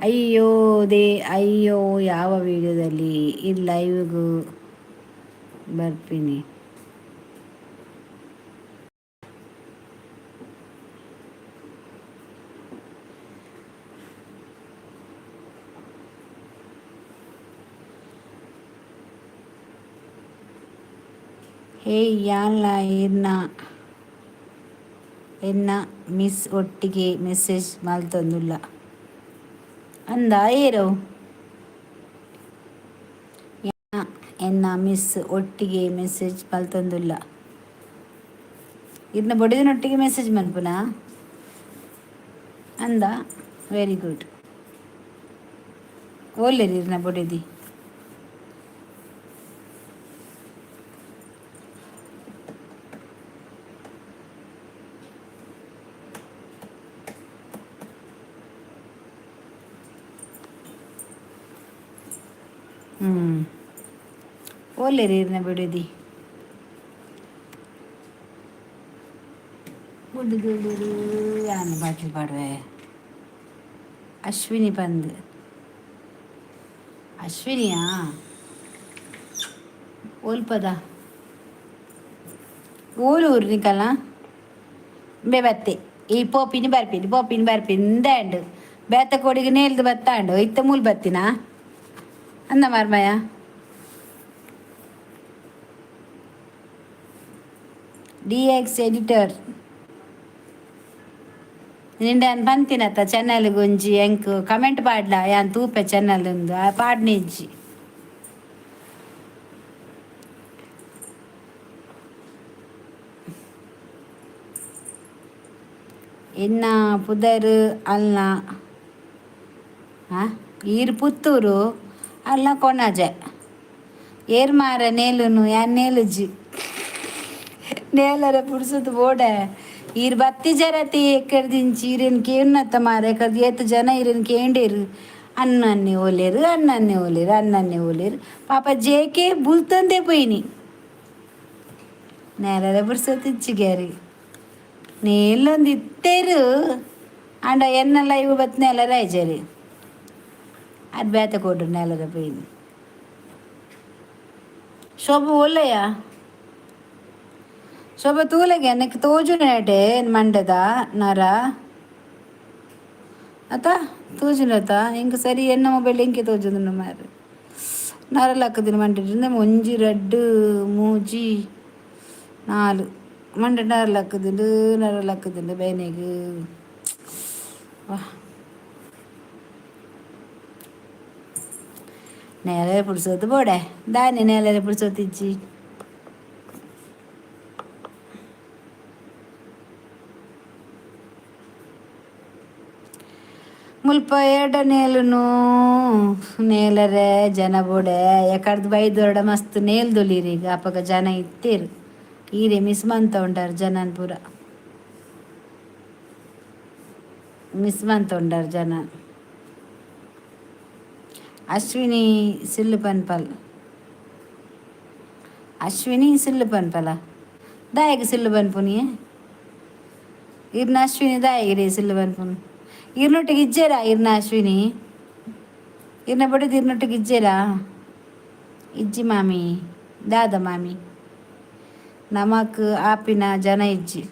ಅಯ್ಯೋ they ಅಯ್ಯೋ, ಯಾವ ವಿಡಿಯೋದಲ್ಲಿ ಇದು ಲೈವ್ಗೂ ಬರ್ತೀನಿ. ಹೇ ಯಾನ್ಲ ಇರ್ನ ಎನ್ನ ಮಿಸ್ ಒಟ್ಟಿಗೆ ಮೆಸೇಜ್ ಮಲ್ತೊಂದುಲ್ಲ ಅಂದ ಏರೋ. ಎನ್ನ ಮಿಸ್ ಒಟ್ಟಿಗೆ ಮೆಸೇಜ್ ಮಲ್ತೊಂದುಲ್ಲ. ಇರ್ನ ಬೊಡಿದಿನೊಟ್ಟಿಗೆ ಮೆಸೇಜ್ ಮನ್ಪುನಾ ಅಂದ. Very good. ಓಲ್ಲೇರಿ ಇರ್ನ ಬೊಡಿದಿ? ಹ್ಞೂ, ಓಲ್ಲೇರಿ ಇರ್ನ ಬಿಡದಿ? ಬುಡ್ದು ಯಾನ್ ಬಾಟ್ಲಿ ಪಾಡುವೆ. ಅಶ್ವಿನಿ ಬಂದ್. ಅಶ್ವಿನಿಯಾ? ಓಲ್ಪದ ಓಲು ಊರು ನಿಕಲ್ಲ ಬೇ ಬತ್ತೆ. ಈ ಪೋಪಿನಿ ಬರ್ಪಿನಿ, ಪೋಪಿನಿ ಬರ್ಪಿನಿ ಇಂದಾಂಡು. ಬೇತ ಕೋಡಿಗೆ ನೇಲ್ದು ಬತ್ತಾಂಡು. ಇತ್ತ ಮೂಲ್ ಬತ್ತಿನಾ ಅಂದ ಮಾರ್ಮಯ. ಡಿ ಎಕ್ಸ್ ಎಡಿಟರ್ ನಿಂಡೆ ಪಂತಿನತ್ತ ಚಾನಲ್ ಒಂಜಿ ಎಂಕ್ ಕಮೆಂಟ್ ಪಾಡ್ಲ. ಯಾನ್ ತೂಪೆ ಚಾನಲ್ ಉಂದು ಪಾಡ್ನಿಜ್ಜಿ. ಎನ್ನ ಪುದರ್ ಅಲ್ನ ಈರ್ ಪುತ್ತೂರು ಅಲ್ನ ಕೊಣಾಜೆ. ಏರ್ ಮಾರ ನೇಲುನು ಯಾನ್ ನೇಲುಜಿ. ನೇಲರ ಪುಡ್ಸುದು ಬೋಡೆ. ಈರ್ ಬತ್ತಿ ಜರತಿ ಎಕ್ಕಡ್ದಿಂಚಿ ಈರೆನ್ ಕೇನ್ನತ್ತ ಮಾರೆ. ಎಕ್ಕಡ್ದು ಏತ್ ಜನ ಈರೆನ್ ಕೇಂಡೇರು. ಅನ್ನನ್ನೆ ಓಲೇರು, ಅನ್ನನ್ನೆ ಓಲೇರು, ಅನ್ನನ್ನೆ ಓಲೇರು. ಪಾಪ ಜೇಕೆ ಬುಲ್ತಂದೆ ಪೋಯಿನಿ. ನೇಲರ ಪುಡ್ಸೊತ್ತಿಜ್ಜಿಗ್ಯಾರಿ. ನೇಲೊಂದು ಇತ್ತೇರು ಆಂಡ ಎನ್ನ ಲೈವ್ ಬತ್ ನೇಲರ ಆಯ್ಜರಿ. ಅದು ಬೇತೆ ಕೊಡ್ರು ನೇಲರ ಪೋಯಿನಿ. ಶೋಭ ಒಲ್ಲೆಯ ಶೋಭ ತೂಲೆಗೆ ನೆಕ್ ತೋಜುನೇಟೆ ಮಂಡದ ನರ ಅತ್ತ ತೋಜುನತ ಇಂಕ ಸರಿ. ಎನ್ನ ಮೊಬೈಲ್ ಇಂಕೆ ತೋಜುಂಡು ಮಾರ್ರೆ. ನರ ಲಕ್ಕದಿನ ಮಂಡೆ. ಒಂಜಿ, ರಡ್ಡ್, ಮೂಜಿ, ನಾಲ್ ಮಂಡೆ ನರ ಲಕ್ಕುದುಂಡು, ನರ ಲಕ್ಕುದುಂಡು ಬೇನೆಗ್. ವಾ, ನೇಲೆ ಪುಡ್ಸೋದು ಬೋಡೆ ದಾನೆ. ನೇಲೆರೆ ಪುಡ್ಸೋತಿಜ್ಜಿ. ಮುಲ್ಪ ಏಡ ನೇಲುನು ನೇಲರೆ ಜನ ಬೋಡೆ. ಎಕಡ್ದು ಬೈದೊರಡ ಮಸ್ತ್ ನೇಲ್ದೊಲಿರಿ ಈಗ. ಅಪಗ ಜನ ಇತ್ತೇರು. ಈರೆ ಮಿಸ್ ಮಂತ ಉಂಡಾರ್ ಜನನ್, ಪೂರ ಮಿಸ್ ಮಂತ ಉಂಡಾರ್ ಜನ. ಅಶ್ವಿನಿ ಸಿಲ್ಲು ಪನ್ಪಲ್. ಅಶ್ವಿನಿ ಸಿಲ್ಲು ಪನ್ಪಲ. ದಾಯೆಗ್ ಸಿಲ್ಲು ಪನ್ಪುನಿ ಇರ್ನ? ಅಶ್ವಿನಿ ದಾಯೆಗ್ ಸಿಲ್ಲು ಪನ್ಪುನು? ಇರ್ನೊಟ್ಟಿಗೆ ಇಜ್ಜೇರಾ ಇರ್ನ? ಅಶ್ವಿನಿ ಇರ್ನ ಬಡಿದು ಇರ್ನೊಟ್ಟಿಗೆ ಇಜ್ಜೇರಾ? ಇಜ್ಜಿ ಮಾಮಿ. ದಾದ ಮಾಮಿ, ನಮಕ್ ಆಪಿನ ಜನ ಇಜ್ಜಿ.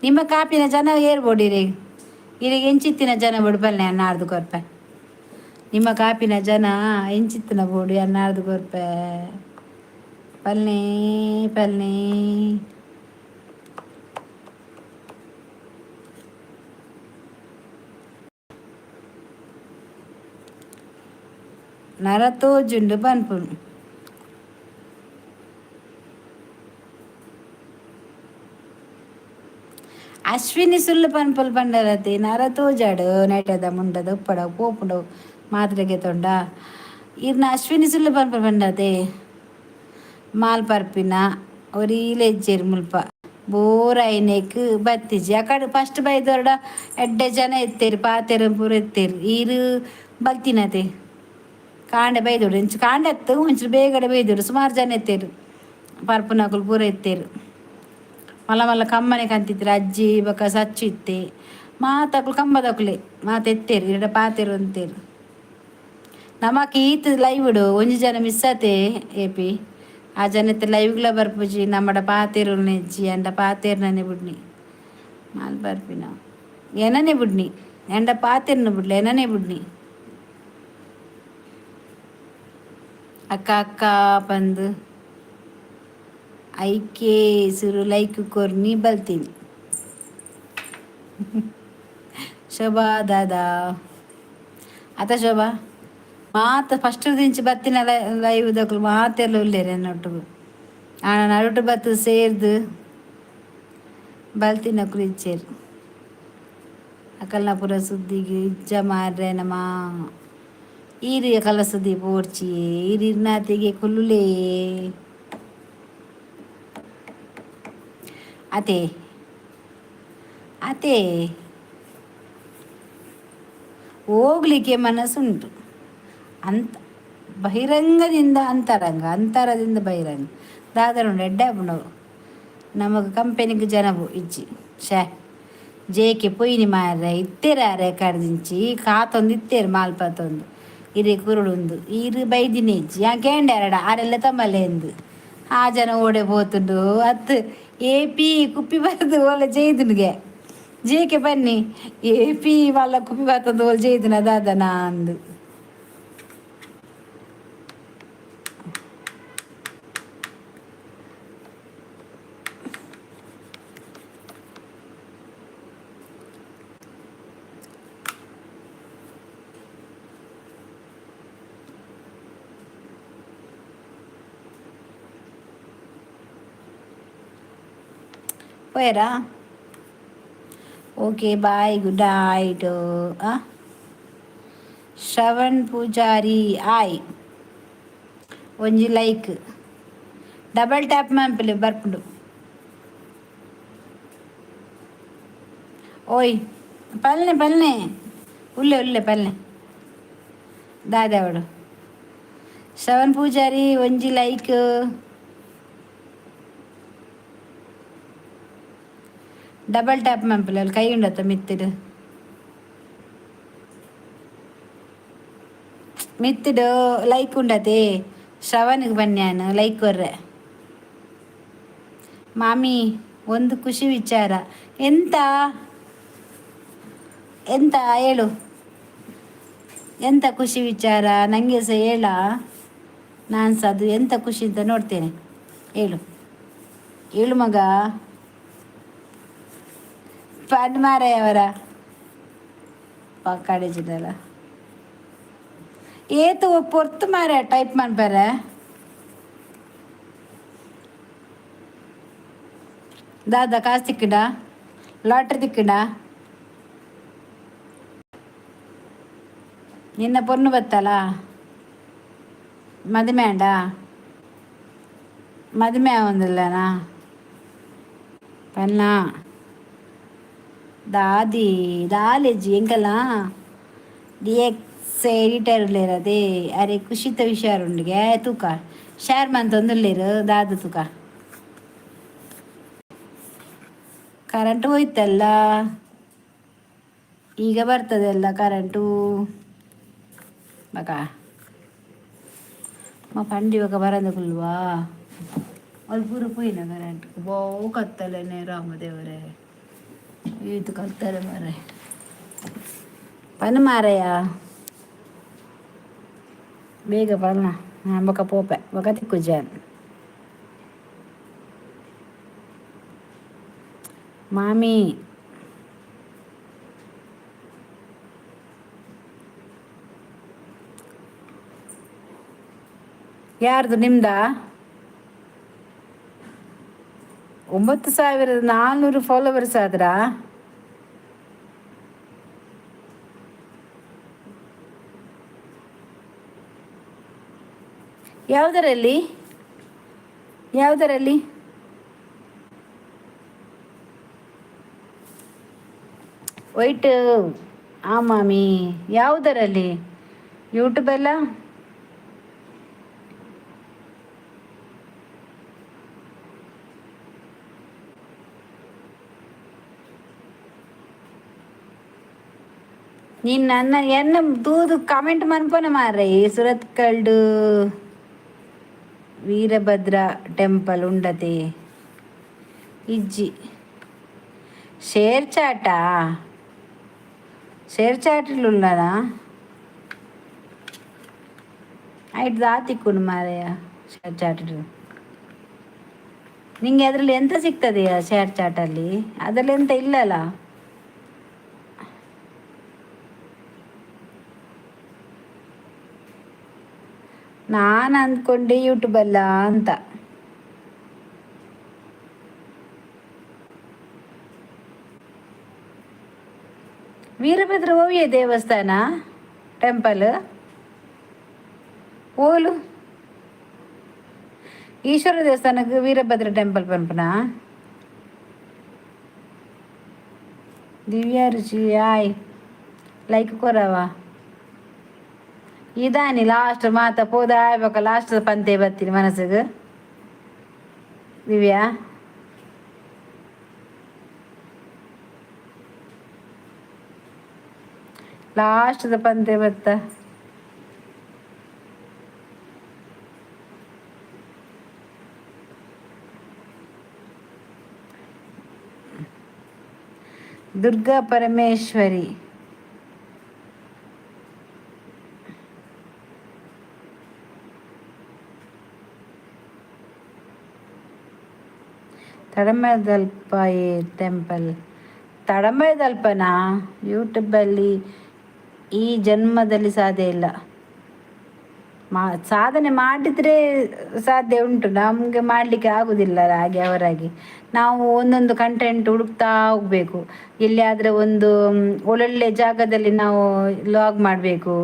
ನಿಮ್ಮ ಕಾಪಿನ ಜನ ಏರ್ ಬೋಡಿರಿ ಇರಿಗೆ? ಎಂಚಿತ್ತಿನ ಜನ ಬೋಡು ಬಲ್ಲೆ ಅನ್ನಾರ್ದು ಕೊರ್ಪೆ. ನಿಮ್ಮ ಕಾಪಿನ ಜನ ಎಂಚಿತ್ತಿನ ಬೋಡು ಅನ್ನಾರ್ದು ಕೊರ್ಪೆ ಪಲ್ನೆ ಪಲ್ನೆ. ನರ ತೋಜುಂಡು ಪನ್ಪುನು. ಅಶ್ವಿನಿ ಸುಳ್ಳು ಪನ್ಪಲ್ ಪಂಡರತಿ. ನರ ತೋಜಾಡು. ನೆಟದ ಮುಂಡದ ಉಪ್ಪಡ ಪೋಪುಂಡು ಮಾತ್ರೆಗೆ ತೊಂಡ. ಇರ್ನ ಅಶ್ವಿನಿ ಸುಳ್ಳು ಪನ್ಪಲ್ ಪಂಡತೆ. ಮಾಲ್ ಪರ್ಪಿನ ಒರೀಲೆಜ್ಜೆರ್ ಮುಲ್ಪ. ಬೋರಾಯಿನೆಕ್ ಬತ್ತಿಜಿ. ಅಕಡೆ ಫಸ್ಟ್ ಬೈದೊರ್ಡ ಎಡ್ಡೆ ಜನ ಇತ್ತೇರು, ಪಾತೆರ ಪೂರ ಇತ್ತೇರು. ಈರು ಬಲ್ತಿನತೆ. ಕಾಂಡೆ ಬೈದೋಡು ಇಂಚು ಕಾಂಡೆ ಎತ್ತು ಒಂಚೂರು ಬೇಗಡೆ ಬೈದೋಡು. ಸುಮಾರು ಜನ ಇತ್ತೇರು, ಪರ್ಪುನಕುಲು ಪೂರ ಇತ್ತೇರು. ಮಲ್ಲ ಮಲ್ಲ ಕಮ್ಮನೆ ಕಂತಿದ್ರು ಅಜ್ಜಿ ಬೊಕ ಸಚ್ಚು ಇತ್ತೆ. ಮಾತಕುಲು ಕಂಬದಕುಲೆ ಮಾತ ಎತ್ತೇರು. ಇರಡ ಪಾತೆರು ಅಂತೇರು. ನಮಕ್ ಈತ್ ಲೈವ್ಡು ಒಂಜಿ ಜನ ಮಿಸ್ ಆತೆ ಏಪಿ. ಆ ಜನತೆ ಲೈವ್ಗ್ಲ ಬರ್ಪುಜಿ, ನಮ್ಮಡ ಪಾತೆರು ನೆಜ್ಜಿ ಅಂಡ ಪಾತೆರ್ನನೆ ಬುಡ್ನಿ. ಮಾಲ್ ಬರ್ಪಿನ ಎನನೆ ಬುಡ್ನಿ ಎಂಡ ಪಾತೆರ್ನ ಬುಡ್ಲೆ ಎನನೆ ಬುಡ್ನಿ. ಅಕ್ಕ ಅಕ್ಕ ಪಂದು ಐಕೆ ಸುರು ಲೈಕ್ ಕೊರ್ನಿ ಬಲ್ತೀನಿ. ಶೋಭಾ ದಾದಾ ಅತ ಶೋಭಾ ಮಾತ ಫಸ್ಟ್ ದಿಂಚಿ ಬತ್ತಿನ ಲೈವ್ ದಕುಲು ಮಾತೆರ್ಲ ಉಲ್ಲೇರು ಎನ್ನೊಟ್ಟುಗು. ಆಂಡ ನಡುಟು ಬತ್ತು ಸೇರ್ದು ಬಲ್ತಿನಕುಲು ಇಜ್ಜೆರ್. ಅಕಲ್ನ ಪೂರ ಸುದ್ದಿಗ್ ಇಜ್ಜ ಮಾರ್ರೆ. ನಮ ಈರ್ ಅಕಲ್ನ ಸುದ್ದಿ ಪೋಡ್ಚಿ. ಈರ್ ಇರ್ನಾತಿಗೆ ಕುಲ್ಲುಲೇ ಅತೆ ಅತೆ. ಹೋಗ್ಲಿಕ್ಕೆ ಮನಸ್ಸುಂಟು ಅಂತ. ಬಹಿರಂಗದಿಂದ ಅಂತರಂಗ, ಅಂತರದಿಂದ ಬಹಿರಂಗ ದಾದರ ಉಂಡು. ಎಡ್ಡೆ ಆಪುಂಡು. ನಮಕ್ ಕಂಪೆನಿಗ್ ಜನಬು ಇಜ್ಜಿ. ಶೇ, ಜೇಕೆ ಪೊಯ್ನಿ ಮಾರ್ರೆ. ಇತ್ತೆರಾರೆ ಕಡ್ದಿಂಚಿ ಕಾತೊಂದು ಇತ್ತೇರು ಮಾಲ್ಪತ್ತೊಂದು. ಇರೆ ಕುರುಡುಂದು ಈರು ಬೈದಿನ ಇಜ್ಜಿ. ಯಾ ಕೇಂಡಾರಡ ಆರೆಲ್ಲ ತಮ್ಮಲೆ ಎಂದು. ಆ ಜನ ಓಡೆ ಪೋತುಂಡು ಅತ್ತು. ಏಪಿ ಕುಪ್ಪಿ ಬರ್ತದೆ ಓಲ ಜೈದುನಿಗೆ. ಜೇಕೆ ಬನ್ನಿ ಏಪಿ ಮಲ್ಲ ಕುಪ್ಪಿ ಬರ್ತದೆ ಓಲ್ ಜೈದುನ ದಾದನ ಅಂದು. ಪೋಯರಾ? Okay, bye, good night. Shravan Poojary, ಆಯ್. ಒಂಜಿ like, double tap ಮನ್ಪುಲೆ, ಬರ್ಪುಂಡು. ಓಯ್, ಪಲ್ನೆ ಪಲ್ನೆ, ಉಲ್ಲೆ ಉಲ್ಲೆ ಪಲ್ನೆ ದಾದಾವಡು. ಶ್ರವಣ್ ಪೂಜಾರಿ, ಒಂಜಿ like, double tap ಮನ್ಪುಲೆ. ಅಲ್ಲಿ ಕೈ ಉಂಡತ್ತ ಮಿತ್ತಿಡ್ ಮಿತ್ತಿಡ್ ಲೈಕ್ ಉಂಡತೆ. ಶ್ರವಣ್ಗೆ ಬನ್ಯಾನ ಲೈಕ್ ಕೊರ್ರೆ. ಮಾಮಿ, ಒಂದು ಖುಷಿ ವಿಚಾರ. ಎಂತ ಎಂತ ಹೇಳು? ಎಂತ ಖುಷಿ ವಿಚಾರ? ನನಗೆ ಸಹ ಹೇಳ. ನಾನು ಸಹ ಅದು ಎಂತ ಖುಷಿ ಅಂತ ನೋಡ್ತೇನೆ. ಹೇಳು ಹೇಳು ಮಗ. ಪನ್ ಮಾರಾಯವರ ಕಾಲೇಜಿದಲ್ಲ ಏತು ಪೊರ್ತು ಮಾರ ಟೈಪ್ ಮನ್ಪರೆ. ದಾದಾ, ಕಾಸು ತಿಕ್ಕಿಡ? ಲಾಟ್ರಿ ತಿಕ್ಕಿಡ? ನಿನ್ನ ಪೊಣ್ಣು ಬತ್ತಲ್ಲ, ಮದಿಮೆ ಆಂಡ? ಮದಿಮೆ ಆವೊಂದುಲ್ಲನಾ? ಪನ್ನ ದಾದಿ ದಾಲೇಜಿ ಎಂಕಲ್ಲ D X editor ಉಲ್ಲೇರ್. ಅದೇ ಅರೆ ಖುಷಿತ ವಿಷಯ ಉಂಡಿಗೆ. ತೂಕ, ಶೇರ್ ಮಂತೊಂದುಲ್ಲೇರು. ದಾದ ತೂಕ, ಕರೆಂಟ್ ಹೋಯ್ತಲ್ಲ, ಈಗ ಬರ್ತದೆಲ್ಲ ಕರೆಂಟು. ಬಕ ಮ ಪಂಡಿ ಬಕ ಬರಂದ ಕುಲ್ವಾ. ಅಲ್ಲಿ ಪೂರ ಪೋಯಿನ ಕರೆಂಟ್. ಬಹು ಕತ್ತಲೆನೆ. ರಾಮದೇವರೇ, ಇದು ಕಲ್ತಾರೆ ಮಾರೆ. ಪನ್ ಮಾರಯ್ಯ, ಬೇಗ ಪನ್ನ. ಹಾಂ, ಬೊಕ ಪೋಪೆ, ಬೊಕ ತಿಕ್ಕುಜಾನ್. ಮಾಮಿ, ಯಾರ್ದು? ನಿಮ್ದಾ? 9400 ಫಾಲೋವರ್ಸ್ ಆದ್ರಾ? ಯಾವುದರಲ್ಲಿ ಯಾವುದರಲ್ಲಿ? ವೈಟ್. ಆ ಮಾಮಿ, ಯಾವುದರಲ್ಲಿ? ಯೂಟ್ಯೂಬಲ್ಲ? ನೀನು ನನ್ನ ಎನ್ನ ತೂದು ಕಮೆಂಟ್ ಮನ್ಪುನ ಮಾರ್ರೆ. ಸುರತ್ಕಲ್ಡು ವೀರಭದ್ರ ಟೆಂಪಲ್ ಉಂಡತೆ? ಇಜ್ಜಿ. ಶೇರ್ ಚಾಟಾ? ಶೇರ್ ಚಾಟ್ಲು ಉಳ್ಳನಾ? ಐಟ್ ದಾತಿಕ್ಕುಂಡು ಮಾರಾಯ ಶೇರ್ ಚಾಟ್. ನಿಂಗೆ ಅದರಲ್ಲಿ ಎಂತ ಸಿಗ್ತದೆಯಾ? ಶೇರ್ ಚಾಟಲ್ಲಿ ಅದರಲ್ಲಿ ಎಂತ ಇಲ್ಲಲ್ಲ. ನಾನು ಅಂದ್ಕೊಂಡೆ ಯೂಟ್ಯೂಬಲ್ಲ ಅಂತ. ವೀರಭದ್ರ ಓವಿಯ ದೇವಸ್ಥಾನ ಟೆಂಪಲ್ ಓಲು? ಈಶ್ವರ ದೇವಸ್ಥಾನಕ್ಕೆ ವೀರಭದ್ರ ಟೆಂಪಲ್ ಪನ್ಪುನ? ದಿವ್ಯ ರುಚಿ, ಆಯ್. ಲೈಕ್ ಕೊರವ. ಇದಾನಿ ಲಾಸ್ಟ್ ಮಾತ ಪೋದ ಬೊಕ ಲಾಸ್ಟ್ ಪಂತೆ ಬತ್ತೀನಿ ಮನಸ್ಸಿಗೆ. ದಿವ್ಯಾ, ಲಾಸ್ಟ್ ಪಂತೆ ಬತ್ತ. ದುರ್ಗಾ ಪರಮೇಶ್ವರಿ. ತಡಮೆದಲ್ಪಾಯೆ ಟೆಂಪಲ್ ತಡಮೆದಲ್ಪನಾ? ಯೂಟ್ಯೂಬಲ್ಲಿ ಈ ಜನ್ಮದಲ್ಲಿ ಸಾಧ್ಯ ಇಲ್ಲ. ಮಾ ಸಾಧನೆ ಮಾಡಿದರೆ ಸಾಧ್ಯ ಉಂಟು, ನಮಗೆ ಮಾಡಲಿಕ್ಕೆ ಆಗೋದಿಲ್ಲ ಹಾಗೆ ಅವರಾಗಿ. ನಾವು ಒಂದೊಂದು ಕಂಟೆಂಟ್ ಹುಡುಕ್ತಾ ಹೋಗಬೇಕು. ಎಲ್ಲಿಯಾದರೆ ಒಂದು ಒಳ್ಳೊಳ್ಳೆ ಜಾಗದಲ್ಲಿ ನಾವು ವ್ಲಾಗ್ ಮಾಡಬೇಕು.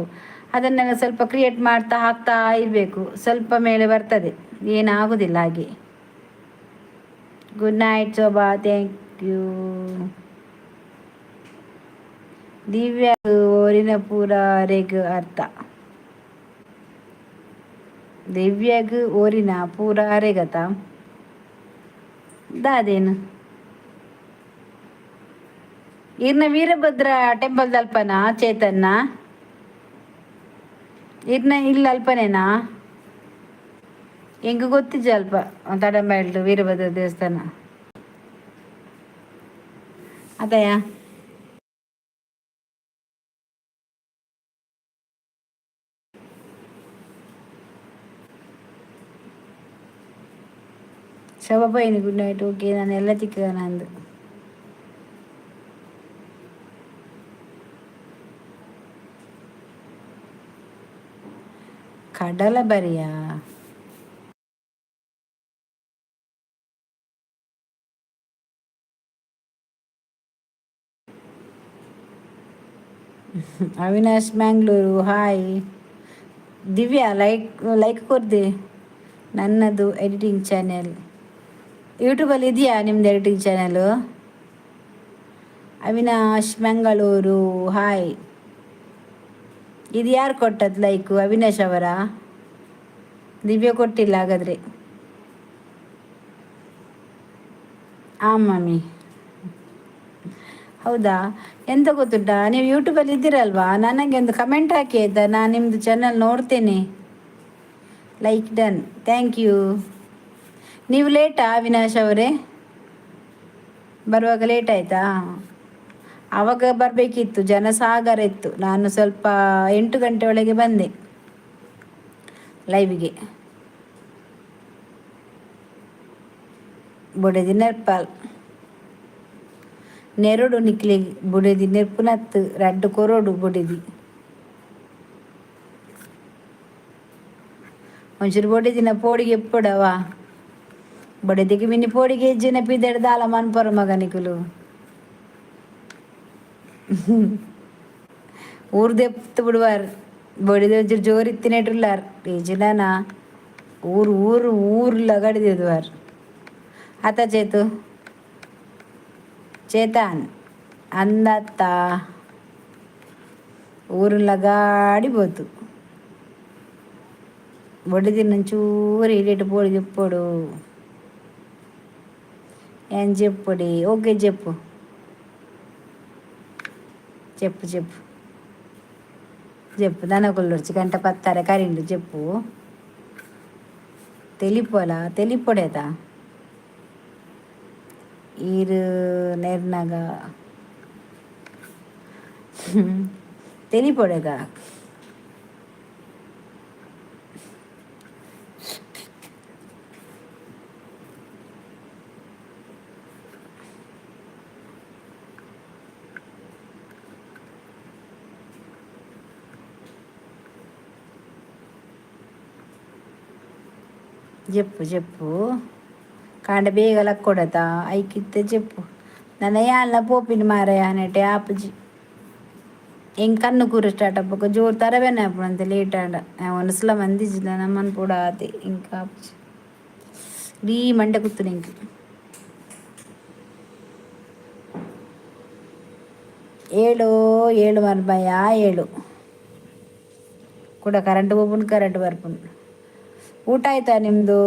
ಅದನ್ನೆಲ್ಲ ಸ್ವಲ್ಪ ಕ್ರಿಯೇಟ್ ಮಾಡ್ತಾ ಹಾಕ್ತಾ ಇರಬೇಕು. ಸ್ವಲ್ಪ ಮೇಲೆ ಬರ್ತದೆ, ಏನಾಗೋದಿಲ್ಲ ಹಾಗೆ. Good night Shobha, thank you. Divya ಓರಿನ ಪೂರ ರೆಗ್ ಅರ್ಥ. ದಿವ್ಯಾಗ್ ಓರಿನ ಪೂರ ಅರೆಗತ ದಾದೇನು? ಇರ್ನ ವೀರಭದ್ರ ಟೆಂಪಲ್ ಅಲ್ಪನಾ ಚೇತನ್ನ? ಇರ್ನ ಇಲ್ಲ ಅಲ್ಪನೇನಾ? ಎಂಕ್ ಗೊತ್ತಿಜ್ಜ ಅಲ್ಪ ತಡಂಬೈಲ್ಡು ವೀರಭದ್ರ ದೇವಸ್ಥಾನ ಅತಯ. ಶೋಭಾ, good night. Okay, ನಾನು ಎಲ್ಲ ತಿಕ್ಕ ನಂದು. ಕಡಲ ಬರಿಯಾ? Avinash Mangalore, hi. Divya, like like ಕೊರ್ದೆ. ನನ್ನದು ಎಡಿಟಿಂಗ್ ಚಾನೆಲ್. ಯೂಟ್ಯೂಬಲ್ಲಿ ಇದೆಯಾ ನಿಮ್ಮದು editing channel? Avinash Mangaluru, hi. ಇದು ಯಾರು ಕೊಟ್ಟದ್ದು ಲೈಕು? ಅವಿನಾಶ್ ಅವರಾ? ದಿವ್ಯಾ ಕೊಟ್ಟಿಲ್ಲ ಹಾಗಾದರೆ. ಹಾಂ ಮಮ್ಮಿ, ಹೌದಾ? ಎಂತ ಗೊತ್ತುಂಟಾ, ನೀವು ಯೂಟ್ಯೂಬಲ್ಲಿ ಇದ್ದೀರಲ್ವಾ, ನನಗೆ ಒಂದು ಕಮೆಂಟ್ ಹಾಕಿ ಆಯಿತಾ? ನಾನು ನಿಮ್ಮದು ಚಾನಲ್ ನೋಡ್ತೇನೆ. Like done, thank you. ನೀವು ಲೇಟಾ ಅವಿನಾಶ್ ಅವರೇ? ಬರುವಾಗ ಲೇಟ್ ಆಯಿತಾ? ಆವಾಗ ಬರಬೇಕಿತ್ತು, ಜನಸಾಗರ ಇತ್ತು. ನಾನು ಸ್ವಲ್ಪ 8 ಗಂಟೆ ಒಳಗೆ ಬಂದೆ ಲೈವ್ಗೆ. ಬೊಡೆದಿ ನೆರ್ಪಾಲ್ ನೆರಡು ನಿಕ್ಲೆ. ಬುಡೆದಿ ನೆರ್ಪುನತ್ತು ರಡ್ಡು ಕೊರೊಡು ಬೊಡೆದಿ. ಒಂಚೂರು ಬೊಡೆದಿನ ಪೋಡಿಗೆ ಎಪ್ಪೊಡವಾ? ಬೊಡೆದಿಗೆ ಮಿನಿ ಪೋಡಿಗೆ ಇಜ್ಜಿನ ಪಿದೆಡ್ ದಾಲ ಮನ್ಪರು ಮಗ ನಿಕುಲು. ಊರು ದೆಪ್ತು ಬಿಡುವಾರ್. ಬೊಡೆದಿ ಒಂಚೂರು ಜೋರು ಇತ್ತಿನೆಟುಲ್ಲಾರ್ ಈಜಿನನ ಊರು ಊರು ಊರು ಲಗಡಿದಿದ್ವಾರ್. ಆತ ಚೇತು, ಚೇತನ್ ಅಂದತ್ತ ಊರು ಲಗಾಡಿ ಬೋತು. ಬೊಡೆದಿನ ಒಂಚೂರು ಇಡಿಟ್ ಪೋಡಿಗೆ ಇಪ್ಪೊಡು. ಏನ್ ಜೆಪ್ಪೊಡಿ? ಓಕೆ, ಜೆಪ್ಪು చెప్పు చెప్పು చెప్పು. ದನಕುಲ್ಲೊಡ್ಚಿ ಗಂಟೆ ಪತ್ತಾರೆ ಕರಿಂಡು ಜೆಪ್ಪು. ತೆಲಿಪೊಲ ತೆಲಿಪೊಡೆತ ಈರು ನೆರ್ನಗ ತೆಲಿಪೊಡೆದ. ಜೆಪ್ಪು ಜೆಪ್ಪು. ಕಾಂಡೆ ಬೇಗ ಲಕ್ಕೊಡತ ಐಕಿತ್ತೆ ಜೆಪ್ಪು. ನನ ಯಾಲ್ನ ಪೋಪಿನ ಮಾರಾಯ ನೆಟೆ ಆಪುಜಿ. ಎಂಕ್ ಕಣ್ಣು ಕೂರು ಸ್ಟಾರ್ಟ್ ಆಪುಕ ಜೋರು ತರಬೇನೆ ಆಪುಂಡು ಲೇಟ್ ಆಂಡ. ಒನಸ್ಲ ಮಂದಿಜ್ಜಿಡ ನಮ್ಮನ್ ಪೂಡ ಆತೆ. ಎಂಕ್ ಆಪುಜಿ. ಇಡೀ ಮಂಡೆ ಕುತ್ತುನು ಎಂಕ್. ಏಳು ಏಳು ಮರ್ಬಾಯ ಏಳು ಕೂಡ ಕರೆಂಟ್ ಹೋಗ್ಬುಂಡು, ಕರೆಂಟ್ ಬರ್ಪುಂಡು. ಊಟ ಆಯ್ತಾ ನಿಮ್ಮದು?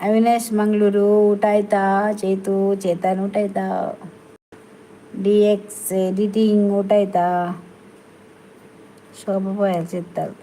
ಅವಿನಾಶ್ ಮಂಗಳೂರು, ಊಟ ಆಯ್ತಾ? ಚೇತು, ಚೇತನ್, ಊಟ ಆಯ್ತಾ? D X editing, ಊಟ ಆಯ್ತಾ? ಶೋಭಾ ಪೋಯಲ್ ಚಿತ್ತಲ್.